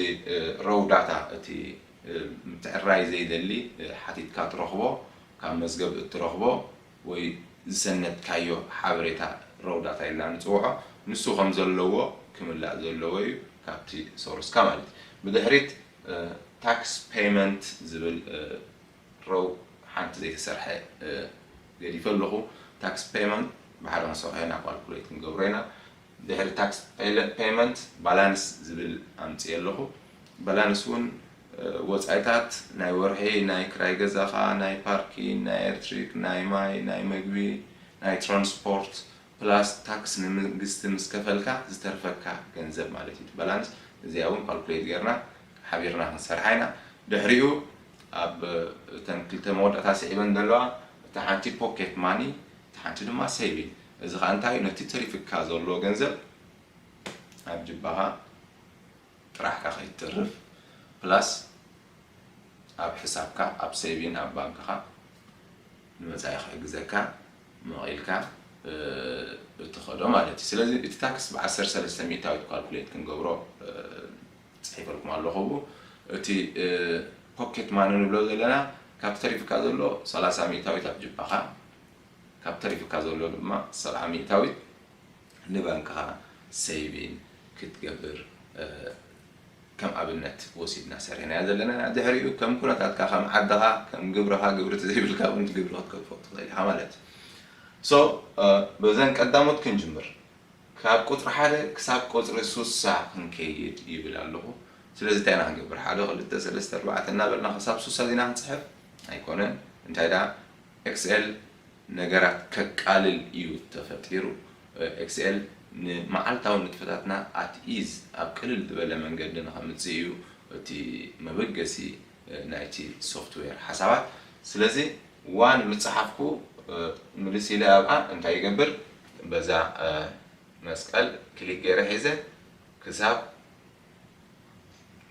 ሮው ዳታ እቲ ምትዕራይ ዘይደሊ ሓቲትካ ትረኽቦ፣ ካብ መዝገብ እትረኽቦ ወይ ዝሰነድካዮ ሓበሬታ ሮው ዳታ ኢልና ንፅውዖ፣ ንሱ ከም ዘለዎ ክምላእ ዘለዎ እዩ ካብቲ ሶርስካ ማለት እዩ። ብድሕሪት ታክስ ፔይመንት ዝብል ሮው ሓንቲ ዘይተሰርሐ ገዲፈ ኣለኹ። ታክስ ፔይመንት ብሓደ ክንሰርሖ ኢና፣ ካልኩሌት ክንገብሮ ኢና። ድሕሪ ታክስ ፔይመንት ባላንስ ዝብል ኣምፅእ ኣለኹ። ባላንስ እውን ወፃኢታት ናይ ወርሒ፣ ናይ ክራይ ገዛኻ፣ ናይ ፓርኪን፣ ናይ ኤርትሪክ፣ ናይ ማይ፣ ናይ መግቢ፣ ናይ ትራንስፖርት ፕላስ ታክስ ንመንግስቲ ምስ ከፈልካ ዝተርፈካ ገንዘብ ማለት እዩ። ባላንስ እዚኣ እውን ካልኩሌት ጌርና ሓቢርና ክንሰርሓ ኢና። ድሕሪኡ ኣብ እተን ክልተ መወዳእታ ስዒበን ዘለዋ እታ ሓንቲ ፖኬት ማኒ፣ እታ ሓንቲ ድማ ሴቪንግ። እዚ ከዓ እንታይ እዩ? ነቲ ተሪፍካ ዘሎ ገንዘብ ኣብ ጅባኻ ጥራሕካ ከይትተርፍ ፕላስ ኣብ ሕሳብካ ኣብ ሴቪን ኣብ ባንክኻ ንመጻኢ ክሕግዘካ መቒልካ እትኸዶ ማለት እዩ። ስለዚ እቲ ታክስ ብዓሰርተ ሰለስተ ሚእታዊት ካልኩሌት ክንገብሮ ፅሒፈልኩም ኣለኹ። እቲ ፖኬት ማኒ ንብሎ ዘለና ካብ ተሪፍካ ዘሎ ሰላሳ ሚእታዊት ኣብ ጅባኻ፣ ካብ ተሪፍካ ዘሎ ድማ ሰብዓ ሚእታዊት ንባንክኻ ሴቪን ክትገብር ከም ኣብነት ወሲድና ሰሪሕናዮ ዘለና ኢና። ድሕሪኡ ከም ኩነታትካ፣ ከም ዓድኻ፣ ከም ግብርኻ፣ ግብሪ ተዘይብልካ እውን ግብሪ ክትከፍል ትኽእል ኢኻ ማለት እዩ። So በዘን ቀዳሞት ክንጅምር። ካብ ቁፅሪ ሓደ ክሳብ ቁፅሪ ሱሳ ክንከይድ ይብል ኣለኹ። ስለዚ እንታይ ኢና ክንገብር? ሓደ፣ ክልተ፣ ሰለስተ፣ ኣርባዕተ እናበልና ክሳብ ሱሳ ዚና ክንፅሕፍ ኣይኮነን። እንታይ ደኣ ኤክስኤል ነገራት ከቃልል እዩ ተፈጢሩ። ኤክስኤል ንመዓልታዊ ንጥፈታትና ኣት ኢዝ ኣብ ቅልል ዝበለ መንገዲ ንኸምፅእ እዩ እቲ መበገሲ ናይቲ ሶፍትዌር ሓሳባት። ስለዚ ዋን ምስ ፀሓፍኩ ምልስ ኢለ ኣብኣ እንታይ ይገብር? በዛ መስቀል ክሊክ ገይረ ሒዘ ክሳብ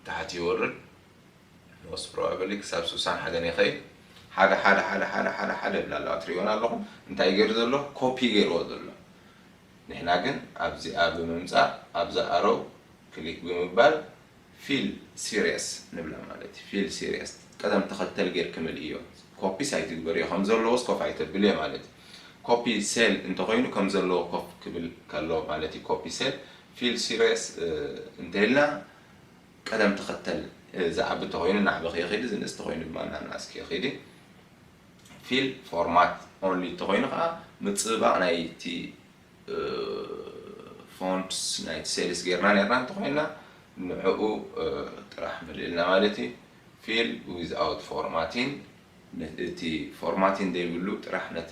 ታሕቲ ይወርድ። Most probably ክሳብ ስሳን ሓደን ይኸይድ። ሓደ ሓደ ሓደ ሓደ ሓደ ሓደ ይብላ ኣለዋ፣ ትሪእወን ኣለኹም። እንታይ ገይሩ ዘሎ? ኮፒ ገይርዎ ዘሎ። ንሕና ግን ኣብዚኣ ብምምፃእ ኣብዛ ኣሮው ክሊክ ብምባል ፊል ሲሪየስ ንብላ ማለት እዩ። ፊል ሲሪየስ ቀደም ተኸተል ጌርኪ ምልእዮ። ኮፒስ ኣይትግበርዮ፣ ከም ዘለዎስ ኮፍ ኣይተብልዮ ማለት እዩ። ኮፒ ሴል እንተኾይኑ ከም ዘለዎ ኮፍ ክብል ከሎ ማለት እዩ። ኮፒ ሴል፣ ፊል ሲሪየስ እንተኢልና ቀደም ተኸተል ዝዓቢ ተኾይኑ ናዕቢ ከይኸይድ፣ ዝንእስ ተኾይኑ ድማ እናንኣስ ከይኸይድ። ፊል ፎርማት ኦንሊ እንተኾይኑ ከዓ ምፅብባቕ ናይቲ ፎንትስ ናይቲ ሴልስ ጌርና ኔርና እንተኾይንና ንዕኡ ጥራሕ ምልእልና ማለት እዩ። ፊል ዊዝኣውት ፎርማቲን፣ እቲ ፎርማቲን ዘይብሉ ጥራሕ ነቲ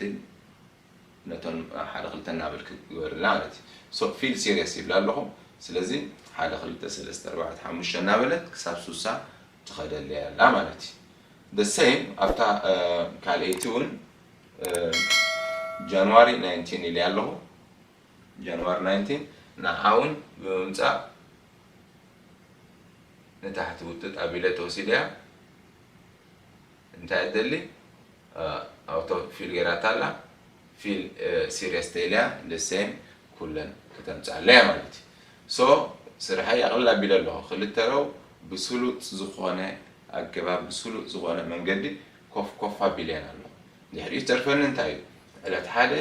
ነቶም ሓደ ክልተ እናበልክ ግበርልና ማለት እዩ። So ፊል ሲሪየስ ይብላ ኣለኹ። ስለዚ ሓደ ክልተ ሰለስተ ኣርባዕተ ሓሙሽተ እናበለት ክሳብ ሱሳ ትኸደለይ ኣላ ማለት እዩ። The same ኣብታ ካልኣይቲ እውን ጃንዋሪ ናይንቲን ኢለ ኣለኹ። ጃንዋሪ ናይንቲን ንዓ እውን ብምምፃእ ንታሕቲ ውጥጥ ኣቢለ ተወሲደ እያ። እንታይ ደሊ ኣውቶ ፊል ገይራታ ኣላ። ፊል ሲሪየስ ተይልያ ደሴም ኩለን ከተምፅኣለያ ማለት እዩ። ሶ ስርሐይ ኣቕልል ኣቢለ ኣለኹ። ክልተ ረው ብስሉጥ ዝኾነ ኣገባብ፣ ብስሉጥ ዝኾነ መንገዲ ኮፍ ኮፍ ኣቢለየን ኣለኹ። ድሕሪኡ ዝተርፈኒ እንታይ እዩ? ዕለት ሓደ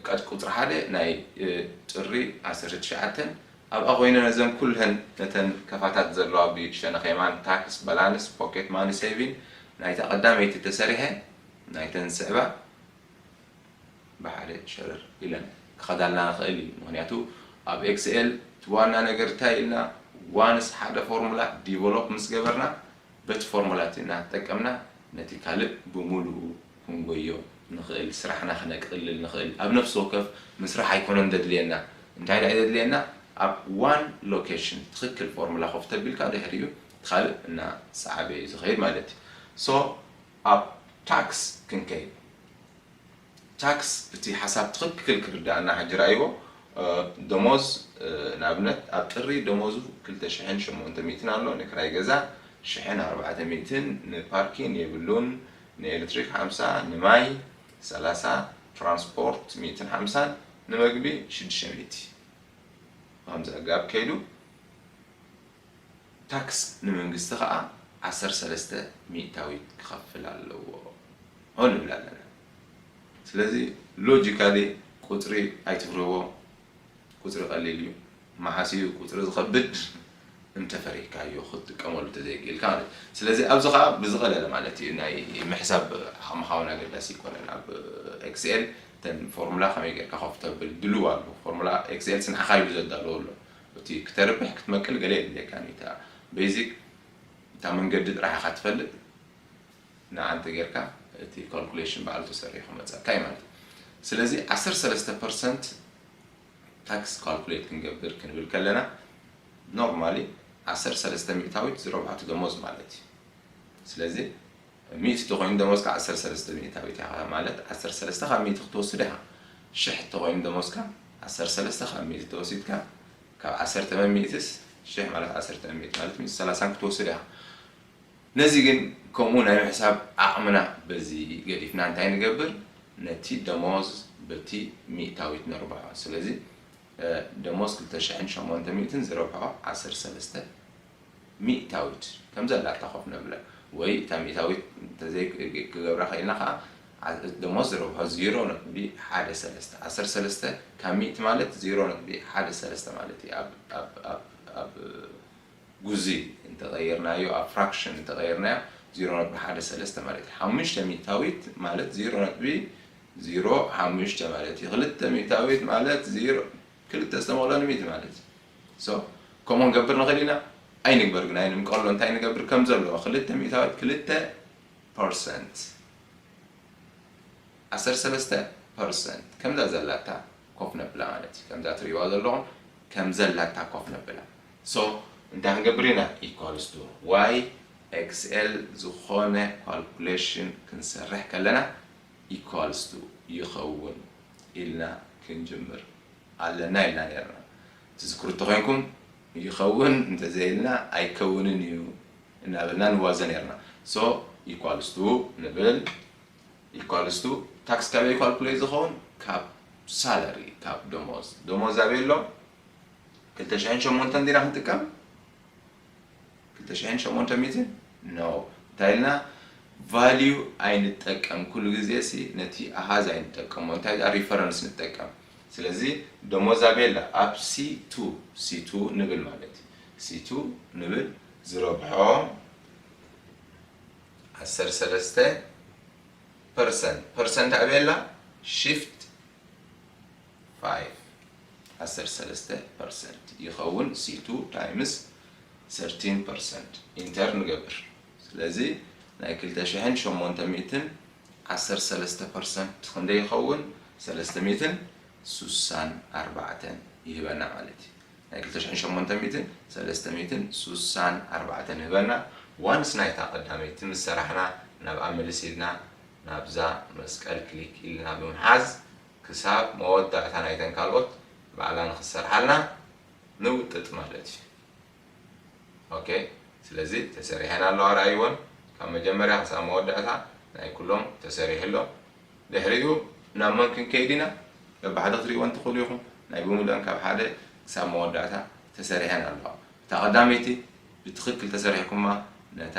ቀድ ቁፅሪ ሓደ ናይ ጥሪ ዓሰርተ ትሽዓተ ኣብኣ ኮይነ ነዘን ኩለን ነተን ከፋታት ዘለዋ ብሸነኽ የማን ታክስ፣ ባላንስ፣ ፖኬት ማኒ፣ ሴቪን ናይታ ቀዳመይቲ ተሰሪሐ ናይተን ስዕባ ብሓደ ሸረር ኢለን ክኸዳልና ንኽእል እዩ። ምክንያቱ ኣብ ኤክስኤል እቲ ዋና ነገር እንታይ ኢልና ዋንስ ሓደ ፎርሙላ ዲቨሎፕ ምስ ገበርና በቲ ፎርሙላ እቲ እናተጠቀምና ነቲ ካልእ ብምሉኡ ክንጎዮ ንኽእል፣ ስራሕና ክነቅልል ንኽእል። ኣብ ነፍሲ ወከፍ ምስራሕ ኣይኮነን ዘድልየና። እንታይ ደኣ ዘድልየና? ኣብ ዋን ሎኬሽን ትኽክል ፎርሙላ ኮፍ ተቢልካ ድሕሪኡ ካልእ እናሰዓበ እዩ ዝኸይድ ማለት እዩ። ሶ ኣብ ታክስ ክንከይድ። ታክስ እቲ ሓሳብ ትኽክል ክርዳእና ሕጂ ረኣይዎ። ደሞዝ ንኣብነት ኣብ ጥሪ ደሞዙ ክልተ ሽሕን ሸሞንተ ሚእትን ኣሎ፣ ንክራይ ገዛ ሽሕን ኣርባዕተ ሚእትን፣ ንፓርኪን የብሉን፣ ንኤሌክትሪክ ሓምሳ፣ ንማይ ሰላሳ፣ ትራንስፖርት ሚእትን ሓምሳን፣ ንመግቢ ሽዱሽተ ሚእቲ። ብኸምዚ ኣገባብ ከይዱ ታክስ ንመንግስቲ ከዓ ዓሰርተ ሰለስተ ሚእታዊት ክኸፍል ኣለዎ ንብል ኣለና። ስለዚ ሎጂካሊ ቁፅሪ ኣይትፍርህዎ፣ ቁፅሪ ቀሊል እዩ። መዓስ እዩ ቁፅሪ ዝኸብድ? እንተፈሪህካዮ ክትጥቀመሉ ተዘይክእልካ ማለት እዩ። ስለዚ ኣብዚ ከዓ ብዝቐለለ ማለት እዩ ናይ ምሕሳብ ዓቕምኻ እውን ኣገዳሲ ይኮነን። ኣብ ኤክስኤል እተን ፎርሙላ ከመይ ጌርካ ኮፍ ተብል ድልው ኣሎ። ፎርሙላ ኤክስኤል ንዓኻ ኢሉ ዘዳለዎ ኣሎ። እቲ ክተርብሕ ክትመቅል ገለ የድልየካ እዩ። እታ ቤዚክ እታ መንገዲ ጥራሕ ኢኻ ትፈልጥ። ንዓንተ ጌርካ እቲ ካልኩሌሽን ባዕሉ ተሰሪሑ ክመፀካ እዩ ማለት እዩ። ስለዚ ዓሰርተ ሰለስተ ፐርሰንት ታክስ ካልኩሌት ክንገብር ክንብል ከለና ኖርማሊ ዓሰርተ ሰለስተ ሚእታዊት ዝረብሖ እቲ ደሞዝ ማለት እዩ። ስለዚ ሚእቲ ተኮይኑ ደሞዝካ ዓሰርተ ሰለስተ ሚእታዊት ኢኻ ማለት ዓሰርተ ሰለስተ ካብ ሚእቲ ክትወስድ ኢኻ። ሽሕ ተኮይኑ ደሞዝካ ዓሰርተ ሰለስተ ካብ ሚእቲ ተወሲድካ ካብ ዓሰርተ መን ሚእትስ ሽሕ ማለት ዓሰርተ መን ሚእቲ ማለት ሚእቲ ሰላሳን ክትወስድ ኢኻ። ነዚ ግን ከምኡ ናይ ምሕሳብ ዓቕምና በዚ ገዲፍና እንታይ ንገብር? ነቲ ደሞዝ በቲ ሚእታዊት ነርብሖ። ስለዚ ደሞዝ ክልተ ሽሕን ሸሞንተ ሚእትን ዝረብሖ ዓሰርተ ሰለስተ ሚእታዊት ከም ዘላታ ኮፍ ነብላ ወይ እታ ሚእታዊት እንተዘይ ክገብራ ኸኢልና ከዓ ደሞዝ ዝረብሖ ዜሮ ነጥቢ ሓደ ሰለስተ ዓሰርተ ሰለስተ ካብ ሚእቲ ማለት ዜሮ ነጥቢ ሓደ ሰለስተ ማለት እዩ። ኣብ ኣብ ኣብ ኣብ ጉዚ እንተቐይርናዮ ኣብ ፍራክሽን እንተቐይርናዮ ዜሮ ነጥቢ ሓደ ሰለስተ ማለት እዩ። ሓሙሽተ ሚእታዊት ማለት ዜሮ ነጥቢ ዜሮ ሓሙሽተ ማለት እዩ። ክልተ ሚእታዊት ማለት ዜሮ ክልተ ዝተመቕሎ ንሚእቲ ማለት እዩ። ሶ ከምኡ ክንገብር ንኽእል ኢና። ኣይንግበር ግን ኣይንምቀሎ። እንታይ ንገብር ከም ዘለዎ ክልተ ሚእታዊት ክልተ ፐርሰንት ዓሰርተ ሰለስተ ፐርሰንት ከምዛ ዘላታ ኮፍ ነብላ ማለት እዩ። ከምዛ ትሪእዋ ዘለኹም ከም ዘላታ ኮፍ ነብላ። ሶ እንታይ ክንገብር ኢና? ኢኳልስ ቱ ዋይ ኤክስኤል ዝኾነ ካልኩሌሽን ክንሰርሕ ከለና ኢኳልስ ቱ ይኸውን ኢልና ክንጅምር ኣለና ኢልና ነርና። ትዝክሩ ተኾይንኩም ይኸውን እንተዘይልና ኣይከውንን እዩ እናበልና ንዋዘ ነርና። ሶ ኢኳልስ ቱ ንብል። ኢኳልስ ቱ ታክስ ካበይ ካልኩሌት ዝኸውን? ካብ ሳለሪ፣ ካብ ደሞዝ። ደሞዝ ኣበይ ኣሎ? ክልተ ሽሕን ሸሞንተን ዲና ክንጥቀም? ክልተ ሽሕን ሸሞንተ ሚእትን? ኖ። እንታይ ኢልና? ቫልዩ ኣይንጠቀም። ኩሉ ግዜ ሲ ነቲ ኣሃዝ ኣይንጠቀሞ። እንታይ ደኣ ሪፈረንስ ንጠቀም። ስለዚ ደሞዝ ኣበይ ኣላ? ኣብ ሲ ቱ፣ ሲ ቱ ንብል ማለት እዩ። ሲ ቱ ንብል ዝረብሖ ዓሰርተ ሰለስተ ፐርሰንት። ፐርሰንት ኣበይ ኣላ? ሽፍት ፋይቭ ዓሰርተ ሰለስተ ፐርሰንት ይኸውን። ሲ ቱ ታይምስ ሰርቲን ፐርሰንት ኢንተር ንገብር። ስለዚ ናይ ክልተ ሽሕን ሸሞንተ ሚእትን ዓሰርተ ሰለስተ ፐርሰንት ክንደይ ይኸውን? ሰለስተ ሚእትን ስሳን ኣርባዕተን ይህበና ማለት እዩ። ናይ ክልተ ሽሕን ሸሞንተ ሚእትን ሰለስተ ሚእትን ስሳን ኣርባዕተን ይህበና። ዋንስ ናይታ ቀዳመይቲ ምስ ሰራሕና ናብኣ ምልስ ኢልና ናብዛ መስቀል ክሊክ ኢልና ብምሓዝ ክሳብ መወዳእታ ናይተን ካልኦት ባዕላ ንክሰርሓልና ንውጥጥ ማለት እዩ። ኦኬ፣ ስለዚ ተሰሪሐን ኣለዋ፣ ረኣይወን ካብ መጀመርያ ክሳብ መወዳእታ። ናይ ኩሎም ተሰሪሑ ኣሎ። ድሕሪኡ ናብ መን ክንከይድ ኢና? በብሓደ ክትሪእወን ትኽእሉ ኢኹም። ናይ ብምሉአን ካብ ሓደ ክሳብ መወዳእታ ተሰሪሐን ኣለዋ። እታ ቀዳመይቲ ብትኽክል ተሰሪሕኩማ፣ ነታ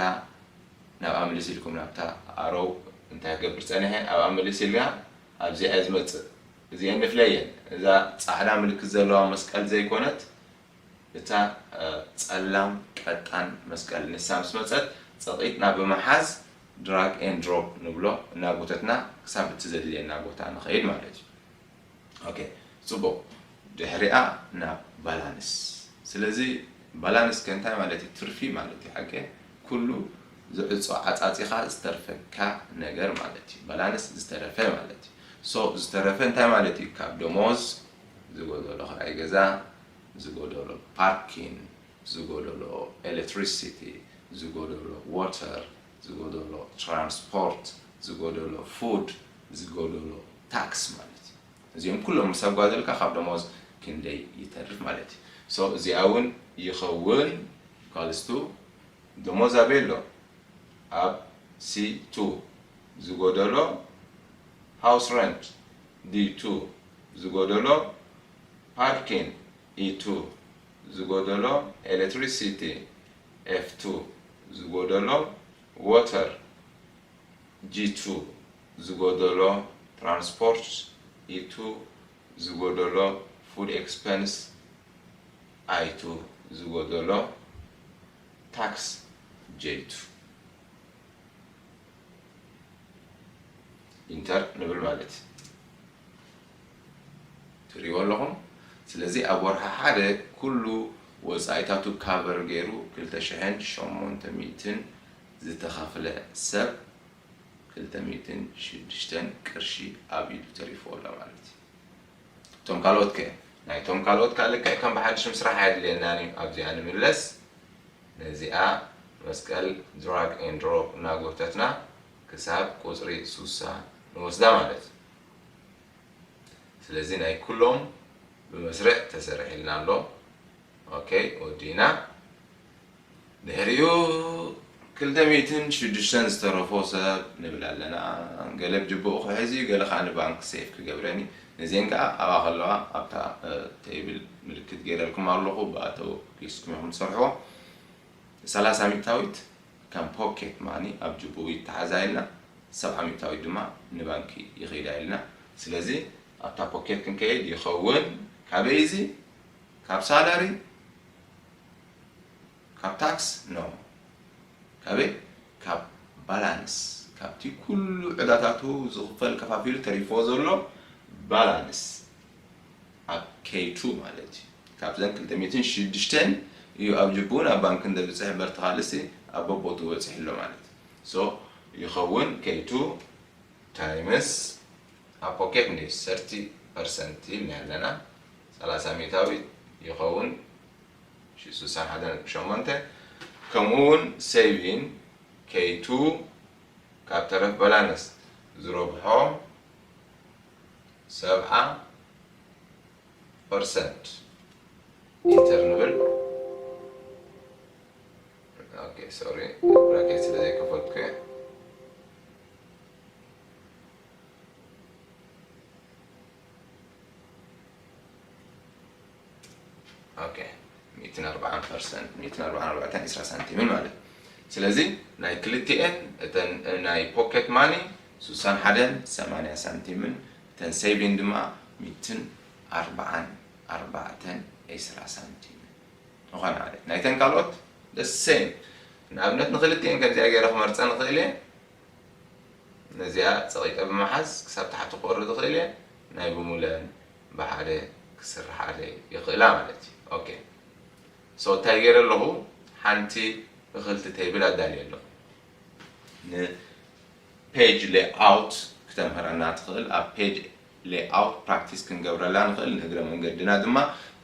ናብኣ ምልስ ኢልኩም፣ ናብታ ኣሮው እንታይ ክገብር ጸኒሐ ኣብኣ ምልስ ኢልና ኣብዚኣ እየ ዝመጽእ። እዚአን ንፍለየን። እዛ ጻዕዳ ምልክት ዘለዋ መስቀል ዘይኮነት፣ እታ ጸላም ቀጣን መስቀል ንሳ ምስ መጸት ጸቒጥና ብምሓዝ drag and drop ንብሎ፣ እናጎተትና ክሳብ እቲ ዘድልየና ቦታ ንኸይድ ማለት እዩ። ኦኬ፣ ጽቡቕ። ድሕሪኣ ናብ ባላንስ። ስለዚ ባላንስ ከ እንታይ ማለት እዩ? ትርፊ ማለት እዩ። ሓቂ ኩሉ ዝዕጾ ዓጻጺኻ ዝተርፈካ ነገር ማለት እዩ። ባላንስ ዝተረፈ ማለት እዩ። ሶ ዝተረፈ እንታይ ማለት እዩ? ካብ ደሞዝ ዝጎደሎ ክራይ ገዛ፣ ዝጎደሎ ፓርኪን፣ ዝጎደሎ ኤሌክትሪሲቲ፣ ዝጎደሎ ዋተር፣ ዝጎደሎ ትራንስፖርት፣ ዝጎደሎ ፉድ፣ ዝጎደሎ ታክስ ማለት እዩ። እዚኦም ኩሎም ምስ ኣጓደልካ ካብ ደሞዝ ክንደይ ይተርፍ ማለት እዩ። ሶ እዚኣ እውን ይኸውን ካልስቱ ደሞዝ ኣበይ ኣሎ? ኣብ ሲ ቱ ዝጎደሎ፣ ሃውስ ረንት ዲ ቱ ዝጎደሎ፣ ፓርኪን ኢ ቱ ዝጎደሎ፣ ኤሌክትሪሲቲ ኤፍ ቱ ዝጎደሎ፣ ዋተር ጂ ቱ ዝጎደሎ፣ ትራንስፖርት ኢ ቱ ዝጎደሎ፣ ፉድ ኤክስፐንስ ኣይ ቱ ዝጎደሎ፣ ታክስ ጄ ቱ ኢንተር ንብል ማለት እዩ። ትሪእዎ ኣለኹም። ስለዚ ኣብ ወርሒ ሓደ ኩሉ ወጻኢታቱ ካቨር ገይሩ ክልተ ሽሕን ሸሞንተ ሚእትን ዝተኸፍለ ሰብ ክልተ ሚእትን ሽዱሽተን ቅርሺ ኣብ ኢዱ ተሪፍዎ ኣሎ ማለት እዩ። እቶም ካልኦት ከ? ናይቶም ካልኦት ከኣ ልክዕ ከም ብሓድሽ ምስራሕ ኣየድልየናን እዩ። ኣብዚኣ ንምለስ። ነዚኣ መስቀል ድራግ ኤንድ ድሮፕ እናጎተትና ክሳብ ቁጽሪ ሱሳ ንወስዳ ማለት እዩ። ስለዚ ናይ ኩሎም ብመስርዕ ተሰሪሒልና ኣሎ። ኦኬ፣ ወዲእና። ድሕሪኡ ክልተ ሚእትን ሽዱሽተን ዝተረፎ ሰብ ንብል ኣለና። ገለ ብጅብኡ ክሕዝ እዩ፣ ገለ ከዓ ንባንክ ሴፍ ክገብረን እዩ። ነዚአን ከዓ ኣብኣ ከለዋ ኣብታ፣ እ፣ ቴብል ምልክት ገይረልኩም ኣለኹ፣ ብኣተው ኪስኩም ኢኹም ትሰርሕዎ። ሰላሳ ሚእታዊት ከም ፖኬት ማኒ ኣብ ጅብኡ ይተሓዛ ኢልና፣ ሰብዓ ሚእታዊት ድማ ንባንኪ ይኸይዳ ኢልና። ስለዚ ኣብታ ፖኬት ክንከይድ ይኸውን። ካበይ እዚ? ካብ ሳላሪ? ካብ ታክስ? ኖ። ካበይ? ካብ ባላንስ። ካብቲ ኩሉ ዕዳታቱ ዝኽፈል ከፋፊሉ ተሪፍዎ ዘሎ ባላንስ ኣብ ኬይ ቱ ማለት እዩ። ካብዘን ክልተ ሚእትን ሽዱሽተን እዩ ኣብ ጅቡን ኣብ ባንክን ዘብጽሕ፣ በርቲ ካልእሲ ኣብ በቦቱ በጺሑ ኣሎ ማለት እዩ። ሶ ይኸውን ኬይ ቱ ታይምስ ኣብ ፖኬት እንደ ሰርቲ ፐርሰንት ኢልና ኣለና። ሰላሳ ሚእታዊት ይኸውን ሺ ስሳን ሓደን ነጥቢ ሸሞንተ። ከምኡ እውን ሴቪን ኬይ ቱ ካብ ተረፍ ባላንስ ዝረብሖ ሰብዓ ፐርሰንት ኢንተር ንብል። ኦኬ፣ ሶሪ፣ ብራኬት ስለ ዘይከፈትኩ እየ። ኦኬ፣ ሚእትን ኣርባዓን ፐርሰንት፣ ሚእትን ኣርባዓን ኣርባዕተን ዕስራ ሳንቲምን ማለት። ስለዚ ናይ ክልቲኤን፣ እተን ናይ ፖኬት ማኒ ሱሳን ሓደን ሰማንያ ሳንቲምን፣ እተን ሴቪን ድማ ሚእትን ኣርባዓን ኣርባዕተን ዕስራ ሳንቲምን ምዃን ማለት። ናይተን ካልኦት the same። ንኣብነት ንክልቲኤን ከምዚኣ ገይረ ክመርፀ ንኽእል እየ። ነዚኣ ጸቒጠ ብምሓዝ ክሳብ ታሕቲ ክወርድ ይኽእል እየ። ናይ ብሙለን ብሓደ ክስርሓለይ ይኽእላ ማለት እዩ። ኦኬ። ሶ እንታይ ገይረ ኣለኹ? ሓንቲ እኽልቲ ቴብል ኣዳልየ ኣለኹ። ንፔጅ ሌኣውት ክተምህረና ትኽእል። ኣብ ፔጅ ሌኣውት ፕራክቲስ ክንገብረላ ንኽእል። ንእግረ መንገድና ድማ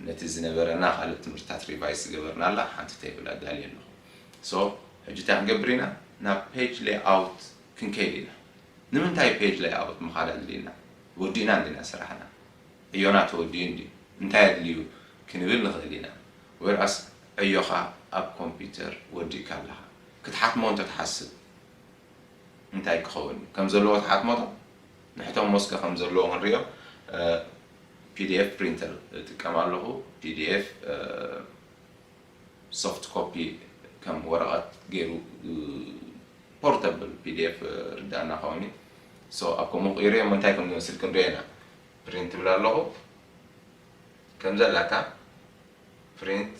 ነቲ ዝነበረና ካልእ ትምህርትታት ሪቫይዝ ዝገበርናላ ሓንቲ ቴብል ኣዳልየ ኣለኹ። ሶ ሕጂ እንታይ ክንገብር ኢና? ናብ ፔጅ ሌኣውት ክንከይድ ኢና። ንምንታይ ፔጅ ሌኣውት ምኻድ ኣድልዩና? ወዲእና እንዲና ስራሕና። ዕዮና ተወዲኡ እንድዩ። እንታይ ኣድልዩ ክንብል ንኽእል ኢና። ወይርኣስ ዕዮኻ ኣብ ኮምፒውተር ወዲእካ ኣለኻ። ክትሓትሞ እንተትሓስብ፣ እንታይ ክኸውን እዩ ከም ዘለዎ ትሓትሞቶ ንሕቶም ሞስከ ከም ዘለዎ ክንሪኦ። ፒዲኤፍ ፕሪንተር እጥቀም ኣለኹ። ፒዲኤፍ ሶፍት ኮፒ ከም ወረቐት ገይሩ ፖርተብል ፒዲኤፍ ርዳእና ከውን። ኣብ ከምኡ ክኢርዮ እንታይ ከም ዝመስል ክንሪኦ ኢና። ፕሪንት ትብል ኣለኹ። ከም ዘላታ ፕሪንት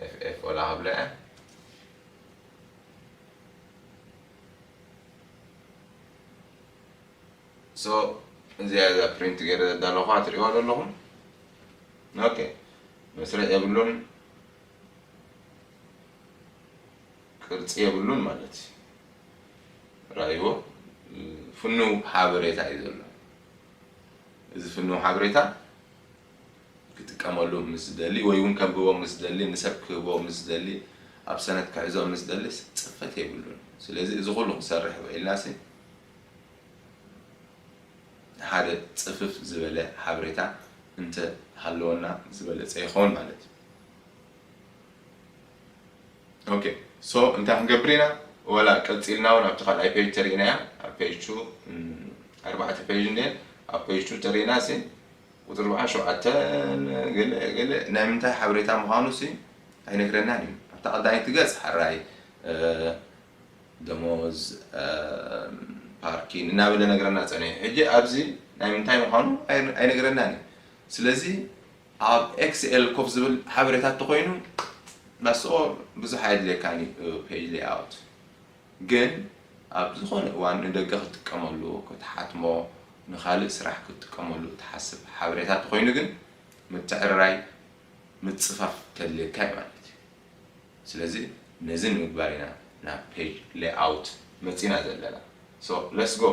ኤፍኤፍ ወላ ክብለ እየ። ሶ እዚኣ እዛ ፕሪንት ገይረ ዘዳለኹዋ ትሪእዋ ዘለኹም። ኦኬ፣ መስርዕ የብሉን፣ ቅርፂ የብሉን ማለት እዩ። ራእይዎ፣ ፍኑው ሓበሬታ እዩ ዘሎ። እዚ ፍኑው ሓበሬታ ክጥቀመሉ ምስ ዝደሊ ወይ እውን ከንብቦ ምስ ዝደሊ፣ ንሰብ ክህቦ ምስ ዝደሊ፣ ኣብ ሰነድ ክሕዞ ምስ ዝደሊ፣ ፅፈት የብሉን። ስለዚ እዚ ኩሉ ክሰርሕ ውዒልና ሲ ሓደ ፅፍፍ ዝበለ ሓበሬታ እንተ ሃለወና ዝበለፀ ይኸውን ማለት እዩ። ኦኬ፣ ሶ እንታይ ክንገብር ኢና? ወላ ቀፂልና እውን ኣብቲ ካልኣይ ፔጅ ተሪእናያ። ኣብ ፔጅ ቱ ኣርባዕተ ፔጅ እንድየን። ኣብ ፔጅ ቱ ተሪእና ሲ ቁፅሪ በዓል ሸውዓተ ገለ ገለ ናይ ምንታይ ሓበሬታ ምዃኑ ሲ ኣይነግረናን እዩ። ኣብታ ቀዳመይቲ ገፅ ሕራይ ደሞዝ፣ ፓርኪን እናበለ ነግረና ፀኒሑ። ሕጂ ኣብዚ ናይ ምንታይ ምዃኑ ኣይነግረናን እዩ። ስለዚ ኣብ ኤክስኤል ኮፍ ዝብል ሓበሬታ እንተኾይኑ that's all፣ ብዙሕ ኣየድልየካን እዩ ፔጅ ሌይኣውት። ግን ኣብ ዝኾነ እዋን ንደገ ክትጥቀመሉ፣ ክትሓትሞ፣ ንኻልእ ስራሕ ክትጥቀመሉ ትሓስብ ሓበሬታ እንተኾይኑ ግን ምትዕርራይ ምፅፋፍ ከድልየካ እዩ ማለት እዩ። ስለዚ ነዚ ንምግባር ኢና ናብ ፔጅ ሌይኣውት መፂና ዘለና። So let's go.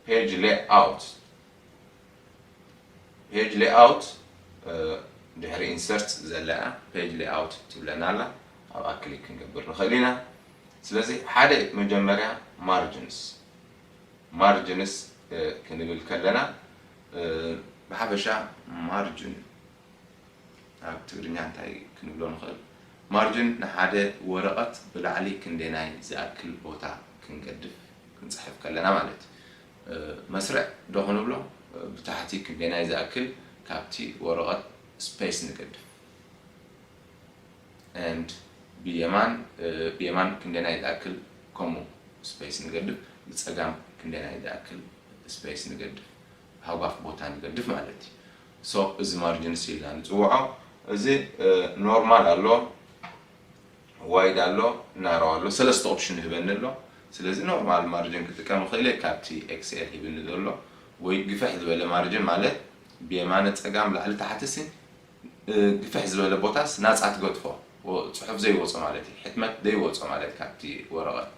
ፔጅ ሌይኣውት ፔጅ ሌይኣውት ድሕሪ ኢንሰርት ዘላ ፔጅ ሌይኣውት ትብለና ኣላ። ኣብኣ ክሊክ ክንገብር ንኽእል ኢና። ስለዚ ሓደ መጀመርያ ማርጅንስ ማርጅንስ ክንብል ከለና ብሓፈሻ ማርጅን ኣብ ትግርኛ እንታይ ክንብሎ ንኽእል? ማርጅን ንሓደ ወረቐት ብላዕሊ ክንደናይ ዝኣክል ቦታ ክንገድፍ ክንፅሕፍ ከለና ማለት እዩ። መስርዕ ዶ ክንብሎ? ብታሕቲ ክንደናይ ዝኣክል ካብቲ ወረቐት ስፔስ ንገድፍ። And ብየማን ብየማን ክንደናይ ዝኣክል ከምኡ ስፔስ ንገድፍ፣ ብፀጋም ክንደናይ ዝኣክል ስፔስ ንገድፍ፣ ሃጓፍ ቦታ ንገድፍ ማለት እዩ። So እዚ ማርጅንስ ኢልና ንፅውዖ። እዚ ኖርማል ኣሎ፣ ዋይድ ኣሎ፣ ናሮ ኣሎ። ሰለስተ ኦፕሽን ይህበኒ ኣሎ። ስለዚ ኖርማል ማርጅን ክጥቀም ይኽእል እየ ካብቲ ኤክስኤል ሂብኒ ዘሎ፣ ወይ ግፍሕ ዝበለ ማርጅን ማለት ብየማነ ፀጋም ላዕሊ ታሕቲ ሲ ግፍሕ ዝበለ ቦታስ ናፃ ትገድፎ፣ ፅሑፍ ዘይወፆ ማለት እዩ፣ ሕትመት ዘይወፆ ማለት ካብቲ ወረቐት።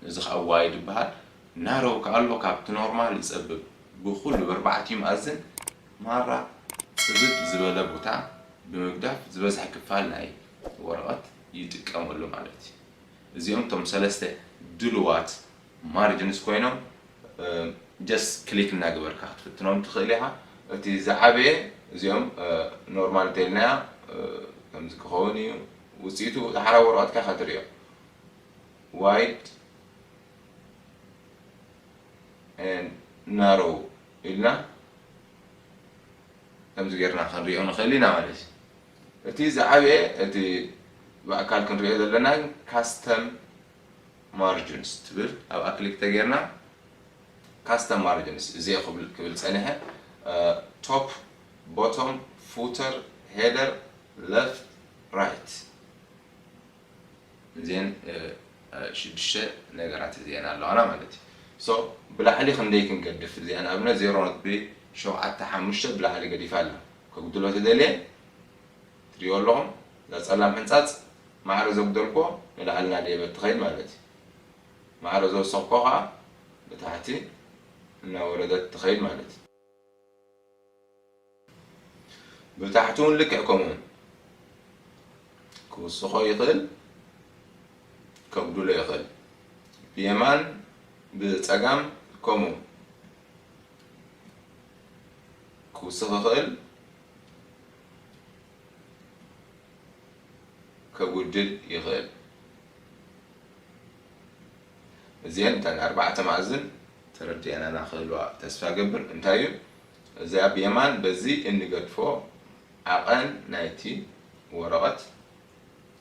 እዚ ከዓ ዋይድ ይበሃል። ናሮ ከዓ ኣሎ፣ ካብቲ ኖርማል ይፀብብ። ብኩሉ ብኣርባዕቲኡ መኣዝን ማራ ፅብብ ዝበለ ቦታ ብምግዳፍ ዝበዝሐ ክፋል ናይ ወረቐት ይጥቀመሉ ማለት እዩ። እዚኦም እቶም ሰለስተ ድልዋት ማርጅንስ ኮይኖም just ክሊክ እናገበርካ ክትፍትኖም ትኽእል ኢኻ። እቲ ዝዓበየ እዚኦም ኖርማል እንተኢልናዮ ከምዚ ክኸውን እዩ። ውፅኢቱ ድሓር ኣብ ወረቐትካ ኢኻ ትሪኦ። ዋይድ ናሮው ኢልና ከምዚ ጌርና ክንሪኦ ንኽእል ኢና ማለት እዩ። እቲ ዝዓበየ እቲ ብኣካል ክንሪኦ ዘለና ካስተም ማርጅንስ ትብል ኣብኣ ክሊክ ተጌርና ካስተም ማርጅንስ እዚ ክብል ክብል ፀኒሐ ቶፕ ቦቶም ፉተር ሄደር ለፍት ራይት እዚአን ሽዱሽተ ነገራት እዚአን ኣለዋና ማለት እዩ። So ብላዕሊ ክንደይ ክንገድፍ እዚአ ንኣብነት ዜሮ ነጥቢ ሸውዓተ ሓሙሽተ ብላዕሊ ገዲፋ ኣላ። ከጉድሎ ተደልየ ትሪኦ ኣለኹም እዛ ፀላም ሕንፃፅ ማዕረ ዘጉደልኮ ንላዕሊ ናደየበት ትኸይድ ማለት እዩ። ማዕረ ዘወሰኽኮ ከዓ ብታሕቲ እናወረደት ትኸይድ ማለት እዩ። ብታሕቲ እውን ልክዕ ከምኡ ክውስኾ ይኽእል፣ ከጉድሎ ይኽእል። ብየማን ብፀጋም ከምኡ ክውስኽ ይኽእል፣ ከጉድል ይኽእል። እዚአን እተን ኣርባዕተ መኣዝን ተረዲአናና ክህልዋ ተስፋ ገብር። እንታይ እዩ እዚኣ ብየማን በዚ እንገድፎ ዓቐን ናይቲ ወረቐት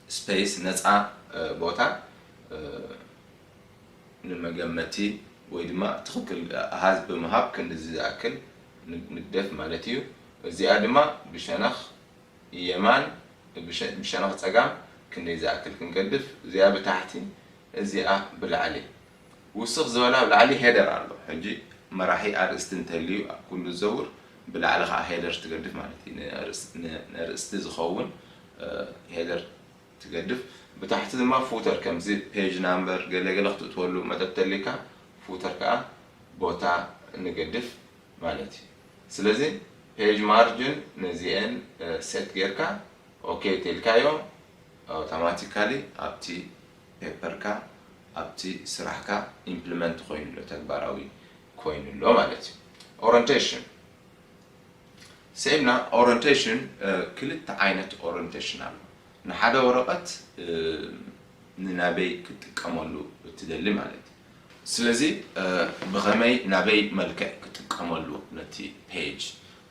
ስፔስ ነፃ ቦታ ንመገመቲ ወይ ድማ ትኽክል ኣሃዝ ብምሃብ ክንድዚ ዝኣክል ንግደፍ ማለት እዩ። እዚኣ ድማ ብሸነኽ የማን ብሸነኽ ፀጋም ክንደይ ዝኣክል ክንገድፍ፣ እዚኣ ብታሕቲ እዚኣ ብላዕሊ ውስኽ ዝበላ ኣብ ላዕሊ ሄደር ኣሎ። ሕጂ መራሒ ኣርእስቲ እንተልዩ ኣብ ኩሉ ዝዘውር ብላዕሊ ከዓ ሄደር ትገድፍ ማለት እዩ። ንኣርእስቲ ዝኸውን ሄደር ትገድፍ። ብታሕቲ ድማ ፉተር ከምዚ ፔጅ ናምበር ገለገለ ክትእትወሉ መደብ ተሊካ ፉተር ከዓ ቦታ ንገድፍ ማለት እዩ። ስለዚ ፔጅ ማርጅን ነዚአን ሴት ጌርካ ኦኬ ተልካዮ ኣውቶማቲካሊ ኣብቲ ፔፐርካ ኣብቲ ስራሕካ ኢምፕሊመንት ኮይኑሎ ተግባራዊ ኮይኑሎ ማለት እዩ። ኦሪንቴሽን ሰይምና ኦሪንቴሽን ክልተ ዓይነት ኦሪንቴሽን ኣሎ። ንሓደ ወረቐት ንናበይ ክትጥቀመሉ እትደሊ ማለት እዩ። ስለዚ ብኸመይ ናበይ መልክዕ ክጥቀመሉ ነቲ ፔጅ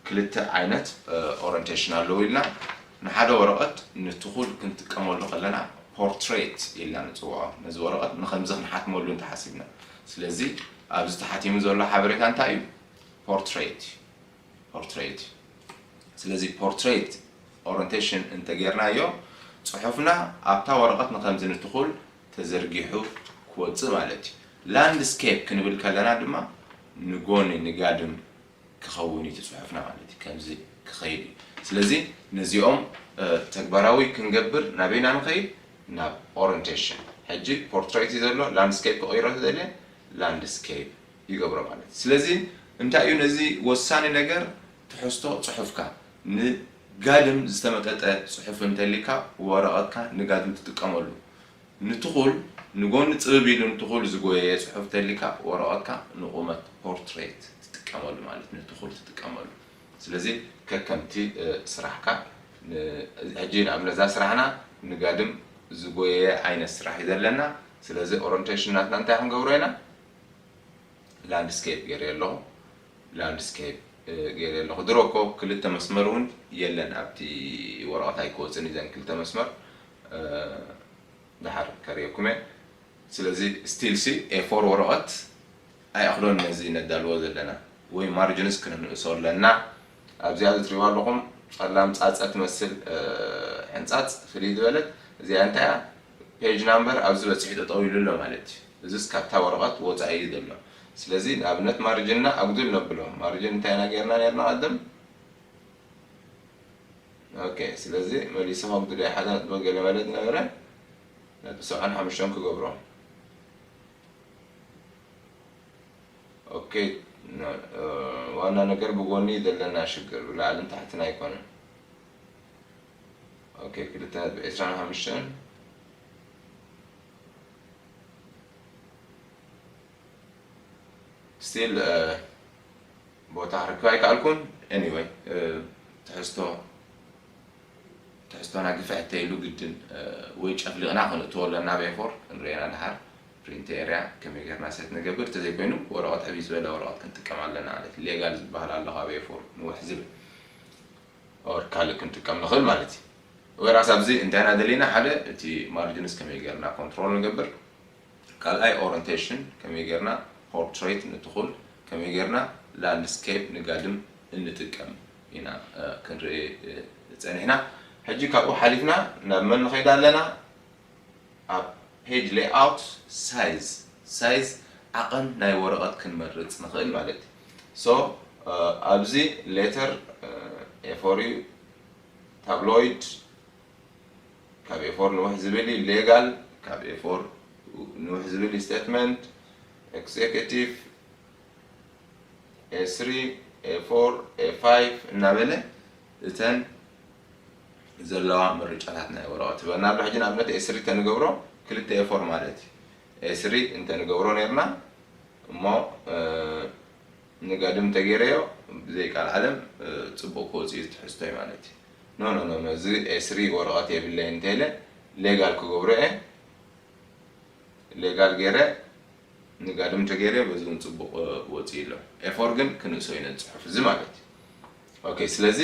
ክልተ ዓይነት ኦሪንቴሽን ኣለዉ ኢልና ንሓደ ወረቐት ንትኹል ክንጥቀመሉ ከለና ፖርትሬት ኢልና ንፅውዖ። ነዚ ወረቐት ንከምዚ ክንሓትመሉ እንተሓሲብና። ስለዚ ኣብዚ ተሓቲሙ ዘሎ ሓበሬታ እንታይ እዩ? ፖርትሬት እዩ። ፖርትሬት እዩ። ስለዚ ፖርትሬት ኦሪንቴሽን እንተጌርናዮ ፅሑፍና ኣብታ ወረቐት ንከምዚ ንትኹል ተዘርጊሑ ክወፅእ ማለት እዩ። ላንድስኬፕ ክንብል ከለና ድማ ንጎኒ ንጋድም ክኸውን እዩ እቲ ፅሑፍና ማለት እዩ። ከምዚ ክኸይድ እዩ። ስለዚ ነዚኦም ተግባራዊ ክንገብር ናበይና ንኸይድ? ናብ ኦሪንቴሽን። ሕጂ ፖርትሬት እዩ ዘሎ፣ ላንድስኬፕ ክቕይሮ ተደልየ ላንድስኬፕ ይገብሮ ማለት እዩ። ስለዚ እንታይ እዩ ነዚ ወሳኒ ነገር? ትሕዝቶ ፅሑፍካ ንጋድም ዝተመጠጠ ፅሑፍ እንተሊካ ወረቐትካ ንጋድም ትጥቀመሉ። ንትኹል ንጎኒ ፅብብ ኢሉ ንትኹል ዝጎየየ ፅሑፍ ተሊካ ወረቐትካ ንቁመት ፖርትሬት ትጥቀመሉ ማለት ንትኹል ትጥቀመሉ። ስለዚ ከከምቲ ስራሕካ ሕጂ ንኣብነት እዛ ስራሕና ንጋድም ዝጎየየ ዓይነት ስራሕ እዩ ዘለና። ስለዚ ኦሪንቴሽን ናትና እንታይ ክንገብሮ ኢና? ላንድስኬፕ ገይረ ኣለኹ። ላንድስኬፕ ገይረ ኣለኹ። ድሮ እኮ ክልተ መስመር እውን የለን ኣብቲ ወረቐት ኣይክወፅን እዘን ክልተ መስመር ድሓር ከርእየኩም እየ። ስለዚ ስቲል ሲ ኤፎር ወረቐት ኣይኣኽሎን ነዚ ነዳልዎ ዘለና ወይ ማርጅንስ ክንንእሶ ኣለና። ኣብዚኣ ዝትሪዋ ኣለኹም ፀላም ፃፀ ትመስል ሕንፃፅ ፍልይ ዝበለት እዚኣ እንታይ እያ? ፔጅ ናምበር ኣብዚ በፂሑ ጠጠው ኢሉ ኣሎ ማለት እዩ። እዚስ ካብታ ወረቐት ወፃኢ እዩ ዘሎ። ስለዚ ንኣብነት ማርጅንና ኣጉድል ነብሎ። ማርጅን እንታይ ኢና ጌርና ኔርና ቀደም? ኦኬ ስለዚ መሊሰ ከጉድሎ ሓደ ነጥቢ ገለ ማለት ነበረ ነጥቢ ሰብዓን ሓሙሽተን ክገብሮ። ኦኬ ዋና ነገር ብጎኒ ዘለና ሽግር ብላዕልን ታሕትን ኣይኮነን። ኦኬ ክልተ ነጥቢ ዕስራን ሓሙሽተን ስቲል ቦታ ክረክብ ኣይከኣልኩን። ኤኒወይ ትሕዝቶ ትሕዝቶና ግፍሕ ተይሉ ግድን ወይ ጨፍሊቕና ክንእትዎ ኣለና ኣብ ኤፎር ክንርእየና ድሓር ፕሪንት ኤርያ ከመይ ጌርና ሴት ንገብር እንተዘይኮይኑ ወረቐት ዕብይ ዝበለ ወረቐት ክንጥቀም ኣለና ማለት ሌጋል ዝበሃል ኣሎ ካብ ኤፎር ንውሕ ዝብል ኦር ካልእ ክንጥቀም ንኽእል ማለት እዩ። ወይራስ ኣብዚ እንታይና ደሊና ሓደ እቲ ማርጅንስ ከመይ ጌርና ኮንትሮል ንገብር ካልኣይ ኦሪንቴሽን ከመይ ጌርና ፖርትሬት ንትኹል ከመይ ጌርና ላንድስኬፕ ንጋድም እንጥቀም ኢና ክንርኢ ጸኒሕና። ሕጂ ካብኡ ሓሊፍና ናብ መን ንኸይድ ኣለና? ኣብ ፔጅ ሌይኣውት ሳይዝ ሳይዝ ዓቐን ናይ ወረቐት ክንመርጽ ንኽእል ማለት እዩ። ሶ ኣብዚ ሌተር ኤፎር እዩ፣ ታብሎይድ ካብ ኤፎር ንውሕ ዝብል እዩ፣ ሌጋል ካብ ኤፎር ንውሕ ዝብል እዩ፣ ስቴትመንት፣ ኤክዜኪቲቭ፣ ኤ ስሪ፣ ኤ ፎር፣ ኤ ፋይቭ እናበለ እተን ዘለዋ ምርጫታት ናይ ወረቐት ትበና ኣሎ። ሕጂ ንኣብነት ኤ ስሪ እንተንገብሮ ክልተ ኤ ፎር ማለት እዩ። ኤ ስሪ እንተንገብሮ ነርና እሞ ንጋድም ተገይረዮ ብዘይ ቃል ዓለም ፅቡቕ ክወፅእ እዩ ትሕዝቶይ ማለት እዩ። ኖ ኖ ኖ እዚ ኤ ስሪ ወረቐት የብለይ እንተይለ ሌጋል ክገብሮ እየ። ሌጋል ገይረ ንጋድም ተገይረ በዚ እውን ፅቡቕ ወፂኡ ኣሎ። ኤፎር ግን ክንእሶ ኢና ፅሑፍ እዚ ማለት እዩ። ኦኬ፣ ስለዚ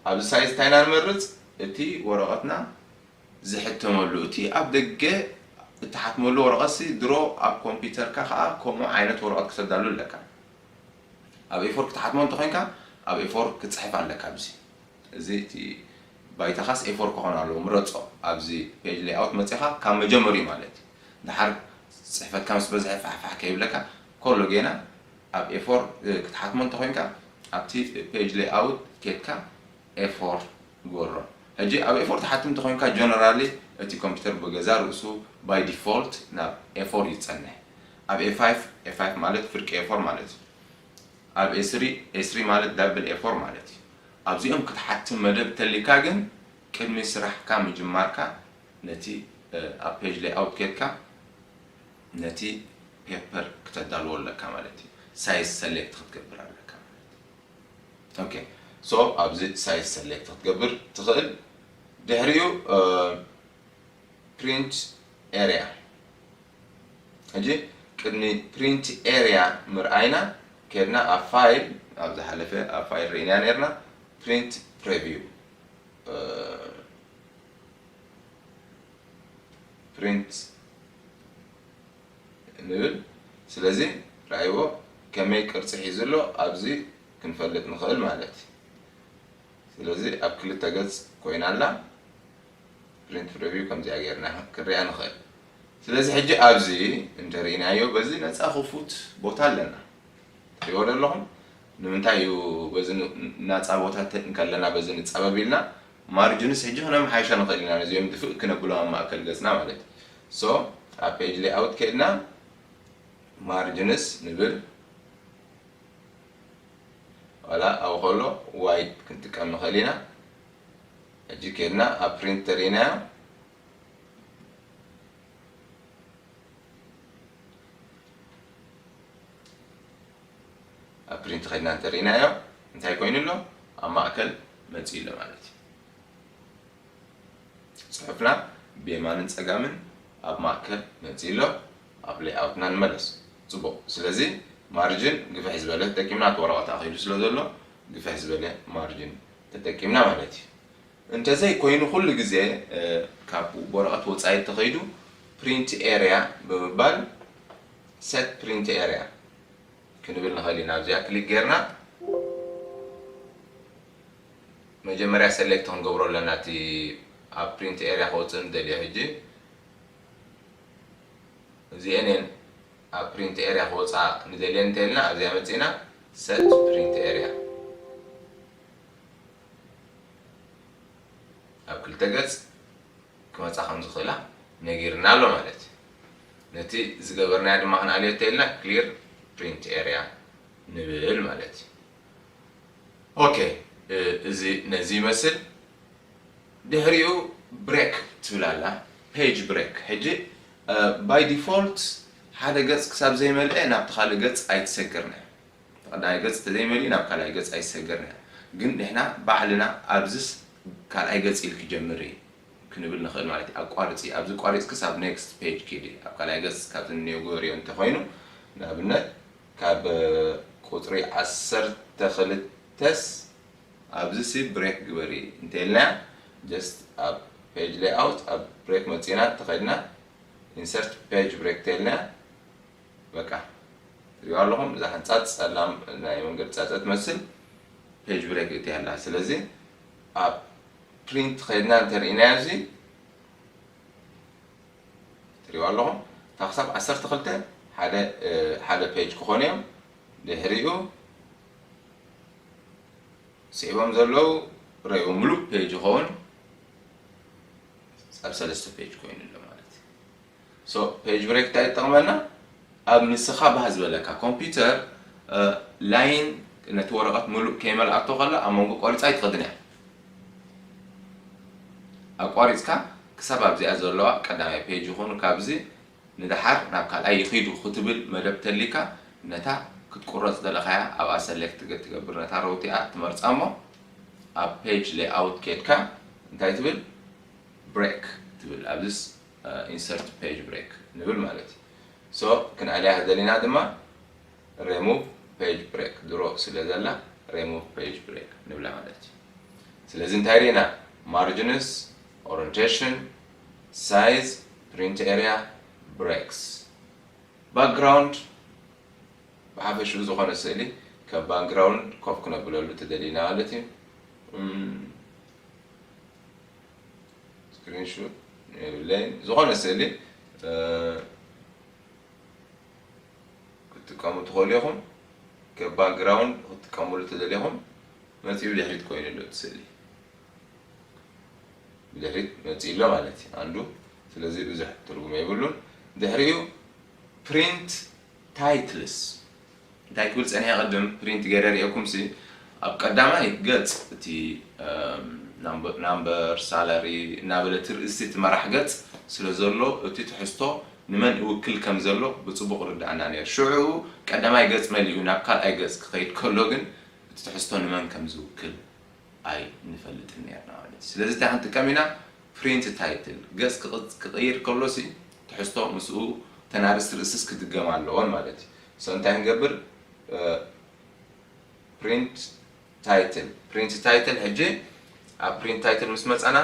ኣብዚ ሳይዝ እንታይ ኢና ንመርፅ? እቲ ወረቐትና ዝሕተመሉ፣ እቲ ኣብ ደገ እትሓትመሉ ወረቐትሲ ድሮ ኣብ ኮምፒውተርካ ከዓ ከምኡ ዓይነት ወረቐት ክተዳሉ ኣለካ። ኣብ ኤፎር ክትሓትሞ እንተኾይንካ ኣብ ኤፎር ክትፅሕፍ ኣለካ። ኣብዚ እዚ እቲ ባይታኻስ ኤፎር ክኾን ኣለዎ፣ ምረፆ። ኣብዚ ፔጅ ሌይኣውት መፂኻ ካብ መጀመሪኡ ማለት እዩ። ድሓር ፅሕፈትካ ምስ በዝሐ ፋሕፋሕ ከይብለካ ከሎ ጌና ኣብ ኤፎር ክትሓትሞ እንተኾይንካ ኣብቲ ፔጅ ሌይኣውት ኬድካ ኤፎር ግበሮ። ሕጂ ኣብ ኤፎር ትሓትም እንተኾይንካ ጀነራሊ እቲ ኮምፒውተር ብገዛ ርእሱ ባይ ዲፎልት ናብ ኤፎር እዩ ዝፀንሕ። ኣብ ኤፋይፍ፣ ኤፋይፍ ማለት ፍርቂ ኤፎር ማለት እዩ። ኣብ ኤስሪ፣ ኤስሪ ማለት ዳብል ኤፎር ማለት እዩ። ኣብዚኦም ክትሓትም መደብ ተሊካ ግን ቅድሚ ስራሕካ ምጅማርካ ነቲ ኣብ ፔጅ ሌይኣውት ኬድካ ነቲ ፔፐር ክተዳልዎ ኣለካ ማለት እዩ። ሳይዝ ሰሌክት ክትገብር ኣለካ ማለት እዩ። ኦኬ፣ ሶ ኣብዚ ሳይዝ ሰሌክት ክትገብር ትኽእል። ድሕሪኡ ፕሪንት ኤርያ። ሕጂ ቅድሚ ፕሪንት ኤርያ ምርኣይና ከድና ኣብ ፋይል፣ ኣብ ዝሓለፈ ኣብ ፋይል ርኢና ነርና ፕሪንት ፕሪቪው ፕሪንት ንብል። ስለዚ ራእይዎ ከመይ ቅርፂ ሒዙ ኣሎ ኣብዚ ክንፈልጥ ንኽእል ማለት እዩ። ስለዚ ኣብ ክልተ ገፅ ኮይና ኣላ። ፕሪንት ፕሪቪው ከምዚኣ ጌርና ክንሪኣ ንኽእል። ስለዚ ሕጂ ኣብዚ እንተርኢናዮ በዚ ነፃ ክፉት ቦታ ኣለና። ትሪእዎ ዶ ኣለኹም? ንምንታይ እዩ በዚ ን-፣ ናፃ ቦታ ተ-፣ እንከለና በዚ ንፃበብ ኢልና ማርጅንስ ሕጂ ክነመሓይሾ ንኽእል ኢና። ነዚኦም ድፍእ ክነብሎም ኣብ ማእከል ገፅና ማለት እዩ። ሶ ኣብ ፔጅ ሌይኣውት ከድና ማርጅንስ ንብል። ዋላ ኣብኡ ከሎ ዋይድ ክንጥቀም ንኽእል ኢና። ሕጂ ከድና ኣብ ፕሪንት ተርኢናዮ። ኣብ ፕሪንት ከድና እንተርኢናዮ እንታይ ኮይኑ ኣሎ? ኣብ ማእከል መፂኡ ኣሎ ማለት እዩ። ፅሑፍና ብየማንን ፀጋምን ኣብ ማእከል መፂኡ ኣሎ። ኣብ ሌይኣውትና ንመለስ። ፅቡቕ። ስለዚ ማርጅን ግፍሕ ዝበለ ተጠቂምና፣ እቲ ወረቐት ኣኺሉ ስለ ዘሎ ግፍሕ ዝበለ ማርጅን ተጠቂምና ማለት እዩ። እንተዘይ ኮይኑ ኩሉ ግዜ ካብ ወረቐት ወፃኢ ተኸይዱ ፕሪንት ኤርያ ብምባል ሴት ፕሪንት ኤርያ ክንብል ንኽእል ኢና። ኣብዚኣ ክሊክ ጌርና መጀመርያ ሰሌክት ክንገብሮ ኣለና፣ እቲ ኣብ ፕሪንት ኤርያ ክወፅእ ንደልዮ። ሕጂ እዚአን እየን ኣብ ፕሪንት ኤርያ ክወፃ ንደልየን እንተኢልና ኣብዚኣ መፂና ሴት ፕሪንት ኤርያ ኣብ ክልተ ገፅ ክመፃ ከም ዝኽእላ ነጊርና ኣሎ ማለት እዩ። ነቲ ዝገበርናዮ ድማ ክንኣልዮ እንተኢልና ክሊር ፕሪንት ኤርያ ንብል ማለት እዩ። ኦኬ፣ እዚ ነዚ ይመስል። ድሕሪኡ ብሬክ ትብል ኣላ፣ ፔጅ ብሬክ። ሕጂ ባይ ዲፎልት ሓደ ገፅ ክሳብ ዘይመልአ ናብቲ ካልእ ገፅ ኣይትሰግርና። ቀዳማይ ገፅ ተዘይመሊኡ ናብ ካልኣይ ገፅ ኣይሰገርና። ግን ንሕና ባዕልና ኣብዝስ ካልኣይ ገፅ ኢሉ ክጀምር እዩ ክንብል ንኽእል ማለት እዩ። ኣቋርፂ፣ ኣብዚ ቋሪፅ ክሳብ ኔክስት ፔጅ ኪዲ። ኣብ ካልኣይ ገፅ ካብቲ እኒኦ ግበርዮ እንተኾይኑ፣ ንኣብነት ካብ ቁፅሪ ዓሰርተ ክልተስ ኣብዚ ሲ ብሬክ ግበሪ እንተኢልና፣ ጀስት ኣብ ፔጅ ሌይኣውት ኣብ ብሬክ መፂና ተኸድና ኢንሰርት ፔጅ ብሬክ ተልና፣ በቃ ትሪኦ ኣለኹም። እዛ ሓንፃፅ ፀላም ናይ መንገዲ ፃፀ ትመስል ፔጅ ብሬክ እቲ ኣላ። ስለዚ ኣብ ፕሪንት ኸድና እንተርኢናዮ እዚ ትሪኦ ኣለኹም። እታ ክሳብ ዓሰርተ ክልተ ሓደ፣ ሓደ ፔጅ ክኾኑ እዮም። ድሕሪኡ ስዒቦም ዘለዉ ረእይዎ፣ ምሉእ ፔጅ ይኸውን። ኣብ ሰለስተ ፔጅ ኮይኑ ኣሎ ማለት እዩ። ሶ ፔጅ ብሬክ እንታይ ይጠቕመና? ኣብ ንስኻ ባህ ዝበለካ ኮምፒውተር ላይን ነቲ ወረቐት ምሉእ ከይመልኣቶ ከላ ኣብ መንጎ ቆሪፃ ኣይትኸድን እያ። ኣቋሪፅካ ክሳብ ኣብዚኣ ዘለዋ ቀዳማይ ፔጅ ይኹን ካብዚ ንደሓር ናብ ካልኣይ ይኺዱ ክትብል መደብ ተሊካ ነታ ክትቁረፅ ደለኻያ ኣብኣ ሰሌክት ትገብር፣ ነታ ረውቲኣ ትመርፃ እሞ ኣብ ፔጅ ሌይኣውት ኬድካ እንታይ ትብል? ብሬክ ትብል። ኣብዚስ ኢንሰርት ፔጅ ብሬክ ንብል ማለት እዩ። So ክንኣልያ ደሊና ድማ remove page break ድሮ ስለ ዘላ remove page break ንብላ ማለት እዩ። ስለዚ እንታይ ርኢና? Margins፣ orientation፣ size፣ print area፣ breaks፣ background። ብሓፈሽኡ ዝኾነ ስእሊ ካብ background ኮፍ ክነብለሉ ተደሊና ማለት እዩ። Screenshot የብለይን። ዝኾነ ስእሊ ክትጥቀሙ ትኽእሉ ኢኹም። ካብ background ክትጥቀምሉ ተደሊኹም መፂኡ ብድሕሪት ኮይኑ ኣሎ እቲ ስእሊ። ብድሕሪት መፂኡ ኣሎ ማለት እዩ ኣንዱ። ስለዚ ብዙሕ ትርጉም የብሉን። ድሕሪኡ print titles እንታይ ክብል ፀኒሐ ቅድም print ገይረ ሪኤኩም ሲ ኣብ ቀዳማይ ገፅ እቲ number፣ salary እናበለ እቲ ርእሲ እቲ መራሕ ገፅ ስለ ዘሎ እቲ ትሕዝቶ ንመን እውክል ከም ዘሎ ብፅቡቕ ርዳእና ነይሩ። ሽዑ ቀዳማይ ገፅ መሊኡ ናብ ካልኣይ ገፅ ክኸይድ ከሎ ግን እቲ ትሕዝቶ ንመን ከም ዝውክል ኣይንፈልጥን ነርና ማለት እዩ። ስለዚ እንታይ ክንጥቀም ኢና? Print title ገፅ ክቕይር ከሎ ሲ ትሕዝቶ ምስኡ ተናርስ ርእስስ ክድገም ኣለዎን ማለት እዩ። So እንታይ ንገብር? Print title፣ print title ሕጂ ኣብ print title ምስ መፃና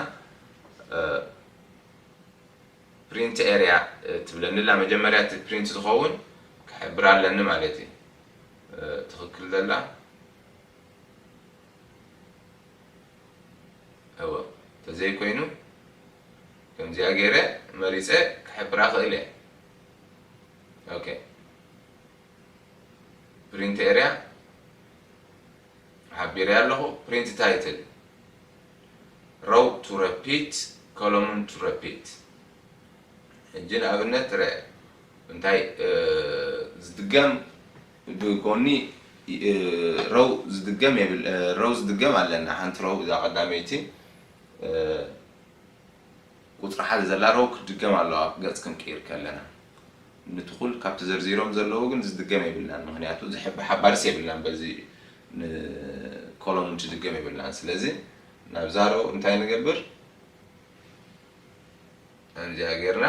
print area ትብለኒ ኣላ። መጀመርያ እቲ print ዝኸውን ክሕብር ኣለኒ ማለት እዩ። ትኽክል ዘላ እወ፣ ተዘይኮይኑ ከምዚኣ ገይረ መሪፀ ክሕብራ ክእል እየ። Okay፣ print area ሓቢረ ኣለኹ። Print title፣ row to repeat፣ column to repeat። ሕጂ ንኣብነት ርአ እንታይ ዝድገም ብጎኒ row ዝድገም የብል። Row ዝድገም ኣለና። ሓንቲ row እዛ ቀዳመይቲ ቁፅሪ ሓደ ዘላ row ክትድገም ኣለዋ ገፅ ክንቅይር ከለና። ንትኹል ካብቲ ዘርዚሮም ዘለዉ ግን ዝድገም የብልናን፣ ምክንያቱ ዝሕብ ሓባርስ የብልናን በዚ column ትድገም የብልናን። ስለዚ ናብዛ row እንታይ ንገብር? ከምዚኣ ጌርና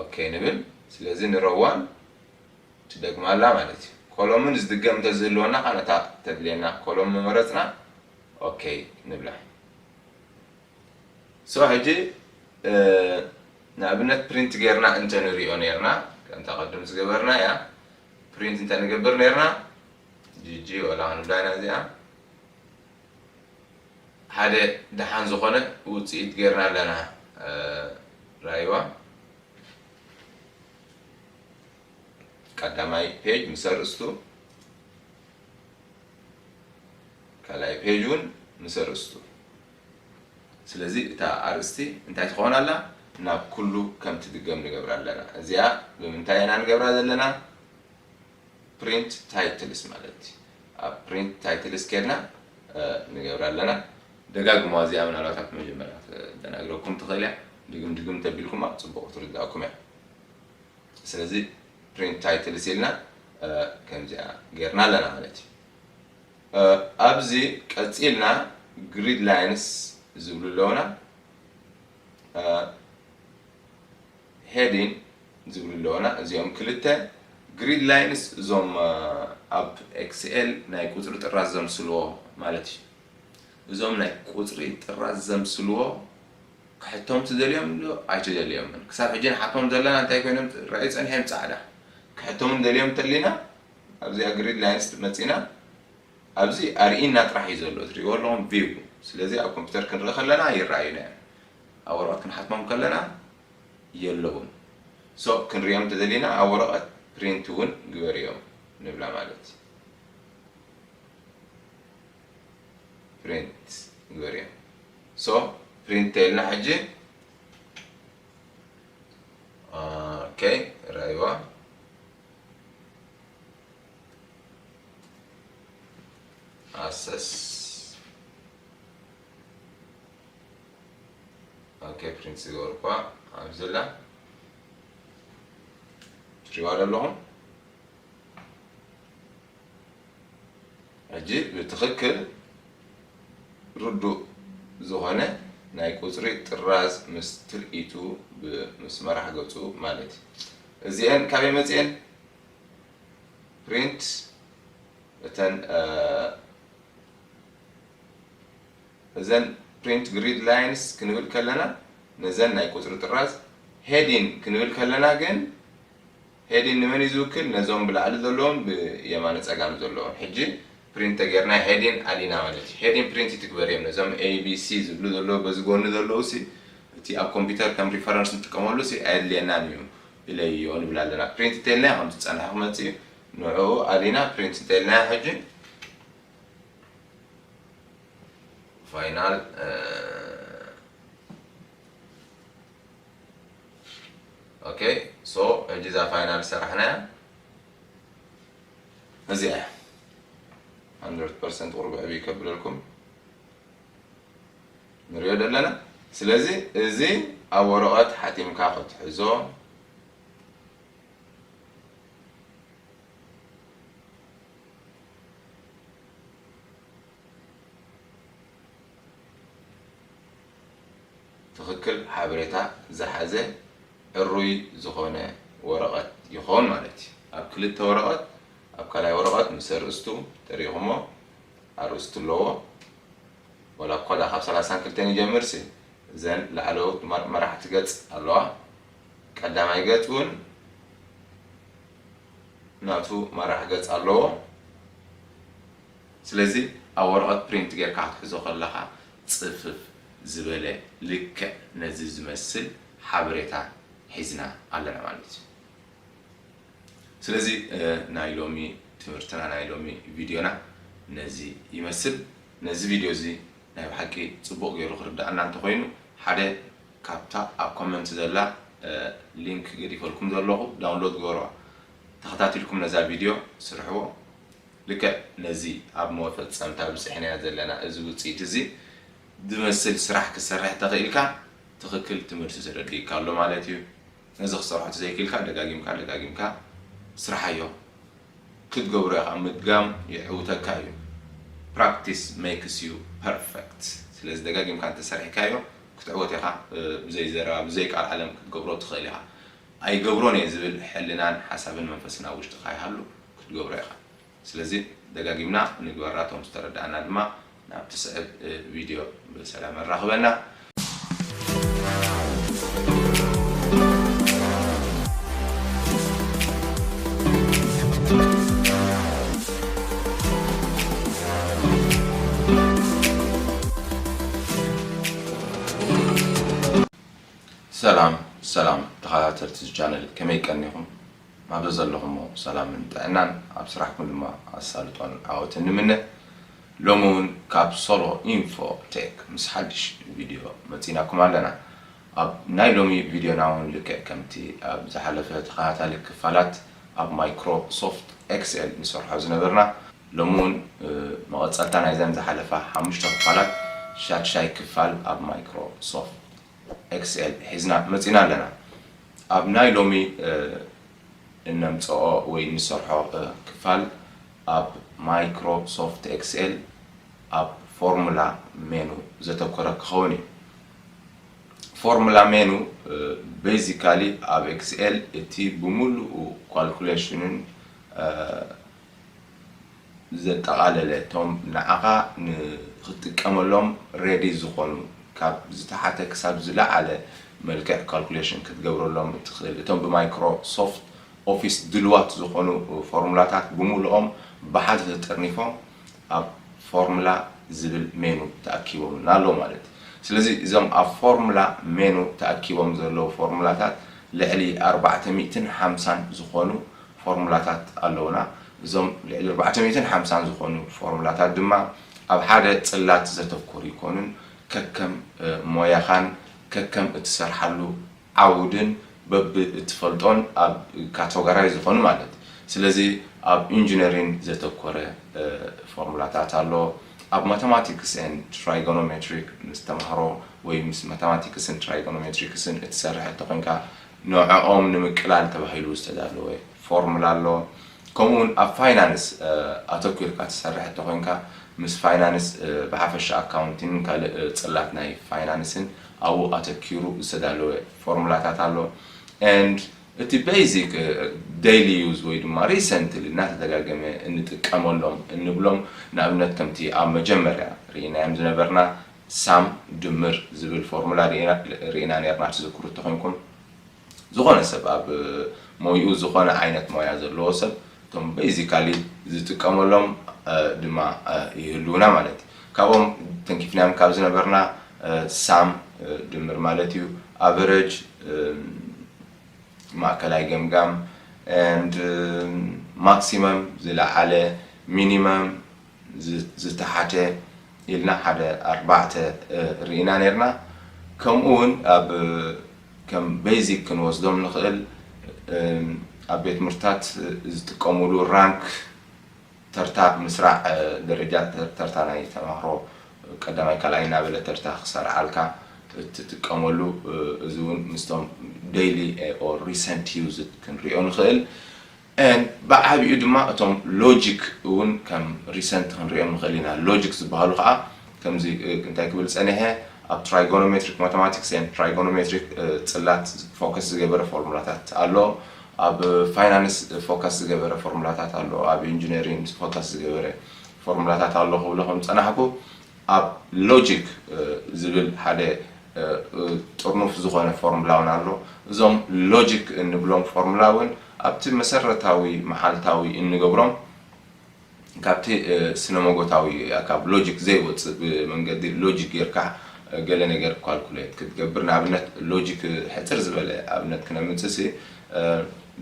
okay ንብል። ስለዚ ን row one ትደግማ ኣላ ማለት እዩ። Column ን ዝድገም እንተዝህልወና ከዓ ነታ ተድልየና column ምመረፅና okay ንብላ። So ሕጂ ንኣብነት print ጌርና እንተንሪኦ ኔርና፣ ከምታ ቅድም ዝገበርና እያ። Print እንተንገብር ኔርና GG ወላ ክንብላ ኢና እዚኣ። ሓደ ደሓን ዝኾነ ውፅኢት ጌርና ኣለና። ራይዋ ቀዳማይ page ምስ ኣርእስቱ፣ ካልኣይ page እውን ምስ ኣርእስቱ። ስለዚ እታ ኣርእስቲ እንታይ ትኸውን ኣላ? ናብ ኩሉ ከም ትድገም ንገብራ ኣለና። እዚኣ ብምንታይ ኢና ንገብራ ዘለና? Print titles ማለት እዩ። ኣብ print titles ኬድና ንገብራ ኣለና። ደጋግሞ እዚኣ ምናልባት ኣብ መጀመርያ ክደናግረኩም ትኽእል እያ። ድግም ድግም ተቢልኩማ ፅቡቕ ትርዳእኩም እያ። ስለዚ print titles ኢልና ከምዚኣ ጌርና ኣለና ማለት እዩ። ኣብዚ ቀፂልና grid lines ዝብሉ ኣለውና። Heading ዝብሉ ኣለውና። እዚኦም ክልተ grid lines እዞም ኣብ Excel ናይ ቁፅሪ ጥራዝ ዘምስልዎ ማለት እዩ። እዞም ናይ ቁፅሪ ጥራዝ ዘምስልዎ ክሕተሙ ትደልዮም ዶ ኣይትደልዮምን? ክሳብ ሕጂ ንሓቶም ዘለና እንታይ ኮይኖም ርኣዩ ፀኒሖም ፃዕዳ። ክሕተሙ ንደልዮም እንተሊና ኣብዚኣ grid lines መፂና ኣብዚ ኣርእና ጥራሕ እዩ ዘሎ ትሪእዎ ኣለኹም view። ስለዚ ኣብ ኮምፒውተር ክንርኢ ከለና ይረኣዩና እዮም። ኣብ ወረቐት ክንሓትሞም ከለና የለውን። So ክንሪኦም እንተደሊና ኣብ ወረቐት print እውን ግበርዮም ንብላ ማለት እዩ። Print ግበርዮም። So print ተይልና ሕጂ okay ራይዋ ኣሰስ okay print ዝገበርኳ ኣብዚ ዘላ ትሪዋ ዘለኹም። ሕጂ ብትኽክል ርዱእ ዝኾነ ናይ ቁጽሪ ጥራዝ ምስ ትርኢቱ ብ-፣ ምስ መራሕ ገጹ ማለት እዩ። እዚኤን ካበይ መጺኤን? ፕሪንት እተን፣ እ፣ እዘን ፕሪንት ግሪድ ላይንስ ክንብል ከለና ነዘን ናይ ቁጽሪ ጥራዝ፣ ሄዲን ክንብል ከለና ግን ሄዲን ንመን እዩ ዝውክል? ነዞም ብላዕሊ ዘለዎም ብየማነ ጸጋም ዘለዎም። ሕጂ ፕሪንት ተጌርና ሄዲን ኣሊና ማለት እዩ። ሄዲን ፕሪንት ይትግበር እዮም። ነዞም ኤ ቢ ሲ ዝብሉ ዘለዉ በዚ ጎኒ ዘለዉ ሲ እቲ ኣብ ኮምፒውተር ከም ሪፈረንስ ንጥቀመሉ ሲ ኣየድልየናን እዩ ኢለዮ ንብል ኣለና። ፕሪንት እንተኢልና ከም ዝጸንሐ ክመጽእ እዩ። ንዕኡ ኣሊና ፕሪንት እንተኢልና ሕጂ ፋይናል፣ እ፣ ኦኬ፣ ሶ፣ ሕጂ እዛ ፋይናል ሰራሕናያ እዚኣ እያ። ሃንድረድ ፐርሰንት ቁሩብ ዕብይ ከብለልኩም ንሪኦ ዘለና። ስለዚ እዚ ኣብ ወረቐት ሓቲምካ ክትሕዞ ትኽክል ሓበሬታ ዝሓዘ ዕሩይ ዝኾነ ወረቐት ይኸውን ማለት እዩ። ኣብ ክልተ ወረቐት፣ ኣብ ካልኣይ ወረቐት ምስ ኣርእስቱ ተሪእኹሞ፣ ኣርእስቱ ኣለዎ። ወላ እኳ ደኣ ካብ ሰላሳን ክልተን ይጀምር ሲ፣ እዘን ላዕለዎት መር-፣ መራሕቲ ገጽ ኣለዋ። ቀዳማይ ገጽ እውን ናቱ መራሕ ገጽ ኣለዎ። ስለዚ ኣብ ወረቐት ፕሪንት ጌርካ ክትሕዞ ከለኻ ጽፍፍ ዝበለ ልክዕ ነዚ ዝመስል ሓበሬታ ሒዝና ኣለና ማለት እዩ። ስለዚ፣ እ፣ ናይ ሎሚ ትምህርትና፣ ናይ ሎሚ ቪድዮና ነዚ ይመስል። ነዚ ቪድዮ እዚ ናይ ብሓቂ ጽቡቕ ገይሩ ክርድኣና እንተኾይኑ፣ ሓደ ካብታ ኣብ ኮመንት ዘላ፣ እ፣ ሊንክ ገዲፈልኩም ዘለኹ ዳውንሎድ ግበርዋ። ተኸታቲልኩም ነዛ ቪድዮ ስርሕዎ። ልክዕ ነዚ ኣብ መፈጸምታ ብጽሕናያ ዘለና እዚ ውጽኢት እዚ ዝመስል ስራሕ ክትሰርሕ ተኽኢልካ፣ ትኽክል ትምህርቲ ተረዲእካ ኣሎ ማለት እዩ። ነዚ ክትሰርሖ ተዘይክኢልካ፣ ደጋጊምካ፣ ደጋጊምካ ስርሓዮ። ክትገብሮ ኢኻ፣ ምድጋም የዕውተካ እዩ። Practice makes you perfect። ስለዚ ደጋጊምካ እንተሰሪሕካዮ፣ ክትዕወት ኢኻ። እ፣ ብዘይ ዘረባ፣ ብዘይ ቃል ዓለም ክትገብሮ ትኽእል ኢኻ። ኣይገብሮን እየ ዝብል ሕልናን ሓሳብን መንፈስን ኣብ ውሽጥኻ ይሃሉ፣ ክትገብሮ ኢኻ። ስለዚ ደጋጊምና ንግበራ፣ እቶም ዝተረዳእና ድማ ናብቲ ስዕብ፣ እ፣ ቪድዮ ብሰላም ኣራኽበና። ሰላም፣ ሰላም ተኸታተልቲ እዚ ቻነል፣ ከመይ ቀኒኹም? ኣብ ዘለኹሞ ሰላምን ጥዕናን፣ ኣብ ስራሕኩም ድማ ኣሳልጦን ዓወትን ንምነ። ሎሚ እውን ካብ ሶሎ ኢንፎ ቴክ ምስ ሓድሽ ቪድዮ መጺናኩም ኣለና። ኣብ ናይ ሎሚ ቪድዮና እውን ልክዕ ከምቲ ኣብ ዝሓለፈ ተኸታታሊ ክፋላት ኣብ ማይክሮሶፍት ኤክስኤል ንሰርሖ ዝነበርና፣ ሎሚ እውን፣ እ፣ መቐጸልታ ናይዘን ዝሓለፋ ሓሙሽተ ክፋላት ሻድሻይ ክፋል ኣብ ማይክሮሶፍት ኤክስኤል ሒዝና መጺና ኣለና። ኣብ ናይ ሎሚ፣ እ፣ እነምጽኦ ወይ እንሰርሖ፣ እ፣ ክፋል ኣብ ማይክሮሶፍት ኤክስኤል ኣብ ፎርሙላ ሜኑ ዘተኮረ ክኸውን እዩ። ፎርሙላ ሜኑ፣ እ፣ ቤዚካሊ ኣብ ኤክስኤል እቲ ብምሉኡ ካልኩሌሽንን፣ እ፣ ዘጠቓለለ፣ እቶም ንዓኻ ንኽትጥቀመሎም ሬዲ ዝኾኑ፣ ካብ ዝተሓተ ክሳብ ዝለዓለ መልክዕ ካልኩሌሽን ክትገብረሎም እትኽእል፣ እቶም ብማይክሮሶፍት ኦፊስ ድልዋት ዝኾኑ ፎርሙላታት ብምሉኦም ብሓደ ተጠርኒፎም ኣብ ፎርሙላ ዝብል ሜኑ ተኣኪቦምልና ኣለዉ ማለት እዩ። ስለዚ እዞም ኣብ ፎርሙላ ሜኑ ተኣኪቦም ዘለዉ ፎርሙላታት ልዕሊ ኣርባዕተ ሚእትን ሓምሳን ዝኾኑ ፎርሙላታት ኣለዉና። እዞም ልዕሊ ኣርባዕተ ሚእትን ሓምሳን ዝኾኑ ፎርሙላታት ድማ ኣብ ሓደ ጽላት ዘተኮሩ ይኮኑን፣ ከከም፣ እ፣ ሞያኻን ከከም እትሰርሓሉ ዓውድን በብእትፈልጦን ኣብ ካተጎራይ ዝኾኑ ማለት እዩ። ስለዚ ኣብ ኢንጂነሪንግ ዘተኮረ፣ እ፣ ፎርሙላታት ኣሎ። ኣብ ማተማቲክስ ኤንድ ትራይጎኖሜትሪክ ምስ ተማሃሮ ወይ ምስ ማተማቲክስን ትራይጎኖሜትሪክስን እትሰርሕ እንተኾይንካ፣ ንዕኦም ንምቅላል ተባሂሉ ዝተዳለወ ፎርሙላ ኣሎ። ከምኡ እውን ኣብ ፋይናንስ፣ እ፣ ኣተኲርካ ትሰርሕ እንተኾይንካ፣ ምስ ፋይናንስ ብሓፈሻ ኣካውንቲንግን ካልእ ጽላት ናይ ፋይናንስን ኣብኡ ኣተኪሩ ዝተዳለወ ፎርሙላታት ኣሎ። And እቲ basic daily use ወይ ድማ recently እናተደጋገመ እንጥቀመሎም እንብሎም፣ ንኣብነት ከምቲ ኣብ መጀመርያ ርኢናዮም ዝነበርና ሳም ድምር ዝብል ፎርሙላ ርኢና ነርና፣ ትዝክሩ እንተኾይንኩም። ዝኾነ ሰብ ኣብ ሞይኡ ዝኾነ ዓይነት ሞያ ዘለዎ ሰብ እቶም basically ዝጥቀመሎም ድማ ይህልውና ማለት እዩ። ካብኦም ተንኪፍናዮም ካብ ዝነበርና ሳም ድምር ማለት እዩ፣ ኣቨረጅ ማእከላይ ገምጋም፣ and ማክሲመም ዝለዓለ፣ ሚኒመም ዝተሓተ ኢልና ሓደ ኣርባዕተ ርኢና ነርና። ከምኡ እውን ኣብ ከም basic ክንወስዶም ንኽእል ኣብ ቤት ትምህርትታት ዝጥቀሙሉ ራንክ፣ ተርታ ምስራዕ፣ ደረጃ ተርታ ናይ ተማሃሮ ቀዳማይ ካልኣይ እናበለ ተርታ ክሰርዓልካ እትጥቀመሉ፣ እዚ እውን ምስቶም daily or recent used ክንሪኦ ንኽእል። And ብዓቢኡ ድማ እቶም ሎጂክ እውን ከም recent ክንሪኦም ንኽእል ኢና። ሎጂክ ዝበሃሉ ከዓ ከምዚ እንታይ ክብል ጸኒሐ፣ ኣብ trigonometric mathematics and trigonometric ጽላት ፎከስ ዝገበረ ፎርሙላታት ኣሎ፣ ኣብ ፋይናንስ ፎከስ ዝገበረ ፎርሙላታት ኣሎ፣ ኣብ ኢንጂነሪንግ ፎከስ ዝገበረ ፎርሙላታት ኣሎ ክብሎ ከም ዝጸናሕኩ፣ ኣብ ሎጂክ ዝብል ሓደ ጥርኑፍ ዝኾነ ፎርሙላ እውን ኣሎ። እዞም ሎጂክ እንብሎም ፎርሙላ እውን ኣብቲ መሰረታዊ መዓልታዊ እንገብሮም ካብቲ ስነ መጎታዊ ካብ ሎጂክ ዘይወፅእ ብመንገዲ ሎጂክ ጌርካ ገለ ነገር ካልኩሌት ክትገብር፣ ንኣብነት ሎጂክ ሕፅር ዝበለ ኣብነት ክነምፅእ ሲ፣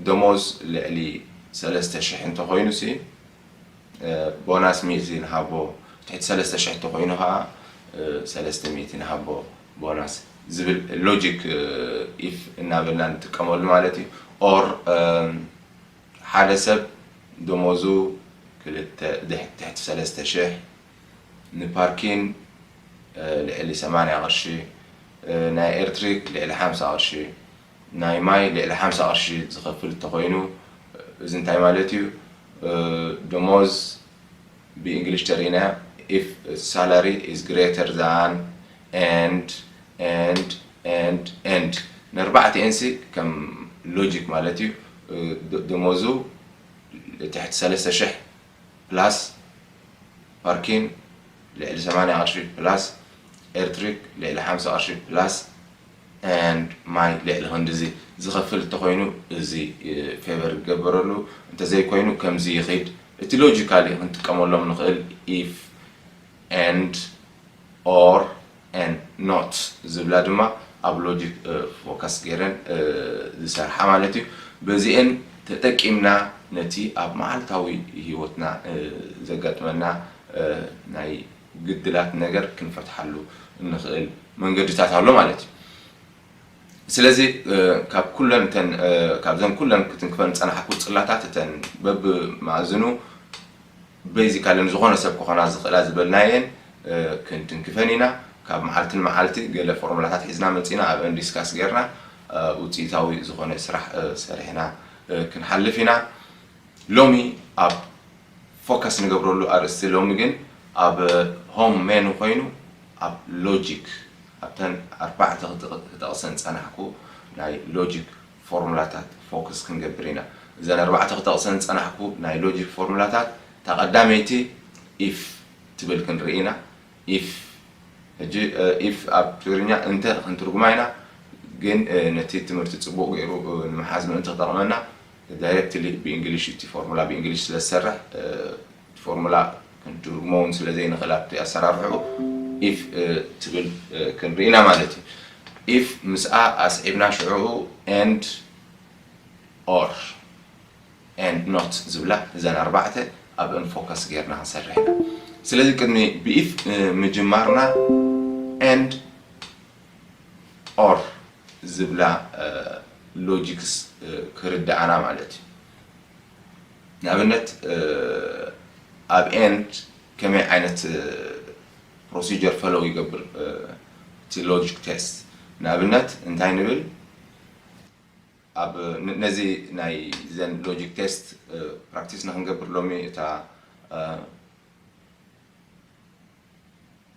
ደሞዝ ልዕሊ ሰለስተ ሽሕ እንተኾይኑ ሲ፣ ቦናስ ሚእቲ ንሃቦ፣ ትሕቲ ሰለስተ ሽሕ እንተኾይኑ ከዓ ሰለስተ ሚእቲ ንሃቦ ቦናስ ዝብል ሎጂክ ኢፍ እናበልና ንጥቀመሉ ማለት እዩ። ኦር ሓደ ሰብ ደሞዙ ክልተ ድሕ- ትሕቲ ሰለስተ ሽሕ፣ ንፓርኪን ልዕሊ ሰማንያ ቅርሺ፣ ናይ ኤርትሪክ ልዕሊ ሓምሳ ቅርሺ፣ ናይ ማይ ልዕሊ ሓምሳ ቅርሺ ዝኸፍል እንተኾይኑ፣ እዚ እንታይ ማለት እዩ? ደሞዝ ብእንግሊሽ ተሪእናዮ፣ if salary is greater than and and and and፣ ንኣርባዕቲኤን ሲ ከም ሎጂክ ማለት እዩ። ደሞዙ ትሕቲ ሰለስተ ሽሕ ፕላስ ፓርኪን ልዕሊ ሰማንያ ቅርሺ ፕላስ ኤርትሪክ ልዕሊ ሓምሳ ቅርሺ ፕላስ and ማይ ልዕሊ ክንድዚ ዝኸፍል እንተኾይኑ፣ እዚ ፌቨር ይገበረሉ። እንተዘይኮይኑ ከምዚ ይኸይድ። እቲ ሎጂካሊ ክንጥቀመሎም ንኽእል ኢፍ፣ and or and not ዝብላ ድማ ኣብ ሎጂክ ፎከስ ገይረን ዝሰርሓ ማለት እዩ። በዚኤን ተጠቂምና ነቲ ኣብ መዓልታዊ ህይወትና ዘጋጥመና ናይ ግድላት ነገር ክንፈትሓሉ እንኽእል መንገድታት ኣሎ ማለት እዩ። ስለዚ ካብ ኩለን እተን ካብዘን ኩለን ክትንክፈን ዝፀናሕኩ ፅላታት እተን በብመኣዝኑ ቤዚካሊ ንዝኾነ ሰብ ክኾና ዝኽእላ ዝበልናየን ክንትንክፈን ኢና። ካብ መዓልቲ ንመዓልቲ ገለ ፎርሙላታት ሒዝና መፂና ኣብአን ዲስካስ ጌርና ውፅኢታዊ ዝኾነ ስራሕ ሰሪሕና ክንሓልፍ ኢና። ሎሚ ኣብ ፎከስ ንገብረሉ ኣርእስቲ ሎሚ ግን ኣብ ሆም ሜኑ ኮይኑ ኣብ ሎጂክ ኣብተን ኣርባዕተ ክጠቕሰን ዝፀናሕኩ ናይ ሎጂክ ፎርሙላታት ፎከስ ክንገብር ኢና። እዘን ኣርባዕተ ክጠቕሰን ዝፀናሕኩ ናይ ሎጂክ ፎርሙላታት እታ ቀዳመይቲ ኢፍ ትብል ክንርኢ ኢና። ኢፍ ሕጂ ኢፍ ኣብ ትግርኛ እንተ ክንትርጉማ ኢና፣ ግን ነቲ ትምህርቲ ፅቡቕ ገይሩ ንምሓዝ ምእንቲ ክጠቕመና ዳይሬክትሊ ብእንግሊሽ እቲ ፎርሙላ ብእንግሊሽ ስለ ዝሰርሕ ፎርሙላ ክንትርጉሞ እውን ስለ ዘይንኽእል ኣብቲ ኣሰራርሕኡ ኢፍ ትብል ክንርኢ ኢና ማለት እዩ። ኢፍ ምስኣ ኣስዒብና ሽዕኡ and or and not ዝብላ እዘን ኣርባዕተ ኣብእን ፎከስ ጌርና ክንሰርሕ ኢና። ስለዚ ቅድሚ ብኢፍ ምጅማርና and or ዝብላ ሎጂክስ ክርድኣና ማለት እዩ። ንኣብነት ኣብ and ከመይ ዓይነት ፕሮሲጀር ፈለው ይገብር እቲ ሎጂክ ቴስት? ንኣብነት እንታይ ንብል? ኣብ ነዚ ናይ ዘን ሎጂክ ቴስት ፕራክቲስ ንክንገብር ሎሚ እታ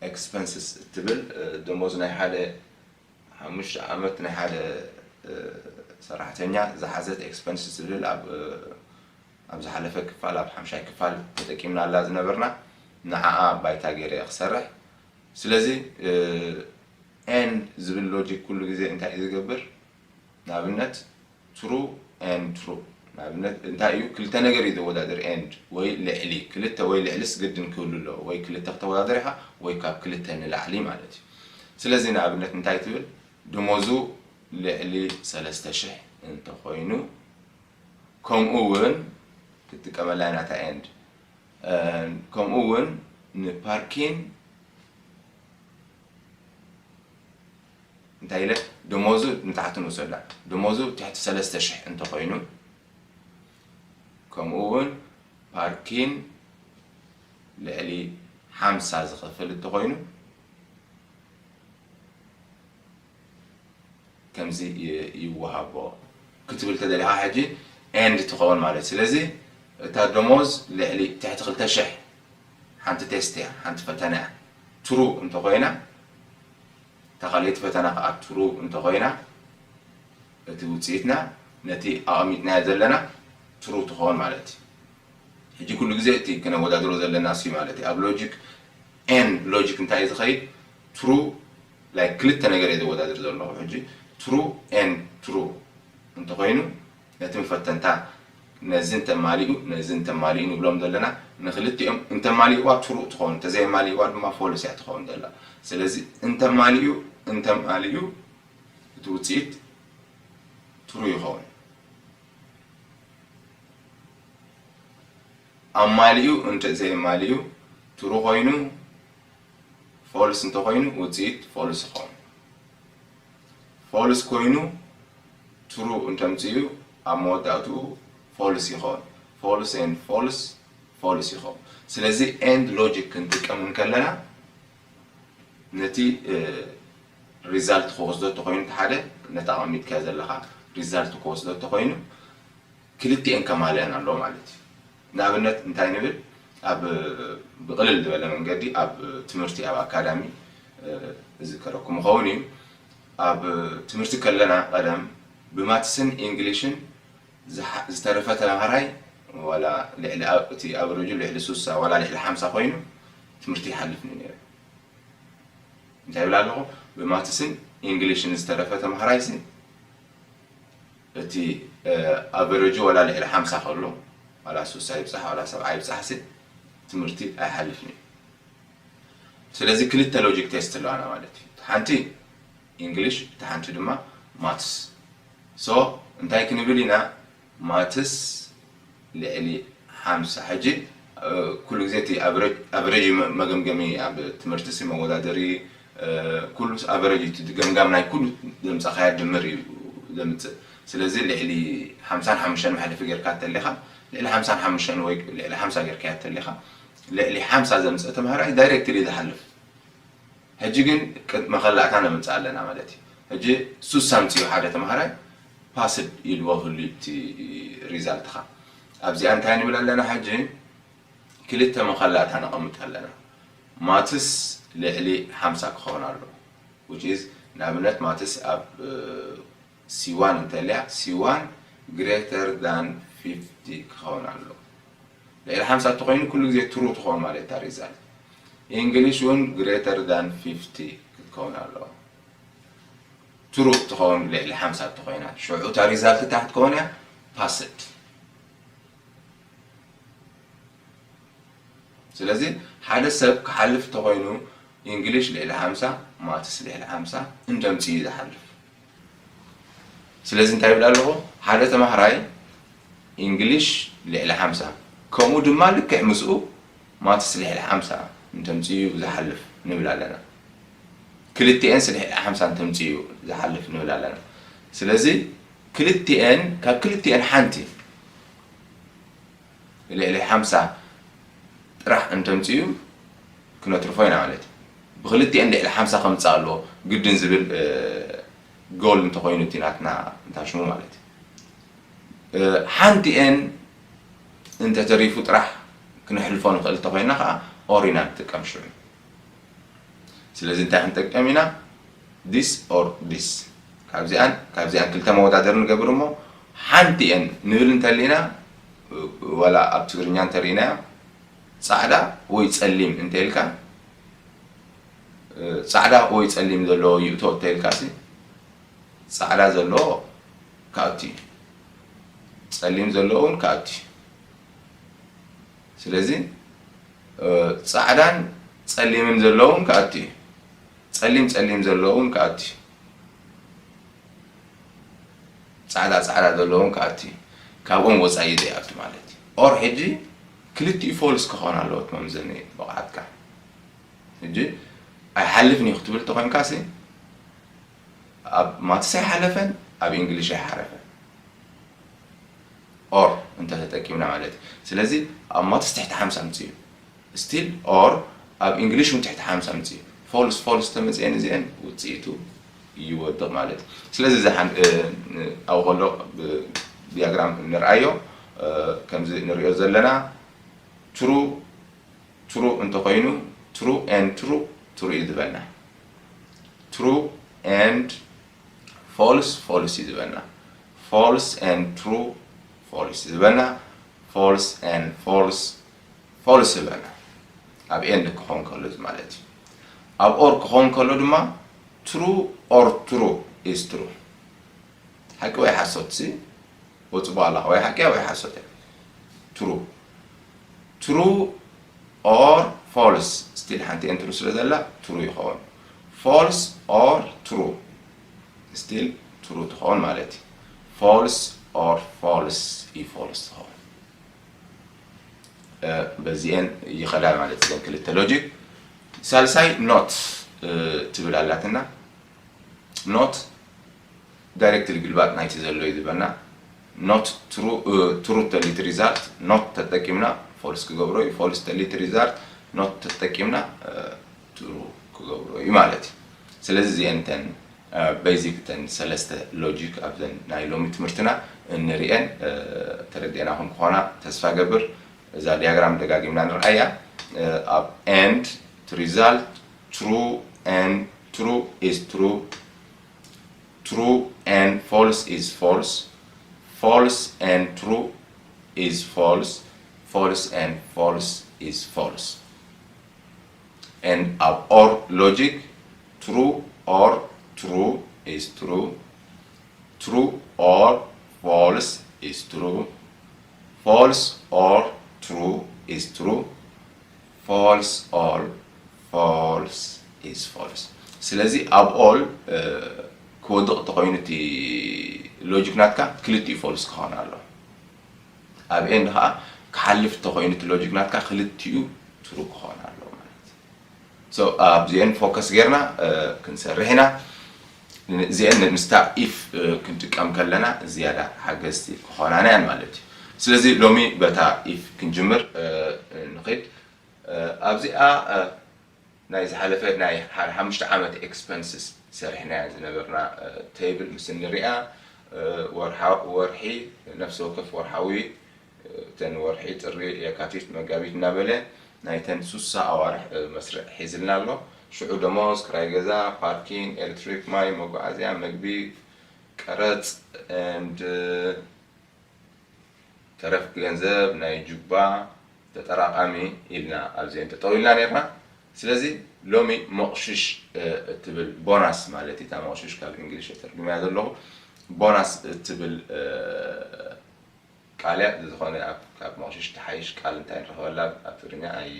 expenses እትብል ደሞዝ ናይ ሓደ ሓሙሽተ ዓመት ናይ ሓደ ሰራሕተኛ ዝሓዘት expenses ዝብል ኣብ ኣብ ዝሓለፈ ክፋል ኣብ ሓምሻይ ክፋል ተጠቂምናላ ዝነበርና ንዓኣ ባይታ ገይረ ክሰርሕ። ስለዚ and ዝብል logic ኩሉ ግዜ እንታይ እዩ ዝገብር? ንኣብነት true and true ንኣብነት እንታይ እዩ ክልተ ነገር እዩ ዘወዳድር and ወይ ልዕሊ ክልተ ወይ ልዕልስ ግድን ክህሉ ኣለዎ ወይ ክልተ ክተወዳደር ኢኻ ወይ ካብ ክልተ ንላዕሊ ማለት እዩ። ስለዚ ንኣብነት እንታይ ትብል ደሞዙ ልዕሊ ሰለስተ ሽሕ እንተኾይኑ ከምኡ እውን ክትጥቀመላ ናታ and ከምኡ እውን ንፓርኪን እንታይ ኢለ ደሞዙ ንታሕቲ ንውሰዳ ደሞዙ ትሕቲ ሰለስተ ሽሕ እንተኾይኑ ከምኡ እውን ፓርኪን ልዕሊ ሓምሳ ዝኸፍል እንተኾይኑ ከምዚ ይወሃቦ ክትብል ተደሊኻ ሕጂ and ትኸውን ማለት ስለዚ እታ ደሞዝ ልዕሊ ትሕቲ ክልተ ሽሕ ሓንቲ test እያ ሓንቲ ፈተና እያ true እንተኾይና እታ ካልኣይቲ ፈተና ከዓ true እንተኾይና እቲ ውፅኢትና ነቲ ኣቐሚጥናዮ ዘለና true ትኸውን ማለት እዩ ሕጂ ኩሉ ግዜ እቲ ክነወዳድሮ ዘለና እሱ ማለት እዩ ኣብ logic and logic እንታይ እዩ ዝኸይድ true like ክልተ ነገር እየ ዘወዳድር ዘለኹ ሕጂ true and true እንተኾይኑ ነቲ መፈተንታ ነዚ እንተማሊኡ ነዚ እንተማሊኡ ንብሎም ዘለና ንክልቲኦም እንተማሊእዋ true ትኸውን እንተዘየማሊእዋ ድማ false እያ ትኸውን ዘላ ስለዚ እንተማሊኡ እንተማሊኡ እቲ ውፅኢት true ይኸውን ኣማሊኡ እንተዘየማሊኡ true ኮይኑ false እንተኾይኑ ውፅኢት false ይኸውን false ኮይኑ true እንተምፅኡ ኣብ መወዳእትኡ false ይኸውን false and false false ይኸውን ስለዚ and logic ክንጥቀም እንከለና ነቲ result ክወስዶ ተኾይኑ ሓደ ነቲ ኣቐሚጥካዮ ዘለኻ result ክወስዶ ተኾይኑ ክልቲኤን ከማልአን ኣለዎ ማለት እዩ ንኣብነት እንታይ ንብል ኣብ ብቕልል ዝበለ መንገዲ ኣብ ትምህርቲ ኣብ ኣካዳሚ ዝከረኩም ይኸውን እዩ ኣብ ትምህርቲ ከለና ቀደም ብማትስን ኢንግሊሽን ዝተረፈ ተምሃራይ ዋላ ልዕሊ እቲ ኣቨረጁ ልዕሊ ሱሳ ዋላ ልዕሊ ሓምሳ ኮይኑ ትምህርቲ ይሓልፍ ነይሩ እንታይ ይብል ኣለኹ ብማትስን ኢንግሊሽን ዝተረፈ ተምሃራይ ሲ እቲ ኣቨረጁ ዋላ ልዕሊ ሓምሳ ከሎ ዋላ ሱሳ ይብፃሕ ዋላ ሰብዓ ይብፃሕ ሲ ትምህርቲ ኣይሓልፍን እዩ ስለዚ ክልተ logic test ኣለዋና ማለት እዩ ሓንቲ ኢንግሊሽ እቲ ሓንቲ ድማ ማትስ so እንታይ ክንብል ኢና ማትስ ልዕሊ ሓምሳ ሕጂ ኩሉ ግዜ እቲ ኣቨረጅ መገምገሚ ኣብ ትምህርቲ ሲ መወዳደሪ ኩሉ ኣቨረጅ እቲ ገምጋም ናይ ኩሉ ዘምፃኻያ ድምር እዩ ዘምፅእ ስለዚ ልዕሊ ሓምሳን ሓሙሽተን መሕለፊ ጌርካ ተሊኻ ልዕሊ ሓምሳን ሓሙሽተን ወይ ልዕሊ ሓምሳ ጌርካያ ተሊኻ ልዕሊ ሓምሳ ዘምፅእ ተምሃራይ ዳይሬክትሊ ዝሓልፍ ሕጂ ግን ቅድመ ከላእታ ነምፅእ ኣለና ማለት እዩ ሕጂ ሱሳ ምፅኡ ሓደ ተምሃራይ ፓስድ ኢልዎ ህሉ እቲ ሪዛልትኻ ኣብዚኣ እንታይ ንብል ኣለና ሕጂ ክልተ መኸላእታ ነቐምጥ ኣለና ማትስ ልዕሊ ሓምሳ ክኸውን ኣሎ which is ንኣብነት ማትስ ኣብ C one እንተልያ C one greater than fifty ክኸውን ኣሎ ልዕሊ ሓምሳ እንተኮይኑ ኩሉ ግዜ true ትኸውን ማለት እታ result English እውን greater than fifty ክትከውን ኣለዋ true ትኸውን ልዕሊ ሓምሳ እንተኮይና ሽዑ እታ result እንታይ ክትከውን እያ passed ስለዚ ሓደ ሰብ ክሓልፍ እንተኮይኑ English ልዕሊ ሓምሳ Maths ልዕሊ ሓምሳ እንተምፅኡ እዩ ዝሓልፍ ስለዚ እንታይ ይብል ኣለኹ ሓደ ተማሃራይ English ልዕሊ ሓምሳ ከምኡ ድማ ልክዕ ምስኡ Maths ልዕሊ ሓምሳ እንተምፅኡ እዩ ዝሓልፍ ንብል ኣለና ክልቲኤንስ ልዕሊ ሓምሳ እንተምፅኡ እዩ ዝሓልፍ ንብል ኣለና ስለዚ ክልቲኤን ካብ ክልቲኤን ሓንቲ ልዕሊ ሓምሳ ጥራሕ እንተምፅኡ ክነትርፎ ኢና ማለት እዩ። ብክልቲኤን ልዕሊ ሓምሳ ከምፅእ ኣለዎ ግድን ዝብል goal እንተኮይኑ እቲ ናትና እንታሽሙ ማለት እዩ። ሓንቲኤን እንተተሪፉ ጥራሕ ክነሕልፎ ንክእል እንተኮይና ከዓ or ኢና ንጥቀም ሽዑ። ስለዚ እንታይ ክንጠቀም ኢና? This or this። ካብዚኣን ካብዚኣን ክልተ መወዳደሪ ንገብር እሞ ሓንቲ እየን ንብል እንተሊና፣ ዋላ ኣብ ትግርኛ እንተርኢናዮ፣ ጻዕዳ ወይ ጸሊም እንተኢልካ፣ ጻዕዳ ወይ ጸሊም ዘለዎ ይእቶ እንተኢልካ ሲ፣ ጻዕዳ ዘለዎ ክኣቱ እዩ። ጸሊም ዘለዎ እውን ክኣቱ እዩ። ስለዚ ጻዕዳን ጸሊምን ዘለውን ክኣቱ እዩ። ጸሊም ጸሊም ዘለውን ክኣቱ እዩ። ጻዕዳ ጻዕዳ ዘለውን ክኣቱ እዩ። ካብኦም ወጻኢ ዘይኣቱ ማለት እዩ። ኦር ሕጂ ክልቲኡ ፎልስ ክኾን ኣለዎት መምዘኒ ብቕዓትካ። ሕጂ ኣይሓልፍን እዩ ክትብል ተኾይንካ ሲ፣ ኣብ ማትስ ኣይሓለፈን፣ ኣብ እንግሊሽ ኣይሓረፈን። ኦር እንተተጠቂምና ማለት እዩ። ስለዚ ኣብ ማትስ ትሕቲ ሓምሳ ምጽእ እዩ። ስቲል ኦር ኣብ እንግሊሽ እውን ትሕቲ ሓምሳ ምጽእ እዩ። ፎልስ ፎልስ ተመጽኤን እዚአን ውጽኢቱ ይወድቕ ማለት እዩ። ስለዚ እዚ ሓን-፣ እ፣ እ፣ ኣብኡ ከሎ ብ-፣ ዲያግራም ንርኣዮ፣ እ፣ ከምዚ ንሪኦ ዘለና ትሩ ትሩ እንተኾይኑ ትሩ ኤንድ ትሩ ትሩ እዩ ዝበልና። ትሩ ኤንድ ፎልስ ፎልስ እዩ ዝበልና። ፎልስ ኤንድ ትሩ ፎልስ እዩ ዝበልና። ፎልስ ኤንድ ፎልስ ፎልስ ዝበልና። ኣብ ኤንድ ክኾን ከሎ እዚ ማለት እዩ። ኣብ ኦር ክኾን ከሎ ድማ ትሩ ኦር ትሩ ኢዝ ትሩ። ሓቂ ወይ ሓሶት ሲ ወጽቦ ኣላ ወይ ሓቂ ወይ ሓሶት እያ። ትሩ ትሩ ኦር ፎልስ ስቲል ሓንቲ ኤን ትሩ ስለ ዘላ ትሩ ይኸውን። ፎልስ ኦር ትሩ ስቲል ትሩ ትኸውን ማለት እዩ። ፎልስ ኦር ፎልስ ኢ ፎልስ ትኸውን። እ፣ በዚኤን ይኸዳ ማለት እዘን ክልተ ሎጂክ። ሳልሳይ ኖት፣ እ፣ ትብል ኣላትና። ኖት ዳይሬክትሊ ግልባጥ ናይቲ ዘሎ እዩ ዝበና። ኖት ትሩ፣ እ፣ ትሩ ተሊት ሪዛልት ኖት ተጠቂምና ፎልስ ክገብሮ እዩ። ፎልስ ተሊት ሪዛልት ኖት ተጠቂምና፣ እ፣ ትሩ ክገብሮ እዩ ማለት እዩ። ስለዚ እዚኤን እተን፣ እ፣ ቤዚክ እተን ሰለስተ ሎጂክ ኣብዘን ናይ ሎሚ ትምህርትና እንሪኤን፣ እ፣ ተረዲእናኹም ክኾና ተስፋ ገብር። እዛ ዲያግራም ደጋጊምና ንርኣያ። እ፣ ኣብ ኤንድ ትሩ ሪዛልት ትሩ ኤንድ ትሩ ኢዝ ትሩ፣ ትሩ ኤንድ ፎልስ ኢዝ ፎልስ፣ ፎልስ ኤንድ ትሩ ኢዝ ፎልስ፣ ፎልስ ኤንድ ፎልስ ኢዝ ፎልስ። ኤንድ ኣብ ኦር ሎጂክ ትሩ ኦር ትሩ ኢዝ ትሩ፣ ትሩ ኦር ፎልስ ኢዝ ትሩ፣ ፎልስ ኦር ትሩ ኢዝ ትሩ፣ ፎልስ ኦር ፎልስ ኢዝ ፎልስ። ስለዚ ኣብ ኦል፣ እ፣ ክወድቕ ተኾይኑ እቲ ሎጂክ ናትካ ክልቲኡ ፎልስ ክኾን ኣለዎ። ኣብ ኤንድ ከዓ ክሓልፍ ተኾይኑ እቲ ሎጂክ ናትካ ክልቲኡ ትሩ ክኾን ኣለዎ ማለት እዩ። ሶ ኣብዚኤን ፎከስ ጌርና፣ እ፣ ክንሰርሕ ኢና። እዚኤን ምስታ ኢፍ፣ እ፣ ክንጥቀም ከለና ዝያዳ ሓገዝቲ ክኾናና እየን ማለት እዩ። ስለዚ ሎሚ በታ ኢፍ ክንጅምር፣ እ፣ ንኺድ። እ፣ ኣብዚኣ፣ እ፣ ናይ ዝሓለፈ ናይ ሓደ ሓሙሽተ ዓመት ኤክስፐንስስ ሰሪሕናያ ዝነበርና፣ እ፣ ቴብል ምስ እንሪኣ፣ እ፣ ወርሓ-፣ ወርሒ ነፍሲ ወከፍ ወርሓዊ፣ እ፣ እተን ወርሒ ጥሪ፣ የካቲት፣ መጋቢት እናበለ ናይተን ሱሳ ኣዋርሕ፣ እ፣ መስርዕ ሒዝልና ኣሎ። ሽዑ ደሞዝ፣ ክራይ ገዛ፣ ፓርኪንግ፣ ኤሌክትሪክ፣ ማይ፣ መጓዓዝያ፣ መግቢ፣ ቀረጽ፣ ኤንድ ተረፍ ገንዘብ ናይ ጁባ ተጠራቓሚ ኢልና ኣብዚአን ተጠቒልና ነርና። ስለዚ ሎሚ መቑሽሽ፣ እ፣ እትብል ቦናስ ማለት እዩ። እታ መቑሽሽ ካብ እንግሊሽ ተርጉመያ ዘለኹ። ቦናስ እትብል፣ እ፣ ቃል እያ። ዝኾነ ኣብ፣ ካብ መቑሽሽ ትሓይሽ ቃል እንታይ ንረኽበላ ኣብ ትግርኛ ኣይ-፣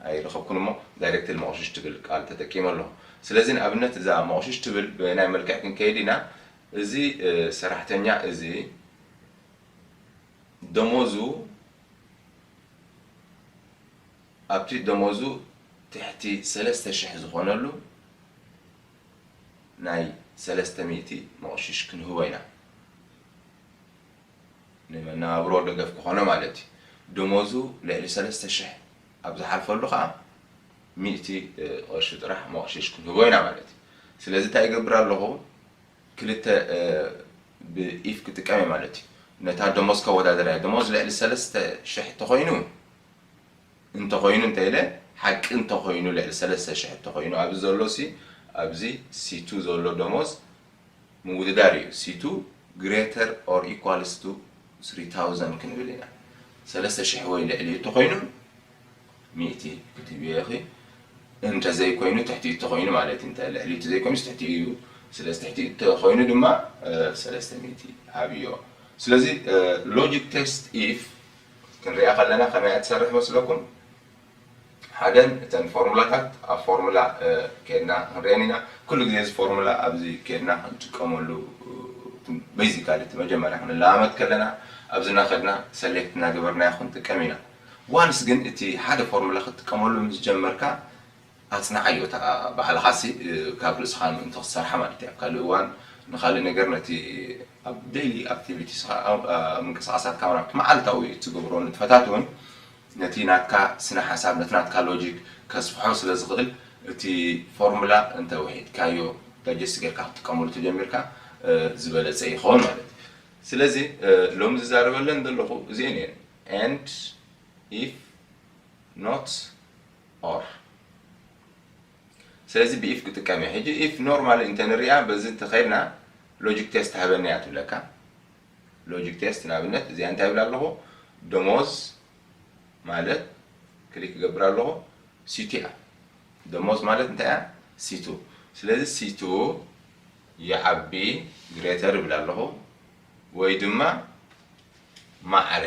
ኣይረኸብኩን እሞ ዳይሬክትሊ መቑሽሽ ትብል ቃል ተጠቂመ ኣለኹ። ስለዚ ንኣብነት እዛ መቑሽሽ ትብል ብናይ መልክዕ ክንከይድ ኢና። እዚ፣ እ፣ ሰራሕተኛ እዚ ደሞዙ ኣብቲ ደሞዙ ትሕቲ ሰለስተ ሽሕ ዝኾነሉ ናይ ሰለስተ ሚእቲ መቑሽሽ ክንህቦ ኢና። ንመነባብሮ ደገፍ ክኾኖ ማለት እዩ። ደሞዙ ልዕሊ ሰለስተ ሽሕ ኣብ ዝሓልፈሉ ኸዓ ሚእቲ፣ እ፣ ቅርሺ ጥራሕ መቑሽሽ ክንህቦ ኢና ማለት እዩ። ስለዚ እንታይ ይገብር ኣለኹ? ክልተ፣ እ፣ ብኢፍ ክጥቀም እየ ማለት እዩ። ነታ ደሞዝ ከወዳደር እየ። ደሞዝ ልዕሊ ሰለስተ ሽሕ እንተኾይኑ፣ እንተኾይኑ እንተ ኢለ፣ ሓቂ እንተኾይኑ፣ ልዕሊ ሰለስተ ሽሕ እንተኾይኑ፣ ኣብዚ ዘሎ ሲ ኣብዚ ሲ ቱ ዘሎ ደሞዝ ምውድዳር እዩ። ሲ ቱ greater or equals to three thousand ክንብል ኢና። ሰለስተ ሽሕ ወይ ልዕሊኡ እንተኾይኑ ሚእቲ ክትብዮ ኢኺ። እንተዘይኮይኑ ትሕቲኡ እንተኾይኑ ማለት እዩ። እንተ ልዕሊኡ እንተዘይኮይኑስ ትሕቲኡ እዩ። ስለዚ ትሕቲኡ እንተኾይኑ ድማ ሰለስተ ሚእቲ ሃብዮ። ስለዚ logic test if ክንሪኣ ከለና ከመይ እያ ትሰርሕ መስለኩም? ሓደን እተን ፎርሙላታት ኣብ ፎርሙላ ከድና ክንሪአን ኢና። ኩሉ ግዜ እዚ ፎርሙላ ኣብዚ ከድና ክንጥቀመሉ basically እቲ መጀመርያ ክንለማመድ ከለና ኣብዚ እናኸድና ሰሌክት እናገበርናዮ ክንጥቀም ኢና። ዋንስ ግን እቲ ሓደ ፎርሙላ ክትጥቀመሉ ምስ ጀመርካ ኣጽንዓዮ እታ ባዕልኻሲ ካብ ርእስኻ ምእንቲ ክትሰርሓ ማለት እዩ። ኣብ ካልእ እዋን ንኻልእ ነገር ነቲ ኣብ ዴይሊ ኣክቲቪቲስኻ ምንቅስቃሳትካ እውን ኣብቲ መዓልታዊ እትገብሮ ንጥፈታት እውን ነቲ ናትካ ስነ ሓሳብ ነቲ ናትካ ሎጂክ ከስፍሖ ስለ ዝኽእል እቲ ፎርሙላ እንተ ውሒድካዮ ዳጀስት ጌርካ ክትጥቀመሉ ተጀሚርካ ዝበለፀ ይኸውን ማለት እዩ። ስለዚ ሎሚ ዝዛረበለን ዘለኹ እዚአን እየን። And if not or ስለዚ ብ if ክጥቀም እየ። ሕጂ if normally እንተ ንሪኣ በዚ እንተኸድና ሎጂክ ቴስት ሃበኒ እያ ትብለካ። ሎጂክ ቴስት ንኣብነት እዚኣ እንታይ ይብል ኣለኹ? ደሞዝ ማለት ክሊክ ክገብር ኣለኹ። ሲ ቱ እያ። ደሞዝ ማለት እንታይ እያ? ሲ ቱ። ስለዚ ሲ ቱ ይዓቢ ግሬተር ይብል ኣለኹ ወይ ድማ ማዕረ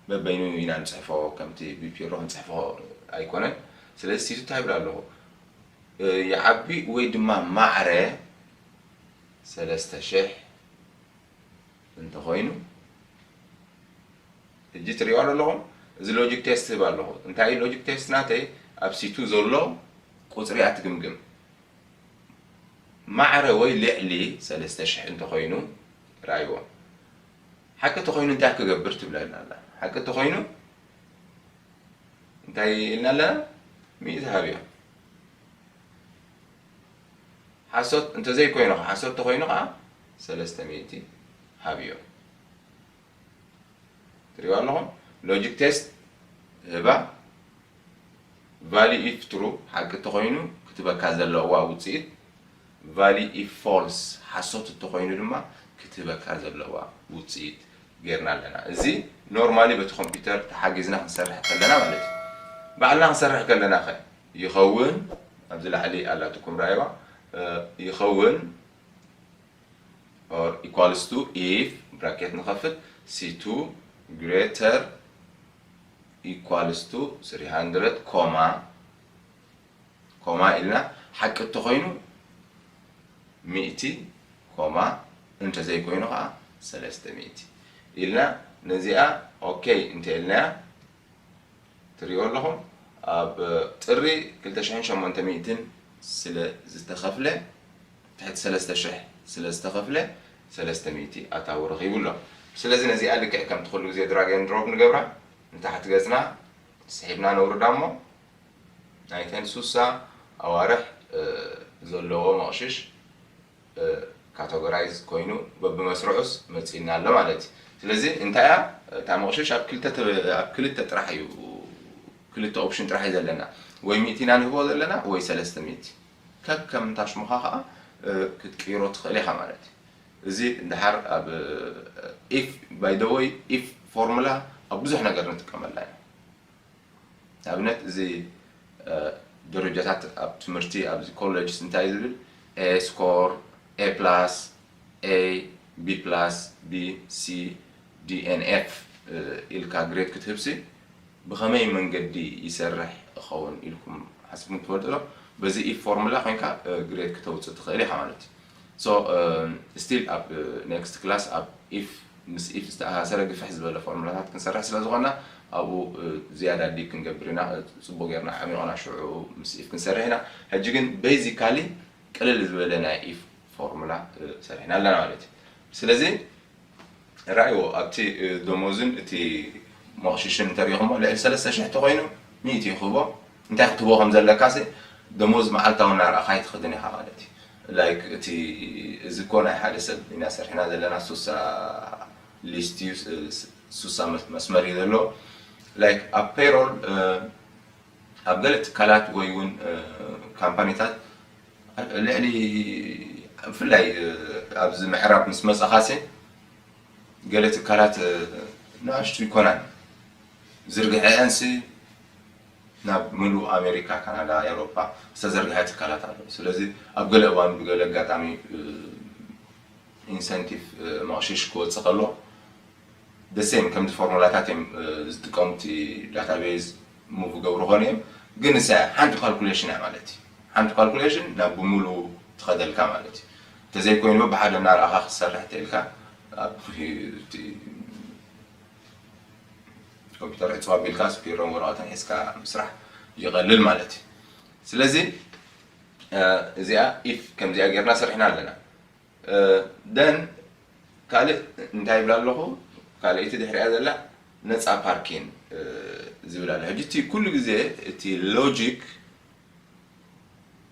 በበይኑ ኢና ንፅሕፎ፣ ከምቲ ብፒሮ ክንፅሕፎ ኣይኮነን። ስለዚ ሲቱ እንታይ ይብል ኣለኹ? ይዓቢ ወይ ድማ ማዕረ ሰለስተ ሽሕ እንተኾይኑ፣ ሕጂ ትሪኦ ኣለኹም፣ እዚ ሎጂክ ቴስት ህብ ኣለኹ። እንታይ እዩ ሎጂክ ቴስት ናተይ? ኣብ ሲቱ ዘሎ ቁፅሪ እያ ትግምግም። ማዕረ ወይ ልዕሊ ሰለስተ ሽሕ እንተኾይኑ፣ ርኣይዎ። ሓቂ እንተኾይኑ እንታይ ክገብር ትብለና ኣላ? ሓቂ እንተኾይኑ እንታይ ኢልና ኣለና? ሚእቲ ሃብዮ። ሓሶት እንተዘይኮይኑ፣ ሓሶት እንተኾይኑ ከዓ ሰለስተ ሚእቲ ሃብዮ። ትሪእዎ ኣለኹም? ሎጂክ ቴስት ህባ። ቫልዩ ኢፍ ትሩ፣ ሓቂ እንተኾይኑ ክትበካ ዘለዋ ውፅኢት፣ ቫልዩ ኢፍ ፎልስ፣ ሓሶት እንተኾይኑ ድማ ክትበካ ዘለዋ ውፅኢት ጌርና ኣለና። እዚ ኖርማሊ በቲ ኮምፒውተር ተሓጊዝና ክንሰርሕ ከለና ማለት እዩ። ባዕልና ክንሰርሕ ከለና ኸ ይኸውን? ኣብዚ ላዕሊ ኣላትኩም ራእይዋ ይኸውን። Or equals to if ብራኬት ንኸፍት ሲ ቱ greater equals to three hundred ኮማ ኮማ ኢልና ሓቂ እንተኾይኑ ሚእቲ ኮማ እንተዘይኮይኑ ከዓ ሰለስተ ሚእቲ ኢልና ነዚኣ ኦኬ እንተ ኢልናያ ትሪእዎ ኣለኹም ኣብ ጥሪ ክልተ ሽሕን ሸሞንተ ሚእትን ስለ ዝተኸፍለ ትሕቲ ሰለስተ ሽሕ ስለ ዝተኸፍለ ሰለስተ ሚእቲ ኣታዊ ረኺቡ ኣሎ። ስለዚ ነዚኣ ልክዕ ከምቲ ኩሉ ግዜ ድራግ ኤንድ ድሮፕ ንገብራ ንታሕቲ ገፅና ስሒብና ነውርዳ እሞ ናይተን ሱሳ ኣዋርሕ ዘለዎ መቕሽሽ ካተጎራይዝ ኮይኑ በብመስርዑስ መፂእና ኣሎ ማለት እዩ። ስለዚ እንታይ እያ እታ መቕሽሽ ኣብ ክልተ ጥራሕ እዩ ክልተ ኦፕሽን ጥራሕ እዩ ዘለና ወይ ሚእቲ ኢና ንህቦ ዘለና ወይ ሰለስተ ሚእቲ ከከም እንታሽሙኻ ከዓ ክትቅይሮ ትኽእል ኢኻ ማለት እዩ። እዚ እንድሓር ኣብ ኢፍ ባይ ደ ወይ ኢፍ ፎርሙላ ኣብ ብዙሕ ነገር ንጥቀመላ ኢና። ንኣብነት እዚ ደረጃታት ኣብ ትምህርቲ ኣብዚ ኮሌጅስ እንታይ ዝብል ኤ ስኮር ኤ ፕላስ ኤ ቢ ፕላስ ቢ ሲ ዲ ኤን ኤፍ ኢልካ ግሬድ ክትህብሲ ብኸመይ መንገዲ ይሰርሕ ይኸውን ኢልኩም ሓስብኩም ትፈልጡ ዶ? በዚ ኢፍ ፎርሙላ ኮይንካ ግሬድ ክተውፅእ ትኽእል ኢኻ ማለት እዩ። So still ኣብ ኔክስት ክላስ ኣብ ኢፍ ምስ ኢፍ ዝተኣሳሰረ ግፍሕ ዝበለ ፎርሙላታት ክንሰርሕ ስለ ዝኾንና ኣብኡ ዝያዳ ዲግ ክንገብር ኢና። ፅቡቅ ጌርና ዓሚቕና ሽዑ ምስ ኢፍ ክንሰርሕ ኢና። ሕጂ ግን ቤዚካሊ ቅልል ዝበለ ናይ ኢፍ ፎርሙላ ሰሪሕና ኣለና ማለት እዩ። ስለዚ ራእይዎ ኣብቲ ደሞዝን እቲ መቕሽሽን እንተሪኢኹሞ ልዕሊ ሰለስተ ሽሕ ተኮይኑ ሚእቲ ይኽቦ እንታይ ክትቦ ከም ዘለካ ሲ ደሞዝ መዓልታዊ እናረኣኻ ኣይትኸድን ኢኻ ማለት እዩ። ላይክ እቲ እዚ እኮ ናይ ሓደ ሰብ ኢና ሰርሕና ዘለና ሱሳ ሊስት እዩ ሱሳ መስመር እዩ ዘሎ። like ኣብ payroll ኣብ ገለ ትካላት ወይ እውን ካምፓኒታት ልዕሊ ብፍላይ ኣብዚ ምዕራብ ምስ መጻኻሲ ገለ ትካላት ንኣሽቱ ይኮናን ዝርግሐአንሲ ናብ ምሉእ ኣሜሪካ፣ ካናዳ፣ ኤውሮፓ ዝተዘርግሐ ትካላት ኣሎ። ስለዚ ኣብ ገለ እዋን ብገለ ኣጋጣሚ ኢንሰንቲቭ መቕሽሽ ክወፅእ ከሎ ደሴም ከምዚ ፎርሙላታት እዮም ዝጥቀሙ እቲ ዳታቤዝ ሙቭ ገብሩ ኾኑ እዮም። ግን እሳ ሓንቲ ካልኩሌሽን እያ ማለት እዩ። ሓንቲ ካልኩሌሽን ናብ ብምሉ ትኸደልካ ማለት እዩ። እንተዘይኮይኑ ብሓደ እናረኣኻ ክትሰርሕ ተልካ ኣብ ኮምፒተር ዕፅዋ ኣቢልካ ስፒሮን ወረቐትን ሒዝካ ምስራሕ ይቐልል ማለት እዩ። ስለዚ እዚኣ ኢፍ ከምዚኣ ጌርና ሰሪሕና ኣለና። ደን ካልእ እንታይ ይብላ ኣለኹ? ካልኣይቲ ድሕሪያ ዘላ ነፃ ፓርኪን ዝብል ኣሎ። ሕጂ እቲ ኩሉ ግዜ እቲ ሎጂክ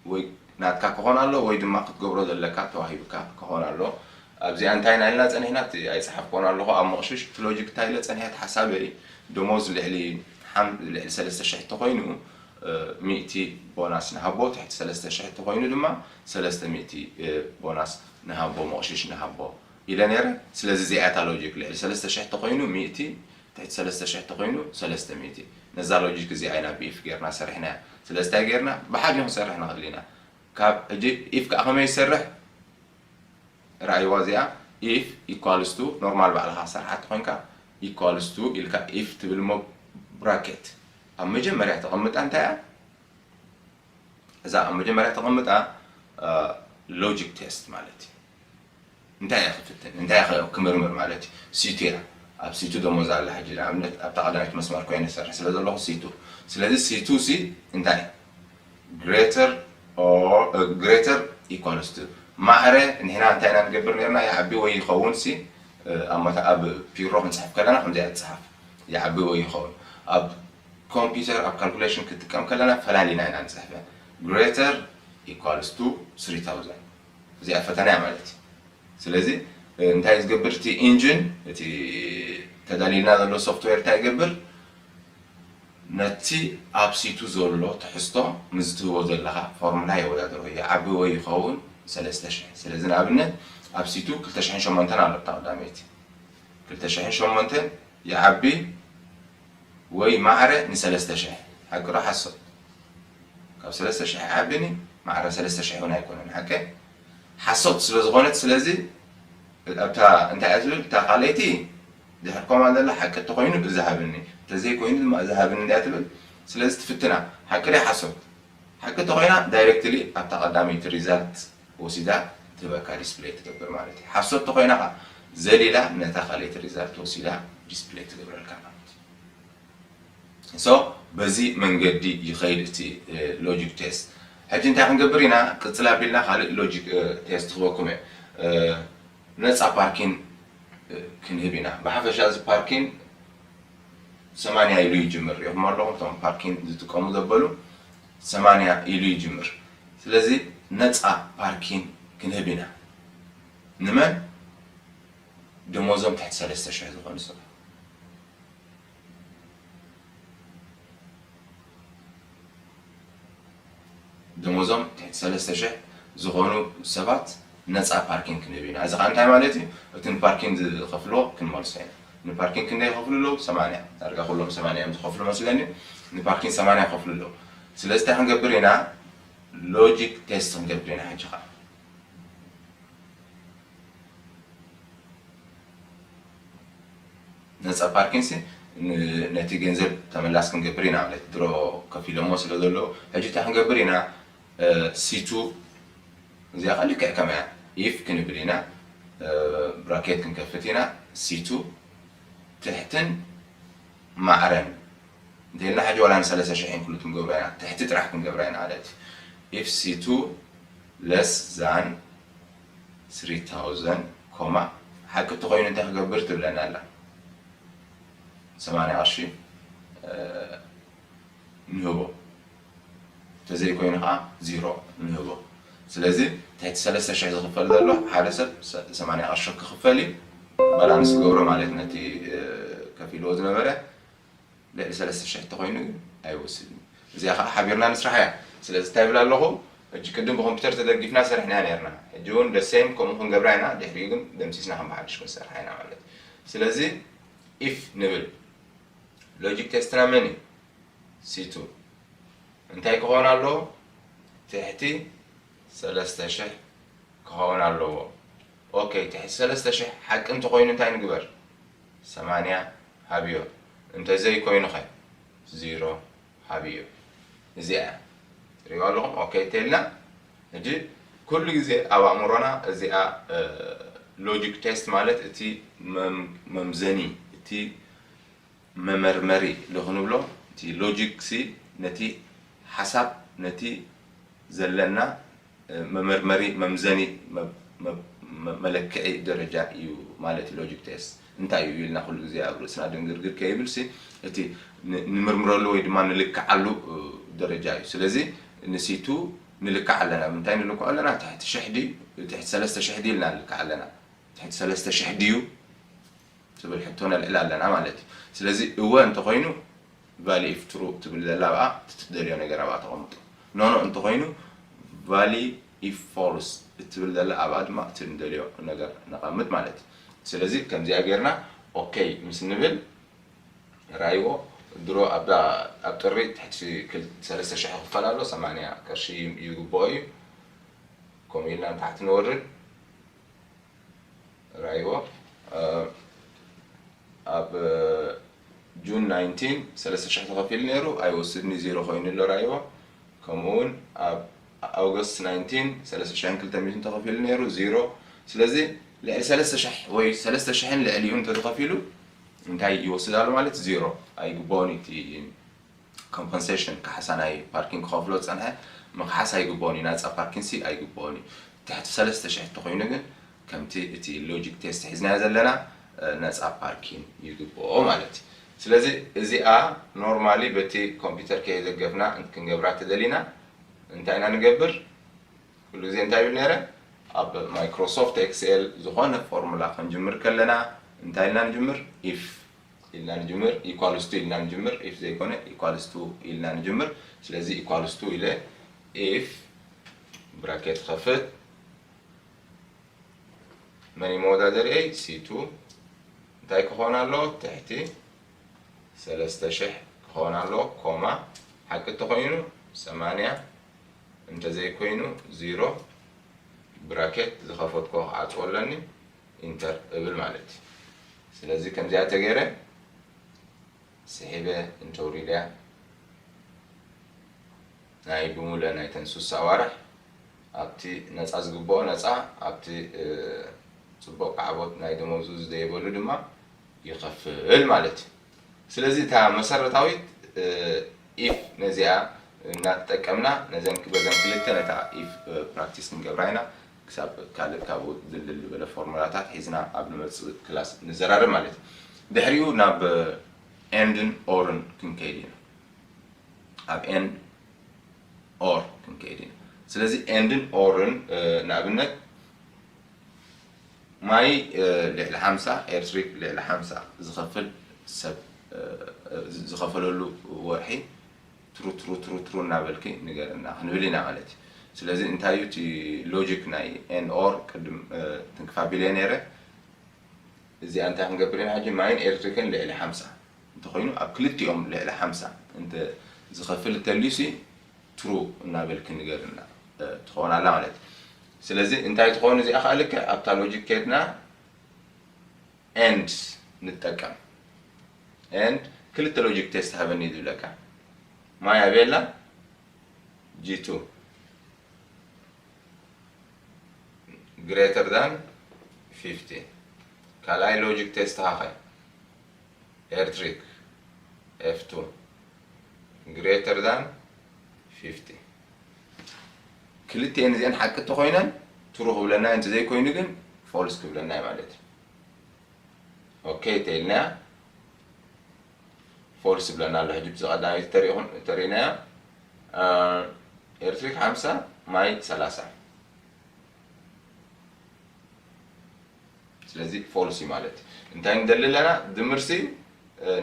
ወይ ናትካ ክኾን ኣሎ ወይ ድማ ክትገብሮ ዘለካ ተዋሂብካ ክኾን ኣሎ። ኣብዚኣ እንታይ ኢና ኢልና ጸኒሕና? እቲ ኣይጸሓፍኮን ኣለኹ ኣብ መቕሽሽ እቲ ሎጂክ እንታይ ኢለ ጸኒሐ? እቲ ሓሳበይ ደሞዝ ልዕሊ ሓም- ልዕሊ ሰለስተ ሽሕ እንተኾይኑ ሚእቲ ቦናስ ንሃቦ፣ ትሕቲ ሰለስተ ሽሕ እንተኾይኑ ድማ ሰለስተ ሚእቲ ቦናስ ንሃቦ፣ መቕሽሽ ንሃቦ ኢለ ነይረ። ስለዚ እዚኣ እታ ሎጂክ፣ ልዕሊ ሰለስተ ሽሕ እንተኾይኑ ሚእቲ፣ ትሕቲ ሰለስተ ሽሕ እንተኾይኑ ሰለስተ ሚእቲ። ነዛ ሎጂክ እዚኣ ኢና ብኢፍ ጌርና ሰሪሕናያ። ስለዚ እንታይ ጌርና? ብሓደ ክንሰርሕ ንኽእል ኢና። ካብ ሕጂ ኢፍ ከዓ ከመይ ይሰርሕ? ራእይዋ እዚኣ ኢፍ ኢኳልስ ቱ ኖርማል ባዕልኻ ሰርሓት ኮይንካ ኢኳልስ ቱ ኢልካ ኢፍ ትብል እሞ ብራኬት ኣብ መጀመርያ ተቐምጣ እንታይ እያ? እዛ ኣብ መጀመርያ ተቐምጣ ሎጂክ ቴስት ማለት እዩ። እንታይ እየ ክፍትን እንታይ እየ ክምርምር ማለት እዩ። ሲቱ እያ። ኣብ ሲቱ ደሞዝ ኣላ ሕጂ ንኣብነት ኣብታ ቀዳመይቲ መስመር ኮይነ ሰርሕ ስለ ዘለኹ ሲቱ። ስለዚ ሲቱ ሲ እንታይ greater or greater equals to ማዕረ ንሕና እንታይ ኢና ንገብር ነርና? ይዓቢ ወይ ይኸውን ሲ ኣብ ፒሮ ክንፅሕፍ ከለና ከምዚኣ ትፅሓፍ ይዓቢ ወይ ይኸውን። ኣብ ኮምፒውተር ኣብ ካልኩሌሽን ክትጥቀም ከለና ፈላሊና ኢና ንፅሕፈ። Greater equals to three thousand እዚኣ ፈተና እያ ማለት እዩ። ስለዚ እንታይ ዝገብር እቲ ኢንጂን እቲ ተዳሊልና ዘሎ ሶፍትዌር እንታይ ይገብር? ነቲ ኣብ ሲቱ ዘሎ ትሕዝቶ ምስ ትህቦ ዘለኻ ፎርሙላ የወዳድሮ። ይዓቢ ወይ ይኸውን ሰለስተ ሽሕ። ስለዚ ንኣብነት ኣብ ሲቱ ክልተ ሽሕን ሸሞንተን ኣሎ እታ ቀዳመይቲ። ክልተ ሽሕን ሸሞንተን ይዓቢ ወይ ማዕረ ንሰለስተ ሽሕ። ሓቂ ዶ ሓሶት? ካብ ሰለስተ ሽሕ ይዓብኒ ማዕረ ሰለስተ ሽሕ እውን ኣይኮነን። ሓቂ ሓሶት ስለ ዝኾነት ስለዚ ኣብታ እንታይ እያ ትብል እታ ካልኣይቲ ድሕር ኮማ ዘላ ሓቂ እንተኾይኑ እዚ ሃብኒ እንተዘይኮይኑ ድማ እዚ ሃብኒ እንድያ ትብል። ስለዚ ትፍትና ሓቂ ድያ ሓሶት? ሓቂ እንተኾይና ዳይሬክትሊ ኣብታ ቀዳመይቲ ሪዛልት ወሲዳ ትህበካ ዲስፕሌይ ትገብር ማለት እዩ። ሓሶት እንተኾይና ከዓ ዘሊላ ነታ ካልኣይቲ ሪዛልት ወሲዳ ዲስፕሌይ ትገብረልካ ማለት እዩ። So በዚ መንገዲ ይኸይድ እቲ ሎጂክ ቴስት። ሕጂ እንታይ ክንገብር ኢና? ቅፅል ኣቢልና ካልእ ሎጂክ ቴስት ክበኩም እየ። ነፃ ፓርኪን ክንህብ ኢና። ብሓፈሻ እዚ ፓርኪን ሰማንያ ኢሉ ይጅምር። ሪኢኹም ኣለኹም እቶም ፓርኪን ዝጥቀሙ ዘበሉ ሰማንያ ኢሉ ይጅምር። ስለዚ ነፃ ፓርኪን ክንህብ ኢና። ንመን? ደሞዞም ትሕቲ ሰለስተ ሽሕ ዝኾኑ ሰባት። ደሞዞም ትሕቲ ሰለስተ ሽሕ ዝኾኑ ሰባት ነፃ ፓርኪንግ ክንህብ ኢና። እዚ ከዓ እንታይ ማለት እዩ? እቲ ንፓርኪንግ ዝኸፍልዎ ክንመልሶ ኢና። ንፓርኪንግ ክንደይ ይኸፍሉ ኣለዉ? ሰማንያ። ዳርጋ ኩሎም ሰማንያ እዮም ዝኸፍሉ መስለኒ። ንፓርኪንግ ሰማንያ ይኸፍሉ ኣለዉ። ስለዚ እንታይ ክንገብር ኢና? ሎጂክ ቴስት ክንገብር ኢና ሕጂ ከዓ። ነፃ ፓርኪንሲ ነቲ ገንዘብ ተመላስ ክንገብር ኢና ማለት ድሮ ከፊሎሞ ስለ ዘለዉ ሕጂ እንታይ ክንገብር ኢና? ሲቱ እዚኣ ከልክዕ ከመያ ኢፍ ክንብል ኢና። ብራኬት ክንከፍት ኢና። ሲቱ ትሕትን ማዕረን እንተልና ሕጂ ዋላ ንሰለስተ ሽሕ ኢንክሉድ ክንገብራ ኢና። ትሕቲ ጥራሕ ክንገብራ ኢና ማለት ኢፍ ሲቱ ለስ ዛን ስሪ ታውዘንድ ኮማ ሓቂ እንተኾይኑ እንታይ ክገብር ትብለና ኣላ? ሰማንያ ቅርሺ ንህቦ። እንተዘይኮይኑ ከዓ ዚሮ ንህቦ። ስለዚ ትሕቲ ሰለስተ ሽሕ ዝኽፈል ዘሎ ሓደ ሰብ ሰማንያ ቅርሺ ክኽፈል እዩ። ባላንስ ገብሮ ማለት ነቲ ከፊልዎ ዝነበረ ልዕሊ ሰለስተ ሽሕ እንተኾይኑ ግን ኣይወስድን እዩ። እዚኣ ከዓ ሓቢርና ንስራሕ እያ። ስለዚ እንታይ ይብል ኣለኹ? ሕጂ ቅድም ብኮምፒውተር ተደጊፍና ሰሪሕና ነርና። ሕጂ እውን ደሴም ከምኡ ክንገብራ ኢና። ድሕሪኡ ግን ደምሲስና ከም ብሓድሽ ክንሰርሓ ኢና ማለት እዩ። ስለዚ ኢፍ ንብል። ሎጂክ ቴስትና መን እዩ? ሲቱ እንታይ ክኸውን ኣለዎ? ትሕቲ ሰለስተ ሽሕ ክኸውን ኣለዎ። ኦኬ፣ ትሕቲ ሰለስተ ሽሕ ሓቂ እንተኾይኑ እንታይ ንግበር? ሰማንያ ሃብዮ። እንተዘይኮይኑ ኸ? ዚሮ ሃብዮ። እዚኣ እያ። ትሪእዋ ኣለኹም? ኦኬ እንተኢልና፣ ሕጂ ኩሉ ግዜ ኣብ ኣእምሮና እዚኣ ሎጂክ ቴስት ማለት እቲ መም- መምዘኒ፣ እቲ መመርመሪ ዶ ክንብሎ፣ እቲ ሎጂክ ሲ ነቲ ሓሳብ፣ ነቲ ዘለና መመርመሪ፣ መምዘኒ፣ መ- መ- መ- መለክዒ ደረጃ እዩ ማለት እዩ። ሎጂክ ቴስት እንታይ እዩ ኢልና ኩሉ ግዜ ኣብ ርእስና ድንግርግር ከይብል ሲ፣ እቲ ን- ንምርምረሉ ወይ ድማ ንልክዓሉ ደረጃ እዩ። ስለዚ ንሲቱ ንልክዕ ኣለና። ብምንታይ ንልክዖ ኣለና? ትሕቲ ሽሕ ድዩ፣ ትሕቲ ሰለስተ ሽሕ ድዩ ኢልና ንልክዕ ኣለና። ትሕቲ ሰለስተ ሽሕ ድዩ ትብል ሕቶ ነልዕል ኣለና ማለት እዩ። ስለዚ እወ እንተኾይኑ ቫሊ ኢፍ ትሩ ትብል ዘላ ኣብኣ፣ እቲ ትደልዮ ነገር ኣብኣ ተቐምጦ። ኖኖ እንተኾይኑ ቫሊ ኢፍ ፎልስ እትብል ዘላ ኣብኣ ድማ እቲ ንደልዮ ነገር ነቐምጥ ማለት እዩ። ስለዚ ከምዚኣ ጌርና ኦኬ ምስ ንብል ራይዎ ድሮ ኣብዛ ኣብ ጥሪ ትሕቲ ክል- ሰለስተ ሽሕ ክፈል ኣሎ፣ ሰማንያ ቅርሺ ይግብኦ እዩ። ከምኡ ኢልና ንታሕቲ ንወርድ። ራይዎ ኣብ ጁን ናይንቲን ሰለስተ ሽሕ ተኸፊሉ ነይሩ፣ ኣይወስድን እዩ፣ ዜሮ ኮይኑ ኣሎ ራይዎ። ከምኡ እውን ኣብ ኣውገስት ናይንቲን ሰለስተ ሽሕን ክልተ ሚእትን ተኸፊሉ ነይሩ፣ ዜሮ። ስለዚ ልዕሊ ሰለስተ ሽሕ ወይ ሰለስተ ሽሕን ልዕሊኡ እንተተኸፊሉ እንታይ ይወስድ ኣሎ ማለት? ዜሮ። ኣይግበኦን እዩ እቲ ኮምፐንሴሽን፣ ካሕሳ ናይ ፓርኪንግ ክኸፍሎ ዝጸንሐ ምኽሓስ ኣይግበኦን እዩ። ናጻ ፓርኪንግ ሲ ኣይግበኦን እዩ። ትሕቲ ሰለስተ ሽሕ እንተኾይኑ ግን ከምቲ እቲ ሎጂክ ቴስት ሒዝናዮ ዘለና ነጻ ፓርኪንግ ይግበኦ ማለት እዩ። ስለዚ እዚኣ ኖርማሊ በቲ ኮምፒውተር ከየደገፍና ክንገብራ ተደሊና እንታይ ኢና ንገብር? ኩሉ ግዜ እንታይ ይብል ነይረ? ኣብ ማይክሮሶፍት ኤክስኤል ዝኾነ ፎርሙላ ክንጅምር ከለና እንታይ ኢልና ንጅምር? ኢፍ ኢልና ንጅምር። ኢኳልስ ቱ ኢልና ንጅምር። ኢፍ ዘይኮነ ኢኳልስ ቱ ኢልና ንጅምር። ስለዚ ኢኳልስ ቱ ኢለ ኢፍ ብራኬት ኸፍት መን መወዳደሪየይ ሲቱ እንታይ ክኾን ኣለዎ? ትሕቲ ሰለስተ ሽሕ ክኾን ኣለዎ። ኮማ ሓቂ እንተኾይኑ ሰማንያ፣ እንተዘይኮይኑ ዚሮ። ብራኬት ዝኸፈትኮ ክዓፅዎ ኣለኒ። ኢንተር እብል ማለት እዩ። ስለዚ ከምዚኣ ተገይረ ስሒበ እንተውሪደያ ናይ ብሙሉእ ናይተን ሱሳ ኣዋርሕ ኣብቲ ነፃ ዝግብኦ ነፃ፣ ኣብቲ ፅቡቕ ዓቦት ናይ ደመወዙ ዝደየበሉ ድማ ይኸፍል ማለት እዩ። ስለዚ እታ መሰረታዊት ኢፍ ነዚኣ እናተጠቀምና ነዘን በዘን ክልተ ነታ ኢፍ ፕራክቲስ ክንገብራ ኢና። ክሳብ ካልእ ካብኡ ድልድል ዝበለ ፎርሙላታት ሒዝና ኣብ ንመጽእ ክላስ ንዘራረብ ማለት እዩ። ድሕሪኡ ናብ ኤንድን ኦርን ክንከይድ ኢና። ኣብ ኤንድ ኦር ክንከይድ ኢና። ስለዚ ኤንድን ኦርን ንኣብነት ማይ ልዕሊ ሓምሳ ኤርትሪክ ልዕሊ ሓምሳ ዝኸፍል ሰብ ዝኸፈለሉ ወርሒ ትሩ ትሩ ትሩ ትሩ እናበልኪ ንገርና ክንብል ኢና ማለት እዩ። ስለዚ እንታይ እዩ እቲ ሎጂክ ናይ ኤንድ ኦር ቅድም ትንክፍ ኣቢለ ነይረ። እዚኣ እንታይ ክንገብር ኢና ሕጂ? ማይን ኤርትሪክን ልዕሊ ሓምሳ እንተኾይኑ ኣብ ክልቲኦም ልዕሊ ሓምሳ እንተ ዝኸፍል እንተልዩሲ ትሩ እናበልኪ ንገርና ትኸውን ኣላ ማለት እዩ። ስለዚ እንታይ ትኸውን እዚኣ ከዓ ልክዕ ኣብታ ሎጂክ ከድና ኤንድ ንጠቀም። ኤንድ ክልተ ሎጂክ ቴስት ሃበኒ ዝብለካ ማይ ኣበየላ ጂ ቱ greater than fifty። ካልኣይ ሎጂክ ቴስት ሃኸ ኤርትሪክ ኤፍ ቱ greater than fifty። ክልቲኤን እዚአን ሓቂ እንተኮይነን ትሩ ክብለና እዩ፣ እንተዘይኮይኑ ግን ፎልስ ክብለና እዩ ማለት እዩ። ኦኬ ተይልናያ ፎልስ ይብለና ኣሎ። ሕጂ ብዚ ቀዳመይቲ ተሪኢኹም ተሪእናያ ኤርትሪክ ሓምሳ ማይ ሰላሳ። ስለዚ ፎልስ እዩ ማለት እዩ። እንታይ ንደሊ ኣለና? ድምርሲ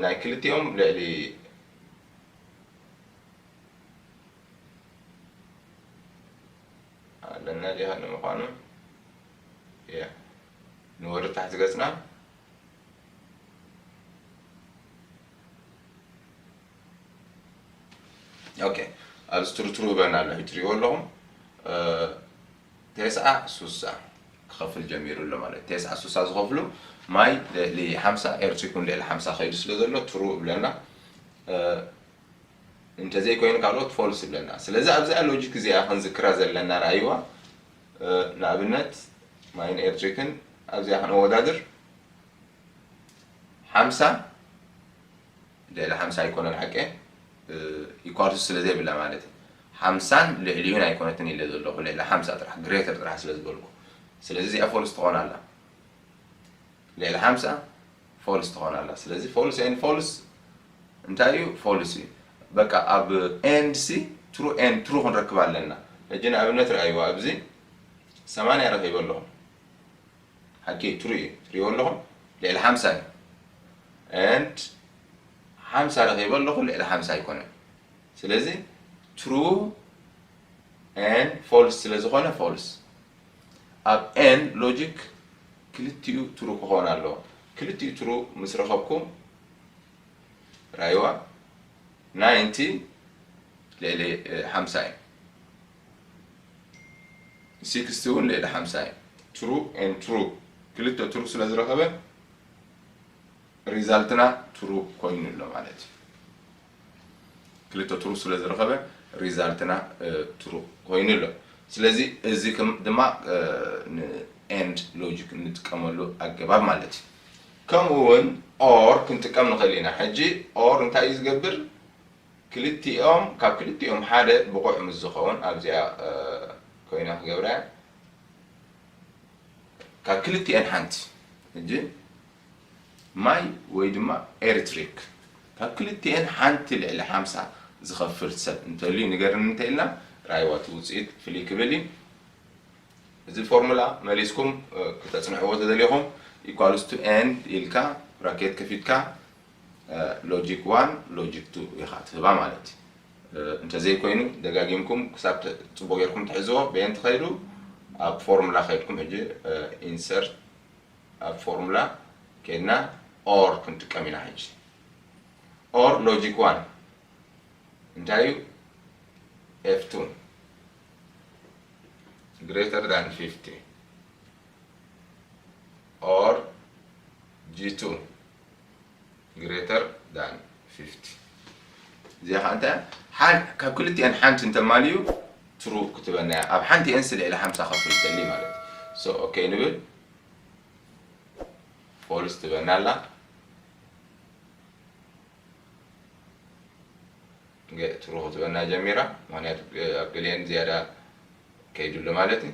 ናይ ክልቲኦም ልዕሊ ኣለና ዲኻ ንምዃኑ? ያ፣ ንወርድ ታሕቲ ገጽና። ኦኬ፣ ኣብዚ ትሩ ትሩ ይበና ኣሎ። ሕጂ ትሪእዎ ኣለኹም። እ፣ ተስዓ ሱሳ ክኸፍል ጀሚሩ ኣሎ ማለት። ተስዓ ሱሳ ዝኸፍሉ ማይ ልዕሊ ሓምሳ፣ ኤርትሪክ እውን ልዕሊ ሓምሳ ከይዱ ስለ ዘሎ ትሩ እብለና። እ፣ እንተዘይኮይኑ ካልኦት ፎልስ እብለና። ስለዚ ኣብዚኣ ሎጂክ እዚኣ ክንዝክራ ዘለና ረኣይዋ። እ፣ ንኣብነት ማይን ኤርትሪክን ኣብዚኣ ክነወዳድር። ሓምሳ ልዕሊ ሓምሳ ኣይኮነን ሓቀ፣ እ፣ ኢኳልስ ስለ ዘይብላ ማለት እዩ። ሓምሳን ልዕሊኡን ኣይኮነትን ኢለ ዘለኹ፣ ልዕሊ ሓምሳ ጥራሕ፣ ግሬተር ጥራሕ ስለ ዝበልኩ። ስለዚ እዚኣ ፎልስ ትኾን ኣላ። ልዕሊ ሓምሳ ፎልስ ትኾን ኣላ። ስለዚ ፎልስ ኤንድ ፎልስ እንታይ እዩ? ፎልስ እዩ። በቃ ኣብ ኤንድ ሲ ትሩ ኤንድ ትሩ ክንረክብ ኣለና። ሕጂ ንኣብነት ረኣይዋ፣ ኣብዚ ሰማንያ ረኺበ ኣለኹ። ሓቂ ትሩ እዩ። ትሪእዎ ኣለኹም? ልዕሊ ሓምሳ እዩ። ኤንድ ሓምሳ ረኺበ ኣለኹ፣ ልዕሊ ሓምሳ ኣይኮነን። ስለዚ ትሩ ኤንድ ፎልስ ስለ ዝኾነ ፎልስ። ኣብ ኤንድ ሎጂክ ክልቲኡ ትሩ ክኾን ኣለዎ። ክልቲኡ ትሩ ምስ ረኸብኩም፣ ራይዋ ናይንቲ ልዕሊ፣ እ፣ ሓምሳ እዩ። ሲክስቲ እውን ልዕሊ ሓምሳ እዩ። ትሩ ኤንድ ትሩ፣ ክልተ ትሩ ስለ ዝረኸበ ሪዛልትና ትሩ ኮይኑ ኣሎ ማለት እዩ። ክልተ ትሩ ስለ ዝረኸበ ሪዛልትና፣ እ፣ ትሩ ኮይኑ ኣሎ። ስለዚ እዚ ክም-፣ ድማ፣ እ፣ ንኤንድ ሎጂክ እንጥቀመሉ ኣገባብ ማለት እዩ። ከምኡ እውን ኦር ክንጥቀም ንኽእል ኢና። ሕጂ ኦር እንታይ እዩ ዝገብር? ክልቲኦም፣ ካብ ክልቲኦም ሓደ ብቑዕ ምስ ዝኸውን ኣብዚኣ፣ እ፣ ኮይና ክገብራ እያ። ካብ ክልቲኤን ሓንቲ። ሕጂ ማይ ወይ ድማ ኤርትሪክ ካብ ክልቲኤን ሓንቲ ልዕሊ ሓምሳ ዝኸፍል ሰብ እንተልዩ ንገርኒ እንተኢልና፣ ራይዋ እቲ ውፅኢት ፍልይ ክብል እዩ። እዚ ፎርሙላ መሊስኩም፣ እ፣ ክተጽንዕዎ ተደሊኹም፣ ኢኳልስ ቱ ኤንድ ኢልካ ብራኬት ከፊትካ፣ እ፣ ሎጂክ ዋን፣ ሎጂክ ቱ ኢኻ ትህባ ማለት እዩ። እ፣ እንተዘይኮይኑ ደጋጊምኩም ክሳብ ተ-፣ ጽቡቕ ጌርኩም ትሕዝዎ፣ በየን ትኸይዱ? ኣብ ፎርሙላ ከይድኩም ሕጂ፣ እ፣ ኢንሰርት፣ ኣብ ፎርሙላ ከይድና ኦር ክንጥቀም ኢና ሕጂ። ኦር ሎጂክ ዋን እንታይ እዩ? ኤፍ ቱ greater than fifty or ጂ ቱ greater than fifty። እዚኣ ኸዓ እንታይ እያ? ሓ-፣ ካብ ክልቲኤን ሓንቲ እንተማልዩ ትሩ ክትበና እያ። ኣብ ሓንቲኤን ሲ ልዕሊ ሓምሳ ከፍል ትደሊ ማለት እዩ። ሶ ኦኬ ንብል። ፎልስ ትበና ኣላ። ገ-፣ ትሩ ክትበና ጀሚራ። ምኽንያቱ፣ እ፣ ኣብ ገሊአን ዝያዳ ከይዱ ኣሎ ማለት እዩ።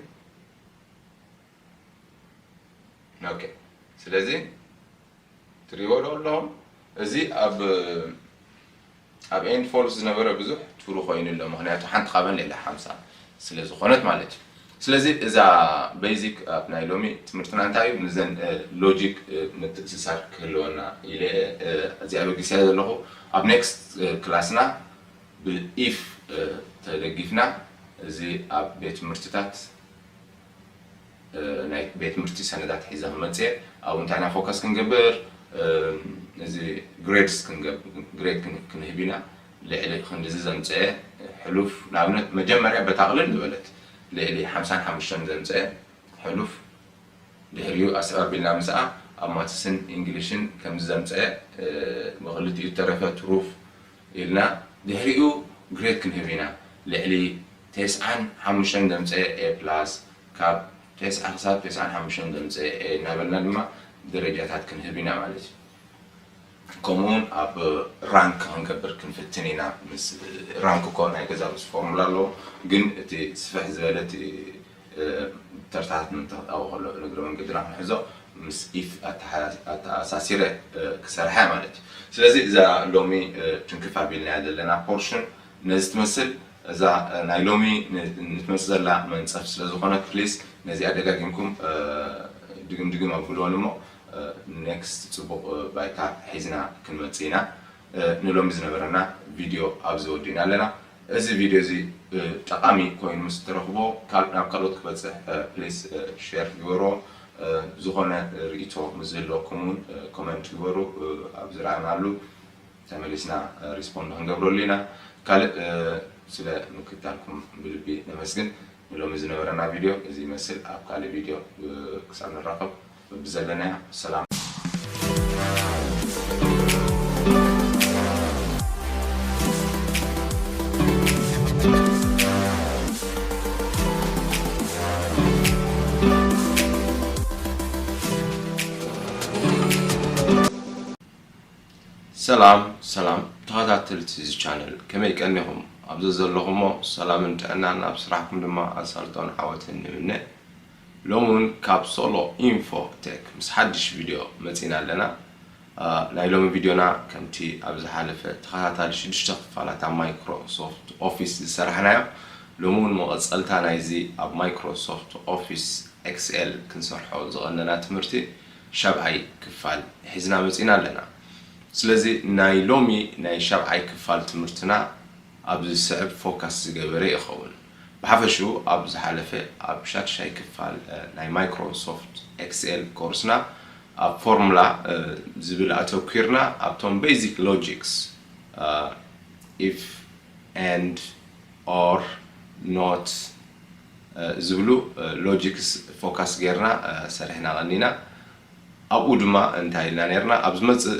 ኦኬ። ስለዚ ትሪእዎ ዶ ኣለኹም? እዚ ኣብ፣ ኣብ ኤንድ ፎልስ ዝነበረ ብዙሕ ትሩ ኮይኑ ኣሎ። ምኽንያቱ ሓንቲ ካብን ልዕሊ ሓምሳ ስለ ዝኾነት ማለት እዩ። ስለዚ እዛ ቤዚክ ኣብ ናይ ሎሚ ትምህርትና እንታይ እዩ? ንዘን፣ እ፣ ሎጂክ፣ እ፣ ምትእስሳር ክህልወና ኢለ፣ እ፣ እዚኣ በጊሰያ ዘለኹ። ኣብ ኔክስት፣ እ፣ ክላስና ብኢፍ፣ እ፣ ተደጊፍና እዚ ኣብ ቤት ትምህርትታት፣ እ፣ ናይ ቤት ትምህርቲ ሰነዳት ሒዘ ክመጽእ እየ። ኣብኡ እንታይ ኢና ፎከስ ክንገብር? እ፣ እዚ ግሬድስ ክንገብ-፣ ግሬድ ክን-፣ ክንህብ ኢና። ልዕሊ ክንድዚ ዘምጽአ ሕሉፍ፣ ንኣብነት መጀመርያ በታ ቅልል ዝበለት ልዕሊ ሓምሳን ሓሙሽተን ዘምጽአ ሕሉፍ፣ ድሕሪኡ ኣስዕብ ኣቢልና ምስኣ ኣብ ማትስን ኢንግሊሽን ከምዚ ዘምጽአ፣ እ፣ ብክልቲኡ ዝተረፈ ትሩፍ ኢልና ድሕሪኡ ግሬድ ክንህብ ኢና። ልዕሊ ተስዓን ሓሙሽተን ዘምጽአ ኤ ፕላስ፣ ካብ ተስዓ ክሳብ ተስዓን ሓሙሽተን ዘምጽአ ኤ እናበልና ድማ ደረጃታት ክንህብ ኢና ማለት እዩ። ከምኡውን ኣብ ራንክ ክንገብር ክንፍትን ኢና። ምስ ራንክ እኮ ናይ ገዛ ምስ ፎርሙላ ኣለዎ፣ ግን እቲ ስፍሕ ዝበለ እቲ፣ እ፣ ተርታታት ምንተኽጣዊ ከሎ እግረ መንገድና ክንሕዞ ምስ ኢፍ ኣተሓ-፣ ኣተኣሳሲረ፣ እ፣ ክሰርሓ ማለት እዩ። ስለዚ እዛ ሎሚ፣ እ፣ ትንክፍ ኣቢልናያ ዘለና ፖርሽን ነዚ ትመስል። እዛ፣ እ፣ ናይ ሎሚ ን-፣ ንትመጽእ ዘላ መንጸፍ ስለ ዝኾነት፣ ፕሊዝ ነዚኣ ደጋጊምኩም፣ እ፣ ድግም ድግም ኣብልወን እሞ፣ እ፣ ኔክስት ጽቡቕ፣ እ፣ ባይታ ሒዝና ክንመጽእ ኢና። እ፣ ንሎሚ ዝነበረና ቪድዮ ኣብዚ ወዲእና ኣለና። እዚ ቪድዮ እዚ ጠቓሚ ኮይኑ ምስ ትረኽቦ ናብ ካልኦት ክበፅሕ ፕሊስ ሼር ግበሮ። ዝኾነ ርእይቶ ምስ ዘለኩም እውን ኮመንት ግበሩ። ኣብ ዝረኣናሉ ተመሊስና ሪስፖንድ ክንገብረሉ ኢና። ካልእ ስለ ምክትታልኩም ብልቢ ነመስግን። ንሎሚ ዝነበረና ቪድዮ እዚ ይመስል። ኣብ ካልእ ቪድዮ ክሳብ ንራኸብ ብዘለናዮ ሰላም። ሰላም ሰላም ተኸታተልቲ እዚ ቻነል፣ ከመይ ቀኒኹም? ኣብ ዘዘለኹሞ ሰላምን ጥዕናን፣ ኣብ ስራሕኩም ድማ ኣሳልጦን ዓወትን ንምነ። ሎሚ እውን ካብ ሶሎ ኢንፎ ቴክ ምስ ሓድሽ ቪድዮ መፂና ኣለና። ናይ ሎሚ ቪድዮና ከምቲ ኣብ ዝሓለፈ ተኸታታሊ ሽዱሽተ ክፋላት ኣብ ማይክሮሶፍት ኦፊስ ዝሰራሕናዮ፣ ሎሚ እውን መቐፀልታ ናይዚ ኣብ ማይክሮሶፍት ኦፊስ ኤክስኤል ክንሰርሖ ዝቐነና ትምህርቲ ሻብዓይ ክፋል ሒዝና መፂና ኣለና። ስለዚ ናይ ሎሚ ናይ ሻብዓይ ክፋል ትምህርትና ኣብዚ ዝስዕብ ፎካስ ዝገበረ ይኸውን። ብሓፈሽኡ ኣብ ዝሓለፈ ኣብ ሻድሻይ ክፋል ናይ ማይክሮሶፍት ኤክስኤል ኮርስና ኣብ ፎርሙላ ዝብል ኣተኲርና ኣብቶም ቤዚክ ሎጂክስ ኢፍ ኤንድ ኦር ኖት ዝብሉ ሎጂክስ ፎካስ ጌርና ሰሪሕና ቀኒና። ኣብኡ ድማ እንታይ ኢልና ነርና? ኣብ ዝመፅእ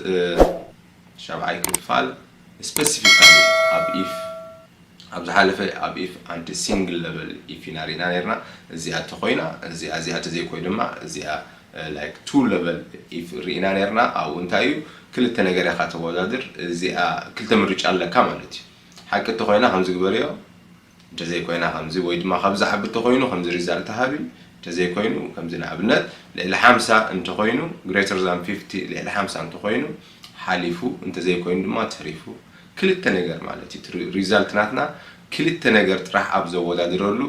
ሻብዓይ ክፋል ስፐሲፊካሊ ኣብ ኢፍ ኣብ ዝሓለፈ ኣብ ኢፍ ኣንቲ ሲንግል ለቨል ኢፍ ኢና ርኢና ነርና። እዚኣ እንተኮይና እዚኣ እዚኣ እንተዘይኮይ ድማ እዚኣ ላይክ ቱ ለቨል ኢፍ ርኢና ነርና። ኣብኡ እንታይ እዩ ክልተ ነገር ኢኻ ተወዳድር። እዚኣ ክልተ ምርጫ ኣለካ ማለት እዩ። ሓቂ እንተኮይና ከምዚ ግበርዮ፣ እንተዘይኮይና ከምዚ ወይ ድማ ካብ ዝዓቢ እንተኮይኑ ከምዚ ሪዛልት ሃቢ፣ እንተዘይኮይኑ ከምዚ ንኣብነት ልዕሊ ሓምሳ እንተኮይኑ greater than fifty ልዕሊ ሓምሳ እንተኮይኑ ሓሊፉ፣ እንተዘይኮይኑ ድማ ተሪፉ። ክልተ ነገር ማለት እዩ። ሪዛልት ናትና ክልተ ነገር ጥራሕ ኣብ ዘወዳድረሉ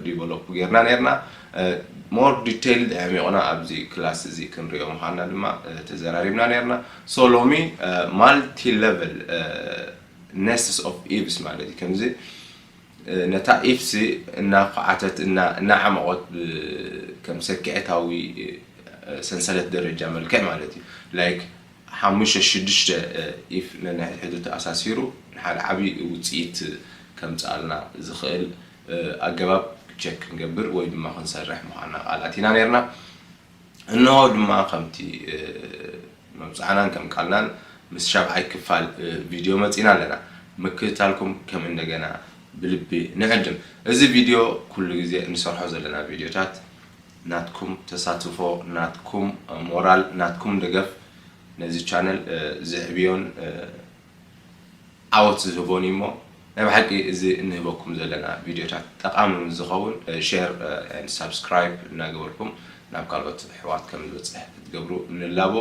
ዲቨሎፕ ጌርና ነርና። ሞር ዲቴይል ኣዕሚቕና ኣብዚ ክላስ እዚ ክንሪኦ ምዃንና ድማ ተዘራሪብና ነርና። ሶ ሎሚ ማልቲ ለቨል ነስትስ ኦፍ ኢቭስ ማለት እዩ። ከምዚ ነታ ኢፍሲ እናኳዓተት እናዓመቖት ከም ሰኪዐታዊ ሰንሰለት ደረጃ መልክዕ ማለት እዩ። ላይክ ሓሙሽተ ሽዱሽተ ኢፍ ነንሕድሕዱ ተኣሳሲሩ ንሓደ ዓብዪ ውፅኢት ከምፅኣልና ዝኽእል ኣገባብ ቸክ ክንገብር ወይ ድማ ክንሰርሕ ምዃንና ቃል ኣቲና ነርና። እንሆ ድማ ከምቲ መብፅዓናን ከም ቃልናን ምስ ሻብዓይ ክፋል ቪድዮ መፂና ኣለና። ምክትታልኩም ከም እንደገና ብልቢ ንዕድም። እዚ ቪድዮ ኩሉ ግዜ እንሰርሖ ዘለና ቪድዮታት ናትኩም ተሳትፎ፣ ናትኩም ሞራል፣ ናትኩም ደገፍ ነዚ ቻነል ዘዕብዮን ዓወት ዝህቦን እዩ። እሞ ናይ ብሓቂ እዚ እንህበኩም ዘለና ቪድዮታት ጠቓሚ ምስ ዝኸውን ሼር ሳብስክራይብ እናገበርኩም ናብ ካልኦት ኣሕዋት ከም ዝበፅሕ ክትገብሩ ንላቦ።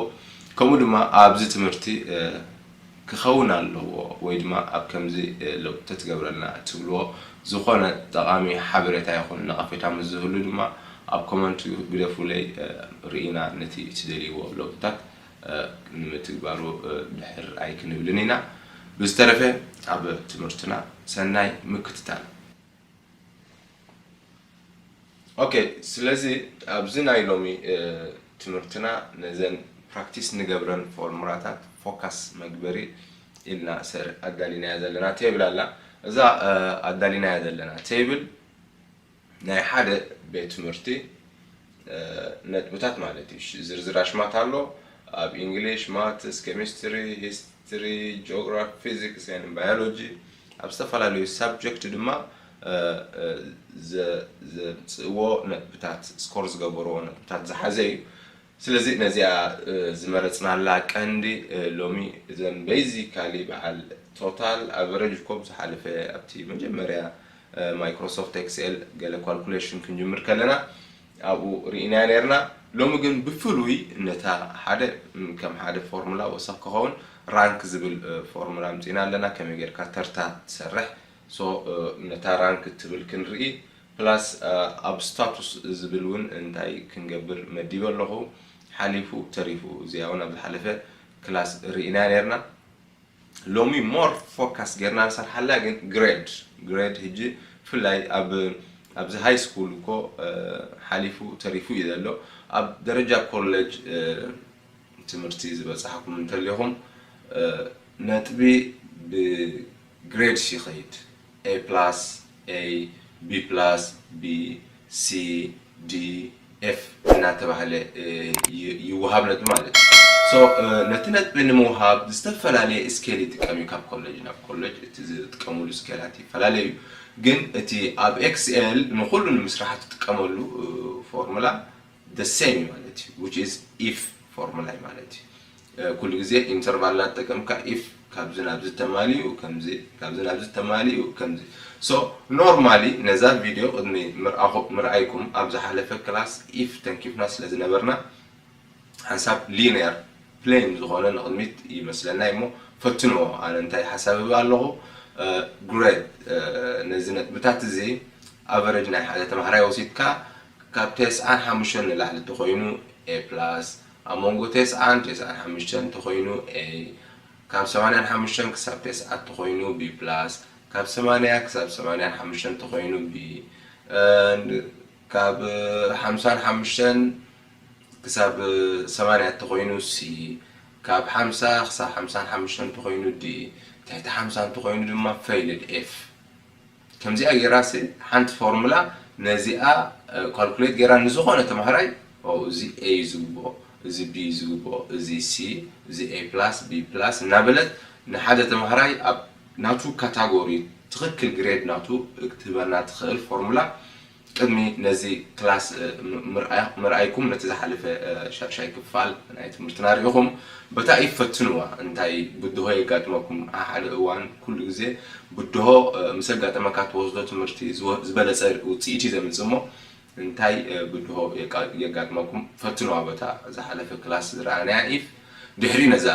ከምኡ ድማ ኣብዚ ትምህርቲ ክኸውን ኣለዎ ወይ ድማ ኣብ ከምዚ ለውጢ ተትገብረልና እትብልዎ ዝኾነ ጠቓሚ ሓበሬታ ይኹን ነቐፌታ ምስ ዝህሉ ድማ ኣብ ኮመንት ግደፉለይ። ርኢና ነቲ እትደልይዎ ለውጥታት ንምትግባሩ ድሕር ኣይክንብልን ኢና። ብዝተረፈ ኣብ ትምህርትና ሰናይ ምክትታል። ኦኬ፣ ስለዚ ኣብዚ ናይ ሎሚ ትምህርትና ነዘን ፕራክቲስ ንገብረን ፎርሙላታት ፎካስ መግበሪ ኢልና ሰር ኣዳሊናያ ዘለና ቴብል ኣላ። እዛ ኣዳሊናያ ዘለና ቴብል ናይ ሓደ ቤት ትምህርቲ ነጥብታት ማለት እዩ። ዝርዝር ኣሽማት ኣሎ። ኣብ ኢንግሊሽ፣ ማትስ፣ ኬሚስትሪ፣ ሂስትሪ፣ ጂኦግራፊ፣ ፊዚክስ ን ባዮሎጂ ኣብ ዝተፈላለዩ ሳብጀክት ድማ ዘምፅእዎ ነጥብታት፣ ስኮር ዝገበርዎ ነጥብታት ዝሓዘ እዩ። ስለዚ ነዚኣ ዝመረፅናላ ቀንዲ ሎሚ እዘን ቤዚካሊ በዓል ቶታል ኣቨረጅ ኮብ ዝሓለፈ ኣብቲ መጀመርያ ማይክሮሶፍት ኤክስኤል ገለ ኳልኩሌሽን ክንጅምር ከለና ኣብኡ ርኢናያ ነርና። ሎሚ ግን ብፍሉይ ነታ ሓደ ከም ሓደ ፎርሙላ ወሰኽ ክኸውን ራንክ ዝብል ፎርሙላ ኣምፂና ኣለና። ከመይ ጌርካ ተርታ ትሰርሕ። ሶ ነታ ራንክ ትብል ክንርኢ ፕላስ ኣብ ስታቱስ ዝብል እውን እንታይ ክንገብር መዲበ ኣለኹ። ሓሊፉ ተሪፉ እዚኣ እውን ኣብ ዝሓለፈ ክላስ ርኢናያ ነርና። ሎሚ more focus ጌርና ንሰርሓላ ግን grade grade ሕጂ ብፍላይ ኣብ ኣብዚ high school እኮ ሓሊፉ ተሪፉ እዩ ዘሎ። ኣብ ደረጃ ኮሌጅ ትምህርቲ ዝበፃሕኩም እንተሊኹም ነጥቢ ብ grades ይኸይድ። A plus A B plus B C D F እናተባህለ ይወሃብ ነጥቢ ማለት እዩ። So ነቲ ነጥቢ ንምውሃብ ዝተፈላለየ scale ይጥቀም እዩ። ካብ ኮሌጅ ናብ ኮሌጅ እቲ ዝጥቀምሉ scale ኣት ይፈላለዩ እዩ። ግን እቲ ኣብ Excel ንኹሉ ንምስራሕ እትጥቀመሉ formula the same ማለት እዩ። Which is if formula ማለት እዩ። ኩሉ ግዜ interval እናተጠቀምካ if ካብዚ ናብዚ ተማሊኡ ከምዚ ካብዚ ናብዚ ተማሊኡ ከምዚ። So normally ነዛ ቪድዮ ቅድሚ ምርኣኹ- ምርኣይኩም ኣብ ዝሓለፈ ክላስ if ተንኪፍና ስለ ዝነበርና ሓንሳብ linear plane ዝኾነ ንቕድሚት ይመስለና እሞ ፈትንዎ። ኣነ እንታይ ሓሳብ እህብ ኣለኹ? Grade ነዚ ነጥብታት እዚ average ናይ ሓደ ተምሃራይ ወሲድካ ካብ ተስዓን ሓሙሽተን ንላዕሊ እንተኾይኑ A plus፣ ኣብ መንጎ ተስዓን ተስዓን ሓሙሽተን እንተኾይኑ A፣ ካብ ሰማንያን ሓሙሽተን ክሳብ ተስዓ እንተኾይኑ B plus፣ ካብ ሰማንያ ክሳብ ሰማንያን ሓሙሽተን እንተኾይኑ B፣ ካብ ሓምሳን ሓሙሽተን ክሳብ ሰማንያ እንተኾይኑ C፣ ካብ ሓምሳ ክሳብ ሓምሳን ሓሙሽተን እንተኾይኑ D፣ ትሕቲ ሓምሳ እንተኾይኑ ድማ failed F። ከምዚኣ ጌራሲ ሓንቲ ፎርሙላ ነዚኣ ካልኩሌት ጌራ ንዝኾነ ተምሃራይ እዚ A እዩ ዝግብኦ፣ እዚ B እዩ ዝግብኦ፣ እዚ C፣ እዚ A plus B plus እናበለት ንሓደ ተምሃራይ ኣብ ናቱ ካታጎሪ ትኽክል ግሬድ ናቱ ክትህበና ትኽእል ፎርሙላ ቅድሚ ነዚ ክላስ ምርኣይኩም ነቲ ዝሓለፈ ሻድሻይ ክፋል ናይ ትምህርትና ርኢኹም በታ ኢፍ ፈትንዋ። እንታይ ብድሆ የጋጥመኩም? ሓደ እዋን ኩሉ ግዜ ብድሆ ምስ ኣጋጠመካ ትወስዶ ትምህርቲ ዝበለፀ ውፅኢት እዩ ዘምፅእ እሞ እንታይ ብድሆ የጋጥመኩም ፈትንዋ በታ ዝሓለፈ ክላስ ዝረኣናያ ኢፍ። ድሕሪ ነዛ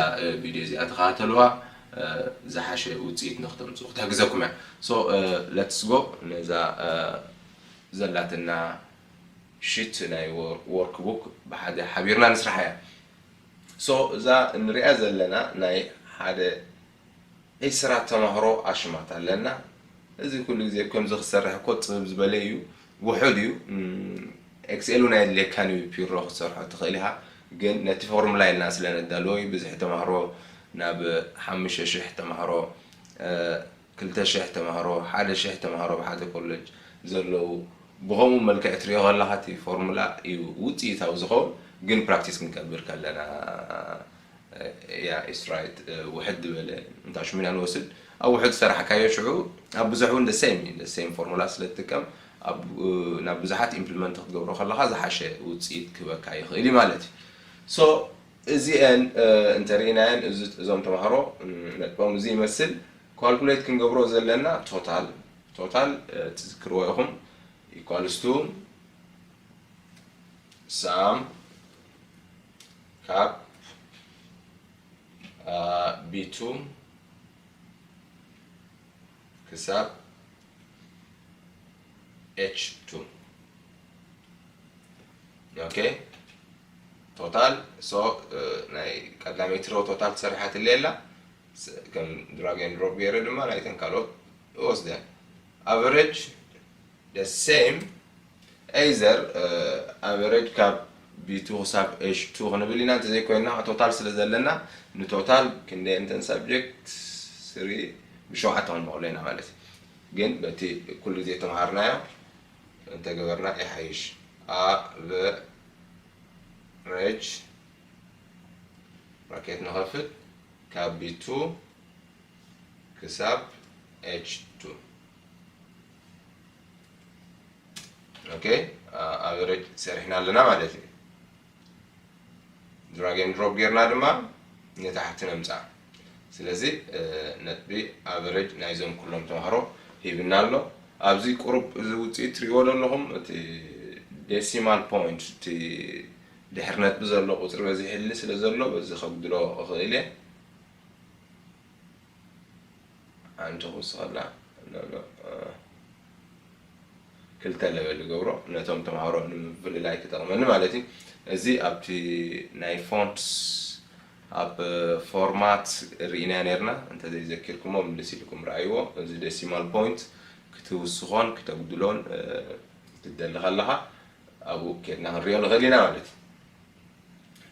ቪድዮ እዚኣ ተኸታተልዋ ዝሓሸ ውፅኢት ንክተምፅኡ ክትሕግዘኩም እያ። So let's go ነዛ ዘላትና ሽት ናይ workbook ብሓደ ሓቢርና ንስራሕ እያ። So እዛ እንሪኣ ዘለና ናይ ሓደ ዒስራ ተማህሮ ኣሽማት ኣለና። እዚ ኩሉ ግዜ ከምዚ ክሰርሕ እኮ ፅብብ ዝበለ እዩ፣ ውሑድ እዩ። Excel እውን ኣየድልየካን እዩ፣ ፒሮ ክትሰርሖ ትኽእል ኢኻ። ግን ነቲ ፎርሙላ ኢልና ስለ ነዳልዎ እዩ። ብዝሒ ተማህሮ ናብ ሓሙሽተ ሽሕ ተማህሮ ክልተ ሽሕ ተምሃሮ፣ ሓደ ሽሕ ተምሃሮ ኣብ ሓደ ኮለጅ ዘለዉ ብኸምኡ መልክዕ ትሪኦ ከለኻ እቲ ፎርሙላ እዩ ውፅኢታዊ ዝኸውን። ግን ፕራክቲስ ክንገብር ከለና yeah it's right ውሕድ ዝበለ እንታሽሙና ንወስድ ኣብ ውሕድ ዝሰራሕካዮ ሽዑ ኣብ ብዙሕ እውን the same እዩ። The same ፎርሙላ ስለ ትጥቀም ናብ ብዙሓት ኢምፕሊመንት ክትገብሮ ከለኻ ዝሓሸ ውፅኢት ክህበካ ይኽእል እዩ ማለት እዩ። So እዚአን እንተርኢናየን እዞም ተምሃሮ ነጥቦም እዚ ይመስል። ካልኩሌት ክንገብሮ ዘለና ቶታል ቶታል ትዝክርዎ ኢኹም equals to sum ካብ B two ክሳብ H two okay total so ናይ ቀዳመይቲ ሮ ቶታል ትሰርሓትለይ ኣላ። ከም drag and drop ገይረ ድማ ናይተን ካልኦት እወስደን። Average the same either average ካብ B two ክሳብ H two ክንብል ኢና። እንተዘይኮይና ቶታል ስለ ዘለና ንቶታል ክንደይ እንተን ሳብጀክት ስሪ ብሸውዓተ ክንመቕሎ ኢና ማለት እዩ። ግን በቲ ኩሉ ግዜ ተምሃርናዮ እንተገበርና ይሓይሽ። Average ብራኬት ንኸፍት ካብ B two ክሳብ H two okay average ሰሪሕና ኣለና ማለት እዩ። Drag and drop ጌርና ድማ ንታሕቲ ነምፅኣ። ስለዚ ነጥቢ average ናይዞም ኩሎም ተምሃሮ ሂብና ኣሎ። ኣብዚ ቁሩብ እዚ ውፅኢት ትሪእዎ ዘለኹም እቲ decimal point እቲ ድሕሪ ነጥቢ ዘሎ ቁፅሪ በዚሕሊ ስለ ዘሎ በዚ ከጉድሎ እኽእል እየ። ሓንቲ ክውስኸላ ክልተ ለበል ይገብሮ ነቶም ተምሃሮ ንምፍልላይ ክጠቕመኒ ማለት እዩ። እዚ ኣብቲ ናይ ፎንትስ ኣብ ፎርማት ርኢና ነርና። እንተዘይዘኪርኩሞ ምልስ ኢልኩም ረኣይዎ። እዚ decimal point ክትውስኾን ክተጉድሎን ክትደሊ ከለኻ ኣብኡ ኬድና ክንሪኦ ንኽእል ኢና ማለት እዩ።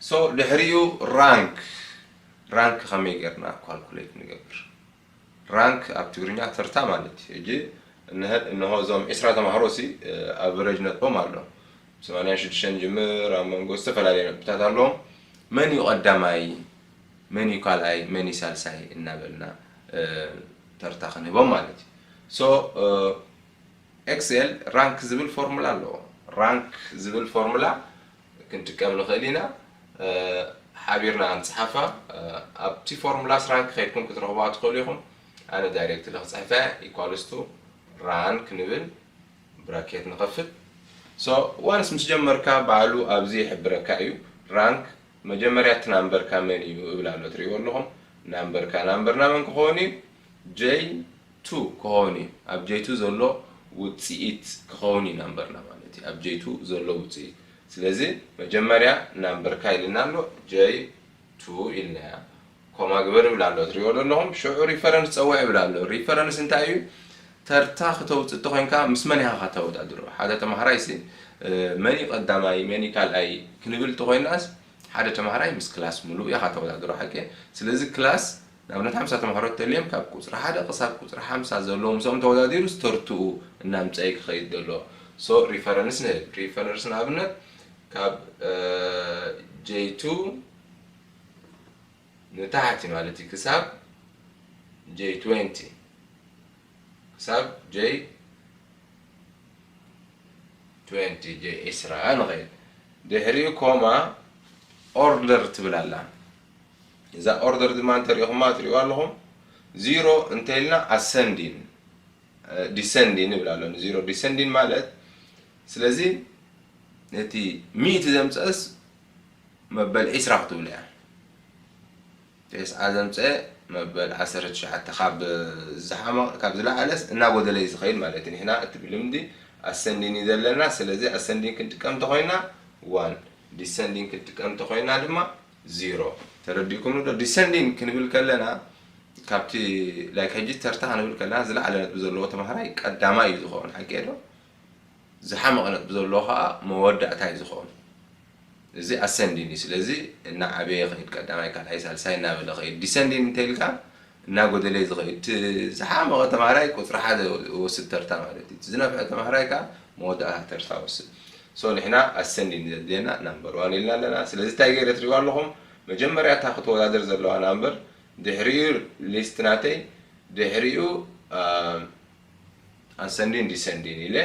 So ድሕሪኡ ራንክ ራንክ ከመይ ጌርና ካልኩሌት ንገብር? ራንክ ኣብ ትግርኛ ተርታ ማለት እዩ። ሕጂ እንሆ እዞም ዕስራ ተማሃሮ ሲ ኣቨረጅ ነጥቦም ኣሎ። ሰማንያን ሽዱሽተን ጅምር ኣብ መንጎ ዝተፈላለዩ ነጥብታት ኣለዎም። መን እዩ ቀዳማይ፣ መን እዩ ካልኣይ፣ መን እዩ ሳልሳይ እናበልና ተርታ ክንህቦም ማለት እዩ። So ኤክሴል ራንክ ዝብል ፎርሙላ ኣለዎ። ራንክ ዝብል ፎርሙላ ክንጥቀም ንኽእል ኢና። ሓቢርና ንፅሓፋ። ኣብቲ ፎርሙላስ ራንክ ከይድኩም ክትረኽቡዋ ትኽእሉ ኢኹም። ኣነ ዳይሬክት ክፅሕፋ ኢኳልስቱ ራንክ ንብል ብራኬት ንኸፍት። So ዋንስ ምስ ጀመርካ ባዕሉ ኣብዚ ይሕብረካ እዩ። ራንክ መጀመርያ እቲ ናምበርካ መን እዩ እብል ኣሎ፣ ትሪእዎ ኣለኹም። ናምበርካ ናምበርና መን ክኸውን እዩ? ጀይ ቱ ክኸውን እዩ። ኣብ ጀይ ቱ ዘሎ ውፅኢት ክኸውን እዩ ናምበርና ማለት እዩ። ኣብ ጀይ ቱ ዘሎ ውፅኢት። ስለዚ መጀመርያ ናምበርካ ኢልና ኣሎ፣ ጀይ ቱ ኢልናያ። ኮማ ግበር ይብል ኣሎ፣ ትሪእዎ ኣለኹም። ሽዑ ሪፈረንስ ፀውዕ ይብል ኣሎ። ሪፈረንስ እንታይ እዩ? ተርታ ክተውፅእ ተኮይንካ ምስ መን ኢኻ ከተወዳድሮ? ሓደ ተማሃራይ ሲ መን እዩ ቀዳማይ መን እዩ ካልኣይ ክንብል ተኮይናስ ሓደ ተማሃራይ ምስ ክላስ ሙሉእ ኢኻ ተወዳድሮ ሓቂ። ስለዚ ክላስ ንኣብነት ሓምሳ ተማሃሮ ተልዮም ካብ ቁፅሪ ሓደ ክሳብ ቁፅሪ ሓምሳ ዘለዉ ምስኦም ተወዳዲሩ ስተርትኡ እናምፀኢ ክኸይድ ዘሎ። So ሪፈረንስ ንህብ። ሪፈረንስ ንኣብነት ካብ ጀይ ቱ ንታሕቲ ማለት እዩ ክሳብ ጀይ ትወንቲ ክሳብ ጀይ ትወንቲ ጀይ ዕስራ ንኸይድ። ድሕሪኡ ኮማ ኦርደር ትብል ኣላ። እዛ ኦርደር ድማ እንተሪኢኹማ ትሪእዋ ኣለኹም። ዚሮ እንተኢልና ኣሰንዲን ዲሰንዲን ይብል ኣሎ። ንዚሮ ዲሰንዲን ማለት ስለዚ እቲ ሚእቲ ዘምፀእስ መበል ዕስራ ክትብሉ እያ። ተስዓ ዘምፀ መበል ዓሰርተ ትሽዓተ ካብ ዝሓመ ካብ ዝለዓለስ እናጎደለ እዩ ዝኸይድ ማለት እዩ። ንሕና እቲ ብልምዲ ኣሰንዲን እዩ ዘለና። ስለዚ ኣሰንዲን ክንጥቀም እንተኮይና ዋን፣ ዲሰንዲን ክንጥቀም እንተኮይና ድማ ዚሮ። ተረዲእኩም ዶ? ዲሰንዲን ክንብል ከለና ካብቲ ላይክ ሕጂ ተርታ ክንብል ከለና ዝለዓለ ነጥቢ ዘለዎ ተማሃራይ ቀዳማይ እዩ ዝኸውን፣ ሓቂ ዶ? ዝሓመቐ ነጥቢ ዘለዎ ከዓ መወዳእታ እዩ ዝኸውን። እዚ ኣሰንዲን እዩ። ስለዚ እናዓበየ ይኸይድ፣ ቀዳማይ፣ ካልኣይ፣ ሳልሳይ እናበለ ይኸይድ። ዲሰንዲን እንተኢልካ እናጎደለ እዩ ዝኸይድ። እቲ ዝሓመቐ ተማሃራይ ቁፅሪ ሓደ ወስድ ተርታ ማለት እዩ። እቲ ዝነፍዐ ተማሃራይ ከዓ መወዳእታ ተርታ ወስድ። So ንሕና ኣሰንዲን ዘድልየና ናምበር ዋን ኢልና ኣለና። ስለዚ እንታይ ገይረ ትሪእዋ ኣለኹም? መጀመርያ እታ ክትወዳደር ዘለዋ ናምበር፣ ድሕሪኡ ሊስት ናተይ፣ ድሕሪኡ ኣሰንዲን ዲሰንዲን ኢለ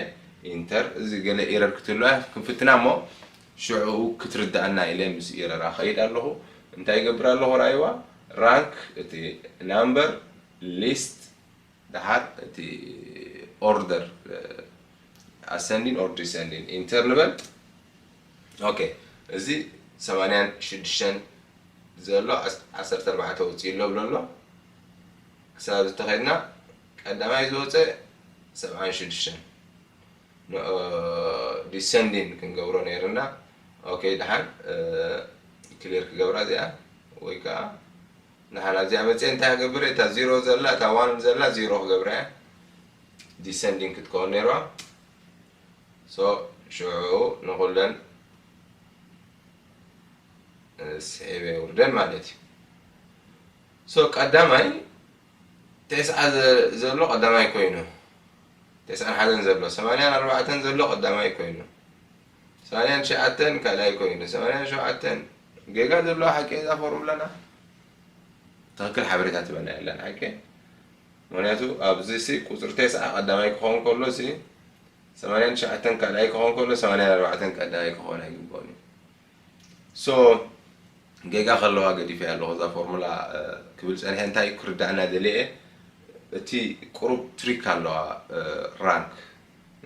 ኢንተር። እዚ ገለ ኤረር ክትህሉ እያ ክንፍትና እሞ ሽዑ ክትርዳእና ኢለ ምስ ኤረራ ኸይድ ኣለኹ። እንታይ ይገብር ኣለኹ? ራይዋ ራንክ እቲ ናምበር ሊስት ድሓር እቲ ኦርደር ኣሰንዲን ኦር ዲሰንዲን ኢንተር ንበል። ኦኬ፣ እዚ ሰማንያን ሽዱሽተን ዘሎ ዓሰርተ ኣርባዕተ ውፅእ ኣሎ ብሎ ኣሎ። ክሳብ ዝተኸድና ቀዳማይ ዝወፀ ሰብዓን ሽዱሽተን ዲሰንዲን ክንገብሮ ነይርና። ኦኬ፣ ድሓን ክሊር ክገብራ እዚኣ ወይ ከዓ ንሓና እዚኣ መፅአ እንታይ ክገብር እታ ዚሮ ዘላ እታ ዋን ዘላ ዚሮ ክገብራ እያ። ዲሰንዲን ክትከውን ነይርዋ። So ሽዑ ንኩለን ስዒበ ውርደን ማለት እዩ። So ቀዳማይ ተስዓ ዘሎ ቀዳማይ ኮይኑ፣ ተስዓን ሓደን ዘሎ፣ ሰማንያን ኣርባዕተን ዘሎ ቀዳማይ ኮይኑ፣ ሰማንያን ትሽዓተን ካልኣይ ኮይኑ፣ ሰማንያን ሸውዓተን ጌጋ ዘለዋ ሓቂ እዛ ፎርሙላና ትኽክል ሓበሬታ ትበና የለን ሓቂ። ምክንያቱ ኣብዚ ሲ ቁፅሪ ተስዓ ቀዳማይ ክኸውን ከሎ ሲ ሰማንያን ትሽዓተን ካልኣይ ክኸውን ከሎ ሰማንያን ኣርባዕተን ቀዳማይ ክኸውን ኣይግባኦን እዩ። So ጌጋ ከለዋ ገዲፈ ኣለኹ እዛ ፎርሙላ ክብል ፀኒሐ። እንታይ ክርዳእና ደልየ፣ እቲ ቁሩብ ትሪክ ኣለዋ ራንክ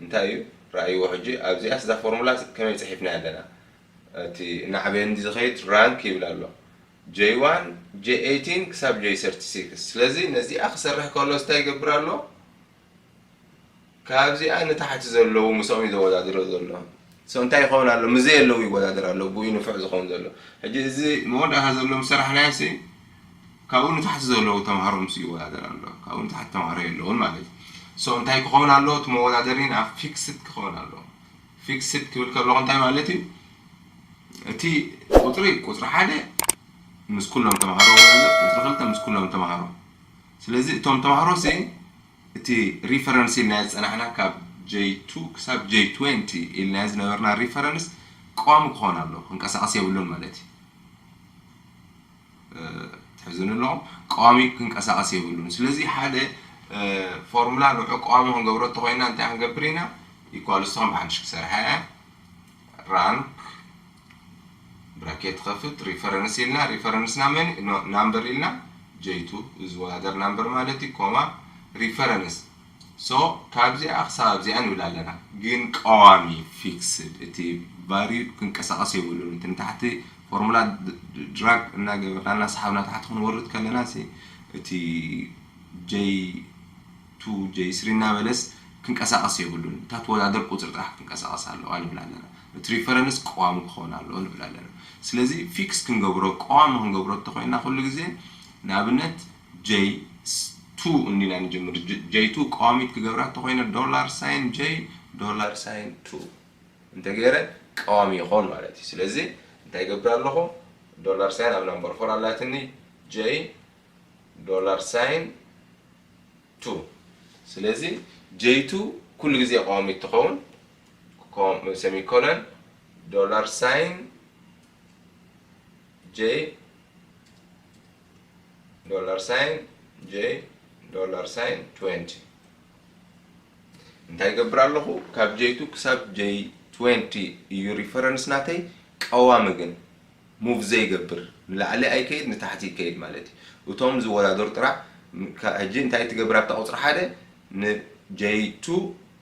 እንታይ እዩ ረኣይዎ። ሕጂ ኣብዚኣስ እዛ ፎርሙላ ከመይ ፅሒፍና ኣለና? እቲ እናዕበየ እንዲ ዝኸይድ ራንክ ይብል ኣሎ። ጀይ ዋን ጀይ ኤይቲን ክሳብ ጀይ ሰርቲ ሲክስ። ስለዚ ነዚኣ ክሰርሕ ከሎ እንታይ ይገብር ኣሎ? ካብዚኣ ንታሕቲ ዘለዉ ምስኦም እዩ ዘወዳድሮ ዘሎ። So እንታይ ይኸውን ኣሎ? ምዘይ ኣለዉ ይወዳደር ኣሎ። ብኡ ንፉዕ ዝኸውን ዘሎ። ሕጂ እዚ መወዳእታ ዘሎ ምስ ሰራሕናዮ ሲ ካብኡ ንታሕቲ ዘለዉ ተምሃሮ ምስ ይወዳደር ኣሎ። ካብኡ ንታሕቲ ተምሃሮ የለውን ማለት እዩ። So እንታይ ክኸውን ኣሎ? እቲ መወዳደሪ ናብ ፊክስድ ክኸውን ኣሎ። ፊክስድ ክብል ከለኹ እንታይ ማለት እዩ? እቲ ቁፅሪ ቁፅሪ ሓደ ምስ ኩሎም ተምሃሮ ወዳደር፣ ቁፅሪ ክልተ ምስ ኩሎም ተምሃሮ። ስለዚ እቶም ተምሃሮ ሲ እቲ ሪፈረንስ ኢልና ዝፀናሕና ካብ ጀይ ቱ ክሳብ ጀይ ትዌንቲ ኢልና ዝነበርና ሪፈረንስ ቀዋሚ ክኾን ኣሎ፣ ክንቀሳቐስ የብሉን ማለት እዩ። ትሕዝኑ ኣለኹም ቀዋሚ ክንቀሳቐስ የብሉን። ስለዚ ሓደ ፎርሙላ ንዑ ቀዋሚ ክንገብሮ እንተኮይና እንታይ ክንገብር ኢና? ኢኳልስ ቶም ብሓንሽ ክሰርሐ ራንክ ብራኬት ከፍት ሪፈረንስ ኢልና፣ ሪፈረንስና መን ናምበር ኢልና ጀይቱ ዝወዳደር ናምበር ማለት እዩ ኮማ ሪፈረንስ። So ካብዚኣ ክሳብ ኣብዚኣ ንብል ኣለና፣ ግን ቀዋሚ ፊክስድ እቲ ቫልዩ ክንቀሳቐስ የብሉን። እቲ ንታሕቲ ፎርሙላ ድራግ እናገበርና እናሰሓብና ታሕቲ ክንወርድ ከለና እቲ ጀይ ቱ ጀይ ስሪ እናበለስ ክንቀሳቐስ የብሉን። እታ ትወዳደር ቁፅሪ ጥራሕ ክንቀሳቐስ ኣለዋ ንብል ኣለና። እቲ ሪፈረንስ ቀዋሚ ክኸውን ኣለዎ ንብል ኣለና። ስለዚ ፊክስ ክንገብሮ ቀዋሚ ክንገብሮ እንተኮይና ኩሉ ግዜ ንኣብነት ጀይ ቱ እንዲና ንጅምር። ጀይ ቱ ቀዋሚት ክገብራ እንተኮይነ ዶላር ሳይን ጀይ ዶላር ሳይን ቱ እንተገይረ ቀዋሚ ይኾን ማለት እዩ። ስለዚ እንታይ ይገብር ኣለኹ? ዶላር ሳይን ኣብ ናምበር ፎር ኣላትኒ፣ ጀይ ዶላር ሳይን ቱ። ስለዚ ጀይ ቱ ኩሉ ግዜ ቀዋሚት ትኸውን፣ ሰሚኮለን ዶላር ሳይን ጀይ ዶላር ሳይን ጀይ ዶላር ሳይን ትዌንቲ። እንታይ ይገብር ኣለኹ? ካብ ጀይ ቱ ክሳብ ጀይ ትዌንቲ እዩ ሪፈረንስ ናተይ። ቀዋሚ ግን ሙቭ ዘይገብር፣ ንላዕሊ ኣይከይድ ንታሕቲ ይከይድ ማለት እዩ። እቶም ዝወዳደሩ ጥራሕ። ሕጂ እንታይ ትገብር ኣብታ ቁፅሪ ሓደ ንጀይ ቱ፣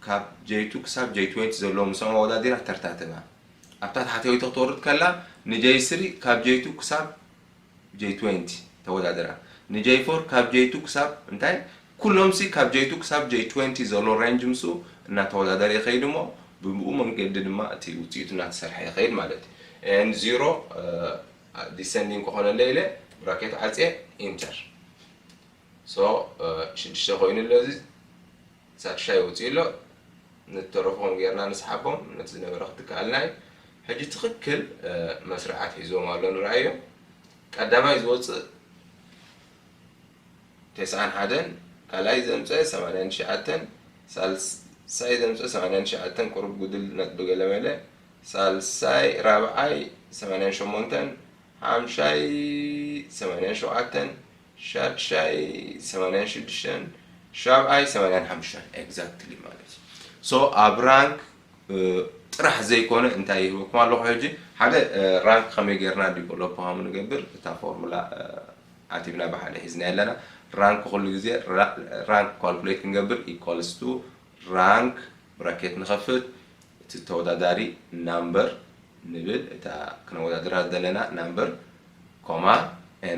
ካብ ጀይ ቱ ክሳብ ጀይ ትዌንቲ ዘለዉ ምስኦም ኣወዳዲራ ተርታትባ። ኣብታ ታሕተወይቲ ክትወርድ ከላ ንጀይ ስሪ ካብ ጀይ ቱ ክሳብ ጀይ ትዌንቲ ተወዳደራ። ንጀይ ፎር ካብ ጀይ ቱ ክሳብ እንታይ ኩሎም ሲ ካብ ጀይ ቱ ክሳብ ጀይ ትዌንቲ ዘሎ ሬንጅ ምስኡ እናተወዳደረ ይኸይድ እሞ ብብኡ መንገዲ ድማ እቲ ውፅኢቱ እናተሰርሐ ይኸይድ ማለት እዩ። And ዚሮ ዲሰንዲንግ ክኾነለ ኢለ ብራኬት ዓፅየ ኢንተር። So ሽዱሽተ ኮይኑ ኣሎ እዚ ሳድሻይ ወፂኡ ኣሎ። ንተረፎም ጌርና ንስሓቦም ነቲ ዝነበረ ክትከኣልና እዩ። ሕጂ ትኽክል መስርዓት ሒዝዎም ኣሎ ንረኣዮ። ቀዳማይ ዝወፅእ ተስዓን ሓደን፣ ካልኣይ ዘምፀ ሰማንያን ትሽዓተን፣ ሳልሳይ ዘምፀ ሰማንያን ትሽዓተን ቁሩብ ጉድል ነጥቢ ገለመለ፣ ሳልሳይ ራብዓይ ሰማንያን ሸሞንተን፣ ሓምሻይ ሰማንያን ሸውዓተን፣ ሻድሻይ ሰማንያን ሽዱሽተን፣ ሻብዓይ ሰማንያን ሓሙሽተን ኤግዛክትሊ ማለት እዩ። So ኣብ ራንክ ጥራሕ ዘይኮነ እንታይ ይህበኩም ኣለኹ ሕጂ ሓደ ራንክ ከመይ ጌርና ዲቨሎፕ ከም ንገብር እታ ፎርሙላ ዓቲብና ብሓደ ሒዝና ኣለና። ራንክ ኩሉ ግዜ ራንክ ካልኩሌት ክንገብር ኢኳልስ ቱ ራንክ ብራኬት ንኸፍት እቲ ተወዳዳሪ ናምበር ንብል እታ ክነወዳድራ ዘለና ናምበር ኮማ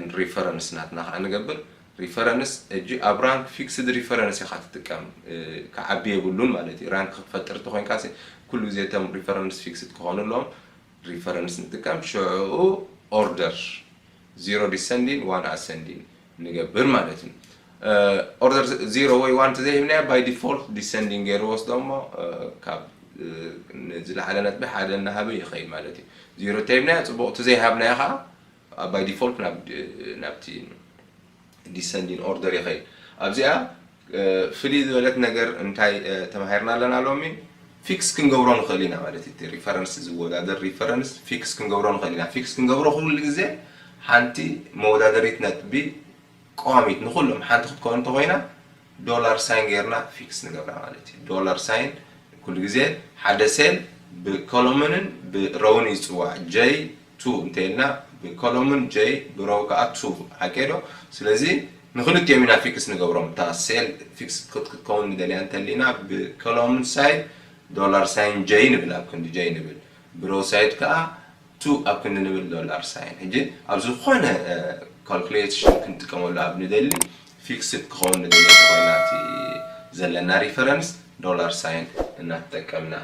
ን ሪፈረንስ ናትና ከዓ ንገብር። ሪፈረንስ እጂ ኣብ ራንክ ፊክስድ ሪፈረንስ ኢኻ ትጥቀም ክዓቢ የብሉን ማለት እዩ። ራንክ ክትፈጥር ተኮይንካ ኩሉ ግዜ እቶም ሪፈረንስ ፊክስድ ክኾኑ ኣለዎም። ሪፈረንስ ንጥቀም ሽዑ ኦርደር ዚሮ ዲሰንዲን ዋን ኣሰንዲን ንገብር ማለት እዩ። ኦርደር ዚሮ ወይ ዋን ተዘይሂብናዮ ባይ ዲፎልት ዲሰንዲንግ ገይሩ ወስዶ እሞ ካብ ዝለዓለ ነጥቢ ሓደ እናሃበ ይኸይድ ማለት እዩ። ዚሮ ተሂብናዮ ፅቡቕ፣ ተዘይሃብናዮ ከዓ ባይ ዲፎልት ናብቲ ዲሰንዲን ኦርደር ይኸይድ። ኣብዚኣ ፍልይ ዝበለት ነገር እንታይ ተማሂርና ኣለና ሎሚ? ፊክስ ክንገብሮ ንኽእል ኢና ማለት እዩ። ሪፈረንስ ዝወዳደር ሪፈረንስ ፊክስ ክንገብሮ ንኽእል ኢና። ፊክስ ክንገብሮ ኩሉ ግዜ ሓንቲ መወዳደሪት ነጥቢ ቀዋሚት ንኩሎም ሓንቲ ክትከውን እንተኮይና ዶላር ሳይን ጌርና ፊክስ ንገብራ ማለት እዩ። ዶላር ሳይን ኩሉ ግዜ ሓደ ሴል ብኮሎምንን ብሮውን ይፅዋዕ። ጀይ ቱ እንተኢልና ብኮሎምን ጀይ ብሮው ከዓ ቱ ሓቂ ዶ? ስለዚ ንክልቲኦም ኢና ፊክስ ንገብሮም። እታ ሴል ፊክስ ክትከውን ንደልያ እንተሊና ብኮሎምን ሳይድ ዶላር ሳይን ጀይ ንብል፣ ኣብ ክንዲ ጀይ ንብል፣ ብሮው ሳይድ ከዓ ቱ ኣብ ክንዲ ንብል ዶላር ሳይን። ሕጂ ኣብ ዝኾነ ካልኩሌሽን ክንጥቀመሉ ኣብ ንደሊ ፊክስድ ክኸውን ንደሊ ኮይና እቲ ዘለና ሪፈረንስ ዶላር ሳይን እናተጠቀምና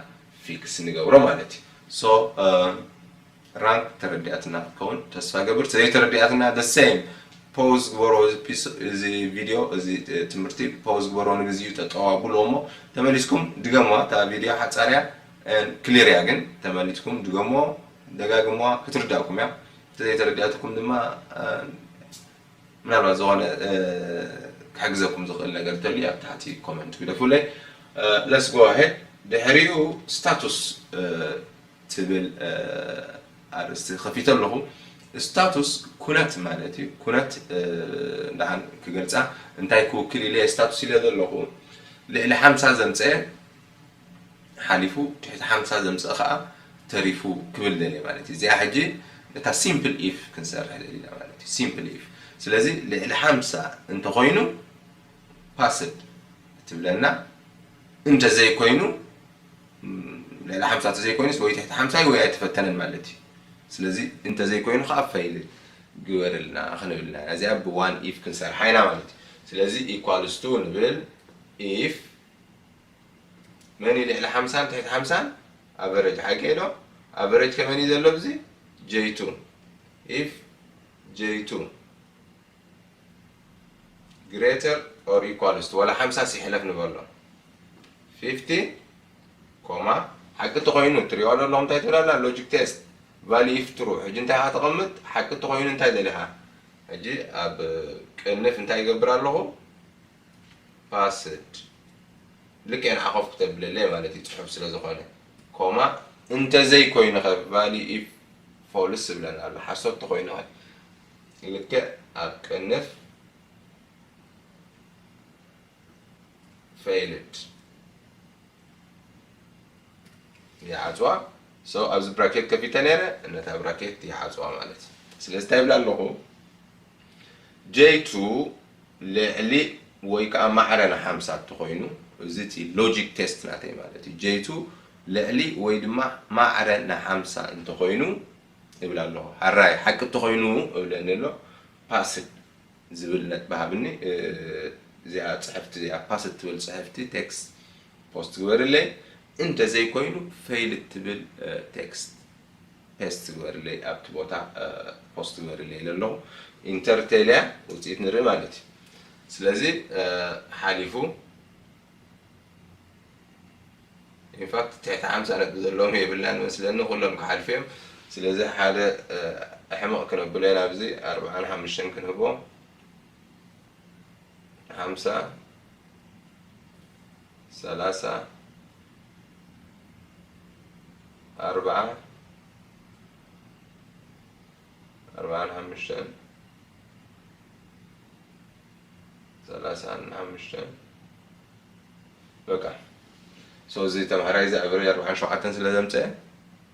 ፊክስ ንገብሮ ማለት እዩ። So rank ተረዲኣትና ክትከውን ተስፋ ገብር። ዘይተረዲኣትና the same pause ግበሮ፣ እዚ video፣ እዚ ትምህርቲ pause ግበሮ፣ ንግዚኡ ጠጠው ኣብልዎ እሞ ተመሊስኩም ድገምዋ። እታ video ሓጻር እያ፣ clear እያ፣ ግን ተመሊስኩም ድገምዎ፣ ደጋግምዋ፣ ክትርዳእኩም እያ። ዘይተረዲኣትኩም ድማ ምናልባት ዝኾነ ክሕግዘኩም ዝኽእል ነገር እንተልዩ ኣብ ታሕቲ comment ግደፉለይ። Let's go ahead። ድሕሪኡ status ትብል ኣርእስቲ ከፊተ ኣለኹ። Status ኩነት ማለት እዩ። ኩነት ደሓን ክገልጻ እንታይ ክውክል ኢለ status ኢለ ዘለኹ፣ ልዕሊ ሓምሳ ዘምፀአ ሓሊፉ፣ ትሕቲ ሓምሳ ዘምፀአ ከዓ ተሪፉ ክብል ደልየ ማለት እዩ። እዚኣ ሕጂ እታ simple if ክንሰርሕ ደሊና ማለት እዩ። Simple if። ስለዚ ልዕሊ ሓምሳ እንተኾይኑ passed ትብለና፣ እንተዘይኮይኑ፣ ልዕሊ ሓምሳ እንተዘይኮይኑስ ወይ ትሕቲ ሓምሳ ወይ ኣይተፈተነን ማለት እዩ። ስለዚ እንተዘይኮይኑ ከዓ failed ግበርልና ክንብል ኢና። እዚኣ ብ one if ክንሰርሓ ኢና ማለት እዩ። ስለዚ equals to ንብል፣ if መን እዩ ልዕሊ ሓምሳን ትሕቲ ሓምሳን? Average ሓቂ ዶ? Average ከመን እዩ ዘሎ? ብዚ j two። If j two greater or equals to፣ ወላ ሓምሳ ሲሕለፍ ንበሎ፣ fifty ኮማ፣ ሓቂ ተኾይኑ ትሪኦ ዘለኹም እንታይ ትብል ኣላ? Logic test value if true። ሕጂ እንታይ ኢኻ ተቐምጥ? ሓቂ ተኾይኑ እንታይ ደሊኻ? ሕጂ ኣብ ቅንፍ እንታይ ይገብር ኣለኹ? Passed። ልክዕ ንዓኸፍ ክተብለለይ ማለት እዩ፣ ጽሑፍ ስለ ዝኾነ። ኮማ፣ እንተዘይኮይኑ ኸ? Value if false ይብለና ኣሎ። ሓሶት ተኾይኑ ኸ? ልክዕ ኣብ ቅንፍ failed ይዓጽዋ። So ኣብዚ bracket ከፊተ ነይረ፣ ነታ bracket ይዓጽዋ ማለት እዩ። ስለዚ እንታይ ይብል ኣለኹ? J two ልዕሊ ወይ ከዓ ማዕረ ንሓምሳ እንተኾይኑ፣ እዚ እቲ logic test ናተይ ማለት እዩ። J two ልዕሊ ወይ ድማ ማዕረ ንሓምሳ እንተኾይኑ እብል ኣለኹ። ሕራይ ሓቂ እንተኾይኑ እብለኒ ኣሎ፣ passed ዝብል ነጥቢ ሃብኒ። እዚኣ ጽሕፍቲ እዚኣ passed ትብል ጽሕፍቲ text post ግበርለይ። እንተዘይኮይኑ failed ትብል text paste ግበርለይ፣ ኣብቲ ቦታ post ግበርለይ ኢለ ኣለኹ። Enter ተልያ ውፅኢት ንርኢ ማለት እዩ። ስለዚ ሓሊፉ። In fact ትሕቲ ሓምሳ ነጥቢ ዘለዎም የብልናን መስለኒ፣ ኩሎም ክሓልፉ እዮም። ስለዚ ሓደ ሕመቕ ክነብሎ ኢና፣ ኣብዚ ኣርብዓን ሓሙሽተን ክንህቦ። ሓምሳ፣ ሰላሳ፣ ኣርብዓ፣ ኣርብዓን ሓሙሽተን፣ ሰላሳን ሓሙሽተን። በቃ። So እዚ ተምሃራይ እዚ average ኣርብዓን ሸውዓተን ስለ ዘምፀአ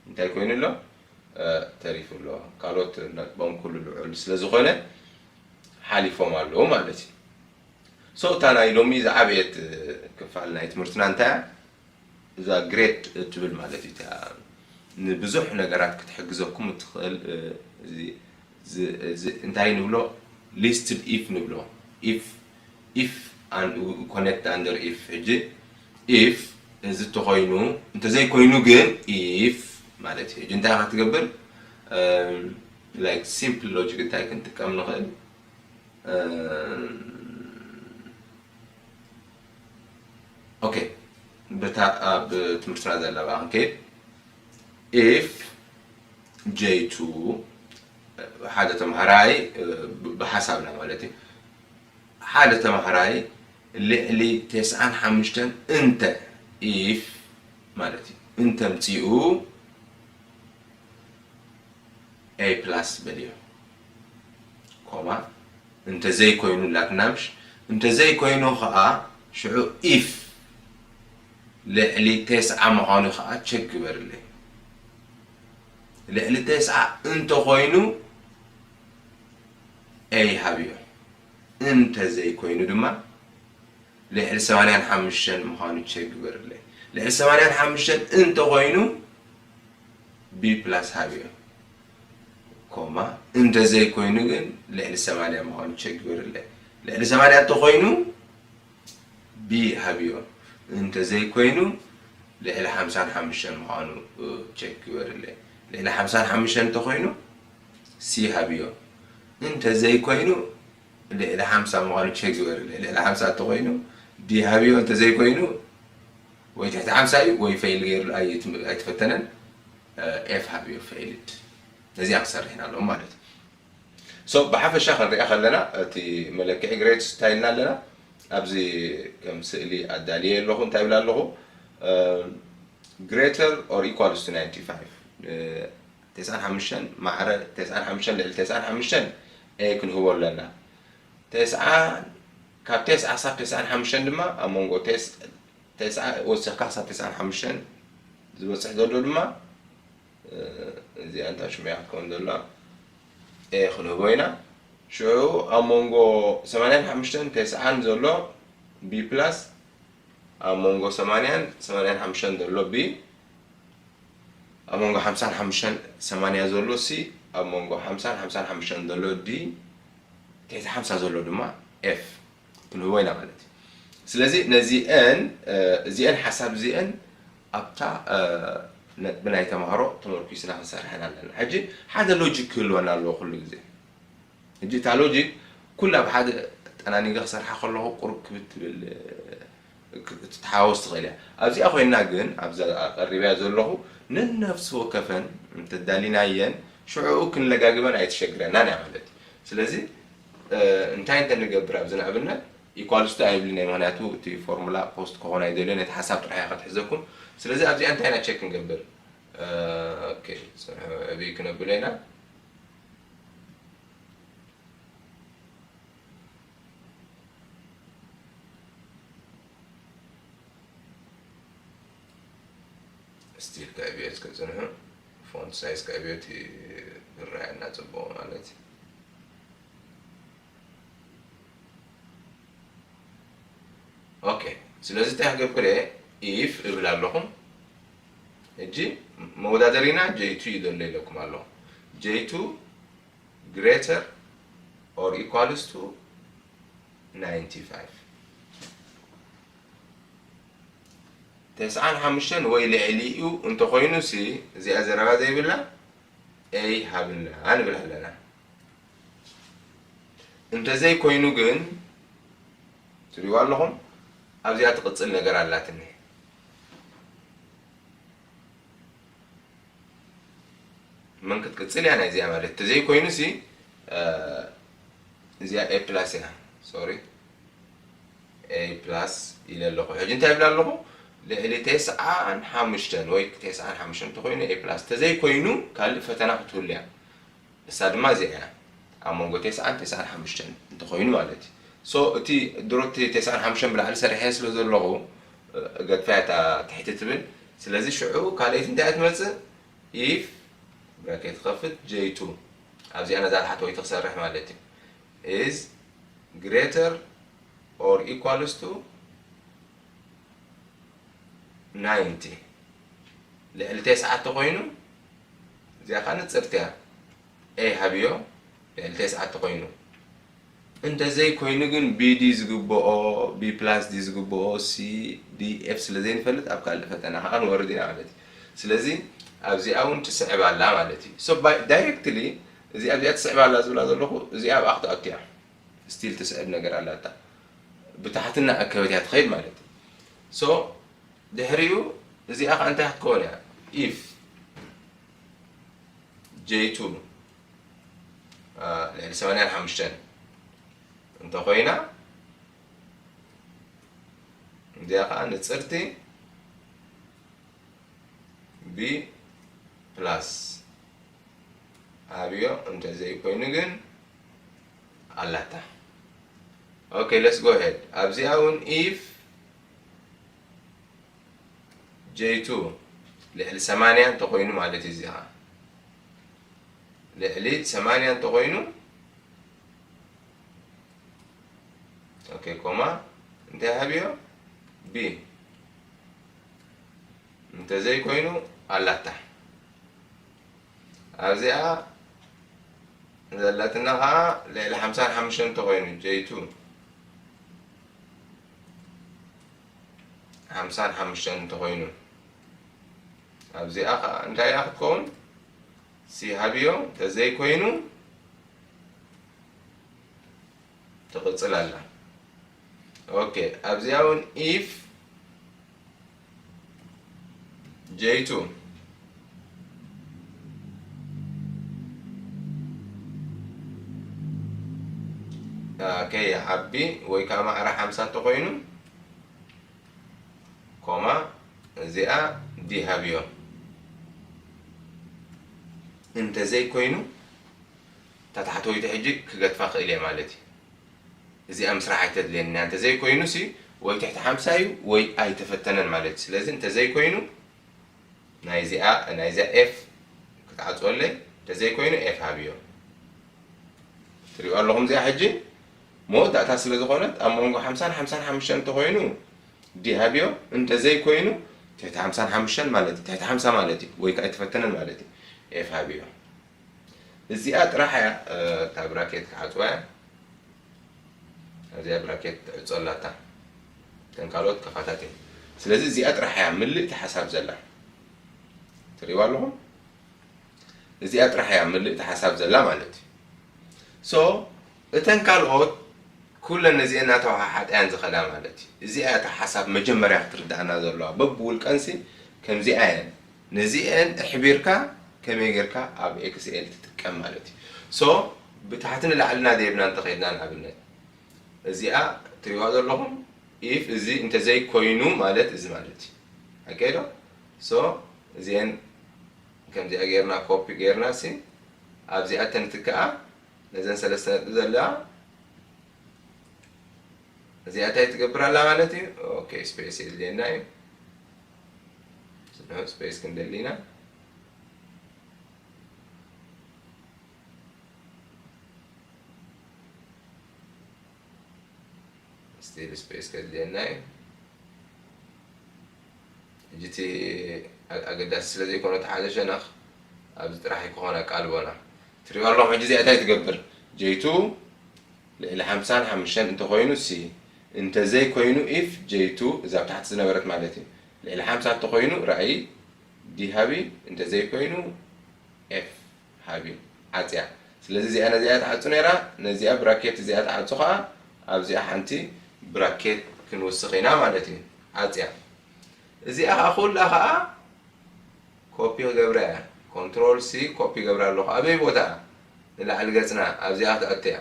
እንታይ ኮይኑ ኣሎ? ተሪፉ ኣሎ። ካልኦት ነጥቦም ኩሉ ልዑል ስለ ዝኾነ ሓሊፎም ኣለዉ ማለት እዩ። So እታ ናይ ሎሚ ዝዓበየት ክፋል ናይ ትምህርትና እንታይ እያ? እዛ grade እትብል ማለት እዩ። እታ ንብዙሕ ነገራት ክትሕግዘኩም እትኽእል፣ እዚ እንታይ ንብሎ? Listed if ንብሎ። If if connect under if። ሕጂ if እዚ እንተኾይኑ፣ እንተዘይኮይኑ ግን if ማለት እዩ። ሕጂ እንታይ ኢኻ ትገብር? Like simple logic እንታይ ክንጥቀም ንኽእል? Okay፣ በታ ኣብ ትምህርትና ዘላ ብኣ ክንከይድ። If j two ሓደ ተምሃራይ፣ ብሓሳብና ማለት እዩ፣ ሓደ ተምሃራይ ልዕሊ ተስዓን ሓሙሽተን እንተ፣ if ማለት እዩ፣ እንተ ምፅኡ A plus በልዮ፣ ኮማ፣ እንተዘይኮይኑ ላትና ምሽ፣ እንተዘይኮይኑ ኸዓ ሽዑ if ልዕሊ ተስዓ ምዃኑ ኸዓ check ግበርለይ። ልዕሊ ተስዓ እንተኾይኑ A ሃብዮ፣ እንተዘይኮይኑ ድማ ልዕሊ ሰማንያን ሓሙሽተን ምዃኑ check ግበርለይ። ልዕሊ ሰማንያን ሓሙሽተን እንተኾይኑ B plus ሃብዮ፣ ኮማ፣ እንተዘይኮይኑ ግን ልዕሊ ሰማንያ ምዃኑ check ግበርለይ። ልዕሊ ሰማንያ እንተኾይኑ B ሃብዮ፣ እንተዘይኮይኑ ልዕሊ ሓምሳን ሓሙሽተን ምዃኑ ቸክ ግበርለይ። ልዕሊ ሓምሳን ሓሙሽተን እንተኾይኑ ሲ ሃብዮ፣ እንተዘይኮይኑ ልዕሊ ሓምሳ ምዃኑ ቸክ ግበርለይ። ልዕሊ ሓምሳ እንተኾይኑ ዲ ሃብዮ፣ እንተዘይኮይኑ ወይ ትሕቲ ሓምሳ እዩ ወይ ፌይል ገይሩ ኣይትም- ኣይተፈተነን። ኤፍ ሃብዮ፣ ፌይልድ። ነዚኣ ክሰርሕ ኢና ኣለኹ ማለት እዩ። ሶ ብሓፈሻ ክንሪኣ ከለና እቲ መለክዒ ግሬድ እንታይ ኢልና ኣለና? ኣብዚ ከም ስእሊ ኣዳልየ ኣለኹ። እንታይ ይብል ኣለኹ? Greater or equals to ninety five። ተስዓን ሓሙሽተን ማዕረ ተስዓን ሓሙሽተን ልዕሊ ተስዓን ሓሙሽተን ኤ ክንህቦ ኣለና። ተስዓ ካብ ተስዓ ክሳብ ተስዓን ሓሙሽተን ድማ ኣብ መንጎ ተስ- ተስዓ ወሲኽካ ክሳብ ተስዓን ሓሙሽተን ዝበፅሕ ዘሎ ድማ እዚኣ እንታይ ሽሙያ ክትከውን ዘላ ኤ ክንህቦ ኢና። ሽዑ ኣብ መንጎ ሰማንያን ሓሙሽተን ተስዓን ዘሎ ቢ ፕላስ፣ ኣብ መንጎ ሰማንያን ሰማንያን ሓሙሽተን ዘሎ ቢ፣ ኣብ መንጎ ሓምሳን ሓሙሽተን ሰማንያ ዘሎ ሲ፣ ኣብ መንጎ ሓምሳን ሓምሳን ሓሙሽተን ዘሎ ዲ፣ ትሕቲ ሓምሳ ዘሎ ድማ ኤፍ ክንህቦ ኢና ማለት እዩ። ስለዚ ነዚአን እዚአን ሓሳብ እዚአን ኣብታ ነጥቢ ናይ ተምሃሮ ተመርኩስና ክንሰርሐን ኣለና። ሕጂ ሓደ ሎጂክ ክህልወና ኣለዎ ኩሉ ግዜ። ሕጂ እታ ሎጂክ ኩላ ብሓደ ጠናኒገ ክሰርሓ ከለኹ ቁሩብ ክብድ ትብል ክትተሓዋወስ ትኽእል እያ። ኣብዚኣ ኮይና ግን ኣብዛ ቀሪበያ ዘለኹ ነነፍሲ ወከፈን እንተዳሊናየን ሽዑ ክንለጋግበን ኣይትሸግረናን እያ ማለት እዩ። ስለዚ እንታይ እንተንገብር ኣብዚ ንኣብነት ኢኳልስቱ ኣይብልን እየ፣ ምክንያቱ እቲ ፎርሙላ ፖስት ክኾን ኣይደልዮን፣ ነቲ ሓሳብ ጥራሕ እየ ከትሕዘኩም። ስለዚ ኣብዚኣ እንታይ ኢና ቸክ ንገብር? ኦኬ፣ ዕብይ ክነብሎ ኢና። ስቲል ከዕብዮ እስከ ጽንሑ። ፎንት ሳይዝ ከዕብዮ እቲ ዝረኣየና ጽቡቕ ማለት እዩ። ኦኬ፣ ስለዚ እንታይ ክገብር እየ? ኢፍ እብል ኣለኹም። ሕጂ መወዳደሪና ጄይቱ እዩ ዘሎ ኢለኩም ኣለኹ። ጄይቱ greater or equals to ninety five። ተስዓን ሓሙሽተን ወይ ልዕሊኡ እንተኾይኑ ሲ እዚኣ ዘረባ ዘይብላ ኤይ ሃብና ንብል ኣለና። እንተዘይኮይኑ ግን ትሪእዋ ኣለኹም ኣብዚኣ ትቕጽል ነገር ኣላትኒ። መን ክትቅጽል እያ ናይዚኣ ማለት ተዘይኮይኑ ሲ እዚኣ ኤ ፕላስ እያ። ሶሪ ኤ ፕላስ ኢለ ኣለኹ። ሕጂ እንታይ ይብል ኣለኹ? ልዕሊ ተስዓን ሓሙሽተን ወይ ተስዓን ሓሙሽተን እንተኮይኑ ኤ ፕላስ፣ ተዘይኮይኑ ካልእ ፈተና ክትህሉ እያ። እሳ ድማ እዚኣ እያ። ኣብ መንጎ ተስዓን ተስዓን ሓሙሽተን እንተኮይኑ ማለት እዩ። ሶ እቲ ድሮ እቲ ተስዓን ሓሙሽተን ብላዕሊ ሰሪሐ ስለ ዘለኹ ገድፋ እያ እታ ትሕቲ ትብል። ስለዚ ሽዑ ካልኣይቲ እንታይ እያ ትመጽእ? ኢፍ ብራኬት ከፍት ጄይቱ ኣብዚኣ ነዛ ታሕተወይቲ ክሰርሕ ማለት እዩ። Is greater or equals to ናይንቲ። ልዕሊ ተስዓተ ኮይኑ እዚኣ ከዓ ንፅርቲ እያ። ኤ ሃብዮ ልዕሊ ተስዓተ ኮይኑ። እንተዘይ ኮይኑ ግን ቢ ዲ ዝግብኦ፣ ቢ ፕላስ ዲ ዝግብኦ፣ ሲ ዲ ኤፍ ስለ ዘይንፈልጥ ኣብ ካልእ ፈተና ከዓ ንወርድ ኢና ማለት እዩ። ስለዚ ኣብዚኣ እውን ትስዕብ ኣላ ማለት እዩ። So ዳይሬክትሊ እዚ ኣብዚኣ ትስዕብ ኣላ ዝብላ ዘለኹ እዚኣ ኣብኣ ክትኣቱ እያ። ስቲል ትስዕብ ነገር ኣላታ ብታሕትና ኣከበት እያ ትኸይድ ማለት እዩ። So ድሕሪኡ እዚኣ ከዓ እንታይ ክትከውን እያ? ኢፍ ጄይቱ ልዕሊ ሰማንያን ሓሙሽተን እንተኮይና እዚኣ ከዓ ንፅርቲ ቢ ፕላስ ኣብዮ እንተዘይኮይኑ ግን ኣላታ። Okay, let's go ahead። ኣብዚኣ እውን ኢፍ ጄይቱ ልዕሊ ሰማንያ እንተኮይኑ ማለት እዩ። እዚኣ ልዕሊ ሰማንያ እንተኮይኑ ኦኬ ኮማ እንታይ ሃብዮ ቢ እንተዘይኮይኑ ኣላታ ኣብዚኣ ዘላትና ከዓ ልዕሊ ሓምሳን ሓሙሽተን እንተኮይኑ ጄይቱ ሓምሳን ሓሙሽተን እንተኮይኑ ኣብዚኣ ከዓ እንታይ እያ ክትከውን? ሲ ሃብዮ። እንተዘይኮይኑ ትቕጽል ኣላ። ኦኬ፣ ኣብዚኣ እውን ኢፍ ጀይቱ ከይዓቢ ወይ ከዓ ማዕረ ሓምሳ እንተኾይኑ፣ ኮማ፣ እዚኣ ዲ ሃብዮ። እንተዘይኮይኑ፣ እታ ታሕተወይቲ ሕጂ ክገድፋ ክእል እየ ማለት እዩ። እዚኣ ምስራሕ ኣይተድልየኒ እያ። እንተዘይኮይኑ ሲ ወይ ትሕቲ ሓምሳ እዩ ወይ ኣይተፈተነን ማለት እዩ። ስለዚ እንተዘይኮይኑ ናይዚኣ፣ ናይዚኣ ኤፍ ክትዓፅወለይ፣ እንተዘይኮይኑ ኤፍ ሃብዮ። ትሪኦ ኣለኹም እዚኣ ሕጂ መወዳእታ ስለ ዝኾነት ኣብ መንጎ ሓምሳን ሓምሳን ሓሙሽተን እንተኾይኑ ዲ ሃብዮ፣ እንተዘይኮይኑ ትሕቲ ሓምሳን ሓሙሽተን ማለት እዩ፣ ትሕቲ ሓምሳ ማለት እዩ፣ ወይ ከዓ ኣይተፈተነን ማለት እዩ። ኤፍ ሃብዮ። እዚኣ ጥራሕ እያ፣ እ፣ እታ ብራኬት ክዓፅዋ እያ። እዚኣ ብራኬት ትዕፆ ኣላታ። እተን ካልኦት ከፋታት እየን። ስለዚ እዚኣ ጥራሕ እያ ምልእቲ ሓሳብ ዘላ። ትሪእዋ ኣለኹም? እዚኣ ጥራሕ እያ ምልእቲ ሓሳብ ዘላ ማለት እዩ። ሶ፣ እተን ካልኦት ኩለን ነዚአን እናተወሓሓጣ እየን ዝኸዳ ማለት እዩ። እዚኣ እታ ሓሳብ መጀመርያ ክትርድኣና ዘለዋ። በብውልቀንሲ ከምዚኣ እየን። ነዚአን ኣሕቢርካ ከመይ ጌርካ ኣብ ኤክስኤል ትጥቀም ማለት እዩ። ሶ፣ ብታሕቲ ንላዕሊ እናደየብና እንተኸድና ንኣብነት፣ እዚኣ ትሪእዋ ዘለኹም፣ ኢፍ እዚ እንተዘይኮይኑ ማለት እዚ ማለት እዩ። ሓቀይ ዶ? ሶ፣ እዚአን ከምዚኣ ጌርና ኮፒ ጌርና ሲ ኣብዚኣ ተንትክኣ ነዘን ሰለስተ ነጥቢ ዘለዋ እዚኣ እንታይ ትገብር ኣላ ማለት እዩ? ኦኬ፣ ስፔስ የድልየና እዩ። ስለዚ ስፔስ ክንደሊ ኢና። ስቲል ስፔስ ከድልየና እዩ። ሕጂ እቲ ኣ-፣ ኣገዳሲ ስለ ዘይኮነ እቲ ሓደ ሸነኽ ኣብዚ ጥራሕ ክኾን ኣቃልቦና። ትሪኦ ኣለኹም ሕጂ እዚኣ እንታይ ትገብር? ጀይቱ ልዕሊ ሓምሳን ሓሙሽተን እንተኾይኑ ሲ፣ እንተዘይኮይኑ ኢፍ ጀይቱ እዛ ኣብ ታሕቲ ዝነበረት ማለት እዩ። ልዕሊ ሓምሳ እንተኾይኑ ራእይ ዲ ሃቢ፣ እንተዘይኮይኑ ኤፍ ሃቢ ዓጽያ። ስለዚ እዚኣ ነዚኣ ትዓጹ ነይራ፣ ነዚኣ ብራኬት እዚኣ ትዓጹ ኸዓ ኣብዚኣ ሓንቲ ብራኬት ክንውስኽ ኢና ማለት እዩ። ዓጽያ። እዚኣ ኸዓ ኩላ ኸዓ ኮፒ ክገብራ እያ። ኮንትሮል ሲ ኮፒ ገብራ ኣለኹ። ኣበይ ቦታ? ንላዕሊ ገጽና ኣብዚኣ ክትኣቱ እያ።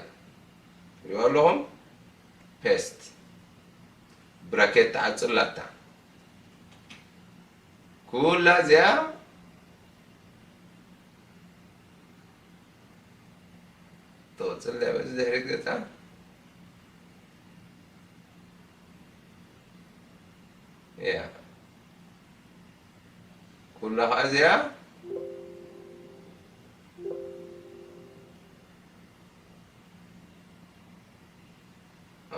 ትሪእዎ ኣለኹም? ፔስት። ብራኬት ትዓጽ ኣላታ። ኩላ እዚኣ ትቕጽል እያ በዚ ድሕሪት ገጻ። እያ። ኩላ ኸዓ እዚኣ።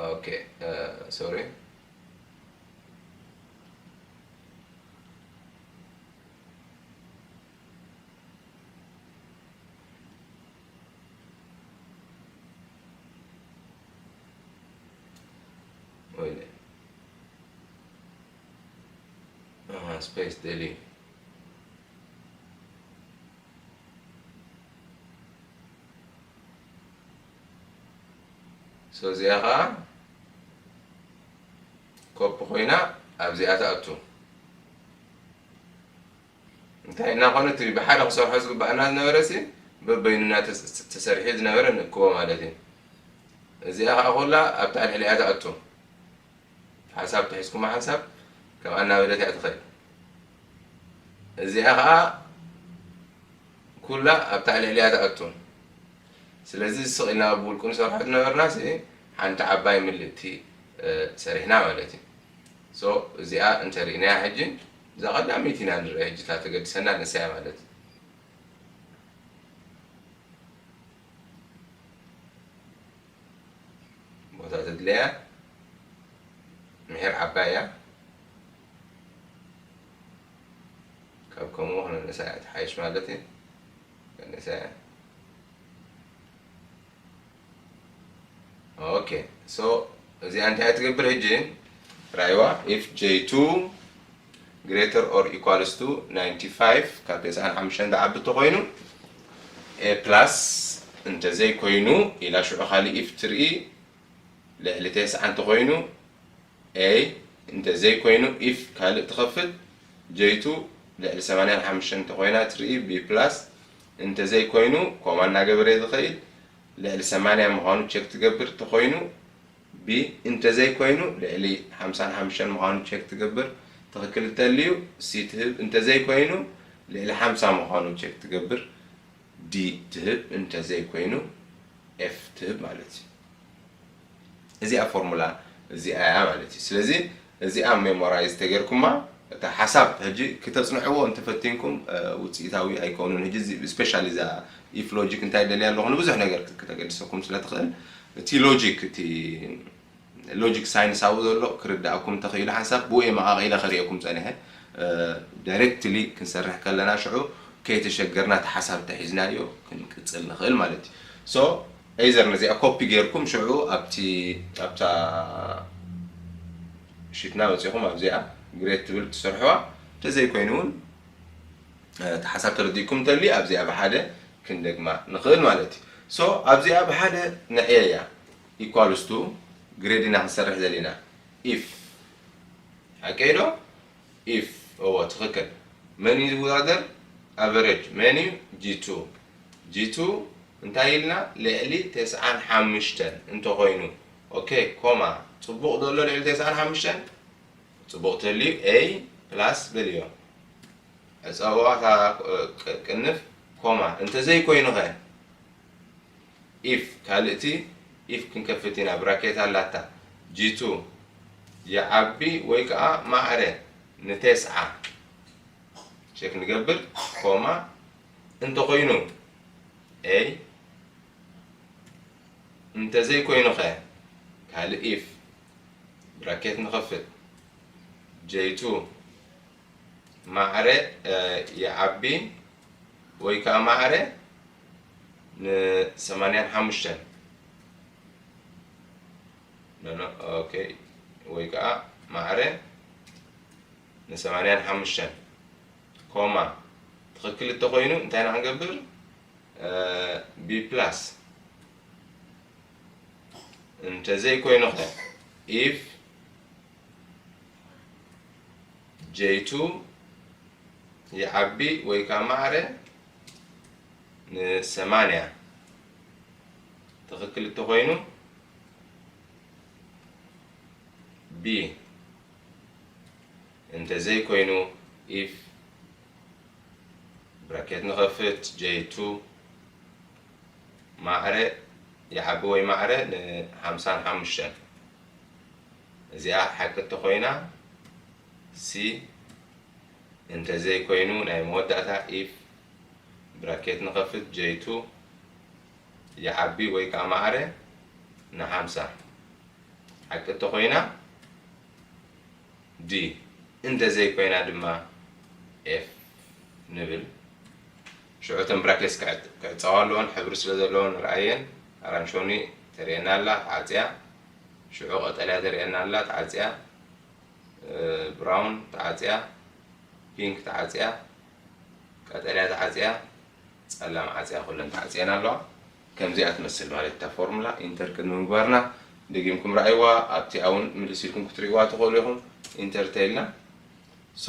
ኦኬ፣ እ፣ ሶሪ። ወይለ። ኣሃ፣ ስፔስ ደሊ። ሶ እዚኣ ኸዓ ኮፒ ኮይና ኣብዚኣ ትኣቱ። እንታይ እናኾነ እቲ ብሓደ ክሰርሖ ዝግባኣና ዝነበረ ሲ በበይኑ እናተስ-፣ ተሰሪሑ ዝነበረ ንእክቦ ማለት እዩ። እዚኣ ኸዓ ኩላ ኣብታ ልዕሊኣ ትኣቱ። ሓንሳብ ተሒዝኩማ ሓንሳብ ከምኣ እናበለት እያ ትኸይድ። እዚኣ ኸዓ ኩላ ኣብታ ልዕሊኣ ትኣቱ። ስለዚ ስቕ ኢልና ብውልቁ ንሰርሖ ዝነበርና ሲ ሓንቲ ዓባይ ምልእቲ፣ እ፣ ሰሪሕና ማለት እዩ። ሶ እዚኣ እንተሪእናያ ሕጂ እዛ ቀዳመይቲ ኢና ንርኢ ሕጂ እታ ተገድሰና ንሳ እያ ማለት እዩ። ቦታ ተድለያ ምሒር ዓባይ እያ። ካብ ከምኡ ክነንእሳ እያ ትሓይሽ ማለት እዩ። ከንእሳ እያ። ኦኬ፣ ሶ እዚኣ እንታይ ትገብር ሕጂ? ራይዋ፣ ኢፍ ጀይ ቱ greater or equals to ninety five ካብ ተስዓን ሓሙሽተን ዝዓቢ እንተኾይኑ a plus እንተዘይኮይኑ ኢላ ሽዑ ካልእ if ትርኢ ልዕሊ ተስዓ እንተኾይኑ a እንተዘይኮይኑ if ካልእ ትኸፍት j two ልዕሊ ሰማንያን ሓሙሽተን እንተኾይና ትርኢ b plus እንተዘይኮይኑ ኮማ እናገበረ ዝኸይድ ልዕሊ ሰማንያ ምዃኑ ቸክ ትገብር እንተኾይኑ b እንተዘይኮይኑ ልዕሊ ሓምሳን ሓሙሽተን ምዃኑ ቸክ ትገብር ትኽክል እንተልዩ c ትህብ እንተዘይኮይኑ ልዕሊ ሓምሳ ምዃኑ ቸክ ትገብር d ትህብ እንተዘይኮይኑ f ትህብ ማለት እዩ። እዚኣ ፎርሙላ እዚኣ እያ ማለት እዩ። ስለዚ እዚኣ ሜሞራይዝ ተገርኩማ እታ ሓሳብ ሕጂ ክተፅንዕዎ እንተፈቲንኩም ውፅኢታዊ ኣይከውኑን። ሕጂ ስፔሻሊ እዛ ኢፍ ሎጂክ እንታይ ደልያ ኣለኹ ንብዙሕ ነገር ክተገድሰኩም ስለ ትኽእል እቲ ሎጂክ እቲ ሎጂክ ሳይንሳዊ ዘሎ ክርዳእኩም እንተኽኢሉ ሓንሳብ ብኡ የመቓቒለ ከርእየኩም ፀኒሐ። ዳይሬክትሊ ክንሰርሕ ከለና ሽዑ ከይተሸገርና እቲ ሓሳብ ተሒዝናዮ ክንቅፅል ንኽእል ማለት እዩ። ሶ ኤይዘር ነዚኣ ኮፒ ጌርኩም ሽዑ ኣብቲ ኣብታ ሽትና መፂኹም ኣብዚኣ ግሬት ትብል ትሰርሕዋ እንተዘይኮይኑ እውን እቲ ሓሳብ ተረዲእኩም እንተልዩ ኣብዚኣ ብሓደ ክንደግማ ንኽእል ማለት እዩ። ሶ ኣብዚኣ ብሓደ ንዕየያ ኢኳልስ ቱ ግሬድ ኢና ክንሰርሕ ዘለና ኢፍ ሓቀይ ዶ? ኢፍ እዎ ትኽክል። መን እዩ ዝወዳደር? ኣቨሬጅ መን እዩ? ጂ ቱ ጂ ቱ እንታይ ኢልና ልዕሊ ተስዓን ሓሙሽተን እንተኾይኑ ኦኬ ኮማ ፅቡቕ ዘሎ ልዕሊ ተስዓን ሓሙሽተን ፅቡቕ ተልዩ ኤይ ፕላስ በልዮ ዕፀዋ እታ ቅንፍ ኮማ እንተዘይኮይኑ ኸ ኢፍ ካልእቲ ኢፍ ክንከፍት ኢና ብራኬት ኣላታ ጂ ቱ ይዓቢ ወይ ከዓ ማዕረ ንተስዓ ቸክ ንገብር ኮማ እንተኾይኑ ኤይ እንተዘይኮይኑ ኸ ካልእ ኢፍ ብራኬት ንኸፍት ጀይቱ ማዕረ ይዓቢ ወይ ከዓ ማዕረ ንሰማንያን ሓሙሽተን ኦኬ ወይ ከዓ ማዕረ ንሰማንያን ሓሙሽተን ኮማ ትኽክል እንተኾይኑ እንታይ ኢና ክንገብር ቢ ፕላስ እንተዘይኮይኑ ኸ ኢፍ ጀይቱ ይዓቢ ወይ ከዓ ማዕረ ንሰማንያ ትኽክል እንተኾይኑ ቢ እንተዘይኮይኑ ኢፍ ብራኬት ንኸፍት ጀይቱ ማዕረ ይዓቢ ወይ ማዕረ ንሓምሳን ሓሙሽተን እዚኣ ሓቂ እንተኾይና ሲ እንተዘይኮይኑ ናይ መወዳእታ ኢፍ ብራኬት ንኸፍት ጀይቱ ይዓቢ ወይ ከዓ ማዕረ ንሓምሳ ሓቂ እንተኾይና ዲ እንተዘይኮይና ድማ ኤፍ ንብል። ሽዑ እተን ብራኬትስ ክዕፀዋ ኣለዎን ሕብሪ ስለ ዘለዎን ንርኣየን። ኣራንሾኒ ተርእየና ኣላ ተዓፅያ። ሽዑ ቀጠልያ ተርእየና ኣላ ተዓፅያ። ብራውን ተዓፅያ። ፒንክ ተዓፅያ። ቀጠልያ ተዓፅያ። ፀላም ዓፅያ ኩለን ተዓፅየን ኣለዋ። ከምዚኣ ትመስል ማለት እታ ፎርሙላ ኢንተር ቅድሚ ምግባርና ደጊምኩም ረኣይዋ ኣብቲኣ እውን ምልስ ኢልኩም ክትርእይዋ ትኽእሉ ኢኹም ኢንተር ተይልና ሶ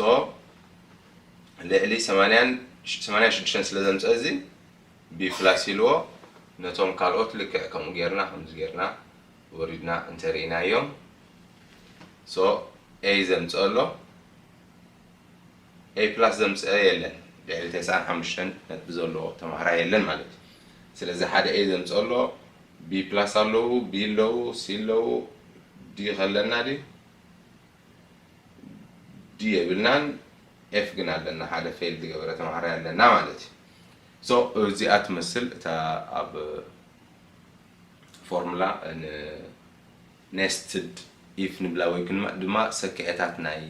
ልዕሊ ሰማንያን ሽዱሽተን ስለ ዘምፀ እዚ ቢ ፕላስ ኢልዎ ነቶም ካልኦት ልክዕ ከምኡ ጌርና ከምዚ ጌርና ወሪድና እንተርኢናዮም ሶ ኤይ ዘምፅኦ ኣሎ ኤ ፕላስ ዘምፅአ የለን ልዕሊ ተስዓን ሓሙሽተን ነጥቢ ዘለዎ ተምሃራይ የለን ማለት እዩ ስለዚ ሓደ ኤ ዘምፅአ ኣሎ ቢ ፕላስ ኣለዉ ቢ ኣለዉ ሲ ኣለዉ ዲ ከለና ድዩ ዲ የብልናን ኤፍ ግን ኣለና ሓደ ፌል ዝገበረ ተምሃራይ ኣለና ማለት እዩ እዚኣ ትመስል እታ ኣብ ፎርሙላ ኔስትድ ኢፍ ንብላ ወይ ድማ ሰክዐታት ናይ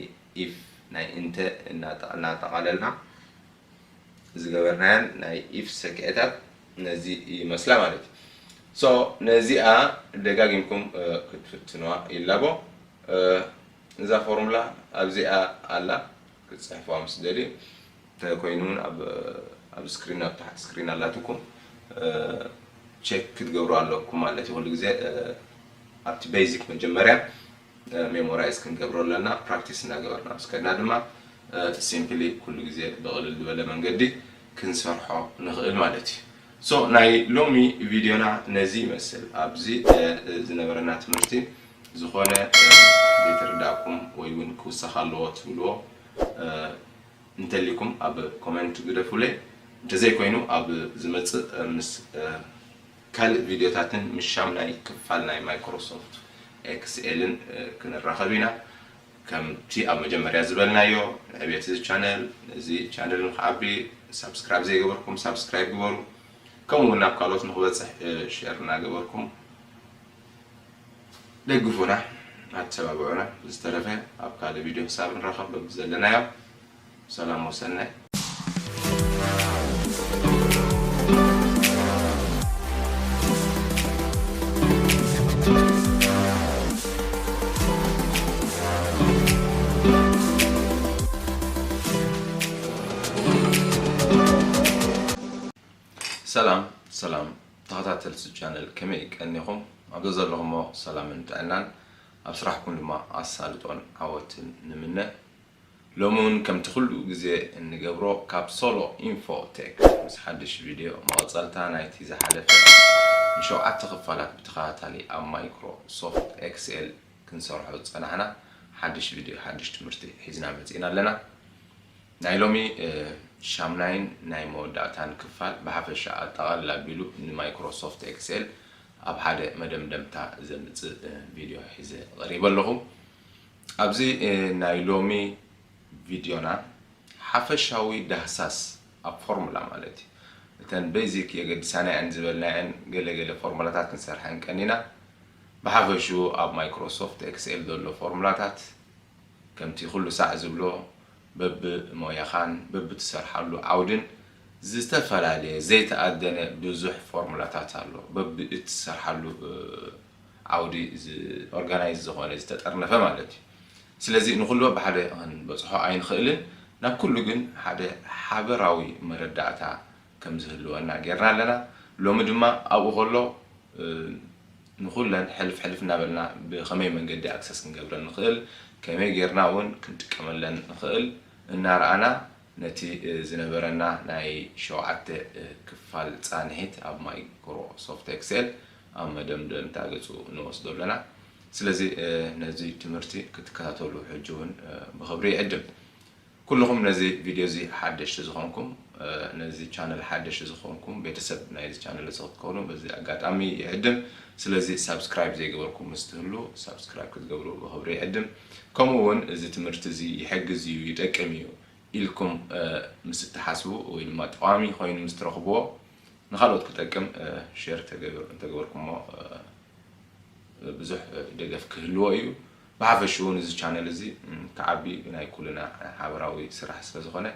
ኢፍ ናይ እንተ እናጠቓለልና ዝገበርናየን ናይ ኢፍ ሰክዐታት ነዚ ይመስላ ማለት እዩ ነዚኣ ደጋጊምኩም ክትፍትንዋ ይላቦ እዛ ፎርሙላ ኣብዚኣ ኣላ ክትፅሕፍዋ ምስ ደልዩ እንተኮይኑ እውን ኣብ ኣብ ስክሪን ኣብ ታሕቲ ስክሪን ኣላትኩም ቸክ ክትገብሩ ኣለኩም ማለት እዩ። ኩሉ ግዜ ኣብቲ ቤዚክ መጀመርያ ሜሞራይዝ ክንገብሮ ኣለና። ፕራክቲስ እናገበርና ምስ ከድና ድማ ሲምፕሊ ኩሉ ግዜ ብቕልል ዝበለ መንገዲ ክንሰርሖ ንኽእል ማለት እዩ። ሶ ናይ ሎሚ ቪድዮና ነዚ ይመስል። ኣብዚ ዝነበረና ትምህርቲ ዝኾነ ዘይተረዳእኩም ወይ እውን ክውሰኽ ኣለዎ ትብልዎ እንተሊኩም ኣብ ኮመንት ግደፉለይ። እንተዘይኮይኑ ኣብ ዝመፅእ ምስ ካልእ ቪድዮታትን ምሻም ናይ ክፋል ናይ ማይክሮሶፍት ኤክስኤልን ክንራኸብ ኢና። ከምቲ ኣብ መጀመርያ ዝበልናዮ ንዕቤት እዚ ቻነል እዚ ቻነል ንክዓቢ ሳብስክራይብ ዘይገበርኩም ሳብስክራይብ ግበሩ። ከምኡ እውን ናብ ካልኦት ንክበፅሕ ሸር እናገበርኩም ደግፉና፣ ኣተባብዑና። ዝተረፈ ኣብ ካልእ ቪድዮ ክሳብ ንራኸብ በብዘለናዮ ሰላም ወሰናይ። ሰላም ሰላም ተኸታተልቲ ቻነል፣ ከመይ ቀኒኹም? ኣብ ዘለኹሞ ሰላምን ጥዕናን ኣብ ስራሕኩም ድማ ኣሳልጦን ዓወትን ንምነ። ሎሚ እውን ከምቲ ኩሉ ግዜ እንገብሮ ካብ ሶሎ ኢንፎ ቴክ ምስ ሓድሽ ቪድዮ መቐጸልታ ናይቲ ዝሓለፈ ንሸውዓተ ክፋላት ብተኸታታሊ ኣብ ማይክሮሶፍት ኤክስኤል ክንሰርሖ ዝጸናሕና ሓድሽ ቪድዮ ሓድሽ ትምህርቲ ሒዝና መጺእና ኣለና። ናይ ሎሚ ሻምናይን ናይ መወዳእታን ክፋል ብሓፈሻ ኣጠቓልል ኣቢሉ ንማይክሮሶፍት ኤክስኤል ኣብ ሓደ መደምደምታ ዘምጽእ ቪድዮ ሒዘ ቀሪበ ኣለኹ። ኣብዚ ናይ ሎሚ ቪድዮና ሓፈሻዊ ዳህሳስ ኣብ ፎርሙላ ማለት እዩ። እተን ቤዚክ የገድሳና እየን ዝበልናየን ገለ ገለ ፎርሙላታት ክንሰርሐን ቀኒና። ብሓፈሽኡ ኣብ ማይክሮሶፍት ኤክስኤል ዘሎ ፎርሙላታት ከምቲ ኩሉ ሳዕ ዝብሎ በብሞያኻን በብትሰርሓሉ ዓውድን ዝተፈላለየ ዘይተኣደነ ብዙሕ ፎርሙላታት ኣሎ። በብእትሰርሓሉ ዓውዲ ኦርጋናይዝ ዝኾነ ዝተጠርነፈ ማለት እዩ። ስለዚ ንኹሉ ብሓደ ክንበፅሖ ኣይንኽእልን። ናብ ኩሉ ግን ሓደ ሓበራዊ መረዳእታ ከም ዝህልወና ጌርና ኣለና። ሎሚ ድማ ኣብኡ ከሎ ንኹለን ሕልፍ ሕልፍ እናበልና ብኸመይ መንገዲ ኣክሰስ ክንገብረን ንኽእል፣ ከመይ ጌርና እውን ክንጥቀመለን ንኽእል እናረኣና ነቲ ዝነበረና ናይ ሸውዓተ ክፋል ፃንሒት ኣብ ማይክሮሶፍት ኤክስኤል ኣብ መደምደምታ ገፁ ንወስዶ ኣለና። ስለዚ ነዚ ትምህርቲ ክትከታተሉ ሕጂ እውን ብኽብሪ ይዕድም። ኩልኹም ነዚ ቪድዮ እዚ ሓደሽቲ ዝኾንኩም ነዚ ቻነል ሓደሽቲ ዝኾንኩም ቤተሰብ ናይዚ ቻነል እዚ ክትኮኑ በዚ ኣጋጣሚ ይዕድም። ስለዚ ሳብስክራይብ ዘይገበርኩም ምስ ትህሉ ሳብስክራይብ ክትገብሩ ብኽብሪ ይዕድም። ከምኡ እውን እዚ ትምህርቲ እዚ ይሕግዝ እዩ ይጠቅም እዩ ኢልኩም ምስ እትሓስቡ ወይ ድማ ጠቓሚ ኮይኑ ምስ ትረኽብዎ ንኻልኦት ክጠቅም ሼር እንተገበርኩሞ ብዙሕ ደገፍ ክህልዎ እዩ። ብሓፈሽኡ ንዚ ቻነል እዚ ክዓቢ ናይ ኩልና ሓበራዊ ስራሕ ስለ ዝኾነ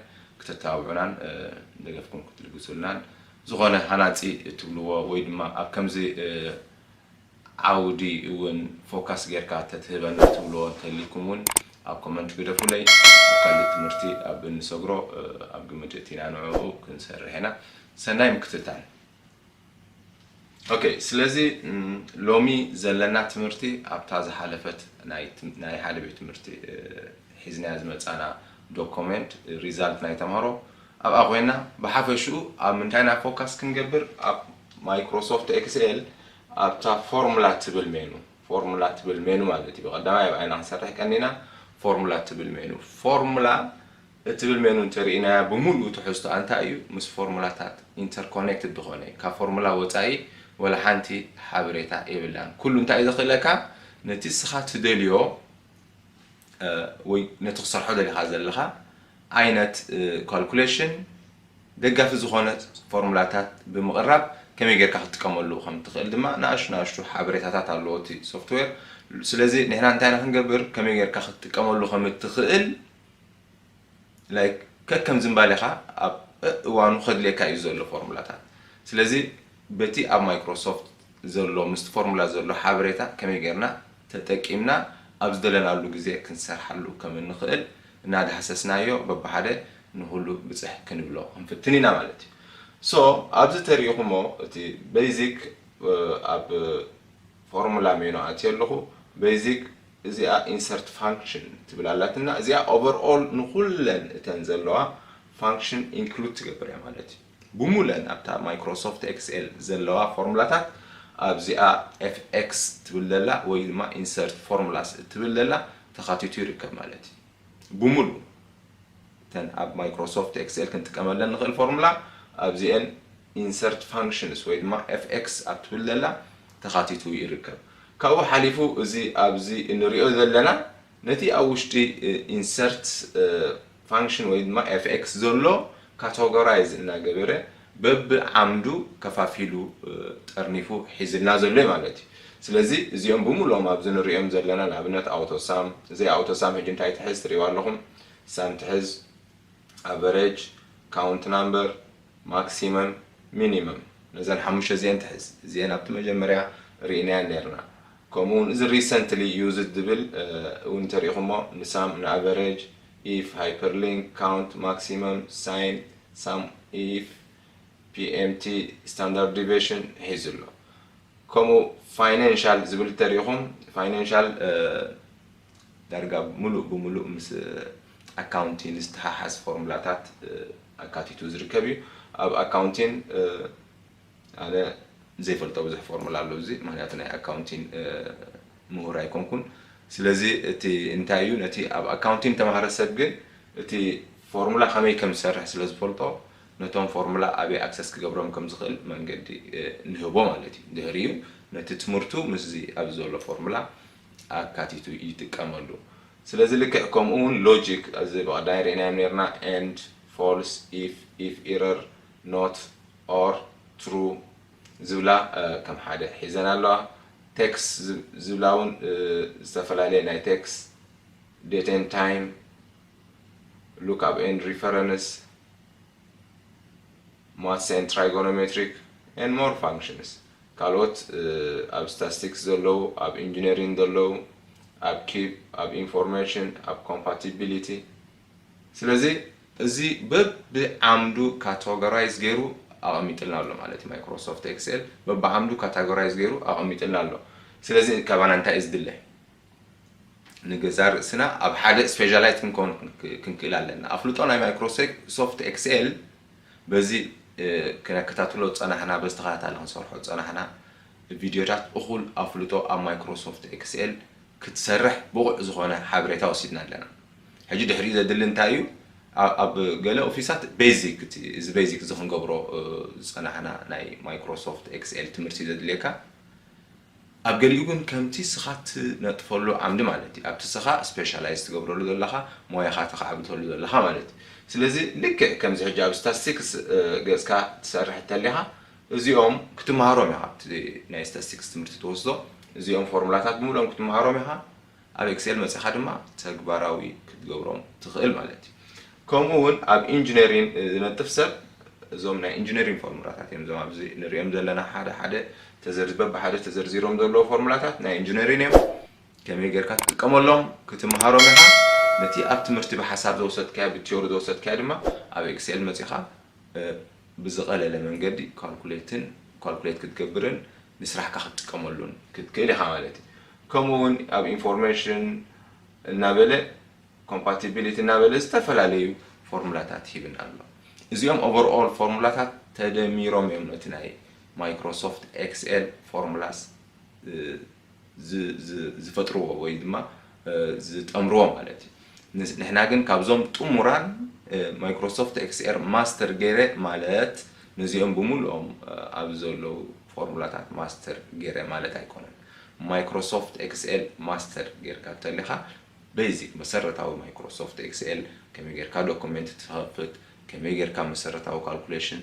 ክተተባብዑናን ደገፍኩም ክትልግሱልናን ዝኾነ ሃናፂ እትብልዎ ወይ ድማ ኣብ ከምዚ ዓውዲ እውን ፎካስ ጌርካ ተትህበና ትብልዎ እንተሊኩም እውን ኣብ ኮመንት ግደፉለይ። ኣብ ካልእ ትምህርቲ ኣብ እንሰግሮ ኣብ ግምት እቲና ንዕኡ ክንሰርሕ ኢና። ሰናይ ምክትታል። ኦኬ፣ ስለዚ ሎሚ ዘለና ትምህርቲ ኣብታ ዝሓለፈት ናይ ሓደ ቤት ትምህርቲ ሒዝናያ ዝመፃና ዶኮሜንት ሪዛልት ናይ ተምሃሮ ኣብኣ ኮይና ብሓፈሽኡ ኣብ ምንታይ ኢና ፎካስ ክንገብር ኣብ ማይክሮሶፍት ኤክስኤል ኣብታ ፎርሙላ ትብል ሜኑ ፎርሙላ ትብል ሜኑ ማለት እዩ። ብቐዳማይ ኣብኣ ኢና ክንሰርሕ ቀኒና ፎርሙላ ትብል ሜኑ ፎርሙላ እትብል ሜኑ እንተርኢናያ ብምሉኡ ትሕዝቶኣ እንታይ እዩ ምስ ፎርሙላታት ኢንተርኮኔክትድ ዝኾነ እዩ። ካብ ፎርሙላ ወፃኢ ወላ ሓንቲ ሓበሬታ የብላን። ኩሉ እንታይ እዩ ዘኽእለካ ነቲ እስኻ ትደልዮ ወይ ነቲ ክሰርሖ ደሊኻ ዘለኻ ዓይነት ካልኩሌሽን ደጋፊ ዝኾነ ፎርሙላታት ብምቕራብ ከመይ ጌርካ ክትጥቀመሉ ከም ትኽእል ድማ ንኣሽቱ ንኣሽቱ ሓበሬታታት ኣለዎ እቲ ሶፍትዌር። ስለዚ ንሕና እንታይ ኢና ክንገብር ከመይ ጌርካ ክትጥቀመሉ ከም እትኽእል ላይክ ከከም ዝንባሌኻ ኣብ እዋኑ ከድልየካ እዩ ዘሎ ፎርሙላታት። ስለዚ በቲ ኣብ ማይክሮሶፍት ዘሎ ምስቲ ፎርሙላ ዘሎ ሓበሬታ ከመይ ጌርና ተጠቂምና ኣብ ዝደለናሉ ግዜ ክንሰርሓሉ ከም እንኽእል እናዳህሰስናዮ በብሓደ ንኹሉ ብፅሕ ክንብሎ ክንፍትን ኢና ማለት እዩ። So ኣብዚ ተሪኢኹሞ እቲ basic ኣብ ፎርሙላ ሜኑ ኣትየ ኣለኹ። Basic እዚኣ insert function ትብል ኣላትና። እዚኣ overall ንኹለን እተን ዘለዋ function include ትገብር እያ ማለት እዩ። ብሙለን ኣብታ Microsoft Excel ዘለዋ ፎርሙላታት ኣብዚኣ F X ትብል ዘላ ወይ ድማ insert formulas እትብል ዘላ ተኻቲቱ ይርከብ ማለት እዩ። ብሙሉ እተን ኣብ Microsoft Excel ክንጥቀመለን ንኽእል ፎርሙላ ኣብዚኤን insert functions ወይ ድማ F X ኣብ ትብል ዘላ ተኻቲቱ ይርከብ። ካብኡ ሓሊፉ እዚ ኣብዚ እንሪኦ ዘለና ነቲ ኣብ ውሽጢ insert function ወይ ድማ F X ዘሎ categorize እናገበረ በብዓምዱ ከፋፊሉ ጠርኒፉ ሒዝልና ዘሎ እዩ ማለት እዩ። ስለዚ እዚኦም ብምሉኦም ኣብዚ ንሪኦም ዘለና ንኣብነት ኣውቶሳም፣ እዚ ኣውቶሳም ሕጂ እንታይ ትሕዝ ትሪእዋ ኣለኹም። ሳም ትሕዝ፣ average፣ count number፣ maximum፣ minimum፣ ነዘን ሓሙሽተ እዚአን ትሕዝ። እዚአን ኣብቲ መጀመርያ ርኢናየን ነርና። ከምኡ እውን እዚ recently used ዝብል እውን ተሪኢኹሞ፣ ንሳም፣ ንaverage፣ if፣ hyperlink፣ count፣ maximum፣ sign፣ sum if፣ P M T፣ standard deviation ሒዙ ኣሎ። ከምኡ financial ዝብል ተሪኢኹም፣ financial ዳርጋ ሙሉእ ብሙሉእ ምስ ኣካውንቲንግ ዝተሓሓዝ ፎርሙላታት ኣካቲቱ ዝርከብ እዩ። ኣብ ኣካውንቲንግ ኣነ ዘይፈልጦ ብዙሕ ፎርሙላ ኣሎ ኣብዚ፣ ምክንያቱ ናይ ኣካውንቲንግ ምሁር ኣይኮንኩን። ስለዚ እቲ እንታይ እዩ፣ ነቲ ኣብ ኣካውንቲንግ ተማሃረ ሰብ ግን እቲ ፎርሙላ ከመይ ከም ዝሰርሕ ስለ ዝፈልጦ ነቶም ፎርሙላ ኣበይ ኣክሰስ ክገብሮም ከም ዝኽእል መንገዲ ንህቦ ማለት እዩ። ድሕሪኡ ነቲ ትምህርቱ ምስዚ ኣብዚ ዘሎ ፎርሙላ ኣካቲቱ ይጥቀመሉ። ስለዚ ልክዕ ከምኡ እውን ሎጂክ ኣብዚ ብቐዳይ ርኢናዮም ነርና፣ and፣ false፣ if፣ if error፣ not፣ or፣ true ዝብላ ከም ሓደ ሒዘን ኣለዋ። ቴክስ ዝብላ እውን ዝተፈላለየ ናይ ቴክስ፣ date and time፣ lookup and reference፣ maths and trigonometric and more functions፣ ካልኦት ኣብ statistics ዘለዉ፣ ኣብ ኢንጂነሪንግ ዘለዉ፣ ኣብ ኪፕ፣ ኣብ ኢንፎርሜሽን፣ ኣብ ኮምፓቲቢሊቲ። ስለዚ እዚ በብዓምዱ ካተጎራይዝ ገይሩ ኣቐሚጥልና ኣሎ ማለት እዩ። ማይክሮሶፍት ኤክስኤል በብዓምዱ ካተጎራይዝ ገይሩ ኣቐሚጥልና ኣሎ። ስለዚ ካባና እንታይ እዩ ዝድለ? ንገዛ ርእስና ኣብ ሓደ ስፔሻላይዝ ክንከውን ክንክእል ኣለና። ኣፍልጦ ናይ ማይክሮሶፍት ኤክስኤል በዚ ክነከታትሎ ዝፀናሕና፣ በዚ ተኸታታሊ ክንሰርሖ ዝፀናሕና ቪድዮታት እኹል ኣፍልጦ ኣብ ማይክሮሶፍት ኤክስኤል ክትሰርሕ ብቑዕ ዝኾነ ሓበሬታ ወሲድና ኣለና። ሕጂ ድሕሪኡ ዘድሊ እንታይ እዩ? ኣብ ገለ ኦፊሳት ቤዚክ፣ እዚ ቤዚክ እዚ ክንገብሮ ዝፀናሕና ናይ ማይክሮሶፍት ኤክስኤል ትምህርቲ ዘድልየካ። ኣብ ገሊኡ ግን ከምቲ ስኻ ትነጥፈሉ ዓምዲ ማለት እዩ። ኣብቲ ስኻ ስፔሻላይዝ ትገብረሉ ዘለኻ፣ ሞያኻ ተኻዕብተሉ ዘለኻ ማለት እዩ። ስለዚ ልክዕ ከምዚ ሕጂ ኣብ ስታስቲክስ ገጽካ ትሰርሕ እንተሊኻ፣ እዚኦም ክትመሃሮም ኢኻ። ኣብቲ ናይ ስታስቲክስ ትምህርቲ ትወስዶ እዚኦም ፎርሙላታት ብምሉኦም ክትመሃሮም ኢኻ። ኣብ ኤክስኤል መጺኻ ድማ ተግባራዊ ክትገብሮም ትኽእል ማለት እዩ። ከምኡ እውን ኣብ ኢንጂነሪንግ ዝነጥፍ ሰብ እዞም ናይ ኢንጂነሪንግ ፎርሙላታት እዮም። እዞም ኣብዚ ንሪኦም ዘለና ሓደ ሓደ ተዘርዝ-፣ በብሓደ ተዘርዚሮም ዘለዉ ፎርሙላታት ናይ ኢንጂነሪንግ እዮም። ከመይ ጌርካ ትጥቀመሎም ክትመሃሮም ኢኻ። ነቲ ኣብ ትምህርቲ ብሓሳብ ዝወሰድካዮ፣ ብቲዮሪ ዝወሰድካዮ ድማ ኣብ ኤክስኤል መጺኻ ብዝቐለለ መንገዲ ካልኩሌትን፣ ካልኩሌት ክትገብርን ንስራሕካ ክትጥቀመሉን ክትክእል ኢኻ ማለት እዩ። ከምኡ እውን ኣብ ኢንፎርሜሽን እናበለ፣ ኮምፓቲቢሊቲ እናበለ ዝተፈላለዩ ፎርሙላታት ሂብና ኣሎ። እዚኦም ኦቨርኦል ፎርሙላታት ተደሚሮም እዮም ነቲ ናይ ማይክሮሶፍት ኤክስኤል ፎርሙላስ ዝፈጥርዎ ወይ ድማ ዝጠምርዎ ማለት እዩ። ንሕና ግን ካብዞም ጥሙራን ማይክሮሶፍት ኤክስኤል ማስተር ገይረ ማለት ነዚኦም ብምልኦም ኣብ ዘለዉ ፎርሙላታት ማስተር ገይረ ማለት ኣይኮነን። ማይክሮሶፍት ኤክስኤል ማስተር ጌርካ እንተሊኻ ቤዚክ መሰረታዊ ማይክሮሶፍት ኤክስኤል ከመይ ጌርካ ዶኩሜንት ትኸፍት፣ ከመይ ጌርካ መሰረታዊ ካልኩሌሽን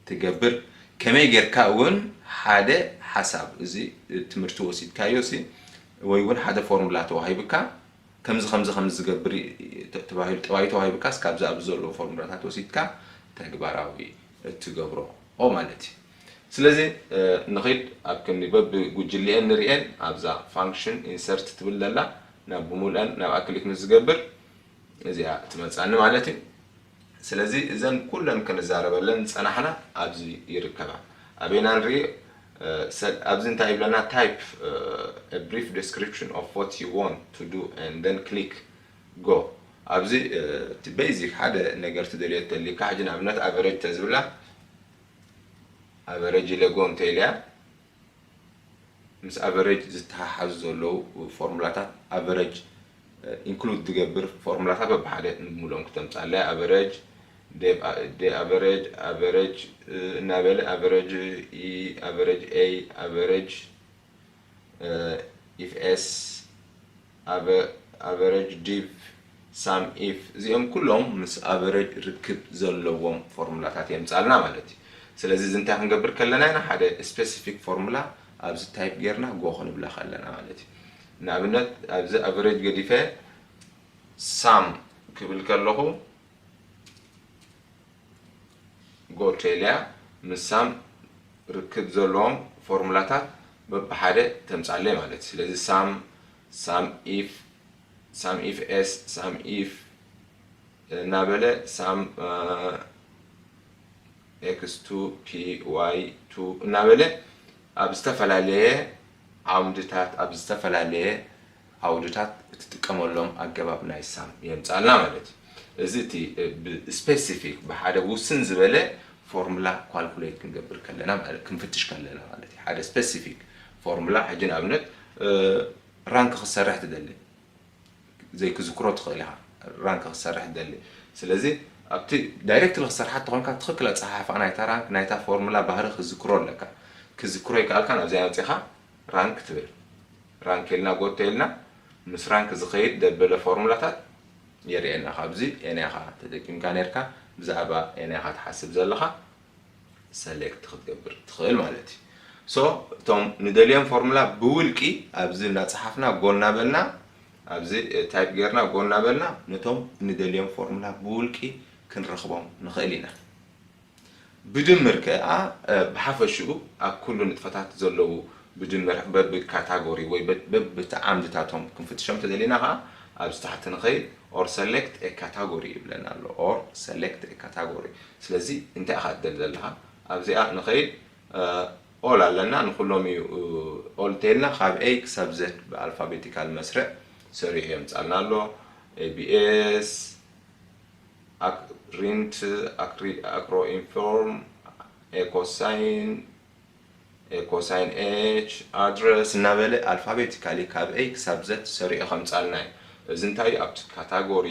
ትገብር፣ ከመይ ጌርካ እውን ሓደ ሓሳብ እዚ ትምህርቲ ወሲድካዮ ሲ ወይ እውን ሓደ ፎርሙላ ተዋሂብካ ከምዚ ከምዚ ከምዚ ዝገብር ተባሂሉ ጠባይ ተዋሂብካስ ካብዚ ኣብዚ ዘለዉ ፎርሙላታት ወሲድካ ተግባራዊ እትገብሮ ማለት እዩ። ስለዚ ንኺድ ኣብ ክንዲ በብጉጅሊኤን ንሪኤን ኣብዛ ፋንክሽን ኢንሰርት ትብል ዘላ ናብ ብምልአን ናብኣ ክሊክ ምስ ዝገብር እዚኣ ትመጻኒ ማለት እዩ። ስለዚ እዘን ኩለን ክንዛረበለን ዝጸናሕና ኣብዚ ይርከባ። ኣበይና ንርኢ? ኣብዚ እንታይ ይብለና? Type a brief description of what you want to do and then click go። ኣብዚ እቲ basic ሓደ ነገር ትደልዮ ተሊካ፣ ሕጂ ንኣብነት average ተዝብላ፣ average ኢለ go እንተኢለያ፣ ምስ average ዝተሓሓዙ ዘለዉ ፎርሙላታት፣ average include ዝገብር ፎርሙላታት በብሓደ ንምሉኦም ክተምጻለያ። Average፣ day average፣ average እናበለ፣ average e፣ average a፣ average if s፣ average div፣ sum if፣ እዚኦም ኩሎም ምስ average ርክብ ዘለዎም ፎርሙላታት የምጻልና ማለት እዩ። ስለዚ እዚ እንታይ ክንገብር ከለና ኢና? ሓደ specific ፎርሙላ ኣብዚ type ጌርና go ክንብላ ከለና ማለት እዩ። ንኣብነት ኣብዚ average ገዲፈ sum ክብል ከለኹ፣ go ተልያ፣ ምስ sum ርክብ ዘለዎም ፎርሙላታት በብሓደ ተምጻለይ ማለት እዩ። ስለዚ sum፣ sum if፣ sum if s፣ sum if እናበለ፣ sum x two፣ p፣ y two እናበለ ኣብ ዝተፈላለየ ዓምድታት፣ ኣብ ዝተፈላለየ ዓውድታት እትጥቀመሎም ኣገባብ ናይ sum የምጻልና ማለት እዩ። እዚ እቲ ብ-፣ specific፣ ብሓደ ውስን ዝበለ ፎርሙላ calculate ክንገብር ከለና ማለት፣ ክንፍትሽ ከለና ማለት እዩ። ሓደ specific ፎርሙላ፣ ሕጂ ንኣብነት፣ ራንክ ክትሰርሕ ትደሊ፣ ዘይክዝክሮ ትኽእል ኢኻ፣ ራንክ ክትሰርሕ ትደሊ። ስለዚ ኣብቲ ዳይሬክትሊ ክትሰርሓ እንተኾንካ፣ ትኽክል ኣጸሓሕፋ ናይታ ራንክ፣ ናይታ ፎርሙላ ባህሪ ክዝክሮ ኣለካ። ክዝክሮ ይከኣልካ፣ ናብዚኣ መጺኻ ራንክ ትብል። ራንክ ኢልና go ተልና፣ ምስ ራንክ ዝኸይድ ደበለ ፎርሙላታት የርእየና። ካብዚ ኤንያ ኢኻ ተጠቂምካ ነርካ፣ ብዛዕባ ኤንያ ኢኻ ትሓስብ ዘለኻ፣ ሰሌክት ክትገብር ትኽእል ማለት እዩ። So እቶም ንደልዮም ፎርሙላ ብውልቂ ኣብዚ እናጸሓፍና go እናበልና፣ ኣብዚ ታይፕ ጌርና go እናበልና፣ ነቶም ንደልዮም ፎርሙላ ብውልቂ ክንረኽቦም ንኽእል ኢና። ብድምር ከኣ፣ እ፣ ብሓፈሽኡ ኣብ ኩሉ ንጥፈታት ዘለዉ ብድምር በቢ ካታጎሪ ወይ በ-፣ በቢ ዓምድታቶም ክንፍትሾም ተደሊና ከኣ፣ ኣብዚ ታሕቲ ንኸይድ፣ or select a category ይብለና ኣሎ። Or select a category። ስለዚ እንታይ ኢኻ ትደሊ ዘለኻ? ኣብዚኣ ንኸይድ፣ እ፣ ኦል ኣለና፣ ንኹሎም እዩ፣ እ፣ ኦል እንተኢልና ካብ ኤ ክሳብ ዘድ ብኣልፋቤቲካል መስርዕ ሰሪዑ የምጻልና ኣሎ። ኤ ቢ ኤስ፣ ኣክ-፣ ሪንት፣ ኣክሪ-፣ ኣክሮ ኢንፎርም፣ ኤኮሳይን፣ ኤኮሳይን ኤች፣ ኣድረስ እናበለ ኣልፋቤቲካሊ ካብ ኤ ክሳብ ዘድ ሰሪዑ ከምጻልና እዩ። እዚ እንታይ እዩ? ኣብቲ ካታጎሪ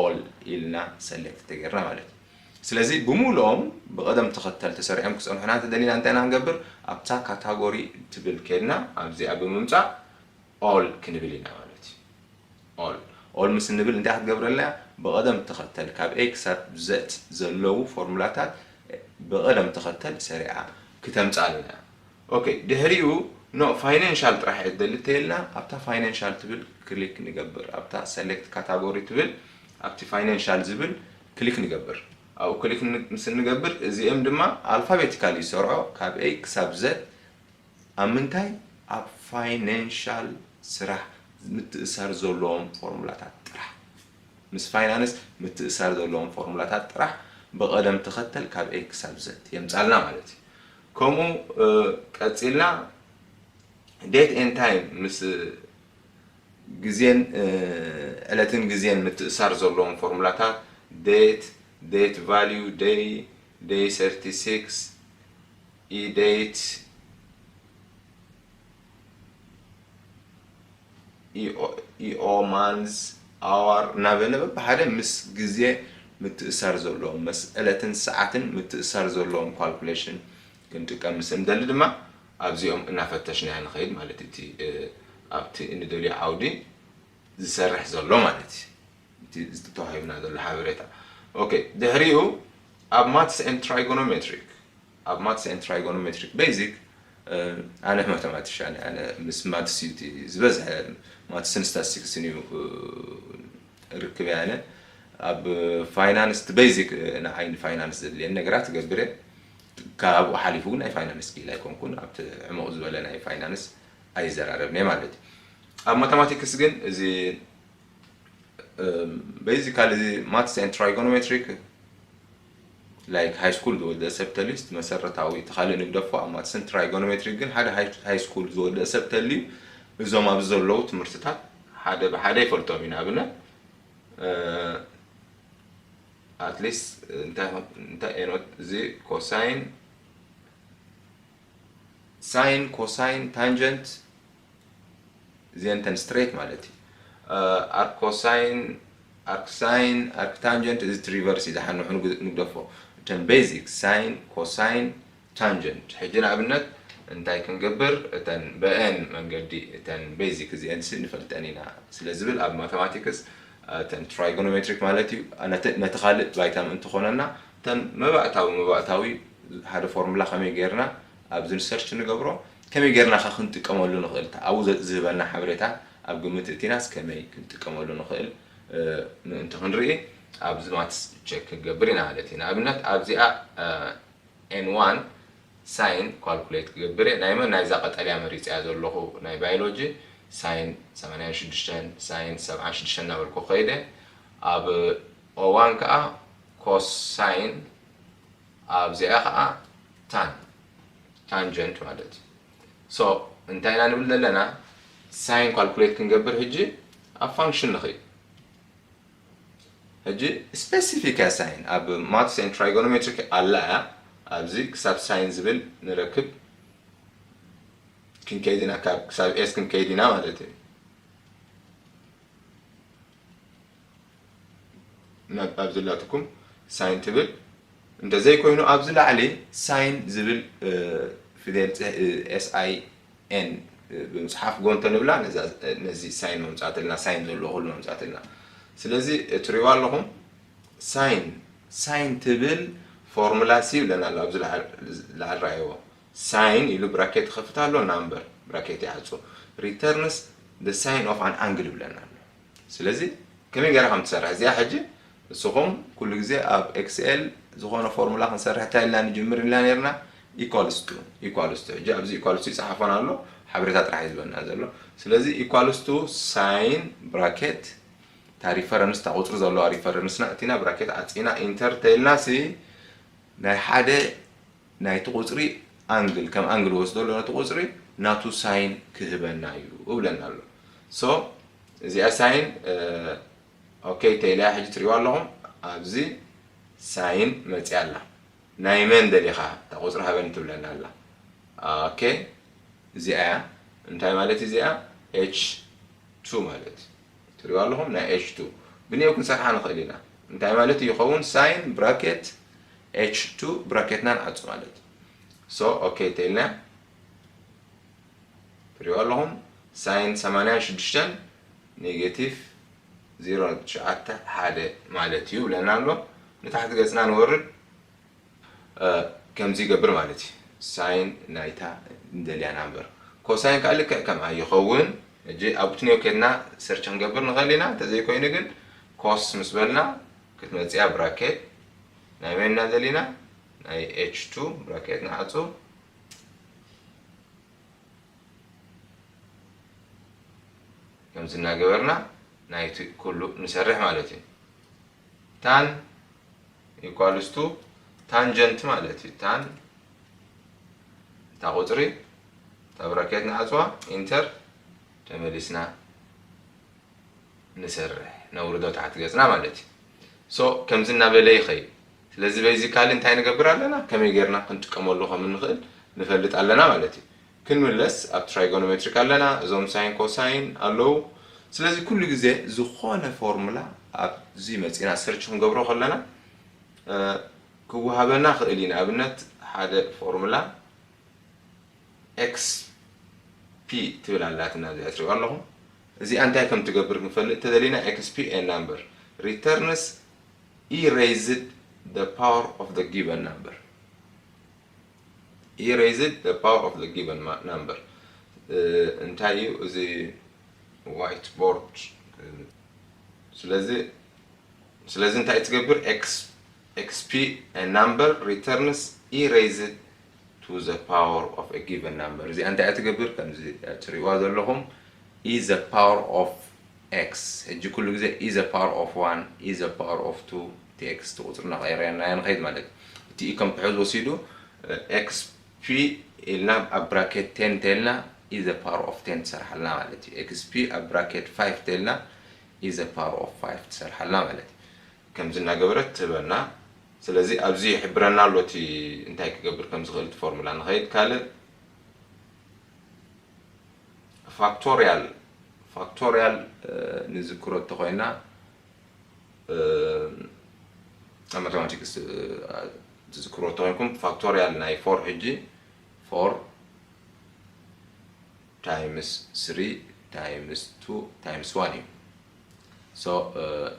ኦል ኢልና ሰሌክት ተገይርና ማለት እዩ። ስለዚ ብምሉኦም ብቐደም ተኸተል ተሰሪዖም ክጸንሑና እንተደሊና እንታይ ኢና ክንገብር? ኣብታ ካታጎሪ ትብል ከድና ኣብዚኣ ብምምጻእ ኦል ክንብል ኢና ማለት እዩ። ኦል፣ ኦል ምስ እንብል እንታይ ክትገብረልና እያ? ብቐደም ተኸተል ካብ ኤ ክሳብ ዘድ ዘለዉ ፎርሙላታት ብቐደም ተኸተል ሰሪዓ ክተምጻልና እያ። ኦኬ፣ ድሕሪኡ ኖ ፋይናንሻል ጥራሕ እየ ዝደሊ እንተኢልና፣ ኣብታ ፋይናንሻል ትብል ክሊክ ንገብር፣ ኣብታ ሰሌክት ካታጎሪ ትብል፣ ኣብቲ ፋይናንሻል ዝብል ክሊክ ንገብር። ኣብኡ ክሊክ ን-፣ ምስ እንገብር፣ እዚኦም ድማ ኣልፋቤቲካሊ ይሰርዖ፣ ካብ ኤ ክሳብ ዘድ። ኣብ ምንታይ? ኣብ ፋይናንሻል ስራሕ ምትእሳር ዘለዎም ፎርሙላታት ጥራሕ። ምስ ፋይናንስ ምትእሳር ዘለዎም ፎርሙላታት ጥራሕ ብቐደም ተኸተል ካብ ኤ ክሳብ ዘድ የምጻልና ማለት እዩ። ከምኡ፣ እ፣ ቀጺልና ዴት ኤንድ ታይም ምስ ግዜን፣ እ፣ ዕለትን ግዜን ምትእሳር ዘለዎም ፎርሙላታት፣ ዴት፣ ዴት ቫልዩ፣ ደይ፣ ደይ ሰርቲ ሲክስ፣ ኢ ዴት፣ ኢኦ፣ ኢኦ፣ ማንዝ፣ ኣዋር እናበለ በብሓደ ምስ ግዜ ምትእሳር ዘለዎም፣ ምስ ዕለትን ሰዓትን ምትእሳር ዘለዎም ካልኩሌሽን ክንጥቀም ምስ እንደሊ ድማ ኣብዚኦም እናፈተሽና ንኸይድ ማለት እዩ። እቲ፣ እ፣ ኣብቲ እንደልዮ ዓውዲ ዝሰርሕ ዘሎ ማለት እዩ። እቲ ተዋሂብና ዘሎ ሓበሬታ። ኦኬ፣ ድሕሪኡ ኣብ ማትስ ኤንድ ትራይጎኖሜትሪክ፣ ኣብ ማትስ ኤንድ ትራይጎኖሜትሪክ ቤዚክ፣ እ፣ ኣነ ማተማቲሻን እየ፣ ኣነ ምስ ማትስ እዩ እቲ ዝበዝሐ፣ ማትስን ስታቲስቲክስን እዩ፣ እ፣ ርክብ እየ ኣነ። ኣብ ፋይናንስ እቲ ቤዚክ፣ እ፣ ንዓይ ንፋይናንስ ዘድልየኒ ነገራት እገብር እየ። ካብኡ ሓሊፉ ግን ናይ ፋይናንስ ክኢላ ኣይኮንኩን፣ ኣብቲ ዕሙቕ ዝበለ ናይ ፋይናንስ ኣይዘራረብን እየ ማለት እዩ። ኣብ ማተማቲክስ ግን እዚ basically እዚ maths and trigonometric like high school ዝወደአ ሰብ ተልዩ መሰረታዊ እቲ ካልእ ንግደፎ ኣብ maths and trigonometric ግን ሓደ high school ዝወደአ ሰብ ተልዩ እዞም ኣብዚ ዘለዉ ትምህርትታት ሓደ ብሓደ ይፈልጦም ኢና ኣብነት at least እንታይ እንታይ ኤኖት እዚ cosine sine cosine tangent እዚአን ተን straight ማለት እዩ። Arccosine arcsine arctangent እዚ reverse እዩ ዝሓንሑ ንግደፎ እተን basic sine cosine tangent ሕጂ ንኣብነት እንታይ ክንገብር እተን ብአን መንገዲ እተን basic እዚአን ንፈልጠን ኢና ስለ ዝብል ኣብ mathematics እተን trigonometric ማለት እዩ ነቲ ካልእ ባይታ ምእንቲ ኮነና እተን መባእታዊ መባእታዊ ሓደ formula ከመይ ጌርና ኣብዚ search ንገብሮ ከመይ ጌርና ከ ክንጥቀመሉ ንኽእል ኣብኡ ዝህበና ሓበሬታ ኣብ ግምት እቲናስ ከመይ ክንጥቀመሉ ንኽእል ምእንቲ ክንርኢ ኣብዚ maths check ክንገብር ኢና ማለት እዩ ንኣብነት ኣብዚኣ n one sine calculate ክገብር እየ ናይ መን ናይዛ ቀጠልያ መሪፅያ ዘለኹ ናይ biology sine ሰማንያን ሽዱሽተን sine ሰብዓን ሽዱሽተን እናበልኩ ከይደ ኣብ o one ከዓ cosine ኣብዚኣ ከዓ tan tangent ማለት እዩ so እንታይ ኢና ንብል ዘለና sine calculate ክንገብር ሕጂ ኣብ function ንኽእል ሕጂ specific እያ sine ኣብ maths and trigonometric ኣላ እያ ኣብዚ ክሳብ sine ዝብል ንረክብ ክንከይድ ኢና ካብ ክሳብ s ክንከይድ ኢና ማለት እዩ ናብ ኣብዚ ላትኩም sine ትብል እንተዘይኮይኑ ኣብዚ ላዕሊ sine ዝብል ፊደል s i n ብምፅሓፍ ጎንተ ንብላ ነዚ sine መምፃእትልና sine ዘለዎ ኩሉ መምፃእትልና ስለዚ እትሪዋ ኣለኹም sine sine ትብል formula ሲ ይብለና ኣሎ ኣብዚ ላዕል ራእይዎ sine ኢሉ bracket ይኸፍት ኣሎ number bracket ይዓፁ returns the sine of an angle ይብለና ኣሎ ስለዚ ከመይ ገይራ ከም ትሰርሕ እዚኣ ሕጂ ንስኹም ኩሉ ግዜ ኣብ excel ዝኾነ formula ክንሰርሕ እንታይ ኢልና ንጅምር ኢልና ነርና equals to equals to ሕጂ ኣብዚ equals to ይፅሓፎን ኣሎ ሓበሬታ ጥራሕ እዩ ዝበና ዘሎ ስለዚ equals to sine bracket እታ reference እታ ቁፅሪ ዘለዋ reference ና እቲና bracket ዓፂና enter ተይልና ሲ ናይ ሓደ ናይቲ ቁፅሪ angle ከም angle ወስዶ ኣሎ ነቲ ቁፅሪ ናቱ sine ክህበና እዩ እብለና ኣሎ so እዚኣ sine okay ተይለያ ሕጂ ትሪዋ ኣለኹም ኣብዚ sine መፅያ ኣላ ናይ መን ደሊኻ እታ ቁፅሪ ሃበኒ ትብለና ኣላ okay እዚኣ እያ እንታይ ማለት እዚኣ h two ማለት ትሪዋ ኣለኹም ናይ h two ብንየው ክንሰርሓ ንኽእል ኢና እንታይ ማለት ይኸውን sine bracket h two bracket ና ንዓፁ ማለት so okay ተይልና ትሪኦ ኣለኹም sine ሰማንያን ሽዱሽተን negative ዜሮ ነጥቢ ትሽዓተ ሓደ ማለት እዩ ብለና ኣሎ ንታሕቲ ገፅና ንወርድ ከምዚ ይገብር ማለት እዩ sine ናይታ እንደልያ number cosine ከዓ ልክዕ ከምኣ ይኸውን እጂ ኣብኡ ትንዮ ከድና search ክንገብር ንኽእል ኢና እንተዘይኮይኑ ግን cos ምስ በልና ክትመፅያ bracket ናይ መን ኢና ደሊና ናይ h two bracket ንዓፁ ከምዚ እናገበርና ናይቲ ኩሉ ንሰርሕ ማለት እዩ tan equals to tangent ማለት እዩ tan እታ ቁፅሪ እታ bracket ንዓፅዋ enter ተመሊስና ንሰርሕ ነውርዶ ታሕቲ ገፅና ማለት እዩ so ከምዚ እናበለ ይኸይድ ስለዚ basically እንታይ ንገብር ኣለና ከመይ ጌርና ክንጥቀመሉ ከም እንኽእል ንፈልጥ ኣለና ማለት እዩ ክንምለስ ኣብ trigonometric ኣለና እዞም sine cosine ኣለዉ ስለዚ ኩሉ ግዜ ዝኾነ formula ኣብዚ መፂና search ክንገብሮ ከለና ክወሃበና ክእል እዩ ንኣብነት ሓደ formula x p ትብል ኣላትና እዚኣ ትሪእዋ ኣለኹም እዚኣ እንታይ ከም ትገብር ክንፈልጥ ተደሊና x p a number returns e raised the power of the given number e raised the power of the given number እንታይ እዩ እዚ white board ስለዚ ስለዚ እንታይ ትገብር x x p a number returns e raised to the power of a given number እዚኣ እንታይ ትገብር ከምዚ ትሪእዋ ዘለኹም e the power of x። ሕጂ ኩሉ ግዜ e the power of one, e the power of two፣ እቲ x እቲ ቁፅሪ እናቐየርናዮ ንኸይድ ማለት እዩ። እቲ e ከም ትሕዝ ወሲዱ x p ኢልና ኣብ bracket ten እንተልና e the power of ten ትሰርሓልና ማለት እዩ። x p ኣብ bracket five እንተልና e the power of five ትሰርሓልና ማለት እዩ። ከምዚ እናገበረት ትህበና። ስለዚ ኣብዚ ይሕብረና ኣሎ እቲ እንታይ ክገብር ከም ዝኽእል እቲ ፎርሙላ። ንኸይድ ካልእ factorial፣ factorial ንዝክሮ እንተኾይና ኣብ ማቴማቲክስ ትዝክሮ እንተኾይንኩም፣ factorial ናይ ፎር ሕጂ ፎር times three times two times one እዩ። So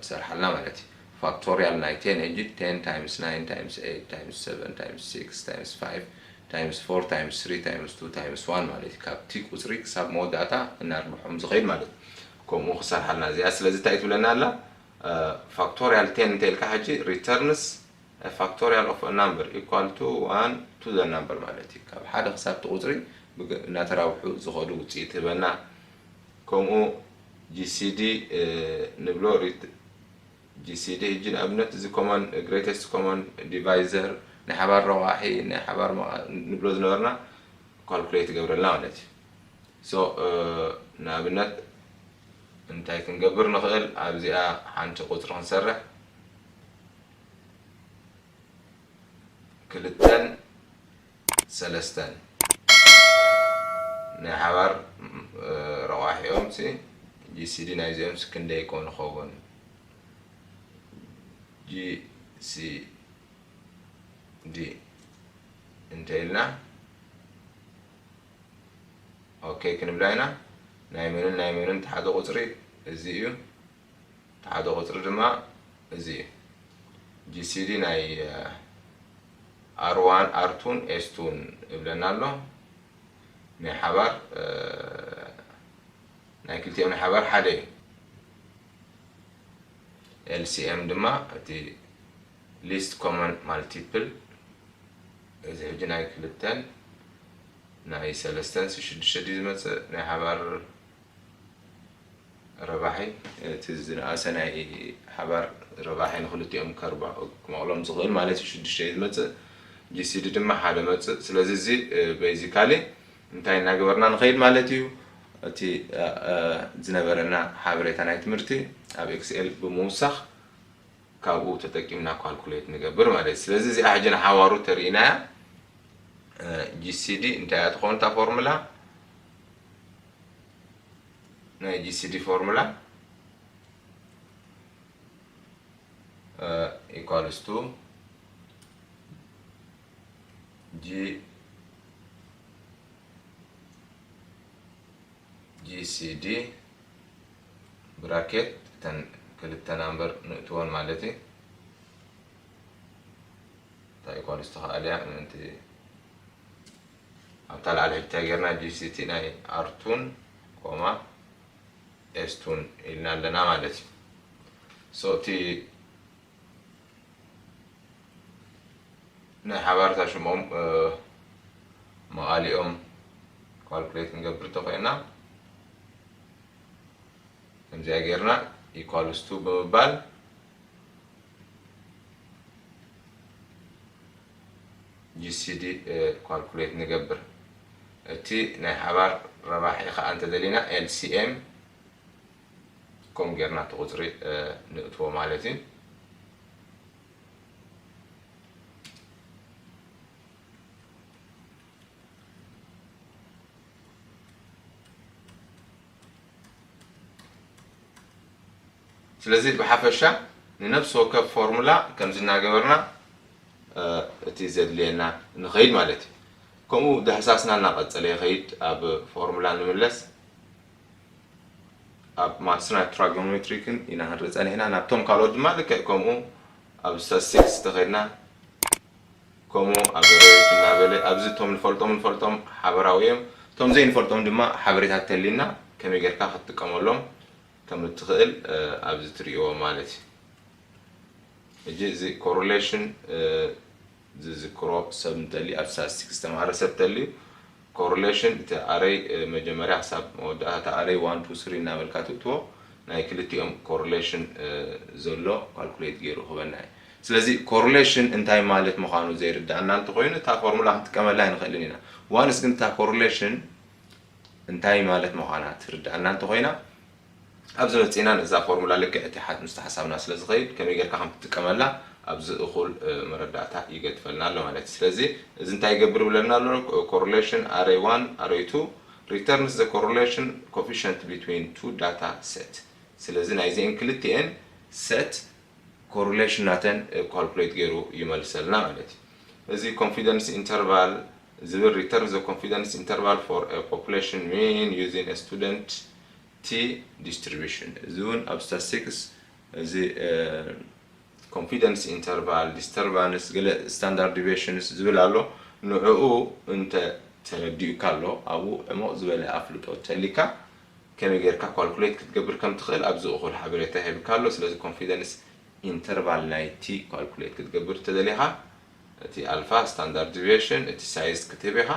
ትሰርሓልና ማለት እዩ። Factorial ናይ ten ሕጂ ten times nine times eight times seven times six times five times four times three times two times one ማለት እዩ። ካብቲ ቁፅሪ ክሳብ መወዳእታ እናርብሖም ዝኸይድ ማለት እዩ። ከምኡ ክሰርሓልና እዚኣ። ስለዚ እንታይ ትብለና ኣላ? Factorial ten እንተ ኢልካ ሕጂ returns factorial of a number equal to one to the number ማለት እዩ። ካብ ሓደ ክሳብ እቲ ቁፅሪ እናተራብሑ ዝኸዱ ውፅኢት ትህበና። ከምኡ gcd ንብሎ። gcd ሕጂ ንኣብነት እዚ common፣ greatest common divisor፣ ናይ ሓባር ረቋሒ፣ ናይ ሓባር ንብሎ ዝነበርና calculate ይገብረልና ማለት እዩ። So ንኣብነት እንታይ ክንገብር ንኽእል? ኣብዚኣ ሓንቲ ቁፅሪ ክንሰርሕ፣ ክልተን ሰለስተን ናይ ሓባር ረቋሒኦም ሲ gcd ናይዚኦም ሲ ክንደይ ኮን ይኸውን? gcd እንተ ኢልና okay ክንብላ ኢና። ናይ መንን ናይ መንን ሓደ ቁፅሪ እዚ እዩ። ሓደ ቁፅሪ ድማ እዚ እዩ። gcd ናይ r one r two ን s two ን እብለና ኣሎ። ናይ ሓባር ናይ ክልቲኦም ናይ ሓባር ሓደ እዩ። lcm ድማ እቲ least common multiple፣ እዚ ሕጂ ናይ ክልተን ናይ ሰለስተን ሲ ሽዱሽተ ድዩ ዝመፅእ ናይ ሓባር ረባሒ? እቲ ዝነኣሰ ናይ ሓባር ረባሒ ንክልቲኦም ከርባ ክመቕሎም ዝኽእል ማለት እዩ ሽዱሽተ እዩ ዝመፅእ። gcd ድማ ሓደ መፅእ። ስለዚ እዚ basically እንታይ እናገበርና ንኸይድ ማለት እዩ? እቲ ዝነበረና ሓበሬታ ናይ ትምህርቲ ኣብ excel ብምውሳኽ ካብኡ ተጠቂምና calculate ንገብር ማለት እዩ። ስለዚ እዚኣ ሕጂ ንሓዋሩ ተሪኢናያ። gcd እንታይ እያ ትኸውን እታ ፎርሙላ? ናይ gcd ፎርሙላ equals to g gcd bracket እተን ክልተ number ንእትወን ማለት እዩ። እንታይ equals to ከኣልያ ምእንቲ ኣብታ ላዕሊ ሕጂ እንታይ ጌርና gcd ናይ r two ን ኮማ s two ን ኢልና ኣለና ማለት እዩ። So እቲ ናይ ሓባርታ ሽሞም መቓሊኦም calculate ክንገብር ተኾይና ከምዚኣ ጌርና equals to ብምባል gcd calculate ንገብር። እቲ ናይ ሓባር ረባሒ ከዓ እንተደሊና lcm ከም ጌርና እቲ ቁፅሪ ንእትዎ ማለት እዩ። ስለዚ ብሓፈሻ ንነፍሲ ወከፍ ፎርሙላ ከምዚ እናገበርና እቲ ዘድልየና ንኸይድ ማለት እዩ። ከምኡ ዳህሳስና እናቐፀለ ይኸይድ። ኣብ ፎርሙላ ንምለስ። ኣብ ማትስና ትራጎኖሜትሪክን ኢና ክንርኢ ፀኒሕና። ናብቶም ካልኦት ድማ ልክዕ ከምኡ ኣብ statistics ተኸድና ከምኡ ኣብ rate እናበለ ኣብዚ እቶም ንፈልጦም ንፈልጦም ሓበራዊ እዮም። እቶም ዘይንፈልጦም ድማ ሓበሬታት ተሊና ከመይ ጌርካ ክትጥቀመሎም ከም እትኽእል ኣብዚ ትርእይዎ ማለት እዩ። ሕጂ እዚ correlation ዝዝክሮ ሰብ እንተልዩ ኣብ statistics ዝተማሃረ ሰብ እንተልዩ correlation እቲ ኣረይ መጀመርያ ክሳብ መወዳእታ እቲ ኣረይ one two three እናበልካ ትእትዎ። ናይ ክልቲኦም correlation ዘሎ calculate ገይሩ ክበና እዩ። ስለዚ correlation እንታይ ማለት ምዃኑ ዘይርዳእና እንተኾይኑ እታ ፎርሙላ ክንጥቀመላ ኣይንኽእልን ኢና። ዋንስ ግን እታ correlation እንታይ ማለት ምዃና ትርዳእና እንተኾይና ኣብዚ መፂእና ነዛ ፎርሙላ ልክዕ እቲ ሓት ምስቲ ሓሳብና ስለ ዝኸይድ ከመይ ጌርካ ከም ትጥቀመላ ኣብዚ እኹል መረዳእታ ይገድፈልና ኣሎ ማለት እዩ። ስለዚ እዚ እንታይ ይገብር ብለና ኣሎ? Correlation array one array two returns the correlation coefficient between two data set። ስለዚ ናይዚአን ክልቲአን set correlation ናተን calculate ገይሩ ይመልሰልና ማለት እዩ። እዚ confidence interval ዝብል returns the confidence interval for a population mean using a student t distribution። እዚ እውን ኣብ statistics እዚ confidence interval፣ disturbance፣ ገለ standard deviations ዝብል ኣሎ። ንዕኡ እንተ ተረዲኡካ ኣሎ ኣብኡ ዕሙቕ ዝበለ ኣፍልጦ ተሊካ ከመይ ጌርካ calculate ክትገብር ከም ትኽእል ኣብዚ እኹል ሓበሬታ ሂብካ ኣሎ። ስለዚ confidence interval ናይቲ calculate ክትገብር እንተደሊኻ እቲ ኣልፋ standard deviation እቲ size ክትህብ ኢኻ።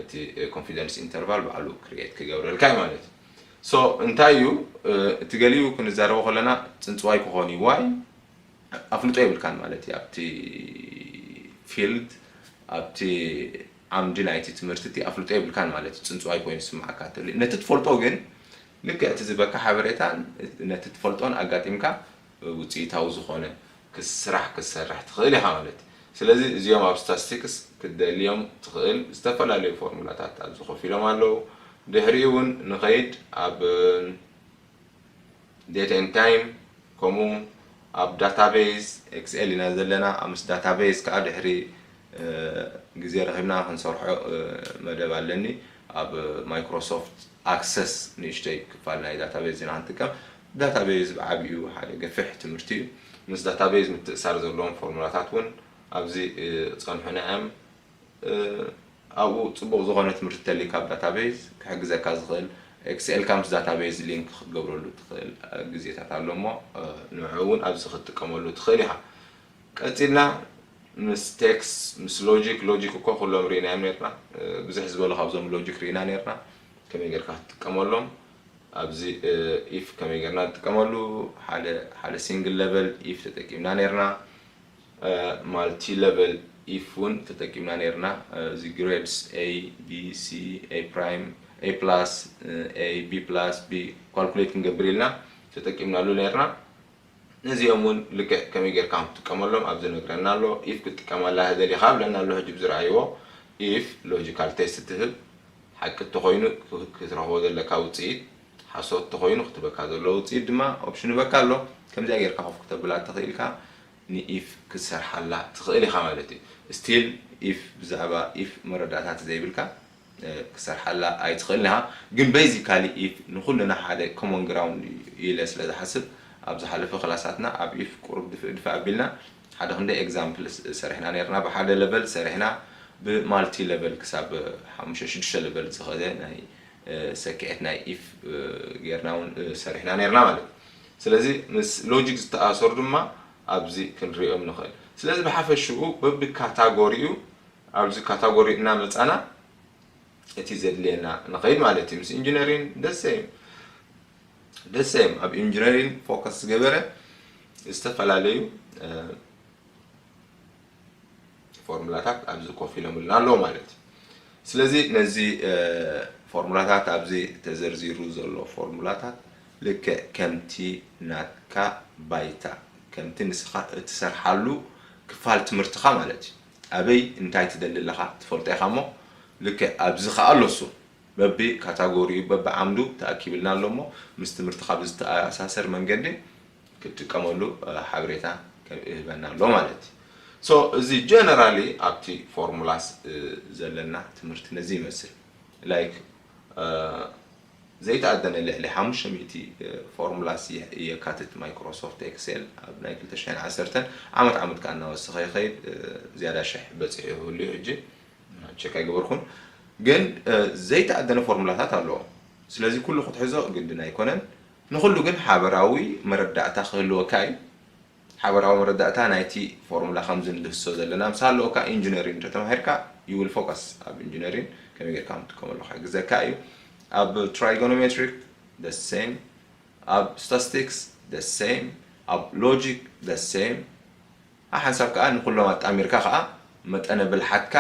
እቲ confidence interval ባዕሉ create ክገብረልካ እዩ ማለት እዩ። So እንታይ እዩ እቲ ገሊኡ ክንዛረቦ ከለና ጽንጽዋይ ክኾን እዩ። Why? ኣፍልጦ የብልካን ማለት እዩ። ኣብቲ field ኣብቲ ዓምዲ ናይቲ ትምህርቲ እቲ ኣፍልጦ የብልካን ማለት እዩ። ጽንጽዋይ ኮይኑ ዝስምዓካ እንተሎ ነቲ ትፈልጦ ግን ልክዕ እቲ ዝበካ ሓበሬታን ነቲ ትፈልጦን ኣጋጢምካ ውፅኢታዊ ዝኾነ ክስ- ስራሕ ክትሰርሕ ትኽእል ኢኻ ማለት እዩ። ስለዚ እዚኦም ኣብ statistics ክትደልዮም ትኽእል ዝተፈላለዩ ፎርሙላታት ኣብዚ ኮፍ ኢሎም ኣለዉ። ድሕሪኡ እውን ንኸይድ ኣብ date and time ከምኡ ኣብ database Excel ኢና ዘለና ኣብ ምስ database ከዓ ድሕሪ ግዜ ረኺብና ክንሰርሖ መደብ ኣለኒ። ኣብ Microsoft Access ንእሽተይ ክፋል ናይ database ኢና ክንጥቀም። Database ብዓቢኡ ሓደ ገፊሕ ትምህርቲ እዩ። ምስ database ምትእሳር ዘለዎም ፎርሙላታት እውን ኣብዚ ክፀንሑና እዮም። ኣብኡ ፅቡቕ ዝኾነ ትምህርቲ ተልዩ ካብ database ክሕግዘካ ዝኽእል Excel ካ ምስ database link ክትገብረሉ ትኽእል ግዜታት ኣሎ እሞ ንዑ እውን ኣብዚ ክትጥቀመሉ ትኽእል ኢኻ። ቀፂልና ምስ text ምስ logic፣ logic እኮ ኩሎም ርኢናዮም ነርና። ብዙሕ ዝበሉ ካብዞም logic ርኢና ነርና ከመይ ጌርካ ክትጥቀመሎም። ኣብዚ if ከመይ ጌርና ንጥቀመሉ ሓደ ሓደ single level if ተጠቂምና ነርና። Multi level if እውን ተጠቂምና ነርና። እዚ grades A B C A prime A plus A B plus B calculate ክንገብር ኢልና ተጠቂምናሉ ነርና። ነዚኦም እውን ልክዕ ከመይ ጌርካ ክትጥቀመሎም ኣብዚ ነግረና ኣሎ። If ክትጥቀመላ ደሊኻ ብለና ኣሎ። ሕጂ ብዝረኣይዎ if logical test ትህብ ሓቂ እንተኾይኑ ክትረኽቦ ዘለካ ውፅኢት፣ ሓሶት እንተኾይኑ ክትበካ ዘሎ ውፅኢት ድማ option ይበካ ኣሎ። ከምዚኣ ጌርካ ኮፍ ክተብላ ተኽኢልካ ን if ክትሰርሓላ ትኽእል ኢኻ ማለት እዩ። Still if ብዛዕባ if መረዳእታ ዘይብልካ ክሰርሓላ ኣይትኽእልን ኢኻ። ግን basically if ንኹልና ሓደ common ground ኢለ ስለ ዝሓስብ ኣብ ዝሓለፈ ክላሳትና ኣብ if ቁሩብ ድፍእ ድፍእ ኣቢልና ሓደ ክንደይ example ሰሪሕና ነርና። ብሓደ level ሰሪሕና ብ multi level ክሳብ ሓሙሽተ ሽዱሽተ level ዝኸደ ናይ ሰክዐት ናይ if ጌርና እውን ሰሪሕና ነርና ማለት እዩ። ስለዚ ምስ logic ዝተኣሰሩ ድማ ኣብዚ ክንሪኦም ንኽእል። ስለዚ ብሓፈሽኡ በቢ category ኡ ኣብዚ category እናመፃና እቲ ዘድልየና ንኸይድ ማለት እዩ። ምስ engineering the same the same ኣብ engineering focus ዝገበረ ዝተፈላለዩ ፎርሙላታት ኣብዚ ኮፍ ኢሎምልና ኣለዉ ማለት እዩ። ስለዚ ነዚ ፎርሙላታት ኣብዚ ተዘርዚሩ ዘሎ ፎርሙላታት ልክዕ ከምቲ ናትካ ባይታ ከምቲ ንስኻ እትሰርሓሉ ክፋል ትምህርትኻ ማለት እዩ። ኣበይ እንታይ ትደሊ ኣለኻ ትፈልጦ ኢኻ እሞ ልክዕ ኣብዚ ከዓ ኣሎ እሱ በቢ category ኡ በቢ ዓምዱ ተኣኪብልና ኣሎ እሞ ምስ ትምህርትኻ ብዝተኣሳሰር መንገዲ ክትጥቀመሉ ሓበሬታ ይህበና ኣሎ ማለት እዩ። So እዚ generally ኣብቲ formulas ዘለና ትምህርቲ ነዚ ይመስል። Like ዘይተኣደነ ልዕሊ ሓሙሽተ ሚእቲ formulas የካትት Microsoft Excel ኣብ ናይ ክልተ ሽሕን ዓሰርተን ዓመት ዓመት ከዓ እናወሰኸ ይኸይድ። ዝያዳ ሽሕ በፂሑ ይህሉ እዩ ሕጂ check ኣይገበርኩን። ግን ዘይተኣደነ ፎርሙላታት ኣለዎ። ስለዚ ኩሉ ክትሕዞ ግድን ኣይኮነን። ንኹሉ ግን ሓበራዊ መረዳእታ ክህልወካ እዩ። ሓበራዊ መረዳእታ ናይቲ ፎርሙላ ከምዚ ንድህስሶ ዘለና ምስ ሃለወካ engineering እንተተማሂርካ you will focus ኣብ engineering ከመይ ጌርካ ክትጥቀመሉ ክሕግዘካ እዩ። ኣብ trigonometric the same ኣብ statistics the same፣ ኣብ logic the same። ሓንሳብ ከዓ ንኩሎም ኣጣሚርካ ከዓ መጠነ ብልሓትካ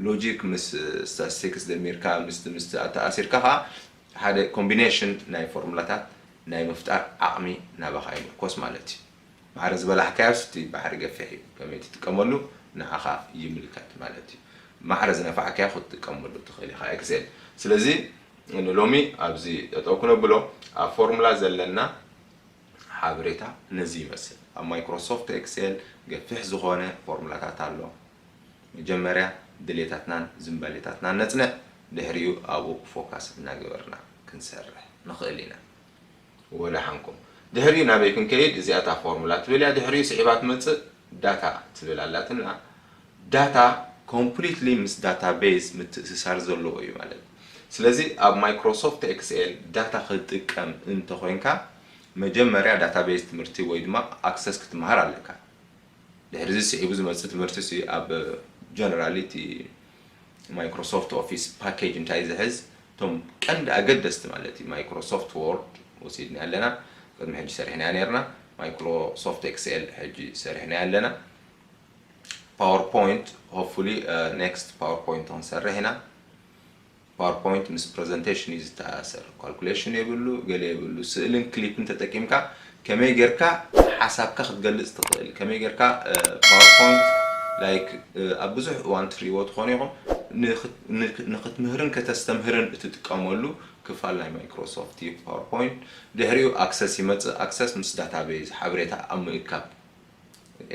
logic ምስ statistics ደሚርካ ምስ ምስ ኣተኣሲርካ ከዓ ሓደ combination ናይ ፎርሙላታት ናይ ምፍጣር ዓቕሚ ናባኻ ይምርኮስ ማለት እዩ። ማዕረ ዝበላሕካዮ ስቲ ባሕሪ ገፊሕ እዩ፣ ከመይ ትጥቀመሉ ንዓኻ ይምልከት ማለት እዩ። ማዕረ ዝነፋዕካዮ ክትጥቀመሉ ትኽእል ኢኻ ኤክሴል። ስለዚ ንሎሚ ኣብዚ ጠጠው ክነብሎ። ኣብ ፎርሙላ ዘለና ሓበሬታ ነዚ ይመስል። ኣብ ማይክሮሶፍት ኤክሴል ገፊሕ ዝኾነ ፎርሙላታት ኣሎ። መጀመርያ ድሌታትናን ዝንባሌታትናን ነጽንዕ፣ ድሕሪኡ ኣብኡ ፎካስ እናገበርና ክንሰርሕ ንኽእል ኢና። ወደ ሓንኩም ድሕሪኡ ናበይ ክንከይድ? እዚኣታ ፎርሙላ ትብል እያ። ድሕሪኡ ስዒባ ትመጽእ ዳታ ትብል ኣላትና። ዳታ ኮምፕሊትሊ ምስ ዳታቤዝ ምትእስሳር ዘለዎ እዩ ማለት እዩ። ስለዚ ኣብ ማይክሮሶፍት ኤክስኤል ዳታ ክትጥቀም እንተኾይንካ መጀመርያ ዳታቤዝ ትምህርቲ ወይ ድማ ኣክሰስ ክትመሃር ኣለካ። ድሕሪ እዚ ስዒቡ ዝመጽእ ትምህርቲ ሲ ኣብ ጀነራሊ እቲ ማይክሮሶፍት ኦፊስ ፓኬጅ እንታይ ዝሕዝ፣ እቶም ቀንዲ ኣገደስቲ ማለት እዩ። ማይክሮሶፍት ወርድ ወሲድና ኣለና፣ ቅድሚ ሕጂ ሰሪሕና ነርና። ማይክሮሶፍት ኤክስኤል ሕጂ ሰሪሕና ኣለና። ፓወርፖይንት ሆፕፉሊ ኔክስት ፓወርፖይንት ክንሰርሕ ኢና። ፓወርፖይንት ምስ ፕረዘንቴሽን እዩ ዝተኣሳሰር። ካልኩሌሽን የብሉ፣ ገለ የብሉ። ስእልን ክሊፕን ተጠቂምካ ከመይ ጌርካ ሓሳብካ ክትገልጽ ትኽእል፣ ከመይ ጌርካ ፓወርፖይንት ላይክ ኣብ ብዙሕ እዋን ትርእይዎ ትኾኑ ኢኹም፣ ንክት- ንክ- ንክትምህርን ከተስተምህርን እትጥቀመሉ ክፋል ናይ ማይክሮሶፍት እዩ ፓወርፖይንት። ድሕሪኡ ኣክሰስ ይመጽእ። ኣክሰስ ምስ ዳታቤዝ ሓበሬታ ኣብ ምእካብ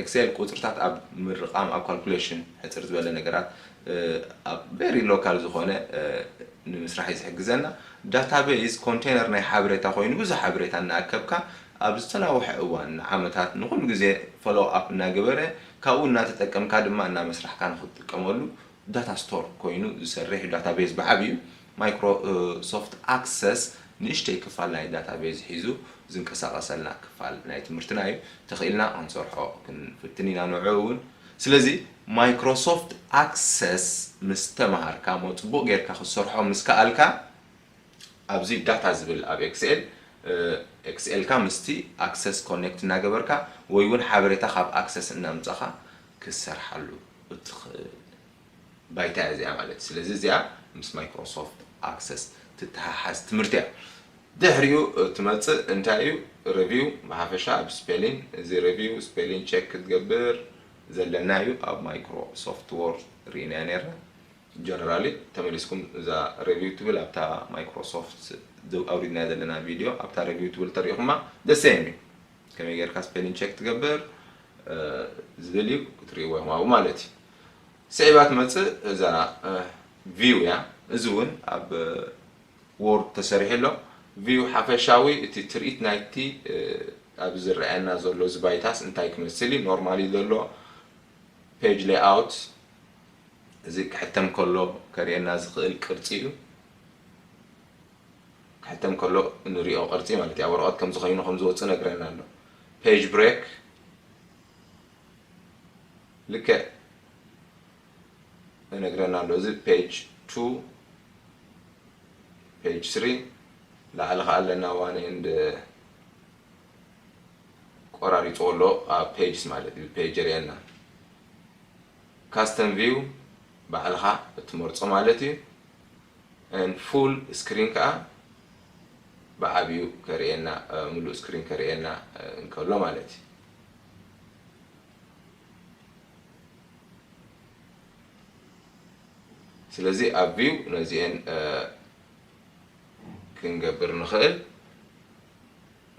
ኤክሴል ቁፅርታት ኣብ ምርቓም ኣብ ካልኩሌሽን ሕፅር ዝበለ ነገራት ኣብ ቨሪ ሎካል ዝኾነ ንምስራሕ እዩ ዝሕግዘና። ዳታቤዝ ኮንቴነር ናይ ሓበሬታ ኮይኑ ብዙሕ ሓበሬታ እናኣከብካ ኣብ ዝተናውሐ እዋን ንዓመታት ንኩሉ ግዜ ፎሎው ኣፕ እናገበረ ካብኡ እናተጠቀምካ ድማ እናመስራሕካ ንክትጥቀመሉ ዳታ ስቶር ኮይኑ ዝሰርሕ እዩ። ዳታቤዝ ብዓብዩ ማይክሮሶፍት ኣክሰስ ንእሽተይ ክፋል ናይ ዳታቤዝ ሒዙ ዝንቀሳቐሰልና ክፋል ናይ ትምህርትና እዩ። ተኽኢልና ክንሰርሖ ክንፍትን ኢና ንዕኡ እውን። ስለዚ ማይክሮሶፍት ኣክሰስ ምስ ተምሃርካ ሞ ፅቡቕ ጌርካ ክትሰርሖ ምስ ከኣልካ ኣብዚ ዳታ ዝብል ኣብ ኤክስኤል ኤክስኤልካ ምስቲ ኣክሰስ ኮኔክት እናገበርካ ወይ እውን ሓበሬታ ካብ ኣክሰስ እናምፃኻ ክትሰርሓሉ እትኽእል ባይታ እያ እዚኣ ማለት። ስለዚ እዚኣ ምስ ማይክሮሶፍት ኣክሰስ ትተሓሓዝ ትምህርቲ እያ። ድሕሪኡ ትመፅእ እንታይ እዩ? ሪቪው ብሓፈሻ ኣብ ስፔሊን፣ እዚ ሪቪው ስፔሊን ቸክ ክትገብር ዘለና እዩ። ኣብ ማይክሮሶፍት ወርድ ርኢናዮ ነርና። ጀነራሊ ተመሊስኩም እዛ ሪቪው ትብል ኣብታ ማይክሮሶፍት ዝ- ኣውሪድናያ ዘለና ቪድዮ ኣብታ ሪቪው ትብል ተሪኢኹማ ደሴም እዩ። ከመይ ጌርካ ስፔሊን ቸክ ትገብር ዝብል እዩ ክትርእይዎ ኢኹም ኣብኡ ማለት እዩ። ስዒባ ትመፅእ እዛ ቪው እያ። እዚ እውን ኣብ ወርድ ተሰሪሑ ኣሎ። ቪው ሓፈሻዊ እቲ ትርኢት ናይቲ ኣብዚ ዝረኣየና ዘሎ እዚ ባይታስ እንታይ ክመስል እዩ? ኖርማሊ ዘሎ ፔጅ ሌይኣውት እዚ ክሕተም ከሎ ከርእየና ዝኽእል ቅርፂ እዩ። ክሕተም ከሎ ንሪኦ ቅርፂ ማለት እዩ። ኣብ ወረቐት ከም ዝኸይኑ ከም ዝወፅእ ነግረና ኣሎ። ፔጅ ብሬክ ልክዕ እነግረና ኣሎ። እዚ ፔጅ ቱ ፔጅ ስሪ ላዕሊ ከዓ ኣለና ዋን ኤንድ ቆራሪፅዎ ኣሎ ኣብ ፔጅስ ማለት እዩ። ፔጅ የርእየና ካስተም ቪው ባዕልኻ እትመርፆ ማለት እዩ። ን ፉል ስክሪን ከዓ ብዓብዩ ከርእየና ሙሉእ ስክሪን ከርእየና እንከሎ ማለት እዩ። ስለዚ ኣብ ቪው ነዚአን ክንገብር ንኽእል።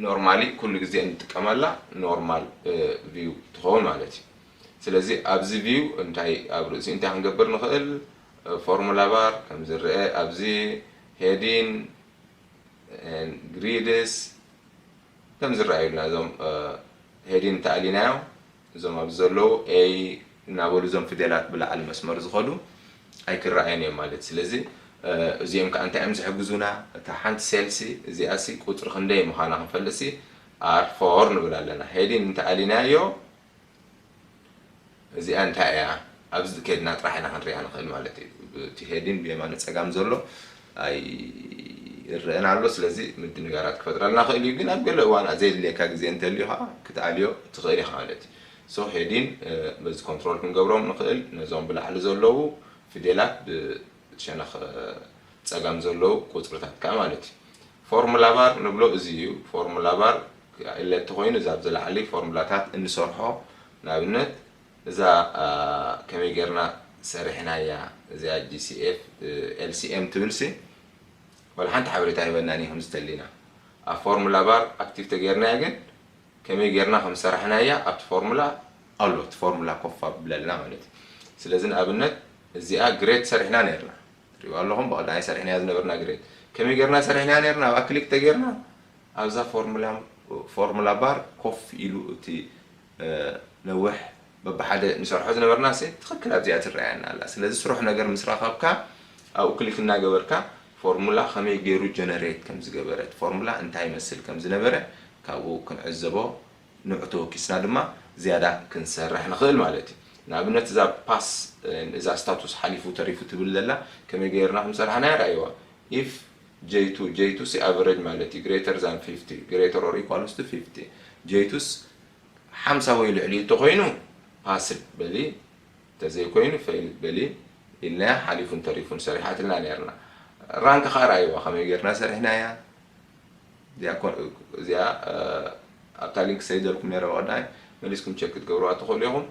ኖርማሊ ኩሉ ግዜ እንጥቀመላ ኖርማል ቪው ትኸውን ማለት እዩ። ስለዚ ኣብዚ ቪው እንታይ ኣብ ርእሲ እንታይ ክንገብር ንኽእል? ፎርሙላ ባር ከም ዝረአ ኣብዚ ሄዲን ግሪድስ ከም ዝረኣዩልና እዞም ሄዲን ተኣሊናዮም እዞም ኣብዚ ዘለዉ ኤይ እናበሉ እዞም ፊደላት ብላዕሊ መስመር ዝኸዱ ኣይክረኣየን እዮም ማለት። ስለዚ እዚኦም ከዓ እንታይ እዮም ዝሕግዙና? እታ ሓንቲ ሴልሲ እዚኣሲ ቁፅሪ ክንደይ ምዃና ክንፈልጥሲ ኣር ፎር ንብል ኣለና። ሄዲን እንተኣሊናዮ እዚኣ እንታይ እያ? ኣብዚ ከድና ጥራሕ ኢና ክንሪኣ ንኽእል ማለት እዩ። እቲ ሄዲን ብየማነ ፀጋም ዘሎ ኣይ ይረአና ኣሎ። ስለዚ ምድንጋራት ክፈጥረልና ክእል እዩ፣ ግን ኣብ ገለ እዋን ዘየድልየካ ግዜ እንተልዩ ከዓ ክትኣልዮ ትኽእል ኢኻ ማለት እዩ። So heading በዚ ኮንትሮል ክንገብሮም ንኽእል። ነዞም ብላዕሊ ዘለዉ ፊደላት ብሸነኽ ጸጋም ዘለዉ ቁጽርታት ከዓ ማለት እዩ። ፎርሙላ ባር ንብሎ እዚ እዩ። ፎርሙላ ባር ኢለ እንተኾይኑ እዛ ኣብ ዝለዓሊ ፎርሙላታት እንሰርሖ፣ ንኣብነት እዛ ከመይ ጌርና ሰሪሕናያ፣ እዚኣ ጂ ሲ ኤፍ ኤል ሲ ኤም ትብል ሲ ወላ ሓንቲ ሓበሬታ ይበናኒ ከም ዝተሊና ኣብ ፎርሙላ ባር ኣክቲቭ ተጌርናያ ግን ከመይ ጌርና ከም ሰራሕናያ ኣብቲ ፎርሙላ ኣሎ። እቲ ፎርሙላ ኮፍ ኣብለልና ማለት እዩ። ስለዚ ንኣብነት እዚኣ ግሬድ ሰሪሕና ነርና፣ ትሪእዋ ኣለኹም ብቐዳማይ ሰሪሕናያ ዝነበርና ግሬድ ከመይ ጌርና ሰሪሕናያ ነርና ኣብኣ ክሊክ ተጌርና ኣብዛ ፎርሙላ ፎርሙላ ባር ኮፍ ኢሉ እቲ ነውሕ በብሓደ ንሰርሖ ዝነበርና ሲ ትኽክል ኣብዚኣ ትረኣየና ኣላ። ስለዚ ስሩሕ ነገር ምስ ረኸብካ ኣብኡ ክሊክ እናገበርካ ፎርሙላ ከመይ ገይሩ ጀነሬት ከም ዝገበረ እቲ ፎርሙላ እንታይ ይመስል ከም ዝነበረ ካብኡ ክንዕዘቦ ንዑ ተወኪስና ድማ ዝያዳ ክንሰርሕ ንኽእል ማለት እዩ። ንኣብነት እዛ ፓስ እዛ ስታቱስ ሓሊፉ ተሪፉ ትብል ዘላ ከመይ ገይርና ክንሰርሓ ናይ ረኣይዋ if j two j two ሲ average ማለት እዩ greater than fifty greater or equals to fifty j two ስ ሓምሳ ወይ ልዕሊ እንተኮይኑ ፓስድ በሊ እንተዘይኮይኑ ፌይል በሊ ኢልና ሓሊፉን ተሪፉን ሰሪሓትልና ነርና። ራንክ ከዓ ረኣይዋ ከመይ ጌርና ሰሪሕናያ። እዚኣ ኣብታ ሊንክ ሰይደልኩም ነረ ቀዳይ መሊስኩም ቸክ ክትገብርዋ ትኽእሉ ኢኹም።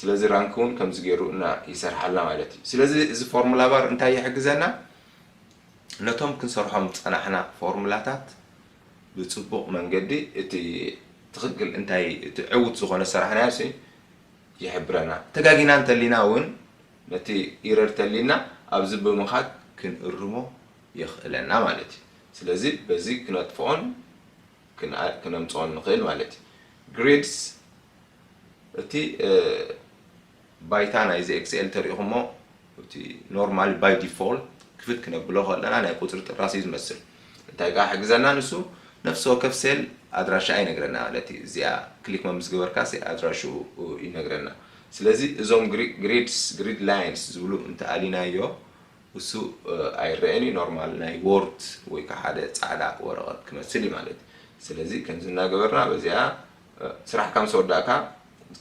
ስለዚ ራንክ እውን ከምዚ ገይሩ እና ይሰርሓልና ማለት እዩ። ስለዚ እዚ ፎርሙላ ባር እንታይ ይሕግዘና? ነቶም ክንሰርሖም ዝጸናሕና ፎርሙላታት ብጽቡቕ መንገዲ እቲ ትኽክል እንታይ እቲ ዕውት ዝኾነ ዝሰራሕናዮ ሲ ይሕብረና። ተጋጊና እንተሊና እውን ነቲ ኢረር ተሊና ኣብዚ ብምኻድ ክንእርሞ የኽእለና ማለት እዩ። ስለዚ በዚ ክነጥፍኦን ክነምፅኦን ንኽእል ማለት እዩ። ግሪድስ እቲ ባይታ ናይዚ ኤክስኤል ተሪእኹሞ እቲ ኖርማሊ ባይ ዲፎልት ክፍት ክነብሎ ከለና ናይ ቁፅሪ ጥራስ እዩ ዝመስል። እንታይ ከዓ ሕግዘና ንሱ ነፍሲ ወከፍ ሴል ኣድራሻ ይነግረና ማለት እዩ። እዚኣ ክሊክ መምስ ገበርካ ኣድራሽኡ ይነግረና። ስለዚ እዞም ግሪድስ ግሪድ ላይንስ ዝብሉ እንተኣሊናዮ እሱ ኣይረአን እዩ። ኖርማል ናይ ወርድ ወይ ከዓ ሓደ ፃዕዳ ወረቐት ክመስል እዩ ማለት እዩ። ስለዚ ከምዚ እናገበርና በዚኣ ስራሕካ ምስ ወዳእካ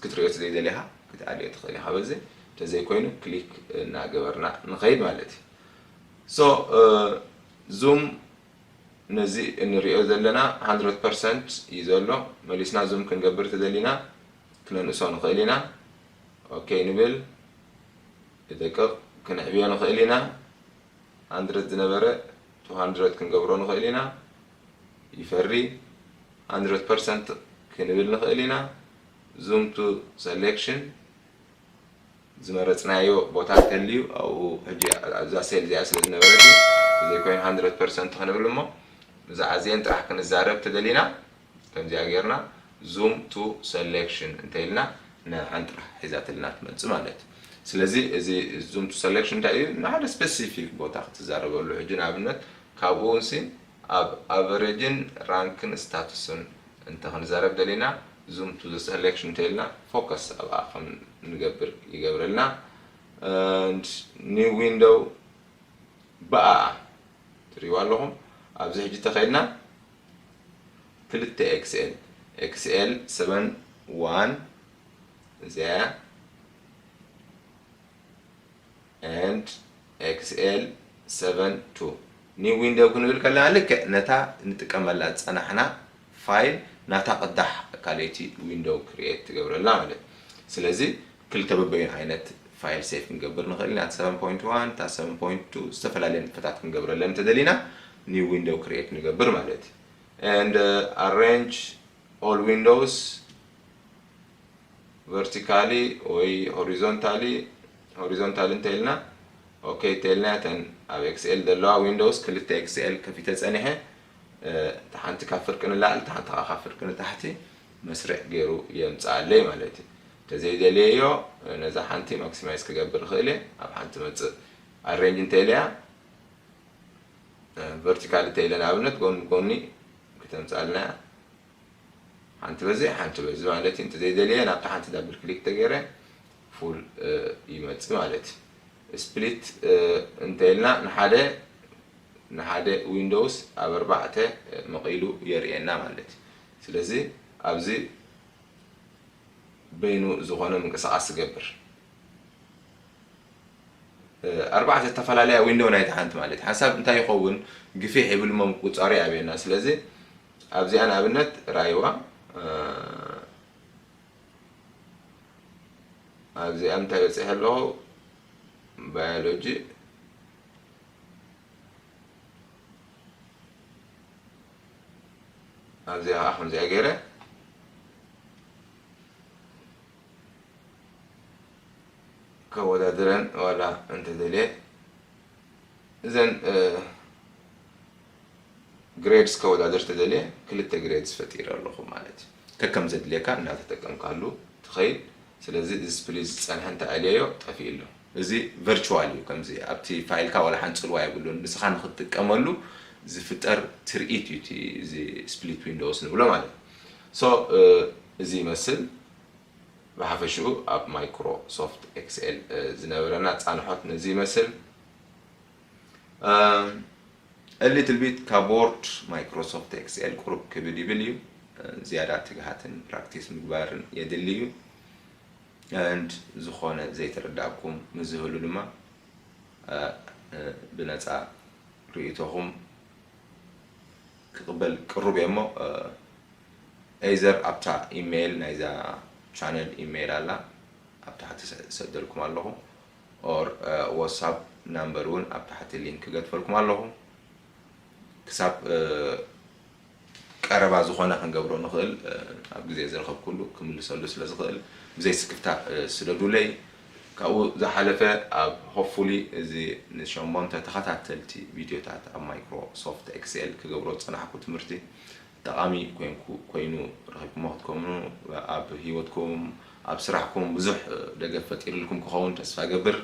ክትሪኦ ዘይደሊኻ ክትኣልዮ ትኽእል ኢኻ። በዚ እንተዘይኮይኑ ክሊክ እናገበርና ንኸይድ ማለት እዩ። ሶ ዙም ነዚ እንሪኦ ዘለና ሃንድረድ ፐርሰንት እዩ ዘሎ። መሊስና ዙም ክንገብር ተደሊና ክነንእሶ ንኽእል ኢና። ኦኬ ንብል። ይደቅቕ። ክንዕብዮ ንኽእል ኢና። ሃንድረድ ዝነበረ ቱ ሃንድረድ ክንገብሮ ንኽእል ኢና። ይፈሪ። ሃንድረድ ፐርሰንት ክንብል ንኽእል ኢና። ዙም ቱ ሰሌክሽን ዝመረፅናዮ ቦታ ተልዩ ኣብኡ ሕጂ ኣብዛ ሴል እዚኣ ስለ ዝነበረት እዩ። ዘይኮይኑ ሃንድረድ ፐርሰንት ክንብል እሞ ብዛዕባ እዚአን ጥራሕ ክንዛረብ ተደሊና ከምዚኣ ጌርና ዙም ቱ ሰሌክሽን እንተኢልና ንዓን ጥራሕ ሒዛትልና ትመፅእ ማለት እዩ። ስለዚ እዚ ዙም ቱ ሰሌክሽን እንታይ እዩ? ንሓደ ስፔሲፊክ ቦታ ክትዛረበሉ ሕጂ ንኣብነት ካብኡ እውንሲ ኣብ ኣቨሬጅን ራንክን ስታቱስን እንተ ክንዛረብ ደሊና ዙም ቱ ዘ ሰሌክሽን እንተኢልና ፎከስ ኣብኣ ከም ንገብር ይገብረልና። ኒው ዊንዶው ብኣኣ ትሪእዋ ኣለኹም። ኣብዚ ሕጂ ተኸይድና ክልተ ኤክስኤል ኤክስኤል ሰቨን ዋን እዚኣ and ኤክስኤል ሰቨን ቱ ኒው ዊንዶው ክንብል ከለና ልክዕ ነታ ንጥቀመላ ዝፀናሕና ፋይል ናታ ቅዳሕ ካልኣይቲ ዊንዶው ክሪኤት ትገብረልና ማለት እዩ። ስለዚ ክልተ በበይኑ ዓይነት ፋይል ሴፍ ክንገብር ንኽእል ኢና። ሰቨን ፖይንት ዋን እታ ሰቨን ፖይንት ቱ ዝተፈላለየ ንጥፈታት ክንገብረለን እንተደሊና ኒው ዊንዶው ክሪኤት ንገብር ማለት እዩ። And arrange all windows vertically ወይ horizontally horizontal እንተኢልና ኦኬ እንተኢልና እተን ኣብ ኤክስኤል ዘለዋ ዊንዶውስ ክልተ ኤክስኤል ከፊተ ፀኒሐ እታ ሓንቲ ካብ ፍርቂ ንላዕሊ እታ ሓንቲ ከዓ ካብ ፍርቂ ንታሕቲ መስርዕ ገይሩ የምፅኣለይ ማለት እዩ። እንተዘይደልየዮ ነዛ ሓንቲ ማክሲማይዝ ክገብር ይኽእል እየ። ኣብ ሓንቲ መፅእ ኣሬንጅ እንተኢለያ ቨርቲካል እንተኢለ ንኣብነት ጎኒ ጎኒ ክተምፅኣልና እያ። ሓንቲ በዚ ሓንቲ በዚ ማለት እዩ። እንተዘይደልየ ናብታ ሓንቲ ዳብል ክሊክ ተገይረ ፉል ይመፅእ ማለት እዩ። ስፕሊት እንተኢልና ንሓደ ንሓደ ዊንዶውስ ኣብ ኣርባዕተ መቒሉ የርእየና ማለት እዩ። ስለዚ ኣብዚ በይኑ ዝኾነ ምንቅስቓስ ዝገብር ኣርባዕተ ዝተፈላለያ ዊንዶው ናይቲ ሓንቲ ማለት ሓንሳብ እንታይ ይኸውን ግፊሕ ይብል እሞ ምቁፃሩ ይኣብየና። ስለዚ ኣብዚኣ ንኣብነት ራይዋ ኣብዚኣ እንታይ በፂሐ ኣለኹ ባዮሎጂ ኣብዚኣ ከዓ ከምዚኣ ገይረ ከወዳድረን ዋላ እንተደልየ እዘን ግሬድስ ከወዳድር ተደልየ ክልተ ግሬድስ ፈጢረ ኣለኹ ማለት እዩ። ከከም ዘድልየካ እናተጠቀምካሉ ትኸይድ። ስለዚ እዚ ስፕሊት ዝፀንሐ እንተኣልየዮ ጠፊኡ ኣሎ። እዚ ቨርቹዋል እዩ። ከምዚ ኣብቲ ፋይልካ ዋላ ሓንቲ ፅልዋ የብሉን። ንስኻ ንክትጥቀመሉ ዝፍጠር ትርኢት እዩ እቲ እዚ ስፕሊት ዊንዶውስ ንብሎ ማለት እዩ። ሶ እዚ ይመስል። ብሓፈሽኡ ኣብ ማይክሮሶፍት ኤክስኤል ዝነበረና ፃንሖት ነዚ ይመስል። A little bit ካብ ወርድ ማይክሮሶፍት ኤክስኤል ቁሩብ ክብድ ይብል እዩ። ዝያዳ ትግሃትን ፕራክቲስ ምግባርን የድሊ እዩ። And ዝኾነ ዘይተረዳእኩም ምስ ዝህሉ ድማ ብነፃ ርእይቶኹም ክቕበል ቅሩብ እየ እሞ ኤይዘር ኣብታ ኢሜይል ናይዛ ቻነል ኢሜይል ኣላ ኣብ ታሕቲ ሰደልኩም ኣለኹ ኦር ዋትሳፕ ናምበር እውን ኣብ ታሕቲ ሊንክ ክገድፈልኩም ኣለኹ ክሳብ ቀረባ ዝኾነ ክንገብሮ ንኽእል ኣብ ግዜ ዝረኸብኩሉ ክምልሰሉ ስለ ዝኽእል ብዘይ ስክፍታ ስደዱለይ ካብኡ ዝሓለፈ ኣብ ሆፕፉሊ እዚ ንሸሞንተ ተኸታተልቲ ቪድዮታት ኣብ ማይክሮሶፍት ኤክስኤል ክገብሮ ዝፀናሕኩ ትምህርቲ ጠቓሚ ኮይኑ ረኺብኩሞ ክትከውኑ ኣብ ህይወትኩም ኣብ ስራሕኩም ብዙሕ ደገፍ ፈጢርልኩም ክኸውን ተስፋ ገብር።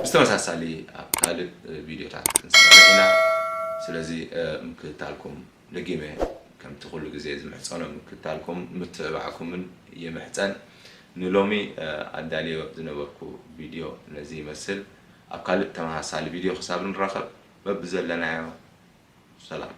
ብተመሳሳሊ ኣብ ካልእ ቪድዮታት ክንሰርሕ ኢና። ስለዚ ምክትታልኩም ደጊመ ከምቲ ኩሉ ግዜ ዝምሕጸኖ ምክትታልኩም ምትብባዕኩምን ይምሕጸን። ንሎሚ ኣዳልዮ ዝነበርኩ ቪድዮ ነዚ ይመስል። ኣብ ካልእ ተመሳሳሊ ቪድዮ ክሳብ ንራኸብ በብዘለናዮ ሰላም።